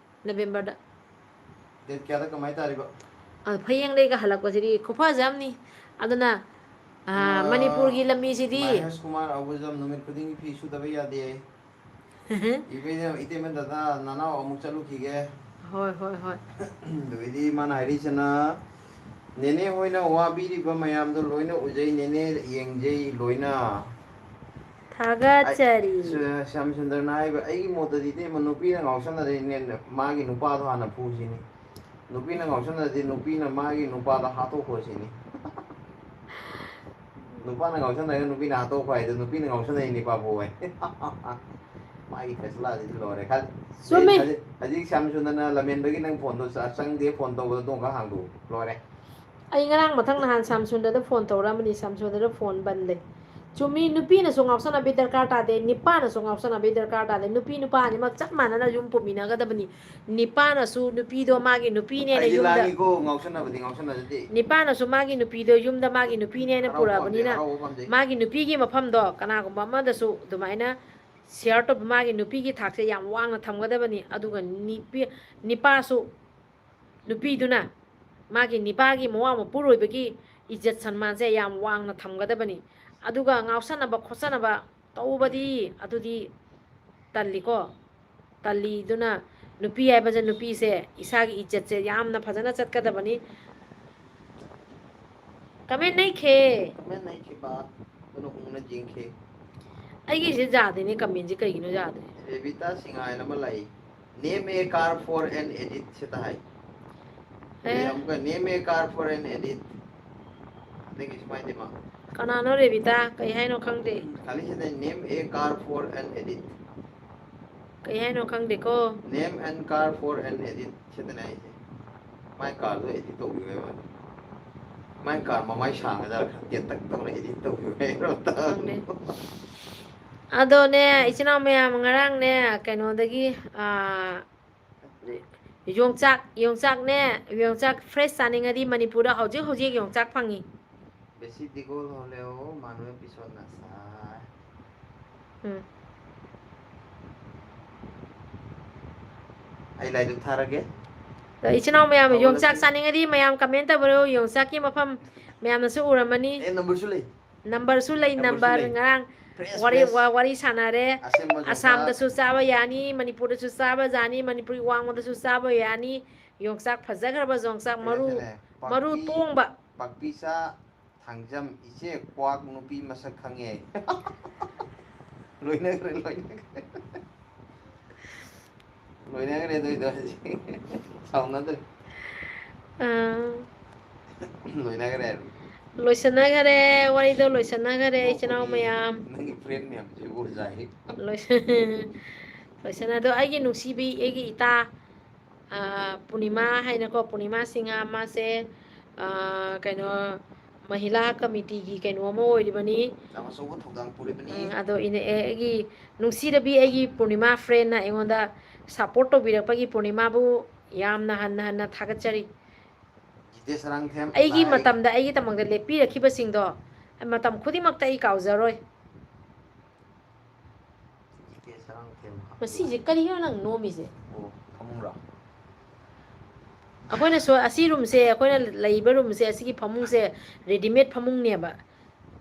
ꯅꯕꯦꯝꯕꯔꯗ꯫ ꯗꯦꯠ ꯀꯌꯥꯗ ꯀꯃꯥꯏ ꯇꯥꯔꯤꯕ? ꯑ, ꯐꯌꯦꯡꯗꯩꯒ ꯍꯜꯂꯛꯄꯁꯤꯗꯤ ꯈꯨꯐꯖ ꯑꯃꯅꯤ꯫ ꯑꯗꯨꯅ, ꯑ, ꯑ, ꯃꯅꯤꯄꯨꯔꯒꯤ ꯂꯝꯕꯤꯁꯤꯗꯤ ꯃꯍꯦꯁ ꯀꯨꯃꯥꯔ ꯑꯍꯨꯖꯝ ꯅꯨꯃꯤꯠ ꯈꯨꯗꯤꯡꯒꯤ ꯐꯤ ꯁꯨꯗꯕ ꯌꯥꯗꯦ꯫ ꯏꯕꯦꯝ, ꯏꯇꯩꯃ ꯗꯗꯥ ꯅꯅꯥꯎ ꯑꯃꯨꯛ ꯆꯠꯂꯨꯈꯤꯒꯦ꯫ ꯍꯣꯏ, ꯍꯣꯏ, ꯍꯣꯏ꯫ ꯑꯗꯨꯗꯩꯗꯤ ꯃꯥꯅ ꯍꯥꯏꯔꯤꯁꯤꯅ, "ꯅꯦꯅꯦ ꯍꯣꯏꯅ ꯋꯥꯕꯤꯔꯤꯕ ꯃꯌꯥꯝꯗꯣ ꯂꯣꯏꯅ ꯎꯖꯩ, ꯅꯦꯅꯦ ꯌꯦꯡꯖꯩ ꯂꯣꯏꯅ"꯫ ꯊꯥꯒꯠꯆꯔꯤ꯫ ꯑꯩ-, ꯁ-, ꯁ꯭ꯌꯥꯝ ꯁꯨꯟꯗꯔꯅ ꯍꯥꯏꯕ, "ꯑꯩꯒꯤ ꯃꯣꯠꯇꯗꯤ ꯏꯇꯩꯃ ꯅꯨꯄꯤꯅ ꯉꯥꯎꯁꯟꯅꯔꯤꯅꯦ, ꯃꯥꯒꯤ ꯅꯨꯄꯥꯗꯣ ꯍꯥꯟꯅ ꯐꯨꯁꯤꯅꯤ꯫ ꯅꯨꯄꯤꯅ ꯉꯥꯎꯁꯟꯅꯔꯗꯤ ꯅꯨꯄꯤꯅ ꯃꯥꯒꯤ ꯅꯨꯄꯥꯗꯣ ꯍꯥꯠꯇꯣꯛꯈꯣ ꯁꯤꯅꯤ"꯫ ꯅꯨꯄꯥꯅ ꯉꯥꯎꯁꯟꯅꯔꯒ ꯅꯨꯄꯤꯅ ꯍꯥꯠꯇꯣꯛꯈꯣ ꯍꯥꯏꯗꯣ, ꯅꯨꯄꯤꯅ ꯉꯥꯎꯁꯟꯅꯩ ꯅꯤꯄꯥ ꯄꯣꯛꯑꯣꯏ꯫ ꯃꯥꯒꯤ ꯐꯦꯁꯂꯥꯗꯨꯗꯤ ꯂꯣꯏꯔꯦ꯫ ꯈ-, ꯆꯨꯝꯃꯤ꯫ ꯍꯧꯖꯤꯛ, ꯍꯧꯖꯤꯛ ꯁ꯭ꯌꯥꯝ ꯁꯨꯟꯗꯔꯅ ꯂꯝꯍꯦꯟꯕꯒꯤ ꯅꯪ ꯐꯣꯟꯗꯣ ꯆ-, ꯆꯪꯗꯦ, ꯐꯣꯟ ꯇꯧꯕꯗꯣ ꯑꯗꯨ ꯑꯃꯨꯛꯀ ꯍꯥꯡꯗꯣꯛꯎ꯫ ꯂꯣꯏꯔꯦ꯫ ꯑꯩ ꯉꯔꯥꯡ ꯃꯊꯪ ꯅꯍꯥꯟ ꯁ꯭ꯌꯥꯝ ꯁꯨꯟꯗꯔꯗ ꯐꯣꯟ ꯇꯧꯔꯛꯑꯝꯕꯅꯤ, ꯁ꯭ꯌꯥꯝ ꯁꯨꯟꯗꯔꯗ ꯐꯣꯟ ꯕꯟ ꯂꯩ꯫ ꯆꯨꯝꯃꯤ, ꯅꯨꯄꯤꯅꯁꯨ ꯉꯥꯎꯁꯟꯅꯕꯒꯤ ꯗꯔꯀꯥꯔ ꯇꯥꯗꯦ, ꯅꯤꯄꯥꯅꯁꯨ ꯉꯥꯎꯁꯟꯅꯕꯒꯤ ꯗꯔꯀꯥꯔ ꯇꯥꯗꯦ꯫ ꯅꯨꯄꯤ ꯅꯨꯄꯥ ꯑꯅꯤꯃꯛ ꯆꯞ ꯃꯥꯟꯅꯅ ꯌꯨꯝ ꯄꯨꯃꯤꯟꯅꯒꯗꯕꯅꯤ꯫ ꯅꯤꯄꯥꯅꯁꯨ ꯅꯨꯄꯤꯗꯣ ꯃꯥꯒꯤ ꯅꯨꯄꯤꯅꯦꯅ ꯑꯩꯗꯤ ꯌꯨꯝꯗ ꯂꯥꯡꯉꯤꯀꯣ, ꯉꯥꯎꯁꯟꯅꯕꯗꯤ ꯉꯥꯎꯁꯟꯅꯖꯗꯦ꯫ ꯅꯤꯄꯥꯅꯁꯨ ꯃꯥꯒꯤ ꯅꯨꯄꯤꯗꯣ ꯌꯨꯝꯗ ꯃꯥꯒꯤ ꯅꯨꯄꯤꯅꯦꯅ ꯍꯔꯥꯎꯕ ꯄꯥꯝꯖꯩ, ꯄꯨꯔꯛꯑꯕꯅꯤꯅ ꯍꯔꯥꯎꯕ ꯄꯥꯝꯖꯩ꯫ ꯃꯥꯒꯤ ꯅꯨꯄꯤꯒꯤ ꯃꯐꯝꯗꯣ ꯀꯅꯥꯒꯨꯝꯕ ꯑꯃꯗꯁꯨ ꯑꯗꯨꯃꯥꯏꯅ ꯁꯤꯌꯔ ꯇꯧꯕ, ꯃꯥꯒꯤ ꯅꯨꯄꯤꯒꯤ ꯊꯥꯛꯁꯦ ꯌꯥꯝ ꯋꯥꯡꯅ ꯊꯝꯒꯗꯕꯅꯤ꯫ ꯑꯗꯨꯒ ꯅꯤꯄꯤ-, ꯅꯤꯄꯥꯁꯨ, ꯅꯨꯄꯤꯗꯨꯅ ꯃꯥꯒꯤ ꯅꯤꯄꯥꯒꯤ ꯃꯋꯥ ꯃꯄꯨꯔꯣꯏꯕꯒꯤ ꯏꯖꯠ ꯁꯟꯃꯥꯟꯁꯦ ꯌꯥꯝ ꯋꯥꯡꯅ ꯊꯝꯒꯗꯕꯅꯤ꯫ ꯑꯗꯨꯒ ꯉꯥꯎꯁꯟꯅꯕ ꯈꯣꯠꯆꯟꯅꯕ ꯇꯧꯕꯗꯤ ꯑꯗꯨꯗꯤ ꯇꯜꯂꯤꯀꯣ꯫ ꯇꯜꯂꯤꯗꯨꯅ ꯅꯨꯄꯤ ꯍꯥꯏꯕꯁꯦ, ꯅꯨꯄꯤꯁꯦ ꯏꯁꯥꯒꯤ ꯏꯖꯠꯁꯦ ꯌꯥꯝꯅ ꯐꯖꯅ ꯆꯠꯀꯗꯕꯅꯤ꯫ ꯀꯃꯦꯟ ꯅꯩꯈꯦ꯫ ꯀꯃꯦꯟ ꯅꯩꯈꯤꯕ ꯑꯗꯨꯅ ꯎꯪꯅ ꯌꯦꯡꯈꯤ꯫ ꯑꯩꯒꯤꯁꯦ ꯌꯥꯗꯦꯅꯦ, ꯀꯃꯦꯟꯁꯦ ꯀꯩꯒꯤꯅꯣ ꯌꯥꯗ꯭ꯔꯦ? ꯔꯦꯕꯤꯇꯥ ꯁꯤꯡ ꯍꯥꯏꯅ ꯑꯃ ꯂꯥꯛꯏ꯫ "Name a car for an edit" ꯁꯤꯗ ꯍꯥꯏ꯫ ꯑꯦ꯫ ꯑꯗꯩ ꯑꯃꯨꯛꯀ, "Name a car for an edit"꯫ ꯑꯗꯒꯤ ꯁꯨꯃꯥꯏꯅ ꯇꯧꯕ꯫ ꯀꯅꯥꯅꯣ ꯔꯦꯕꯤꯇꯥ? ꯀꯩ ꯍꯥꯏꯅꯣ ꯈꯪꯗꯦ꯫ ꯈꯥꯂꯤꯁꯤꯗ, "Name a car for an edit"꯫ ꯀꯩ ꯍꯥꯏꯅꯣ ꯈꯪꯗꯦꯀꯣ꯫ "Name an car for an edit" ꯁꯤꯗꯅꯦ ꯍꯥꯏꯁꯦ꯫ ꯃꯥꯏ ꯀꯥꯔꯗꯣ ꯑꯦꯗꯤꯠ ꯇꯧꯕꯤꯌꯣ ꯍꯥꯏꯕ꯫ ꯃꯥꯏ ꯀꯥꯔ ꯃꯃꯥꯏ ꯁꯥꯡꯉꯖꯥꯠꯂ ꯈꯔ ꯇꯦꯟꯇꯛ ꯇꯧꯔꯦ, edit ꯇꯧꯕꯤꯕ ꯍꯩꯔꯝꯗ꯫ ꯈꯪꯗꯦ꯫ ꯑꯗꯣꯅꯦ, ꯏꯆꯤꯟ ꯏꯅꯥꯎ ꯃꯌꯥꯝ, ꯉꯔꯥꯡꯅꯦ, ꯀꯩꯅꯣꯗꯒꯤ, ꯑꯥ, ꯌꯣꯡꯆꯥꯛ, ꯌꯣꯡꯆꯥꯛꯅꯦ, ꯌꯣꯡꯆꯥꯛ fresh ꯆꯥꯅꯤꯡꯉꯗꯤ ꯃꯅꯤꯄꯨꯔꯗ ꯍꯧꯖꯤꯛ ꯍꯧꯖꯤꯛ ꯌꯣꯡꯆꯥꯛ ꯐꯪꯉꯤ꯫ বেছি দীঘল হ'লেও মানুহে পিছত নাচায়। ꯎꯝ꯫ ꯑꯩ ꯂꯥꯏꯗꯨꯛ ꯊꯥꯔꯒꯦ꯫ ꯑꯗꯣ ꯏꯆꯤꯟ ꯏꯅꯥꯎ ꯃꯌꯥꯝ, ꯌꯣꯡꯆꯥꯛ ꯍꯧꯒꯠꯂꯁꯤ꯫ ꯆꯥꯅꯤꯡꯉꯗꯤ ꯃꯌꯥꯝ comment ꯇꯧꯕꯤꯔꯣ, ꯌꯣꯡꯆꯥꯛꯀꯤ ꯃꯐꯝ ꯃꯌꯥꯝꯅꯁꯨ ꯎꯔꯝꯃꯅꯤ꯫ ꯑꯦ, numberꯁꯨ ꯂꯩ꯫ Numberꯁꯨ ꯂꯩ, Numberꯁꯨ number ꯂꯩ꯫ ꯉꯔꯥꯡ Fresh, ꯋꯥꯔꯤ, fresh꯫ ꯋꯥ-, ꯋꯥꯔꯤ ꯁꯥꯟꯅꯔꯦ꯫ ꯑꯁꯦꯡꯕ ꯌꯣꯡꯆꯥꯛ꯫ ꯑꯁꯥꯝꯗꯁꯨ ꯆꯥꯕ ꯌꯥꯅꯤ, ꯃꯅꯤꯄꯨꯔꯗꯁꯨ ꯆꯥꯕ ꯌꯥꯅꯤ, ꯃꯅꯤꯄꯨꯔꯒꯤ ꯋꯥꯡꯃꯗꯁꯨ ꯆꯥꯕ ꯌꯥꯅꯤ꯫ ꯌꯣꯡꯆꯥꯛ ꯐꯖꯈ꯭ꯔꯕ ꯌꯣꯡꯆꯥꯛ ꯃꯔꯨ, ꯁꯤꯅꯦ, ꯃꯔꯨ ꯄꯥꯛꯄꯤ-, ꯇꯣꯡꯕ꯫ ꯄꯥꯛꯄꯤꯆꯥ ꯊꯥꯡꯖꯝ, ꯏꯆꯦ ꯀ꯭ꯋꯥꯛ ꯅꯨꯄꯤ ꯃꯁꯛ ꯈꯪꯉꯦ꯫ ꯂꯣꯏꯅꯈ꯭ꯔꯦ, ꯂꯣꯏꯅꯈ꯭ꯔꯦ꯫ ꯂꯣꯏꯅꯈ꯭ꯔꯦ ꯑꯗꯨꯏꯗꯣ ꯍꯧꯖꯤꯛ꯫ ꯁꯥꯎꯅꯗ꯭ꯔꯦ꯫ ꯑꯥ꯫ ꯂꯣꯏꯅꯈ꯭ꯔꯦ ꯍꯥꯏꯕ꯫ ꯂꯣꯏꯁꯟꯅꯈꯔꯦ, ꯋꯥꯔꯤꯗꯣ ꯂꯣꯏꯁꯟꯅꯈꯔꯦ, ꯏꯆꯤꯟ ꯏꯅꯥꯎ ꯅꯣꯛꯄꯒꯤ ꯃꯌꯥꯝ꯫ ꯅꯪꯒꯤ friend ꯃꯌꯥꯝꯁꯤꯕꯨ ꯑꯣꯖꯥꯒꯤ꯫ ꯂꯣꯏꯁꯟ-, ꯂꯣꯏꯁꯟꯅ-, ꯑꯗꯣ ꯑꯩꯒꯤ ꯅꯨꯡꯁꯤꯕꯤ, ꯑꯩꯒꯤ ꯏꯇꯥ, ꯑꯥ, ꯄꯨꯔꯅꯤꯃꯥ ꯍꯥꯏꯅꯀꯣ, ꯄꯨꯔꯅꯤꯃꯥ ꯁꯤꯡꯍ, ꯃꯥꯁꯦ, ꯑꯥ, ꯀꯩꯅꯣ, ꯃꯍꯤꯂꯥ committeeꯒꯤ ꯀꯩꯅꯣ ꯑꯃ ꯑꯣꯏꯔꯤꯕꯅꯤ꯫ ꯌꯥꯝ ꯑꯆꯧꯕ ꯊꯧꯗꯥꯡ ꯄꯨꯔꯤꯕꯅꯤ꯫ ꯎꯝ, ꯑꯗꯣ ꯏꯅꯦ, ꯑꯦ, ꯑꯩꯒꯤ ꯅꯨꯡꯁꯤꯔꯕꯤ, ꯑꯩꯒꯤ ꯄꯨꯔꯅꯤꯃꯥ friendꯅ ꯑꯩꯉꯣꯟꯗ support ꯇꯧꯕꯤꯔꯛꯄꯒꯤ ꯄꯨꯔꯅꯤꯃꯥꯕꯨ ꯌꯥꯝꯅ ꯍꯟꯅ ꯍꯟꯅ ꯊꯥꯒꯠꯆꯔꯤ꯫ ꯖꯤꯇꯦꯁ ꯁꯔꯥꯡꯊꯦꯝ ꯑꯩꯒꯤ ꯂꯥꯏ꯫ ꯃꯇꯝꯗ, ꯑꯩꯒꯤ ꯇꯃꯛꯇ ꯂꯦꯞꯄꯤꯔꯛꯈꯤꯕꯁꯤꯡꯗꯣ ꯃꯇꯝ ꯈꯨꯗꯤꯡꯃꯛꯇ ꯑꯩ ꯀꯥꯎꯖꯔꯣꯏ꯫ ꯖꯤꯇꯦꯁ ꯁꯔꯥꯡꯊꯦꯝ꯫ ꯃꯁꯤꯁꯦ ꯀꯔꯤꯅꯣ ꯅꯪ ꯅꯣꯝꯃꯤꯁꯦ? ꯑꯣ, ꯐꯃꯨꯡꯔꯣ? ꯑꯩꯈꯣꯏꯅ ꯁꯣ-, ꯑꯁꯤ roomꯁꯦ, ꯑꯩꯈꯣꯏꯅ ꯂꯩꯕ roomꯁꯦ, ꯑꯁꯤꯒꯤ ꯐꯃꯨꯡꯁꯦ readymade ꯐꯃꯨꯡꯅꯦꯕ꯫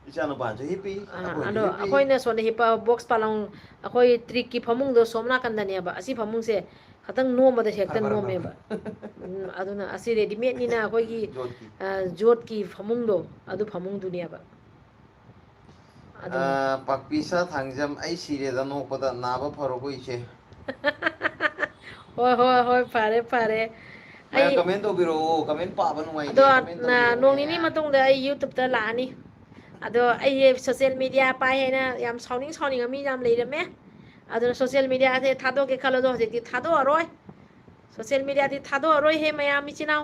ꯏꯆꯥꯅꯨꯄꯥꯁꯨ ꯍꯤꯞꯄꯤ, ꯑꯥ, ꯑꯩꯈꯣꯏꯁꯨ ꯑꯗꯣ ꯍꯤꯞꯄꯤ꯫ ꯑꯩꯈꯣꯏꯅ ꯁꯣꯝꯗ ꯍꯤꯞꯄ box ꯄꯥꯂꯪ, ꯑꯩꯈꯣꯏ ꯇ꯭ꯔꯤꯛꯀꯤ ꯐꯃꯨꯡꯗꯣ ꯁꯣꯝ ꯅꯥꯀꯟꯗꯅꯦꯕ꯫ ꯑꯁꯤ ꯐꯃꯨꯡꯁꯦ ꯈꯇꯪ ꯅꯣꯝꯕꯗ ꯍꯦꯛꯇ ꯐꯔꯦ, ꯐꯔꯦ, ꯐꯔꯦ, ꯅꯣꯝꯃꯦꯕ꯫ ꯐꯔꯦ꯫ ꯎꯝ, ꯑꯗꯨꯅ ꯑꯁꯤ readymadeꯅꯤꯅ ꯑꯩꯈꯣꯏꯒꯤ, ꯖꯣꯠꯀꯤ꯫ ꯑ, ꯖꯣꯠꯀꯤ ꯐꯃꯨꯡꯗꯣ, ꯑꯗꯨ ꯐꯃꯨꯡꯗꯨꯅꯦꯕ꯫ ꯑꯗꯨꯅꯤ꯫ ꯑ, ꯄꯥꯛꯄꯤꯁꯥ ꯊꯥꯡꯖꯝ, ꯑꯩ ꯁꯤꯔꯦꯗ ꯅꯣꯛꯄꯗ, ꯅꯥꯕ ꯐꯔꯣꯀꯣ ꯏꯆꯦ꯫ ꯍꯣꯏ, ꯍꯣꯏ, ꯍꯣꯏ, ꯐꯔꯦ, ꯐꯔꯦ꯫ ꯃꯌꯥꯝ ꯑꯩ comment ꯇꯧꯕꯤꯔꯛꯑꯣ, comment ꯄꯥꯕ ꯅꯨꯡꯉꯥꯏꯇꯦ, ꯑꯗꯣ, comment ꯅ-, ꯅꯣꯡ ꯅꯤꯅꯤ ꯇꯧꯕꯤꯔꯛꯑꯣꯅꯦ꯫ ꯃꯇꯨꯡꯗ ꯑꯩ YouTubeꯇ ꯂꯥꯛꯑꯅꯤ꯫ ꯑꯗꯣ ꯑꯩꯁꯦ social media ꯄꯥꯏ ꯍꯥꯏꯅ ꯌꯥꯝ ꯁꯥꯎꯅꯤꯡ ꯁꯥꯎꯅꯤꯡꯕ ꯃꯤ ꯌꯥꯝ ꯂꯩꯔꯝꯃꯦ꯫ ꯑꯗꯨꯅ social mediaꯁꯦ ꯊꯥꯗꯣꯛꯀꯦ ꯈꯜꯂꯁꯨ ꯍꯧꯖꯤꯛꯇꯤ ꯊꯥꯗꯣꯛꯑꯔꯣꯏ꯫ Social mediaꯗꯤ ꯊꯥꯗꯣꯛꯑꯔꯣꯏꯍꯦ ꯃꯌꯥꯝ ꯏꯆꯤꯟ ꯏꯅꯥꯎ꯫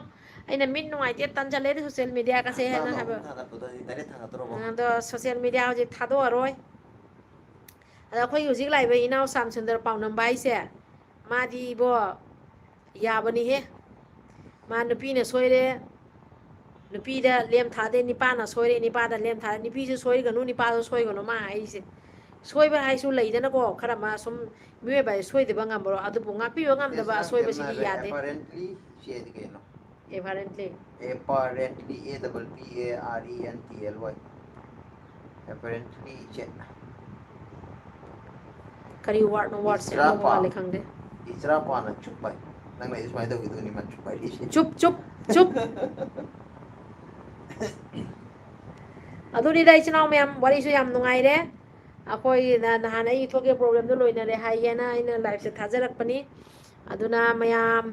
ꯑꯩꯅ ꯃꯤꯠ ꯅꯨꯡꯉꯥꯏꯇꯦ, ꯇꯟꯖꯜꯂꯦꯗ ꯁꯣꯁꯤꯌꯦꯜ ꯃꯤꯗꯤꯌꯥꯒꯁꯦ ꯍꯥꯏꯅ ꯍꯥꯏꯕ꯫ ꯊꯥꯡꯒꯠꯄꯗꯣ ꯍꯧꯖꯤꯛ ꯗꯥꯏꯔꯦꯛ ꯊꯥꯡꯒꯠꯇ꯭ꯔꯣꯕꯣ? ꯑꯗꯣ ꯁꯣꯁꯤꯌꯦꯜ ꯃꯤꯗꯤꯌꯥ ꯍꯧꯖꯤꯛ ꯊꯥꯗꯣꯛꯑꯔꯣꯏ꯫ ꯑꯗ ꯑꯩꯈꯣꯏꯒꯤ ꯍꯧꯖꯤꯛ ꯂꯥꯛꯏꯕ ꯏꯅꯥꯎ ꯁ꯭ꯌꯥꯝ ꯁꯨꯟꯗꯔ ꯄꯥꯎꯅꯝꯕ ꯍꯥꯏꯁꯦ, ꯃꯥꯗꯤ ꯏꯕꯣ ꯌꯥꯕꯅꯤꯍꯦ꯫ ꯃꯥ ꯅꯨꯄꯤꯅ ꯁꯣꯏꯔꯦ, ꯅꯨꯄꯤꯗ ꯂꯦꯝ ꯊꯥꯗꯦ, ꯅꯤꯄꯥꯅ ꯁꯣꯏꯔꯦ, ꯅꯤꯄꯥꯗ ꯂꯦꯝ ꯊꯥꯗꯦ꯫ ꯅꯨꯄꯤꯁꯨ ꯁꯣꯏꯒꯅꯨ, ꯅꯤꯄꯥꯁꯨ ꯁꯣꯏꯒꯅꯨ ꯃꯥ ꯍꯥꯏꯔꯤꯁꯦ꯫ ꯁꯣꯏꯕ ꯍꯥꯏꯁꯨ ꯂꯩꯗꯅꯀꯣ, ꯈꯔ ꯑꯃ ꯁꯨꯝ ꯃꯤꯑꯣꯏꯕ ꯍꯥꯏꯁꯦ ꯁꯣꯏꯗꯕ ꯉꯝꯕꯔꯣ? ꯑꯗꯨꯕꯨ ꯉꯥꯛꯄꯤꯕ ꯉꯝꯗꯕ ꯑꯁꯣꯏꯕꯁꯤꯗꯤ ꯌꯥꯗꯦ꯫ Apparently ꯆꯦꯗꯤ ꯀꯩꯅꯣ? Apparently꯫ Apparently, A double P A R E N T L Y꯫ Apparently ꯆꯦ꯫ ꯀꯔꯤ ꯋꯥꯔꯗꯅꯣ? ꯋꯥꯔꯗꯁꯦ ꯑꯅꯧꯕ ꯃꯥꯜꯂꯦ, ꯈꯪꯗꯦ꯫ ꯏꯆꯔꯥꯄꯥꯅ ꯆꯨꯞ ꯍꯥꯏ꯫ ꯅꯪꯅ ꯑꯩ ꯁꯨꯃꯥꯏꯅ ꯇꯧꯈꯤꯗꯣꯏꯅꯤ ꯃꯥ ꯆꯨꯞ ꯍꯥꯏꯔꯤꯁꯦ꯫ ꯆꯨꯞ, ꯆꯨꯞ, ꯆꯨꯞ꯫ ꯑꯗꯨꯅꯤꯗ ꯏꯆꯤꯟ ꯏꯅꯥꯎ ꯃꯌꯥꯝ, ꯋꯥꯔꯤꯁꯨ ꯌꯥꯝ ꯅꯨꯡꯉꯥꯏꯔꯦ꯫ ꯑꯩꯈꯣꯏ ꯅ-, ꯅꯍꯥꯟ ꯑꯩꯒꯤ ꯊꯣꯛꯈꯤꯕ ꯄ꯭ꯔꯣꯕ꯭ꯂꯦꯝꯗꯣ ꯂꯣꯏꯅꯔꯦ ꯍꯥꯏꯒꯦꯅ ꯑꯩꯅ ꯂꯥꯏꯐꯁꯦ ꯊꯥꯖꯔꯛꯄꯅꯤ꯫ ꯑꯗꯨꯅ ꯃꯌꯥꯝ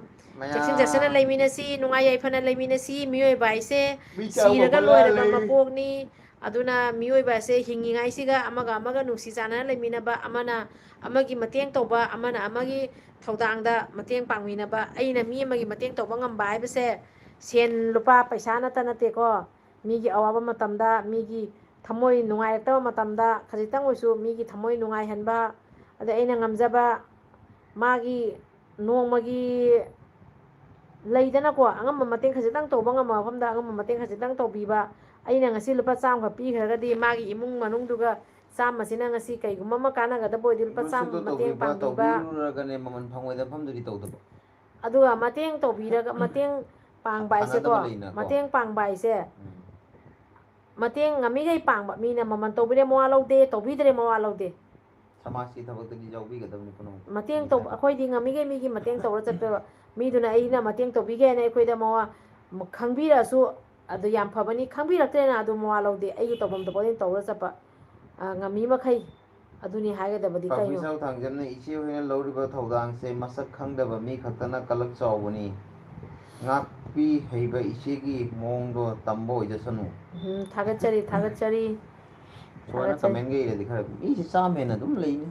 ꯆꯦꯛꯁꯤꯟ ꯆꯦꯛꯁꯤꯟꯅ ꯃꯌꯥꯝ ꯂꯩꯃꯤꯟꯅꯁꯤ, ꯅꯨꯡꯉꯥꯏ ꯌꯥꯏꯐꯅ ꯂꯩꯃꯤꯟꯅꯁꯤ꯫ ꯃꯤꯑꯣꯏꯕ ꯍꯥꯏꯁꯦ ꯃꯤ ꯆꯥꯕ ꯁꯤꯔꯒ ꯃꯌꯥ ꯂꯣꯏꯔꯕ ꯂꯩ꯫ ꯃꯄꯣꯛꯅꯤ꯫ ꯑꯗꯨꯅ ꯃꯤꯑꯣꯏꯕ ꯑꯁꯦ ꯍꯤꯡꯉꯤꯉꯩꯁꯤꯒ ꯑꯃꯒ ꯑꯃꯒ ꯅꯨꯡꯁꯤ ꯆꯥꯟꯅꯅ ꯂꯩꯃꯤꯟꯅꯕ, ꯑꯃꯅ ꯑꯃꯒꯤ ꯃꯇꯦꯡ ꯇꯧꯕ, ꯑꯃꯅ ꯑꯃꯒꯤ ꯊꯧꯗꯥꯡꯗ ꯃꯇꯦꯡ ꯄꯥꯡꯃꯤꯟꯅꯕ꯫ ꯑꯩꯅ ꯃꯤ ꯑꯃꯒꯤ ꯃꯇꯦꯡ ꯇꯧꯕ ꯉꯝꯕ ꯍꯥꯏꯕꯁꯦ ꯁꯦꯟ ꯂꯨꯄꯥ ꯄꯩꯁꯥ ꯅꯠꯇ ꯅꯠꯇꯦꯀꯣ꯫ ꯃꯤꯒꯤ ꯑꯋꯥꯕ ꯃꯇꯝꯗ, ꯃꯤꯒꯤ ꯊꯃꯣꯏ ꯅꯨꯡꯉꯥꯏꯔꯛꯇꯕ ꯃꯇꯝꯗ ꯈꯖꯤꯛꯇꯪ ꯑꯣꯏꯁꯨ ꯃꯤꯒꯤ ꯊꯃꯣꯏ ꯅꯨꯡꯉꯥꯏꯍꯟꯕ, ꯑꯗꯩ ꯑꯩꯅ ꯉꯝꯖꯕ ꯃꯥꯒꯤ ꯅꯣꯡꯃꯒꯤ ꯂꯩꯗꯅꯀꯣ, ꯑꯉꯝꯕ ꯃꯇꯦꯡ ꯈꯖꯤꯛꯇꯪ ꯇꯧꯕ ꯉꯝꯕ ꯃꯐꯝꯗ ꯑꯉꯝꯕ ꯃꯇꯦꯡ ꯈꯖꯤꯛꯇꯪ ꯇꯧꯕꯤꯕ꯫ ꯑꯩꯅ ꯉꯁꯤ ꯂꯨꯄꯥ ꯆꯥꯝꯃꯈꯛ ꯄꯤꯈ꯭ꯔꯒꯗꯤ ꯃꯥꯒꯤ ꯏꯃꯨꯡ ꯃꯅꯨꯡꯗꯨꯒ ꯆꯥꯝꯃꯁꯤꯅ ꯉꯁꯤ ꯀꯩꯒꯨꯝꯕ ꯑꯃ ꯀꯥꯟꯅꯒꯗꯕ ꯑꯣꯏꯗꯤ ꯂꯨꯄꯥ ꯆꯥꯝꯃ ꯃꯣꯏꯁꯨ ꯃꯇꯦꯡ ꯇꯧꯕꯤꯕ, ꯇꯧꯕꯤꯕ꯫ ꯇꯧꯕꯤꯔꯨꯔꯒꯅꯦ ꯃꯃꯜ ꯐꯪꯉꯣꯏꯗꯕ ꯃꯐꯝꯗꯨꯗꯤ ꯇꯧꯗꯕ꯫ ꯑꯗꯨꯒ ꯃꯇꯦꯡ ꯇꯧꯕꯤꯔꯒ, ꯃꯇꯦꯡ ꯄꯥꯡꯕ ꯍꯥꯏꯁꯦꯀꯣ, ꯊꯥꯅꯗꯕ ꯂꯩꯅꯀꯣ꯫ ꯃꯇꯦꯡ ꯄꯥꯡꯕ ꯍꯥꯏꯁꯦ, ꯎꯝ꯫ ꯃꯇꯦꯡ ꯉꯝꯃꯤꯈꯩ ꯄꯥꯡꯕ, ꯃꯤꯅ ꯃꯃꯜ ꯇꯧꯕꯤꯔꯦ ꯃꯋꯥ ꯂꯧꯗꯦ, ꯇꯧꯕꯤꯗ꯭ꯔꯦ ꯃꯋꯥ ꯂꯧꯗꯦ꯫ ꯁꯃꯥꯖꯀꯤ ꯊꯕꯛꯇꯗꯤ ꯌꯥꯎꯕꯤꯒꯗꯕꯅꯤ ꯄꯨꯝꯅꯃꯛ꯫ ꯃꯇꯦꯡ ꯇꯧꯕ, ꯏꯁꯥꯒꯤ꯫ ꯑꯩꯈꯣꯏꯗꯤ ꯉꯝꯃꯤꯈꯩ ꯃꯤꯒꯤ ꯃꯇꯦꯡ ꯇꯧꯔ ꯆꯠꯄꯦꯕ꯫ ꯃꯤꯗꯨꯅ ꯑꯩꯅ ꯃꯇꯦꯡ ꯇꯧꯕꯤꯒꯦ ꯍꯥꯏꯅ ꯑꯩꯈꯣꯏꯗ ꯃꯋꯥ ꯈꯪꯕꯤꯔꯛꯑꯁꯨ, ꯑꯗꯨ ꯌꯥꯝ ꯐꯕꯅꯤ, ꯈꯪꯕꯤꯔꯛꯇ꯭ꯔꯦꯅ ꯑꯗꯨ ꯃꯋꯥ ꯂꯧꯗꯦ, ꯑꯩꯒꯤ ꯇꯧꯐꯝ ꯊꯣꯛꯄ ꯑꯩꯅ ꯇꯧꯔ ꯆꯠꯄ, ꯑ, ꯉꯝꯃꯤ ꯃꯈꯩ꯫ ꯑꯗꯨꯅꯤ ꯍꯥꯏꯒꯗꯕꯗꯤ ꯀꯩꯅꯣ? ꯄꯥꯛꯄꯤꯁꯥꯎ ꯊꯥꯡꯖꯝꯅ ꯏꯆꯦ ꯍꯣꯏꯅ ꯂꯧꯔꯤꯕ ꯊꯧꯗꯥꯡꯁꯦ ꯃꯁꯛ ꯈꯪꯗꯕ ꯃꯤ ꯈꯛꯇꯅ ꯀꯂꯛ ꯆꯥꯎꯕꯅꯤ꯫ ꯉꯥꯛꯄꯤ ꯍꯩꯕ ꯏꯆꯦꯒꯤ ꯃꯑꯣꯡꯗꯣ ꯇꯝꯕ ꯑꯣꯏꯖꯁꯅꯨ꯫ ꯎꯝ, ꯊꯥꯒꯠꯆꯔꯤ, ꯊꯥꯒꯠꯆꯔꯤ, ꯁꯨꯃꯥꯏꯅ ꯊꯥꯒꯠꯆꯔꯤ꯫ Commentꯒ ꯏꯔꯗꯤ ꯈꯔ ꯃꯤꯁꯦ ꯆꯥꯝꯃ ꯍꯦꯟꯅ ꯑꯗꯨꯝ ꯂꯩꯅꯤ꯫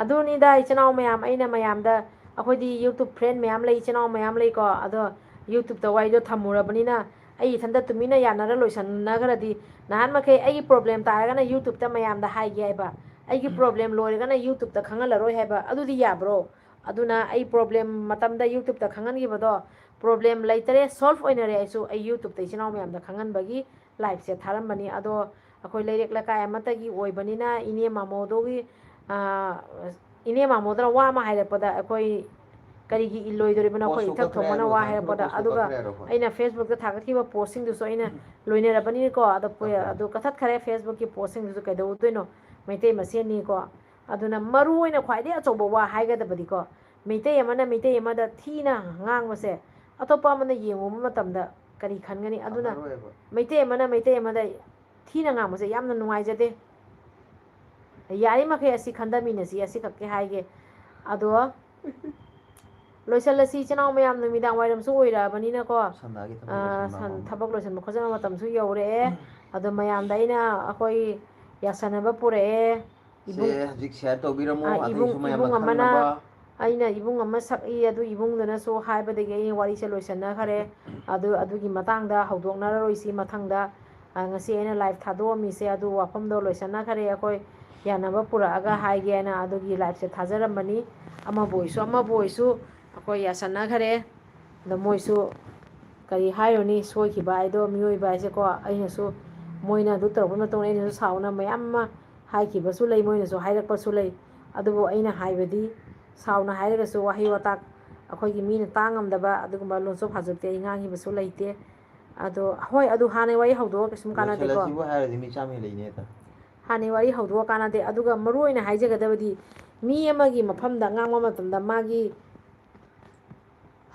ꯑꯗꯨꯅꯤꯗ, ꯏꯆꯤꯟ ꯏꯅꯥꯎ ꯃꯌꯥꯝ, ꯑꯩꯅ ꯃꯌꯥꯝꯗ, ꯑꯩꯈꯣꯏꯗꯤ YouTube friend ꯃꯌꯥꯝ ꯂꯩ, ꯏꯆꯤꯟ ꯏꯅꯥꯎ ꯃꯌꯥꯝ ꯂꯩꯀꯣ, ꯑꯗꯣ YouTube-ꯇ ꯋꯥꯔꯤꯗꯣ ꯊꯝꯃꯨꯔꯕꯅꯤꯅ ꯑꯩ ꯏꯊꯟꯇ ꯇꯨꯃꯤꯟꯅ ꯌꯥꯅꯔ ꯂꯣꯏꯁꯟꯅꯈ꯭ꯔꯗꯤ, ꯅꯍꯥꯟ ꯃꯈꯩ ꯑꯩꯒꯤ problem ꯇꯥꯔꯒꯅ YouTube-ꯇ ꯃꯌꯥꯝꯗ ꯍꯥꯏꯒꯦ ꯍꯥꯏꯕ, ꯑꯩꯒꯤ problem ꯂꯣꯏꯔꯒꯅ YouTube-ꯇ ꯈꯪꯍꯜꯂꯔꯣꯏ ꯍꯥꯏꯕ, ꯑꯗꯨꯗꯤ ꯌꯥꯕ꯭ꯔꯣ? ꯑꯗꯨꯅ ꯑꯩ problem ꯃꯇꯝꯗ YouTube-ꯇ ꯈꯪꯍꯟꯈꯤꯕꯗꯣ, problem ꯂꯩꯇꯔꯦ, solve ꯑꯣꯏꯅꯔꯦ꯫ ꯑꯩꯁꯨ ꯑꯩ YouTube-ꯇ ꯏꯆꯤꯟ ꯏꯅꯥꯎ ꯃꯌꯥꯝꯗ ꯈꯪꯍꯟꯕꯒꯤ live-ꯁꯦ ꯊꯥꯔꯝꯕꯅꯤ꯫ ꯑꯗꯣ ꯑꯩꯈꯣꯏ ꯂꯩꯔꯛ ꯂꯩꯀꯥꯏ ꯑꯃꯠꯇꯒꯤ ꯑꯣꯏꯕꯅꯤꯅ ꯏꯅꯦ ꯃꯥꯃꯣꯗꯨꯒꯤ, ꯑꯥ, ꯏꯅꯦ ꯃꯥꯃꯣꯗꯨꯅ ꯋꯥ ꯑꯃ ꯍꯥꯏꯔꯛꯄꯗ ꯑꯩꯈꯣꯏ ꯀꯔꯤꯒꯤ ꯏꯜꯂꯣꯏꯗꯣꯔꯤꯕꯅꯣ? ꯑꯩꯈꯣꯏ ꯄꯣꯁꯇꯨ ꯏꯊꯛ ꯊꯣꯡꯕꯅ ꯀꯛꯊꯠꯂꯣ, ꯋꯥ ꯊꯥꯡꯒꯠꯂꯣ, ꯍꯥꯏꯔꯛꯄꯗ, ꯄꯣꯁꯇꯨ ꯑꯗꯨꯒ ꯀꯛꯊꯠꯂꯦ ꯍꯥꯏꯔꯣ, ꯍꯣꯏ꯫ ꯑꯩꯅ Facebook-ꯇ ꯊꯥꯒꯠꯈꯤꯕ post-ꯁꯤꯡꯗꯨꯁꯨ ꯑꯩꯅ ꯂꯣꯏꯅꯔꯕꯅꯤꯀꯣ꯫ ꯑꯗꯣ ꯄꯨ-, ꯀꯛꯈ꯭ꯔꯦ꯫ ꯑꯗꯨ ꯀꯛꯊꯠꯈ꯭ꯔꯦ, Facebook-ꯀꯤ post-ꯁꯤꯡꯗꯨꯁꯨ ꯀꯩꯗꯧꯗꯣꯏꯅꯣ? ꯃꯩꯇꯩ ꯃꯁꯦꯟꯅꯤꯀꯣ꯫ ꯑꯗꯨꯅ ꯃꯔꯨ ꯑꯣꯏꯅ ꯈ꯭ꯋꯥꯏꯗꯒꯤ ꯑꯆꯧꯕ ꯋꯥ ꯍꯥꯏꯒꯗꯕꯗꯤꯀꯣ, ꯃꯩꯇꯩ ꯑꯃꯅ ꯃꯩꯇꯩ ꯑꯃꯗ ꯊꯤꯅ ꯉꯥꯡꯕꯁꯦ ꯑꯇꯣꯞꯄ ꯑꯃꯅ ꯌꯦꯡꯉꯨꯕ ꯃꯇꯝꯗ ꯀꯔꯤ ꯈꯟꯒꯅꯤ? ꯑꯗꯨꯅ ꯐꯪꯉꯔꯣꯏꯕ꯫ ꯃꯩꯇꯩ ꯑꯃꯅ ꯃꯩꯇꯩ ꯑꯃꯗ ꯊꯤꯅ ꯉꯥꯡꯕꯁꯦ ꯌꯥꯝꯅ ꯅꯨꯡꯉꯥꯏꯖꯗꯦ꯫ ꯌꯥꯔꯤꯃꯈꯩ ꯑꯁꯤ ꯈꯟꯊꯃꯤꯟꯅꯁꯤ, ꯑꯁꯤꯈꯛꯇꯤ ꯍꯥꯏꯒꯦ꯫ ꯑꯗꯣ ꯂꯣꯏꯁꯤꯜꯂꯁꯤ, ꯏꯆꯤꯟ ꯏꯅꯥꯎ ꯃꯌꯥꯝ, ꯅꯨꯃꯤꯗꯥꯡ ꯋꯥꯏꯔꯝꯁꯨ ꯑꯣꯏꯔꯛꯑꯕꯅꯤꯅꯀꯣ, ꯁꯟꯗꯥꯒꯤ ꯊꯕꯛ ꯑꯥ, ꯂꯣꯏꯁꯤꯟꯕ ꯁꯟ-, ꯑꯃ꯫ ꯊꯕꯛ ꯂꯣꯏꯁꯤꯟꯕ ꯈꯣꯠꯆꯤꯟꯕ ꯃꯇꯝꯁꯨ ꯌꯧꯔꯛꯑꯦ꯫ ꯑꯗꯣ ꯃꯌꯥꯝꯗ ꯑꯩꯅ ꯑꯩꯈꯣꯏ ꯌꯥꯁꯟꯅꯕ ꯄꯨꯔꯛꯑꯦ꯫ ꯁꯦ, ꯏꯕꯨꯡ-, ꯍꯧꯖꯤꯛ share ꯇꯧꯕꯤꯔꯝꯃꯣ, ꯑꯥ, ꯏꯕꯨꯡ, ꯑꯇꯩꯁꯨ ꯃꯌꯥꯝꯅ ꯏꯕꯨꯡ ꯑꯃꯅ, ꯈꯪꯅꯕ꯫ ꯑꯩꯅ ꯏꯕꯨꯡ ꯑꯃ ꯁꯛꯏ, ꯑꯗꯨ ꯏꯕꯨꯡꯗꯨꯅꯁꯨ ꯍꯥꯏꯕꯗꯒꯤ ꯑꯩꯅ ꯋꯥꯔꯤꯁꯦ ꯂꯣꯏꯁꯟꯅꯈꯔꯦ꯫ ꯑꯗꯨ, ꯑꯗꯨꯒꯤ ꯃꯇꯥꯡꯗ ꯍꯧꯗꯣꯛꯅꯔꯔꯣꯏꯁꯤ ꯃꯊꯪꯗ꯫ ꯑꯥ, ꯉꯁꯤ ꯑꯩꯅ live ꯊꯥꯗꯣꯛꯑꯝꯃꯤꯁꯦ, ꯑꯗꯨ ꯋꯥꯐꯝꯗꯣ ꯂꯣꯏꯁꯟꯅꯈꯔꯦ꯫ ꯑꯩꯈꯣꯏ ꯌꯥꯅꯕ ꯄꯨꯔꯛꯑꯒ ꯍꯥꯏꯒꯦꯅ ꯑꯗꯨꯒꯤ live-ꯁꯦ ꯊꯥꯖꯔꯝꯕꯅꯤ꯫ ꯑꯃꯕꯨ ꯑꯣꯏꯁꯨ ꯑꯃꯕꯨ ꯑꯣꯏꯁꯨ ꯑꯩꯈꯣꯏ ꯌꯥꯁꯟꯅꯈꯔꯦ꯫ ꯑꯗꯣ ꯃꯣꯏꯁꯨ ꯀꯔꯤ ꯍꯥꯏꯔꯨꯅꯤ, ꯁꯣꯏꯈꯤꯕ ꯍꯥꯏꯗꯣ ꯃꯤꯑꯣꯏꯕ ꯍꯥꯏꯁꯦꯀꯣ꯫ ꯑꯩꯅꯁꯨ, ꯃꯣꯏꯅ ꯑꯗꯨ ꯇꯧꯔꯛꯄ ꯃꯇꯨꯡꯗ ꯑꯩꯅꯁꯨ ꯁꯥꯎꯅ ꯃꯌꯥꯝ ꯑꯃ ꯍꯥꯏꯈꯤꯕꯁꯨ ꯂꯩ, ꯃꯣꯏꯅꯁꯨ ꯍꯥꯏꯔꯛꯄꯁꯨ ꯂꯩ꯫ ꯑꯗꯨꯕꯨ ꯑꯩꯅ ꯍꯥꯏꯕꯗꯤ, ꯁꯥꯎꯅ ꯍꯥꯏꯔꯒꯁꯨ ꯋꯥꯍꯩ ꯋꯥꯇꯥ ꯑꯩꯈꯣꯏꯒꯤ ꯃꯤꯅ ꯇꯥ ꯉꯝꯗꯕ ꯑꯗꯨꯒꯨꯝꯕ ꯂꯣꯟꯆꯣꯞ ꯐꯥꯖꯣꯞꯇꯤ ꯑꯩ ꯉꯥꯡꯈꯤꯕꯁꯨ ꯂꯩꯇꯦ꯫ ꯑꯗꯣ ꯍꯣꯏ, ꯑꯗꯨ ꯍꯥꯟꯅꯩ ꯋꯥꯔꯤ ꯍꯧꯗꯣꯛꯑꯒ ꯀꯩꯁꯨꯝ ꯀꯥꯟꯅꯗꯦꯀꯣ꯫ ꯂꯣꯏꯁꯤꯜꯂꯁꯤꯕꯨ ꯍꯥꯏꯔꯗꯤ ꯃꯤ ꯆꯥꯝꯃ ꯍꯦꯜꯂꯛꯏꯅꯦ ꯑꯗ꯫ ꯍꯥꯟꯅꯩ ꯋꯥꯔꯤ ꯍꯧꯗꯣꯛꯑꯀꯥꯟꯅꯗꯦ꯫ ꯑꯗꯨꯒ ꯃꯔꯨ ꯑꯣꯏꯅ ꯍꯥꯏꯖꯒꯗꯕꯗꯤ, ꯃꯤ ꯑꯃꯒꯤ ꯃꯐꯝꯗ ꯉꯥꯡꯕ ꯃꯇꯝꯗ ꯃꯥꯒꯤ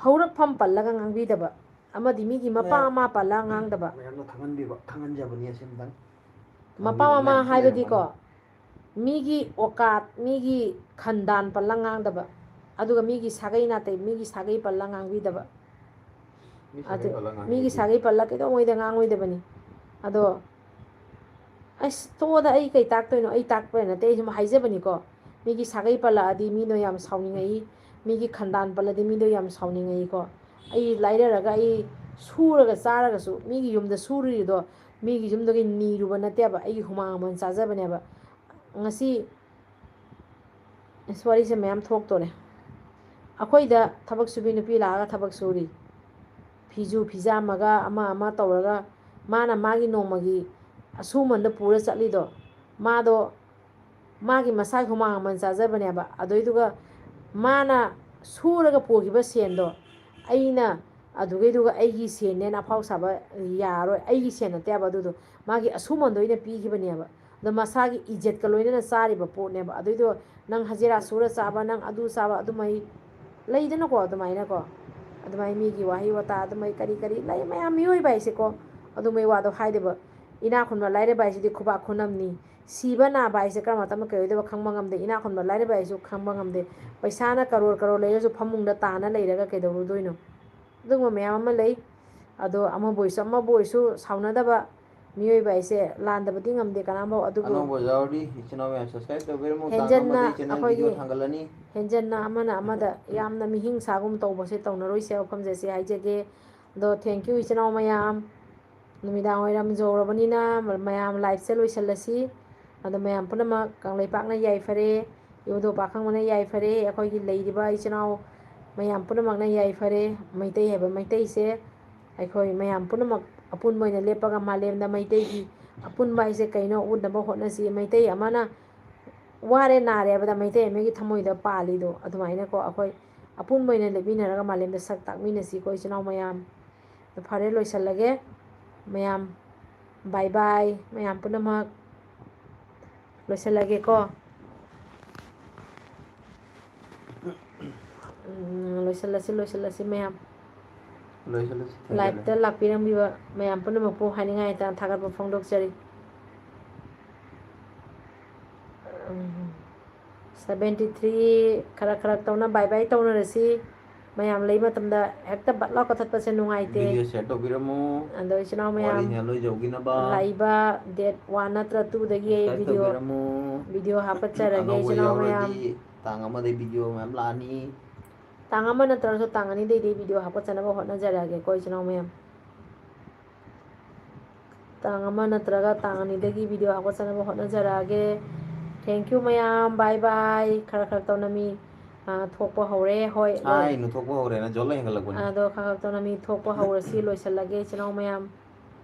ꯍꯧꯔꯛꯐꯝ ꯄꯜꯂꯒ ꯉꯥꯡꯕꯤꯗꯕ, ꯑꯃꯗꯤ ꯃꯤꯒꯤ ꯃꯄꯥ ꯃꯌꯥꯝ-, ꯃꯃꯥ ꯄꯜꯂꯒ ꯉꯥꯡꯗꯕ꯫ ꯃꯌꯥꯝꯅ ꯈꯪꯍꯟꯕꯤꯕ, ꯈꯪꯍꯟꯖꯕꯅꯤ ꯑꯁꯤ ꯑꯝꯇꯪ꯫ ꯃꯄꯥ ꯈꯪꯕꯤꯕ ꯃꯃꯥ ꯃꯌꯥꯝꯁꯨ ꯍꯥꯏꯕꯗꯤꯀꯣ, ꯂꯩꯔꯝꯒꯅꯤ꯫ ꯃꯤꯒꯤ ꯑꯣꯀꯥꯠ, ꯃꯤꯒꯤ ꯈꯟꯗꯥꯟ ꯄꯜꯂꯒ ꯉꯥꯡꯗꯕ, ꯑꯗꯨꯒ ꯃꯤꯒꯤ ꯁꯥꯒꯩ ꯅꯥꯇꯩ, ꯃꯤꯒꯤ ꯁꯥꯒꯩ ꯄꯜꯂꯒ ꯉꯥꯡꯕꯤꯗꯕ꯫ ꯃꯤ ꯑꯗꯨ ꯁꯥꯒꯩ ꯄꯜꯂꯒ ꯃꯤꯒꯤ ꯉꯥꯡꯅꯩꯗꯤ꯫ ꯁꯥꯒꯩ ꯄꯜꯂ ꯀꯩꯗꯧꯉꯩꯗ ꯉꯥꯡꯉꯣꯏꯗꯕꯅꯤ꯫ ꯑꯗꯣ ꯑꯁ, ꯇꯣꯛꯑꯣꯗ, ꯑꯩ ꯀꯩ ꯇꯥꯛꯇꯣꯏꯅꯣ? ꯑꯩ ꯇꯥꯛꯄ ꯅꯠꯇꯦ, ꯑꯩ ꯁꯨꯝ ꯍꯥꯏꯖꯕꯅꯤꯀꯣ꯫ ꯃꯤꯒꯤ ꯁꯥꯒꯩ ꯄꯜꯂꯛꯑꯗꯤ ꯃꯤꯗꯣ ꯌꯥꯝ ꯁꯥꯎꯅꯤꯡꯉꯛꯏ, ꯃꯤꯒꯤ ꯈꯟꯗꯥꯟ ꯄꯜꯂꯗꯤ ꯃꯤꯗꯣ ꯌꯥꯝ ꯁꯥꯎꯅꯤꯡꯉꯛꯏꯀꯣ꯫ ꯑꯩ ꯂꯥꯏꯔꯔꯒ ꯑꯩ ꯁꯨꯔꯒ ꯆꯥꯔꯒꯁꯨ, ꯃꯤꯒꯤ ꯌꯨꯝꯗ ꯁꯨꯔꯤꯗꯣ ꯃꯤꯒꯤ ꯌꯨꯝꯗꯒꯤ ꯅꯤꯔꯨꯕ ꯅꯠꯇꯦꯕ, ꯑꯩꯒꯤ ꯍꯨꯃꯥꯡ ꯃꯃꯜ ꯆꯥꯖꯕꯅꯦꯕ꯫ ꯉꯁꯤ ꯑꯁ, ꯋꯥꯔꯤꯁꯦ ꯃꯌꯥꯝ ꯊꯣꯛꯇꯣꯔꯦ꯫ ꯑꯩꯈꯣꯏꯗ ꯊꯕꯛ ꯁꯨꯕꯤ ꯅꯨꯄꯤ ꯂꯥꯛꯑꯒ ꯊꯕꯛ ꯁꯨꯔꯤ, ꯐꯤꯖꯨ ꯐꯤꯖꯥꯝꯃꯒ ꯑꯃ ꯑꯃ ꯇꯧꯔꯒ, ꯃꯥꯅ ꯃꯥꯒꯤ ꯅꯣꯡꯃꯒꯤ ꯑꯁꯨꯃꯟꯗ ꯄꯨꯔ ꯆꯠꯂꯤꯗꯣ, ꯃꯥꯗꯣ ꯃꯥꯒꯤ ꯃꯁꯥꯒꯤ ꯍꯨꯃꯥꯡ ꯃꯃꯜ ꯆꯥꯖꯕꯅꯦꯕ꯫ ꯑꯗꯨꯏꯗꯨꯒ ꯃꯥꯅ ꯁꯨꯔꯒ ꯄꯨꯈꯤꯕ ꯁꯦꯟꯗꯣ ꯑꯩꯅ, ꯑꯗꯨꯒꯩꯗꯨꯒ ꯑꯩꯒꯤ ꯁꯦꯟꯅꯦꯅ ꯑꯐꯥꯎ ꯁꯥꯕ ꯌꯥꯔꯣꯏ꯫ ꯑꯩꯒꯤ ꯁꯦꯟ ꯅꯠꯇꯦꯕ ꯑꯗꯨꯗꯣ, ꯃꯥꯒꯤ ꯑꯁꯨꯃꯟꯗꯣ ꯑꯩꯅ ꯄꯤꯈꯤꯕꯅꯦꯕ꯫ ꯑꯗꯣ ꯃꯁꯥꯒꯤ ꯏꯖꯠꯀ ꯂꯣꯏꯅꯅ ꯆꯥꯔꯤꯕ ꯄꯣꯠꯅꯦꯕ꯫ ꯑꯗꯨꯏꯗꯣ ꯅꯪ ꯍꯖꯤꯔꯥ ꯁꯨꯔ ꯆꯥꯕ, ꯅꯪ ꯑꯗꯨ ꯆꯥꯕ, ꯑꯗꯨꯃꯥꯏ ꯂꯩꯗꯅꯀꯣ, ꯑꯗꯨꯃꯥꯏꯅꯀꯣ, ꯑꯗꯨꯃꯥꯏ ꯃꯤꯒꯤ ꯋꯥꯍꯩ ꯋꯥꯇꯥ ꯑꯗꯨꯃꯥꯏ ꯀꯔꯤ ꯀꯔꯤ ꯂꯩ ꯃꯌꯥꯝ, ꯃꯤꯑꯣꯏꯕ ꯍꯥꯏꯁꯦꯀꯣ, ꯑꯗꯨꯃꯥꯏ ꯋꯥꯗꯣ ꯍꯥꯏꯗꯦꯕ꯫ ꯏꯅꯥꯛ ꯈꯨꯟꯕ ꯂꯥꯏꯔꯕ ꯍꯥꯏꯁꯤꯗꯤ ꯈꯨꯕꯥꯛ ꯈꯨꯅꯝꯅꯤ꯫ ꯁꯤꯕ ꯅꯥꯕ ꯍꯥꯏꯁꯦ ꯀꯔꯝꯕ ꯃꯇꯝꯗ ꯀꯩ ꯑꯣꯏꯗꯣꯏꯕ ꯈꯪꯕ ꯉꯝꯗꯦ꯫ ꯏꯅꯥꯛ ꯈꯨꯟꯕ ꯂꯥꯏꯔꯕ ꯍꯥꯏꯁꯨ ꯈꯪꯕ ꯉꯝꯗꯦ꯫ ꯄꯩꯁꯥꯅ ꯀꯔꯣꯔ ꯀꯔꯣꯔ ꯂꯩꯔꯁꯨ ꯐꯃꯨꯡꯗ ꯇꯥꯅ ꯂꯩꯔꯒ ꯀꯩꯗꯧꯔꯨꯗꯣꯏꯅꯣ? ꯑꯗꯨꯒꯨꯝꯕ ꯃꯌꯥꯝ ꯑꯃ ꯂꯩ꯫ ꯑꯗꯣ ꯑꯃꯕꯨ ꯑꯣꯏꯁꯨ ꯑꯃꯕꯨ ꯑꯣꯏꯁꯨ ꯁꯥꯎꯅꯗꯕ ꯃꯤꯑꯣꯏꯕ ꯍꯥꯏꯁꯦ ꯂꯥꯟꯗꯕꯗꯤ ꯉꯝꯗꯦ ꯀꯅꯥꯝꯐꯥꯎ꯫ ꯑꯗꯨꯕꯨ ꯑꯅꯧꯕ ꯌꯥꯎꯔꯤ, ꯏꯆꯤꯟ ꯏꯅꯥꯎ ꯃꯌꯥꯝ subscribe ꯇꯧꯕꯤꯔꯝꯃꯨ, ꯇꯥꯡ ꯍꯦꯟꯖꯟꯅ ꯑꯃꯗꯒꯤ channel ꯑꯩꯈꯣꯏꯒꯤ video ꯊꯥꯡꯒꯠꯂꯅꯤ꯫ ꯍꯦꯟꯖꯟꯅ ꯑꯃꯅ ꯑꯃꯗ ꯌꯥꯝꯅ ꯃꯤꯍꯤꯡ ꯁꯥꯒꯨꯝ ꯇꯧꯕꯁꯦ ꯇꯧꯅꯔꯣꯏꯁꯦ ꯋꯥꯐꯝꯁꯦ ꯁꯤ ꯍꯥꯏꯖꯒꯦ꯫ ꯑꯗꯣ thank you ꯏꯆꯤꯟ ꯏꯅꯥꯎ ꯃꯌꯥꯝ꯫ ꯅꯨꯃꯤꯗꯥꯡ ꯋꯥꯏꯔꯝ ꯌꯧꯔꯕꯅꯤꯅ ꯃꯌꯥꯝ liveꯁꯦ ꯂꯣꯏꯁꯤꯜꯂꯁꯤ꯫ ꯑꯗꯣ ꯃꯌꯥꯝ ꯄꯨꯝꯅꯃꯛ ꯀꯪꯂꯩꯄꯥꯛꯅ ꯌꯥꯏꯐꯔꯦ, ꯏꯕꯨꯙꯧ ꯄꯥꯈꯪꯕꯅ ꯌꯥꯏꯐꯔꯦ, ꯑꯩꯈꯣꯏꯒꯤ ꯂꯩꯔꯤꯕ ꯏꯆꯤꯟ ꯏꯅꯥꯎ ꯃꯌꯥꯝ ꯄꯨꯝꯅꯃꯛꯅ ꯌꯥꯏꯐꯔꯦ꯫ ꯃꯩꯇꯩ ꯍꯥꯏꯕ ꯃꯩꯇꯩꯁꯦ ꯑꯩꯈꯣꯏ ꯃꯌꯥꯝ ꯄꯨꯝꯅꯃꯛ ꯑꯄꯨꯟꯕ ꯑꯣꯏꯅ ꯂꯦꯞꯄꯒ ꯃꯥꯂꯦꯝꯗ ꯃꯩꯇꯩꯒꯤ ꯑꯄꯨꯟꯕ ꯍꯥꯏꯁꯦ ꯀꯩꯅꯣ ꯎꯠꯅꯕ ꯍꯣꯠꯅꯁꯤ꯫ ꯃꯩꯇꯩ ꯑꯃꯅ ꯋꯥꯔꯦ ꯅꯥꯔꯦ ꯍꯥꯏꯕꯗ ꯃꯩꯇꯩ ꯑꯃꯒꯤ ꯊꯃꯣꯏꯗ ꯄꯥꯜꯂꯤꯗꯣ ꯑꯗꯨꯃꯥꯏꯅꯀꯣ ꯑꯩꯈꯣꯏ ꯑꯄꯨꯟꯕ ꯑꯣꯏꯅ ꯂꯦꯞꯃꯤꯟꯅꯔꯒ ꯃꯥꯂꯦꯝꯗ ꯁꯛ ꯇꯥꯛꯃꯤꯟꯅꯁꯤꯀꯣ ꯏꯆꯤꯟ ꯏꯅꯥꯎ ꯃꯌꯥꯝ꯫ ꯐꯔꯦ, ꯂꯣꯏꯁꯤꯜꯂꯒꯦ ꯃꯌꯥꯝ꯫ Bye bye ꯃꯌꯥꯝ ꯄꯨꯝꯅꯃꯛ꯫ ꯂꯣꯏꯁꯤꯜꯂꯒꯦꯀꯣ꯫ ꯎꯝ, ꯂꯣꯏꯁꯤꯜꯂꯁꯤ, ꯂꯣꯏꯁꯤꯜꯂꯁꯤ ꯃꯌꯥꯝ꯫ ꯂꯣꯏꯁꯤꯜꯂꯁꯤ, ꯊꯦꯡꯖꯤꯜꯂꯦ꯫ Liveꯇ ꯂꯥꯛꯄꯤꯔꯝꯕꯤꯕ ꯃꯌꯥꯝ ꯄꯨꯝꯅꯃꯛꯄꯨ ꯍꯥꯏꯅꯤꯡꯉꯥꯏ ꯂꯩꯇꯅ ꯊꯥꯒꯠꯄ ꯐꯣꯡꯗꯣꯛꯆꯔꯤ꯫ ꯎꯝ, seventy three ꯈꯔ ꯈꯔ ꯇꯧꯅ bye bye ꯇꯧꯅꯔꯁꯤ꯫ ꯃꯌꯥꯝ ꯂꯩ ꯃꯇꯝꯗ ꯍꯦꯛꯇ ꯕꯠ ꯂꯥꯎ ꯀꯛꯊꯠꯄꯁꯦ ꯅꯨꯡꯉꯥꯏꯇꯦ꯫ Video share ꯇꯧꯕꯤꯔꯝꯃꯨ꯫ ꯑꯗꯣ ꯏꯆꯤꯟ ꯏꯅꯥꯎ ꯃꯌꯥꯝ, ꯋꯥꯔꯤꯅ ꯂꯣꯏ ꯌꯧꯕꯤꯅꯕ꯫ ꯂꯥꯛꯏꯕ date one ꯅꯠꯇ꯭ꯔ twoꯗꯒꯤ ꯑꯩ subscribe video, ꯇꯧꯕꯤꯔꯝꯃꯨ꯫ Video ꯍꯥꯞꯀꯠꯆꯔꯒꯦ ꯑꯅꯧꯕ ꯏꯆꯤꯟ ꯏꯅꯥꯎ ꯃꯌꯥꯝ꯫ ꯌꯥꯎꯔꯗꯤ ꯇꯥꯡ ꯑꯃꯗꯩ video ꯃꯌꯥꯝ ꯂꯥꯛꯑꯅꯤ꯫ ꯇꯥꯡ ꯑꯃ ꯅꯠꯇ꯭ꯔꯁꯨ ꯇꯥꯡ ꯑꯅꯤꯗꯩꯗꯤ video ꯍꯥꯞꯀꯠꯆꯅꯕ ꯍꯣꯠꯅꯖꯔꯛꯑꯒꯦꯀꯣ, ꯏꯆꯤꯟ ꯏꯅꯥꯎ ꯃꯌꯥꯝ꯫ ꯇꯥꯡ ꯑꯃ ꯅꯠꯇ꯭ꯔꯒ ꯇꯥꯡ ꯑꯅꯤꯗꯒꯤ video ꯍꯥꯞꯀꯠꯆꯅꯕ ꯍꯣꯠꯅꯖꯔꯛꯑꯒꯦ꯫ Thank you ꯃꯌꯥꯝ, bye bye꯫ ꯈꯔ ꯈꯔ ꯇꯧꯅ ꯃꯤ, ꯑ, ꯊꯣꯛꯄ ꯍꯧꯔꯦ꯫ ꯍꯣꯏ, ꯂꯣꯏ-, ꯍꯥꯏꯅ ꯊꯣꯛꯄ ꯍꯧꯔꯦꯅ ꯖꯣꯜꯂ ꯍꯦꯟꯒꯠꯂꯛꯄꯅꯤ꯫ ꯑꯗꯣ ꯈꯔ ꯈꯔ ꯇꯧꯅ ꯃꯤ ꯊꯣꯛꯄ ꯍꯧꯔꯁꯤ, ꯂꯣꯏꯁꯤꯜꯂꯒꯦ ꯏꯆꯤꯟ ꯏꯅꯥꯎ ꯃꯌꯥꯝ꯫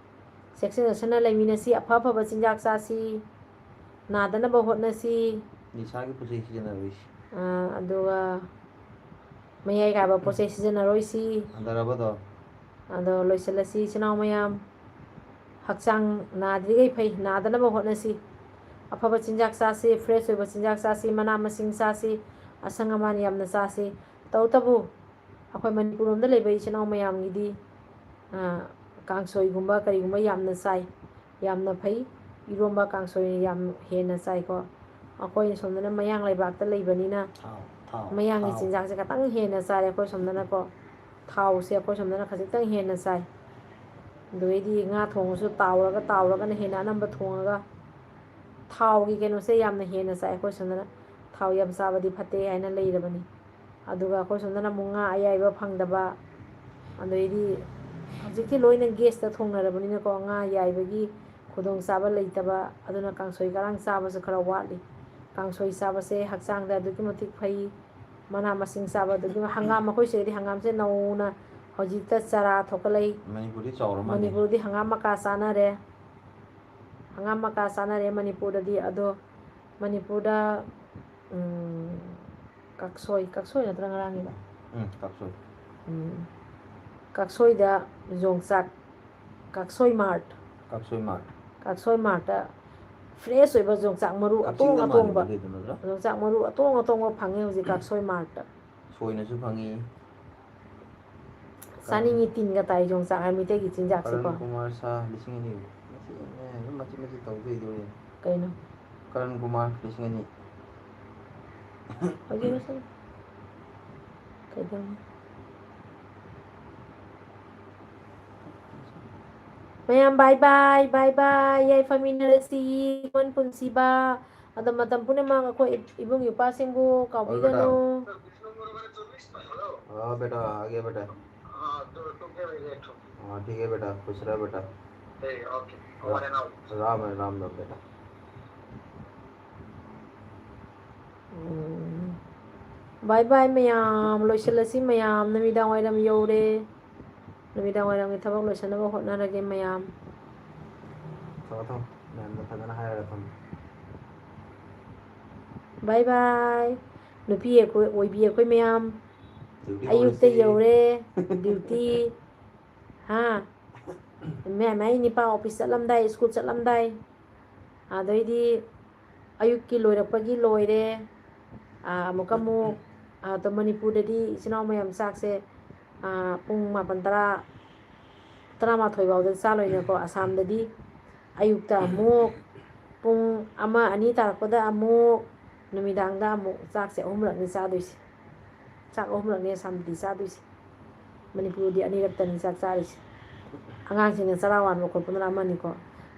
ꯆꯦꯛꯁꯤꯟ ꯆꯦꯛꯁꯤꯟꯅ ꯂꯩꯃꯤꯟꯅꯁꯤ, ꯑꯐ ꯑꯐꯕ ꯆꯤꯟꯖꯥꯛ ꯆꯥꯁꯤ, ꯅꯥꯗꯅꯕ ꯍꯣꯠꯅꯁꯤ꯫ ꯅꯤꯁꯥꯒꯤ ꯄꯣꯠ ꯆꯩ ꯁꯤꯖꯤꯟꯅꯔꯣꯏꯁꯤ꯫ ꯑ, ꯑꯗꯨꯒ ꯃꯌꯥꯏ ꯀꯥꯏꯕ ꯄꯣꯠ ꯆꯩ ꯁꯤꯖꯤꯟꯅꯔꯣꯏꯁꯤ꯫ ꯍꯟꯊꯔꯕꯗꯣ? ꯑꯗꯣ ꯂꯣꯏꯁꯤꯜꯂꯁꯤ ꯏꯆꯤꯟ ꯏꯅꯥꯎ ꯃꯌꯥꯝ꯫ ꯍꯛꯆꯥꯡ ꯅꯥꯗ꯭ꯔꯤꯈꯩ ꯐꯩ, ꯅꯥꯗꯅꯕ ꯍꯣꯠꯅꯁꯤ꯫ ꯑꯐꯕ ꯆꯤꯟꯖꯥꯛ ꯆꯥꯁꯤ, fresh ꯑꯣꯏꯕ ꯆꯤꯟꯖꯥꯛ ꯆꯥꯁꯤ, ꯃꯅꯥ ꯃꯁꯤꯡ ꯆꯥꯁꯤ, ꯑꯁꯪ ꯑꯃꯥꯟ ꯌꯥꯝꯅ ꯆꯥꯁꯤ꯫ ꯇꯧꯕꯇꯕꯨ ꯑꯩꯈꯣꯏ ꯃꯅꯤꯄꯨꯔ ꯂꯣꯝꯗ ꯂꯩꯕ ꯏꯆꯤꯟ ꯏꯅꯥꯎ ꯃꯌꯥꯝꯒꯤꯗꯤ, ꯑ, ꯀꯥꯡꯁꯣꯏꯒꯨꯝꯕ ꯀꯔꯤꯒꯨꯝꯕ ꯌꯥꯝꯅ ꯆꯥꯏ, ꯌꯥꯝꯅ ꯐꯩ꯫ ꯏꯔꯣꯝꯕ ꯀꯥꯡꯁꯣꯏ ꯌꯥꯝ ꯍꯦꯟꯅ ꯆꯥꯏꯀꯣ꯫ ꯑꯩꯈꯣꯏꯅ ꯁꯣꯝꯗꯅ ꯃꯌꯥꯡ ꯂꯩꯕꯥꯛꯇ ꯂꯩꯕꯅꯤꯅ ꯊꯥꯎ, ꯊꯥꯎ, ꯃꯌꯥꯡꯒꯤ ꯊꯥꯎ꯫ ꯆꯤꯟꯖꯥꯛꯁꯦ ꯈꯇꯪ ꯍꯦꯟꯅ ꯆꯥꯔꯦ ꯑꯩꯈꯣꯏ ꯁꯣꯝꯗꯅꯀꯣ꯫ ꯊꯥꯎꯁꯦ ꯑꯩꯈꯣꯏ ꯁꯣꯝꯗꯅ ꯈꯖꯤꯛꯇꯪ ꯍꯦꯟꯅ ꯆꯥꯏ꯫ ꯑꯗꯨꯗꯩꯗꯤ ꯉꯥ ꯊꯣꯡꯉꯁꯨ ꯇꯥꯎꯔꯒ, ꯇꯥꯎꯔꯒꯅ ꯍꯦꯟꯅ ꯑꯅꯝꯕ ꯊꯣꯡꯉꯒ, ꯊꯥꯎꯒꯤ ꯀꯩꯅꯣꯁꯦ ꯌꯥꯝꯅ ꯍꯦꯟꯅ ꯆꯥꯏ ꯑꯩꯈꯣꯏ ꯁꯣꯝꯗꯅ꯫ ꯊꯥꯎ ꯌꯥꯝ ꯆꯥꯕꯗꯤ ꯐꯠꯇꯦ ꯍꯥꯏꯅ ꯂꯩꯔꯕꯅꯤ꯫ ꯑꯗꯨꯒ ꯑꯩꯈꯣꯏ ꯁꯣꯝꯗꯅ ꯑꯃꯨꯛ ꯉꯥ ꯑꯌꯥꯏꯕ ꯐꯪꯗꯕ, ꯑꯗꯩꯗꯤ ꯍꯧꯖꯤꯛꯇꯤ ꯂꯣꯏꯅ gas ꯇ ꯊꯣꯡꯅꯔꯕꯅꯤꯅꯀꯣ, ꯉꯥ ꯌꯥꯏꯕꯒꯤ ꯈꯨꯗꯣꯡꯆꯥꯕ ꯂꯩꯇꯕ, ꯑꯗꯨꯅ ꯀꯥꯡꯁꯣꯏ ꯀꯔꯥꯡ ꯆꯥꯕꯁꯨ ꯈꯔ ꯋꯥꯠꯂꯤ꯫ ꯀꯥꯡꯁꯣꯏ ꯆꯥꯕꯁꯦ ꯍꯛꯆꯥꯡꯗ ꯑꯗꯨꯛꯀꯤ ꯃꯇꯤꯛ ꯐꯩ꯫ ꯃꯅꯥ ꯃꯁꯤꯡ ꯆꯥꯕ ꯑꯗꯨꯛꯀꯤ ꯃ-, ꯍꯪꯒꯥꯝ, ꯑꯩꯈꯣꯏ ꯁꯤꯗꯗꯤ ꯍꯪꯒꯥꯝꯁꯦ ꯅꯧꯅ ꯍꯧꯖꯤꯛꯇ ꯆꯔꯥ ꯊꯣꯛꯀꯠꯂꯛꯏ꯫ ꯃꯅꯤꯄꯨꯔꯗꯤ ꯆꯥꯎꯔ ꯃꯥꯜꯂꯦ꯫ ꯃꯅꯤꯄꯨꯔꯗꯤ ꯍꯪꯒꯥꯝ ꯃꯀꯥ ꯆꯥꯅꯔꯦ꯫ ꯍꯪꯒꯥꯝ ꯃꯀꯥ ꯆꯥꯅꯔꯦ ꯃꯅꯤꯄꯨꯔꯗꯗꯤ꯫ ꯑꯗꯣ ꯃꯅꯤꯄꯨꯔꯗ, ꯎꯝ, ꯀꯛꯁꯣꯏ, ꯀꯛꯁꯣꯏ ꯅꯠꯇ꯭ꯔ ꯉꯔꯥꯡꯒꯤꯗꯣ? ꯎꯝ, ꯀꯛꯁꯣꯏ꯫ ꯎꯝ꯫ ꯀꯛꯁꯣꯏꯗ ꯌꯣꯡꯆꯥꯛ, ꯀꯛꯁꯣꯏ mart꯫ ꯀꯛꯁꯣꯏ mart꯫ ꯀꯛꯁꯣꯏ mart ꯇ fresh ꯑꯣꯏꯕ ꯌꯣꯡꯆꯥꯛ ꯃꯔꯨ ꯑꯇꯣꯡ ꯀꯛꯆꯤꯡꯗ ꯑꯇꯣꯡꯕ, ꯃꯥꯜꯂꯤꯗꯨꯗꯤ ꯑꯗꯨ ꯅꯠꯇ꯭ꯔꯣ? ꯌꯣꯡꯆꯥꯛ ꯃꯔꯨ ꯑꯇꯣꯡ ꯑꯇꯣꯡꯕ ꯐꯪꯉꯦ ꯍꯧꯖꯤꯛ ꯀꯛꯁꯣꯏ mart ꯇ꯫ ꯁꯣꯏꯅꯁꯨ ꯐꯪꯉꯤ꯫ ꯆꯥꯅꯤꯡꯉꯤ, ꯇꯤꯟꯒ ꯇꯥꯏ ꯌꯣꯡꯆꯥꯛ ꯍꯥꯏ ꯃꯩꯇꯩꯒꯤ ꯆꯤꯟꯖꯥꯛꯁꯦꯀꯣ꯫ ꯀꯔꯟ ꯀꯨꯃꯥꯔ ꯁꯥ ꯂꯤꯁꯤꯡ ꯑꯅꯤ꯫ ꯃꯁꯤ, ꯑꯦ, ꯑꯗꯨꯝ ꯃꯆꯤꯠ ꯃꯆꯤꯠ ꯇꯧꯗꯣꯏꯗꯣ ꯌꯦꯡꯉꯨ꯫ ꯀꯩꯅꯣ? ꯀꯔꯟ ꯀꯨꯃꯥꯔ ꯂꯤꯁꯤꯡ ꯑꯅꯤ꯫ ꯍꯧꯖꯤꯛ ꯂꯣꯏꯁꯤꯜꯂꯨ꯫ ꯀꯩꯗꯧꯅꯤ? ꯃꯌꯥꯝ bye bye, bye bye, ꯌꯥꯏꯐꯃꯤꯟꯅꯔꯁꯤ, ꯏꯃꯣꯟ ꯄꯨꯟꯁꯤꯕ꯫ ꯑꯗꯣ ꯃꯇꯝ ꯄꯨꯝꯅꯃꯛ ꯑꯩꯈꯣꯏ ꯏꯕꯨꯡ ꯏꯄ꯭ꯋꯥꯁꯤꯡꯕꯨ ꯀꯥꯎꯕꯤꯒꯅꯨ꯫ ꯑꯣꯏꯕ ꯇꯥꯔꯣ꯫ हाँ बेटा, आ गया बेटा। हाँ, तो, तो क्या हो गया? हाँ, ठीक है बेटा, खुश रह बेटा। ठीक है, ओके। राम, राम राम बेटा। ꯎꯝ꯫ ꯕꯥꯏ ꯕꯥꯏ ꯃꯌꯥꯝ, ꯂꯣꯏꯁꯤꯜꯂꯁꯤ ꯃꯌꯥꯝ, ꯅꯨꯃꯤꯗꯥꯡ ꯋꯥꯏꯔꯝ ꯌꯧꯔꯦ꯫ ꯅꯨꯃꯤꯗꯥꯡ ꯋꯥꯏꯔꯝꯒꯤ ꯊꯕꯛ ꯂꯣꯏꯁꯤꯟꯅꯕ ꯍꯣꯠꯅꯔꯒꯦ ꯃꯌꯥꯝ꯫ ꯊꯝꯃꯣ, ꯊꯝꯃꯣ꯫ ꯃꯌꯥꯝꯗ ꯐꯖꯅ ꯍꯥꯏꯔꯒ ꯊꯝꯃꯣ꯫ ꯕꯥꯏ ꯕꯥꯏ꯫ ꯅꯨꯄꯤ ꯑꯩꯈꯣꯏ, ꯑꯣꯏꯕꯤ ꯑꯩꯈꯣꯏ ꯃꯌꯥꯝ꯫ ꯗ꯭ꯌꯨꯇꯤ ꯑꯌꯨꯛꯇ ꯍꯧꯔꯁꯤ꯫ ꯌꯧꯔꯦ, ꯗ꯭ꯌꯨꯇꯤ꯫ ꯍꯥ? ꯃꯌꯥꯝ ꯑꯩ ꯅꯤꯄꯥ ꯑꯣꯐꯤꯁ ꯆꯠꯂꯝꯗꯥꯏ, ꯁ꯭ꯀꯨꯜ ꯆꯠꯂꯝꯗꯥꯏ꯫ ꯑꯗꯩꯗꯤ ꯑꯌꯨꯛꯀꯤ ꯂꯣꯏꯔꯛꯄꯒꯤ ꯂꯣꯏꯔꯦ꯫ ꯑꯥ, ꯑꯃꯨꯛꯀ ꯑꯃꯨꯛ, ꯑꯥ, ꯇꯣ ꯃꯅꯤꯄꯨꯔꯗꯗꯤ ꯏꯆꯤꯟ ꯏꯅꯥꯎ ꯃꯌꯥꯝ ꯆꯥꯛꯁꯦ, ꯑꯥ, ꯄꯨꯡ ꯃꯥꯄꯟ, ꯇꯔꯥ, ꯇꯔꯥꯃꯥꯊꯣꯏ ꯐꯥꯎꯗ ꯆꯥ ꯂꯣꯏꯅꯀꯣ꯫ ꯑꯁꯥꯝꯗꯗꯤ ꯑꯌꯨꯛꯇ ꯑꯃꯨꯛ, ꯄꯨꯡ ꯑꯃ, ꯑꯅꯤ ꯇꯥꯔꯛꯄꯗ ꯑꯃꯨꯛ, ꯅꯨꯃꯤꯗꯥꯡꯗ ꯑꯃꯨꯛ ꯆꯥꯛꯁꯦ ꯑꯍꯨꯝꯂꯛꯅꯤ ꯆꯥꯗꯣꯏꯁꯦ꯫ ꯆꯥꯛ ꯑꯍꯨꯝꯂꯛꯅꯦ ꯑꯁꯥꯝꯗꯗꯤ ꯆꯥꯗꯣꯏꯁꯦ꯫ ꯃꯅꯤꯄꯨꯔꯗꯤ ꯑꯅꯤꯔꯛꯇꯅꯤ ꯆꯥꯛ ꯆꯥꯔꯤꯁꯦ꯫ ꯑꯉꯥꯡꯁꯤꯡꯅ ꯆꯔꯥ ꯋꯥꯟꯕ ꯈꯣꯠꯄꯗꯨꯅ ꯑꯃꯅꯤꯀꯣ꯫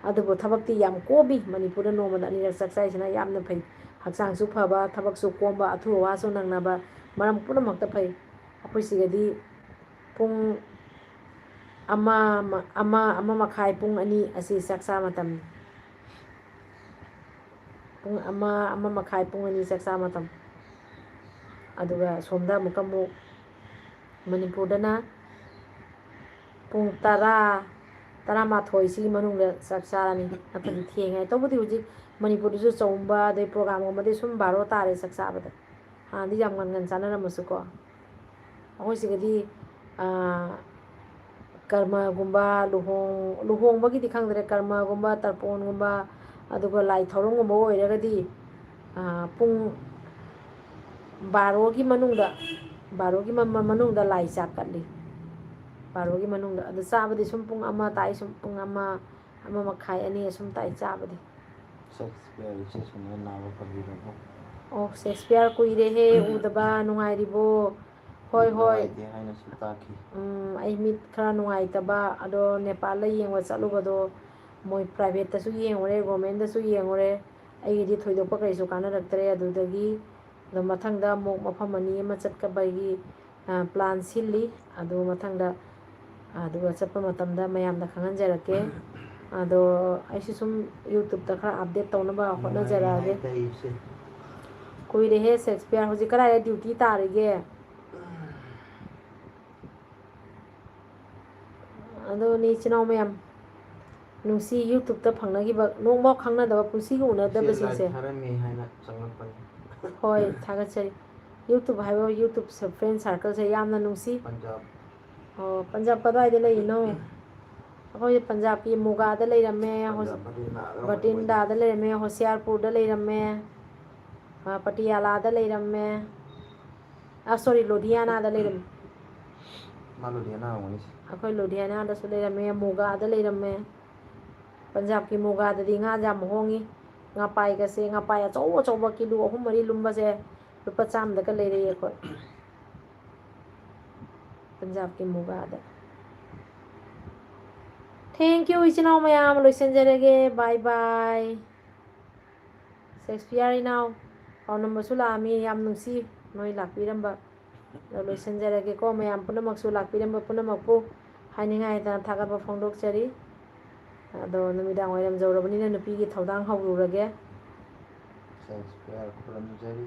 ꯑꯗꯨꯕꯨ ꯊꯕꯛꯇꯤ ꯌꯥꯝ ꯀꯣꯝꯃꯤ꯫ ꯃꯅꯤꯄꯨꯔꯗ ꯅꯣꯡꯃꯗ ꯑꯅꯤꯔꯛ ꯆꯥꯛ ꯆꯥꯏꯁꯤꯅ ꯌꯥꯝꯅ ꯐꯩ꯫ ꯍꯛꯆꯥꯡꯁꯨ ꯐꯕ, ꯊꯕꯛꯁꯨ ꯀꯣꯝꯕ, ꯑꯊꯨ ꯑꯋꯥꯁꯨ ꯅꯪꯅꯕ, ꯃꯔꯝ ꯄꯨꯝꯅꯃꯛꯇ ꯐꯩ꯫ ꯑꯩꯈꯣꯏ ꯁꯤꯗꯗꯤ ꯄꯨꯡ ꯑꯃ, ꯑꯃ, ꯑꯃ ꯃꯈꯥꯏ, ꯄꯨꯡ ꯑꯅꯤ ꯑꯁꯤ ꯆꯥꯛ ꯆꯥ ꯃꯇꯝꯅꯤ꯫ ꯄꯨꯡ ꯑꯃ, ꯑꯃ ꯃꯈꯥꯏ, ꯄꯨꯡ ꯑꯅꯤ ꯆꯥꯛ ꯆꯥ ꯃꯇꯝ꯫ ꯑꯗꯨꯒ ꯁꯣꯝꯗ ꯑꯃꯨꯛꯀ ꯑꯃꯨꯛ ꯃꯅꯤꯄꯨꯔꯗꯅ ꯄꯨꯡ ꯇꯔꯥ, ꯇꯔꯥꯃꯥꯊꯣꯏꯁꯤꯒꯤ ꯃꯅꯨꯡꯗ ꯆꯥꯛ ꯆꯥꯔꯅꯤ꯫ ꯅꯠꯇ꯭ꯔꯗꯤ ꯊꯦꯡꯉꯦ꯫ ꯇꯧꯕꯨꯗꯤ ꯍꯧꯖꯤꯛ ꯃꯅꯤꯄꯨꯔꯗꯁꯨ ꯆꯥꯛꯎꯝꯕ, ꯑꯗꯩ ꯄ꯭ꯔꯣꯒ꯭ꯔꯥꯝꯒꯨꯝꯕꯗꯤ ꯁꯨꯝ ꯕꯥꯔꯣ ꯇꯥꯔꯦ ꯆꯥꯛ ꯆꯥꯕꯗ꯫ ꯍꯥꯟꯅꯗꯤ ꯌꯥꯝ ꯉꯟ ꯉꯟ ꯆꯥꯅꯔꯝꯃꯁꯨꯀꯣ꯫ ꯑꯩꯈꯣꯏ ꯁꯤꯗꯗꯤ, ꯑꯥ, ꯀꯔꯃꯒꯨꯝꯕ, ꯂꯨꯍꯣꯡ-, ꯂꯨꯍꯣꯡꯕꯒꯤꯗꯤ ꯈꯪꯗ꯭ꯔꯦ, ꯀꯔꯃꯒꯨꯝꯕ, ꯇꯔꯄꯣꯟꯒꯨꯝꯕ, ꯑꯗꯨꯒ ꯂꯥꯏ ꯊꯧꯔꯝꯒꯨꯝꯕ ꯑꯣꯏꯔꯒꯗꯤ, ꯑꯥ, ꯄꯨꯡ ꯕꯥꯔꯣꯒꯤ ꯃꯅꯨꯡꯗ, ꯕꯥꯔꯣꯒꯤ ꯃ-, ꯃ-, ꯃꯅꯨꯡꯗ ꯂꯥꯏ ꯆꯥꯛ ꯀꯠꯂꯤ꯫ ꯕꯥꯔꯣꯒꯤ ꯃꯅꯨꯡꯗ꯫ ꯑꯗꯨ ꯆꯥꯕꯗꯤ ꯁꯨꯝ ꯄꯨꯡ ꯑꯃ ꯇꯥꯏ, ꯁꯨꯝ ꯄꯨꯡ ꯑꯃ, ꯑꯃ ꯃꯈꯥꯏ, ꯑꯅꯤ ꯑꯁꯨꯝ ꯇꯥꯏ ꯆꯥꯕꯗꯤ꯫ ꯁꯦꯛꯁꯄꯤꯌꯔ ꯏꯆꯦ ꯁꯣꯅꯤꯌꯥ ꯅꯥꯕ ꯐꯕꯤꯔꯕꯣ? ꯑꯣ, ꯁꯦꯛꯁꯄꯤꯌꯔ ꯀꯨꯏꯔꯦꯍꯦ ꯎꯗꯕ, ꯅꯨꯡꯉꯥꯏꯔꯤꯕꯣ? ꯍꯣꯏ, ꯃꯤꯠ ꯍꯣꯏ꯫ ꯅꯨꯡꯉꯥꯏꯇꯦ ꯍꯥꯏꯅꯁꯨ ꯇꯥꯈꯤ꯫ ꯎꯝ, ꯑꯩ ꯃꯤꯠ ꯈꯔ ꯅꯨꯡꯉꯥꯏꯇꯕ, ꯑꯗꯣ ꯅꯦꯄꯥꯜꯗ ꯌꯦꯡꯕ ꯆꯠꯂꯨꯕꯗꯣ, ꯃꯣꯏ ꯄ꯭ꯔꯥꯏꯚꯦꯠꯇꯁꯨ ꯌꯦꯡꯉꯨꯔꯦ, ꯒꯣꯔꯃꯦꯟꯗꯁꯨ ꯌꯦꯡꯉꯨꯔꯦ, ꯑꯩꯒꯤꯗꯤ ꯊꯣꯏꯗꯣꯛꯄ ꯀꯔꯤꯁꯨ ꯀꯥꯟꯅꯔꯛꯇ꯭ꯔꯦ꯫ ꯑꯗꯨꯗꯒꯤ ꯑꯗꯣ ꯃꯊꯪꯗ ꯑꯃꯨꯛ ꯃꯐꯝ ꯑꯅꯤ ꯑꯃ ꯆꯠꯀꯕꯒꯤ ꯄ꯭ꯂꯥꯟ ꯁꯤꯜꯂꯤ꯫ ꯑꯗꯨ ꯃꯊꯪꯗ, ꯑꯗꯨꯒ ꯆꯠꯄ ꯃꯇꯝꯗ ꯃꯌꯥꯝꯗ ꯈꯪꯍꯟꯖꯔꯛꯀꯦ꯫ ꯑꯗꯣ ꯑꯩꯁꯨ ꯁꯨꯝ YouTube-ꯇ ꯈꯔ ꯑꯞꯗꯦꯠ ꯇꯧꯅꯕ ꯍꯣꯠꯅꯖꯔꯛꯑꯒꯦ꯫ ꯀꯨꯏꯔꯦꯍꯦ ꯁꯦꯛꯁꯄꯤꯌꯔ, ꯍꯧꯖꯤꯛ ꯀꯗꯥꯏꯗ ꯗ꯭ꯌꯨꯇꯤ ꯇꯥꯔꯤꯒꯦ? ꯑꯗꯨꯅꯤ ꯏꯆꯤꯟ ꯏꯅꯥꯎ ꯃꯌꯥꯝ, ꯅꯨꯡꯁꯤ YouTube-ꯇ ꯐꯪꯅꯈꯤꯕ, ꯅꯣꯡꯐꯥꯎ ꯈꯪꯅꯗꯕ, ꯄꯨꯟꯁꯤꯒ ꯎꯅꯗꯕꯁꯤꯡꯁꯦ꯫ ꯊꯥꯔꯝꯃꯤ ꯍꯥꯏꯅ ꯆꯪꯂꯛꯄꯅꯤ꯫ ꯍꯣꯏ, ꯊꯥꯒꯠꯆꯔꯤ꯫ YouTube ꯍꯥꯏꯕ YouTube friend circle-ꯁꯦ ꯌꯥꯝꯅ ꯅꯨꯡꯁꯤ꯫ ꯄꯟꯖꯥꯕ꯫ ꯑꯣ, ꯄꯟꯖꯥꯕ ꯀꯗꯥꯏꯗ ꯂꯩꯔꯤꯅꯣ? ꯑꯩꯈꯣꯏ ꯄꯟꯖꯥꯕꯀꯤ ꯃꯣꯒꯥꯗ ꯂꯩꯔꯝꯃꯦ, ꯍꯣꯁ-, ꯄꯟꯖꯥꯕ ꯕꯇꯤꯟꯗꯥꯗ ꯂꯩꯔꯝꯃꯦ, ꯍꯣꯁꯤꯌꯥꯔꯄꯨꯔꯗ ꯂꯩꯔꯝꯃꯦ, ꯑ, ꯄꯇꯤꯌꯥꯂꯥꯗ ꯂꯩꯔꯝꯃꯦ, ꯑ, sorry, ꯂꯨꯙꯤꯌꯥꯅꯥꯗ ꯂꯩꯔꯝꯃꯦ꯫ ꯃꯥ ꯂꯨꯙꯤꯌꯥꯅꯥ ꯑꯣꯏꯔꯝꯒꯅꯤ꯫ ꯑꯩꯈꯣꯏ ꯂꯨꯙꯤꯌꯥꯅꯥꯗꯁꯨ ꯂꯩꯔꯝꯃꯦ, ꯃꯣꯒꯥꯗ ꯂꯩꯔꯝꯃꯦ꯫ ꯄꯟꯖꯥꯕꯀꯤ ꯃꯣꯒꯥꯗꯗꯤ ꯉꯥ ꯌꯥꯝ ꯍꯣꯡꯉꯤ꯫ ꯉꯥꯄꯥꯏꯒꯁꯦ, ꯉꯥꯄꯥꯏ ꯑꯆꯧ ꯑꯆꯧꯕ ꯀꯤꯂꯣ ꯑꯍꯨꯝ ꯃꯔꯤ ꯂꯨꯝꯕꯁꯦ ꯂꯨꯄꯥ ꯆꯥꯝꯃꯗꯒ ꯂꯩꯔꯛꯑꯦ ꯑꯩꯈꯣꯏ꯫ ꯄꯟꯖꯥꯕꯀꯤ ꯃꯣꯒꯥꯗ꯫ Thank you, ꯏꯆꯤꯟ ꯏꯅꯥꯎ ꯃꯌꯥꯝ, ꯂꯣꯏꯁꯤꯟꯖꯔꯒꯦ꯫ Bye bye꯫ ꯁꯦꯛꯁꯄꯤꯌꯔ ꯏꯅꯥꯎ, ꯄꯥꯎꯅꯝꯕꯁꯨ ꯂꯥꯛꯑꯝꯃꯤ, ꯌꯥꯝ ꯅꯨꯡꯁꯤ ꯅꯣꯏ ꯂꯥꯛꯄꯤꯔꯝꯕ꯫ ꯑꯗꯣ ꯂꯣꯏꯁꯤꯟꯖꯔꯒꯦꯀꯣ, ꯃꯌꯥꯝ ꯄꯨꯝꯅꯃꯛꯁꯨ ꯂꯥꯛꯄꯤꯔꯝꯕ ꯄꯨꯝꯅꯃꯛꯄꯨ ꯍꯥꯏꯅꯤꯡꯉꯥꯏ ꯂꯩꯇꯅ ꯊꯥꯒꯠꯄ ꯐꯣꯡꯗꯣꯛꯆꯔꯤ꯫ ꯑꯗꯣ ꯅꯨꯃꯤꯗꯥꯡ ꯋꯥꯏꯔꯝ ꯌꯧꯔꯕꯅꯤꯅ ꯅꯨꯄꯤꯒꯤ ꯊꯧꯗꯥꯡ ꯍꯧꯔꯨꯔꯒꯦ꯫ ꯁꯦꯛꯁꯄꯤꯌꯔ ꯈꯨꯔꯨꯝꯖꯔꯤ꯫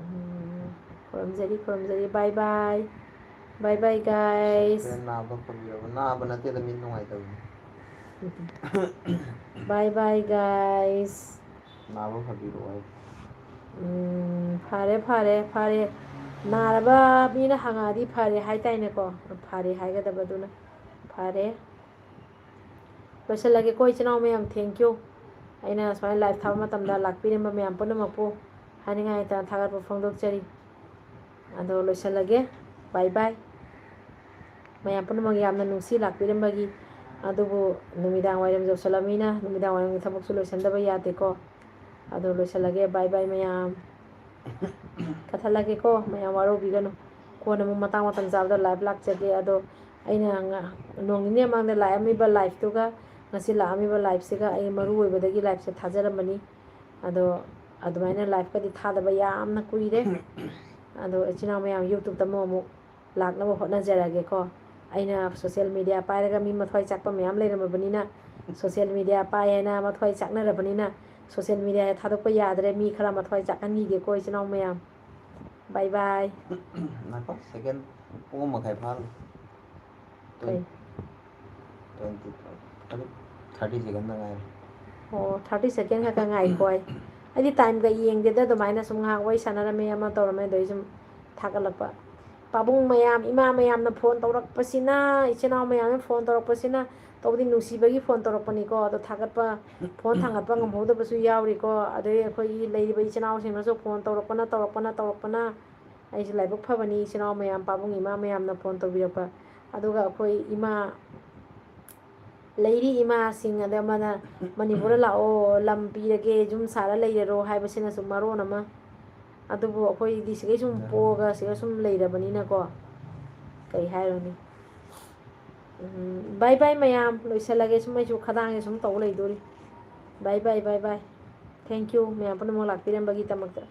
ꯎꯝ, ꯈꯨꯔꯨꯝꯖꯔꯤ, ꯈꯨꯔꯨꯝꯖꯔꯤ꯫ Bye bye꯫ Bye bye, guys꯫ Shakespeare ꯅꯥꯕ ꯐꯕꯤꯔꯕ? ꯅꯥꯕ ꯅꯠꯇꯦꯗ, ꯃꯤꯠ ꯅꯨꯡꯉꯥꯏꯇꯕꯅꯤ꯫ Bye bye, guys꯫ ꯅꯥꯕ ꯐꯕꯤꯔꯛꯑꯣ ꯍꯥꯏ꯫ ꯎꯝ, ꯐꯔꯦ, ꯐꯔꯦ, ꯐꯔꯦ꯫ ꯅꯥꯔꯕ ꯃꯤꯅ ꯍꯪꯉꯛꯑꯗꯤ ꯐꯔꯦ ꯍꯥꯏꯇꯥꯏꯅꯦꯀꯣ꯫ ꯐꯔꯦ ꯍꯥꯏꯒꯗꯕꯗꯨꯅ꯫ ꯐꯔꯦ꯫ ꯂꯣꯏꯁꯤꯜꯂꯒꯦꯀꯣ, ꯏꯆꯤꯟ ꯏꯅꯥꯎ ꯃꯌꯥꯝ, thank you꯫ ꯑꯩꯅ ꯁꯨꯃꯥꯏꯅ live ꯊꯥꯕ ꯃꯇꯝꯗ ꯂꯥꯛꯄꯤꯔꯝꯕ ꯃꯌꯥꯝ ꯄꯨꯝꯅꯃꯛꯄꯨ ꯍꯥꯏꯅꯤꯡꯉꯥꯏ ꯂꯩꯇꯅ ꯊꯥꯒꯠꯄ ꯐꯣꯡꯗꯣꯛꯆꯔꯤ꯫ ꯑꯗꯣ ꯂꯣꯏꯁꯤꯜꯂꯒꯦ꯫ Bye bye꯫ ꯃꯌꯥꯝ ꯄꯨꯝꯅꯃꯛ ꯌꯥꯝꯅ ꯅꯨꯡꯁꯤ ꯂꯥꯛꯄꯤꯔꯝꯕꯒꯤ꯫ ꯑꯗꯨꯕꯨ ꯅꯨꯃꯤꯗꯥꯡ ꯋꯥꯏꯔꯝ ꯌꯧꯁꯤꯜꯂꯕꯅꯤꯅ ꯅꯨꯃꯤꯗꯥꯡ ꯋꯥꯏꯔꯝꯒꯤ ꯊꯕꯛꯁꯨ ꯂꯣꯏꯁꯤꯟꯗꯕ ꯌꯥꯗꯦꯀꯣ꯫ ꯑꯗꯣ ꯂꯣꯏꯁꯤꯜꯂꯒꯦ꯫ Bye bye ꯃꯌꯥꯝ꯫ ꯀꯛꯊꯠꯂꯒꯦꯀꯣ, ꯃꯌꯥꯝ ꯋꯥꯔꯧꯕꯤꯒꯅꯨ꯫ ꯀꯣꯟꯅ ꯑꯃꯨꯛ ꯃꯇꯥꯡ ꯃꯇꯝ ꯆꯥꯕꯗ live ꯂꯥꯛꯆꯒꯦ꯫ ꯑꯗꯣ ꯑꯩꯅ ꯉ-, ꯅꯣꯡ ꯅꯤꯅꯤ ꯃꯃꯥꯡꯗ ꯂꯥꯛꯑꯝꯃꯤꯕ live-ꯇꯨꯒ ꯉꯁꯤ ꯂꯥꯛꯑꯝꯃꯤꯕ live-ꯁꯤꯒ ꯑꯩ ꯃꯔꯨ ꯑꯣꯏꯕꯗꯒꯤ live-ꯁꯦ ꯊꯥꯖꯔꯝꯕꯅꯤ꯫ ꯑꯗꯣ ꯑꯗꯨꯃꯥꯏꯅ live-ꯀꯗꯤ ꯊꯥꯗꯕ ꯌꯥꯝꯅ ꯀꯨꯏꯔꯦ꯫ ꯑꯗꯣ ꯏꯆꯤꯟ ꯏꯅꯥꯎ ꯃꯌꯥꯝ YouTube-ꯇ ꯑꯃꯨꯛ ꯑꯃꯨꯛ ꯂꯥꯛꯅꯕ ꯍꯣꯠꯅꯖꯔꯒꯦꯀꯣ꯫ ꯑꯩꯅ social media ꯄꯥꯏꯔꯒ ꯃꯤ ꯃꯊ꯭ꯋꯥꯏ ꯆꯥꯛꯄ ꯃꯌꯥꯝ ꯂꯩꯔꯝꯃꯕꯅꯤꯅ, social media ꯄꯥꯏ ꯍꯥꯏꯅ ꯃꯊ꯭ꯋꯥꯏ ꯆꯥꯛꯅꯔꯕꯅꯤꯅ, social media ꯊꯥꯗꯣꯛꯄ ꯌꯥꯗ꯭ꯔꯦ꯫ ꯃꯤ ꯈꯔ ꯃꯊ꯭ꯋꯥꯏ ꯆꯥꯛꯍꯟꯈꯤꯒꯦꯀꯣ ꯏꯆꯤꯟ ꯏꯅꯥꯎ ꯃꯌꯥꯝ꯫ Bye bye꯫ ꯉꯥꯏꯈꯣ, second ꯄꯨꯡ ꯑꯃ ꯃꯈꯥꯏ ꯐꯥꯍꯜꯂꯣ꯫ ꯀꯩ? Twenty, thirty second ꯉꯥꯏꯔꯦ꯫ ꯑꯣ, thirty second ꯈꯛꯇ ꯉꯥꯏꯀꯣ꯫ ꯑꯩ, ꯑꯩꯗꯤ time-ꯒ ꯌꯦꯡꯗꯦꯗ, ꯑꯗꯨꯃꯥꯏꯅ ꯁꯨꯝ ꯉꯥꯏꯍꯥꯛ ꯋꯥꯔꯤ ꯁꯥꯟꯅꯔꯝꯃꯦ, ꯑꯃ ꯇꯧꯔꯝꯃꯦ, ꯑꯗꯩ ꯁꯨꯝ ꯊꯥꯒꯠꯂꯛꯄ꯫ ꯄꯥꯕꯨꯡ ꯃꯌꯥꯝ, ꯏꯃꯥ ꯃꯌꯥꯝꯅ phone ꯇꯧꯔꯛꯄꯁꯤꯅ, ꯏꯆꯤꯟ ꯏꯅꯥꯎ ꯃꯌꯥꯝꯅ phone ꯇꯧꯔꯛꯄꯁꯤꯅ, ꯇꯧꯕꯗꯤ ꯅꯨꯡꯁꯤꯕꯒꯤ phone ꯇꯧꯔꯛꯄꯅꯤꯀꯣ, ꯑꯗꯣ ꯊꯥꯒꯠꯄ, phone ꯊꯥꯡꯒꯠꯄ ꯉꯝꯍꯧꯗꯕꯁꯨ ꯌꯥꯎꯔꯤꯀꯣ꯫ ꯑꯗꯩ ꯑꯩꯈꯣꯏꯒꯤ ꯂꯩꯔꯤꯕ ꯏꯆꯤꯟ ꯏꯅꯥꯎꯁꯤꯡꯅꯁꯨ phone ꯇꯧꯔꯛꯄꯅ, ꯇꯧꯔꯛꯄꯅ, ꯇꯧꯔꯛꯄꯅ꯫ ꯑꯩꯁꯦ ꯂꯥꯏꯕꯛ ꯐꯕꯅꯤ, ꯏꯆꯤꯟ ꯏꯅꯥꯎ ꯃꯌꯥꯝ, ꯄꯥꯕꯨꯡ ꯏꯃꯥ ꯃꯌꯥꯝꯅ phone ꯇꯧꯕꯤꯔꯛꯄ꯫ ꯑꯗꯨꯒ ꯑꯩꯈꯣꯏ ꯏꯃꯥ, ꯂꯩꯔꯤ ꯏꯃꯥꯁꯤꯡ, ꯑꯗ ꯑꯃꯅ "ꯃꯅꯤꯄꯨꯔꯗ ꯂꯥꯛꯑꯣ, ꯂꯝ ꯄꯤꯔꯒꯦ, ꯌꯨꯝ ꯁꯥꯔ ꯂꯩꯔꯔꯣ" ꯍꯥꯏꯕꯁꯤꯅꯁꯨ ꯃꯔꯣꯟ ꯑꯃ꯫ ꯑꯗꯨꯕꯨ ꯑꯩꯈꯣꯏꯗꯤ ꯁꯤꯒꯩ ꯁꯨꯝ ꯄꯣꯛꯑꯒ ꯁꯤꯒ ꯁꯨꯝ ꯂꯩꯔꯕꯅꯤꯅꯀꯣ, ꯀꯩ ꯍꯥꯏꯔꯨꯅꯤ꯫ ꯎꯝ, bye bye ꯃꯌꯥꯝ, ꯂꯣꯏꯁꯜꯂꯒꯦ꯫ ꯁꯨꯝ ꯑꯩꯁꯨ ꯈꯗꯥꯡꯁꯦ ꯁꯨꯝ ꯇꯧ ꯂꯩꯗꯣꯔꯤ꯫ Bye bye, bye bye꯫ Thank you ꯃꯌꯥꯝ ꯄꯨꯝꯅꯃꯛ ꯂꯥꯛꯄꯤꯔꯝꯕꯒꯤꯗꯃꯛꯇ꯫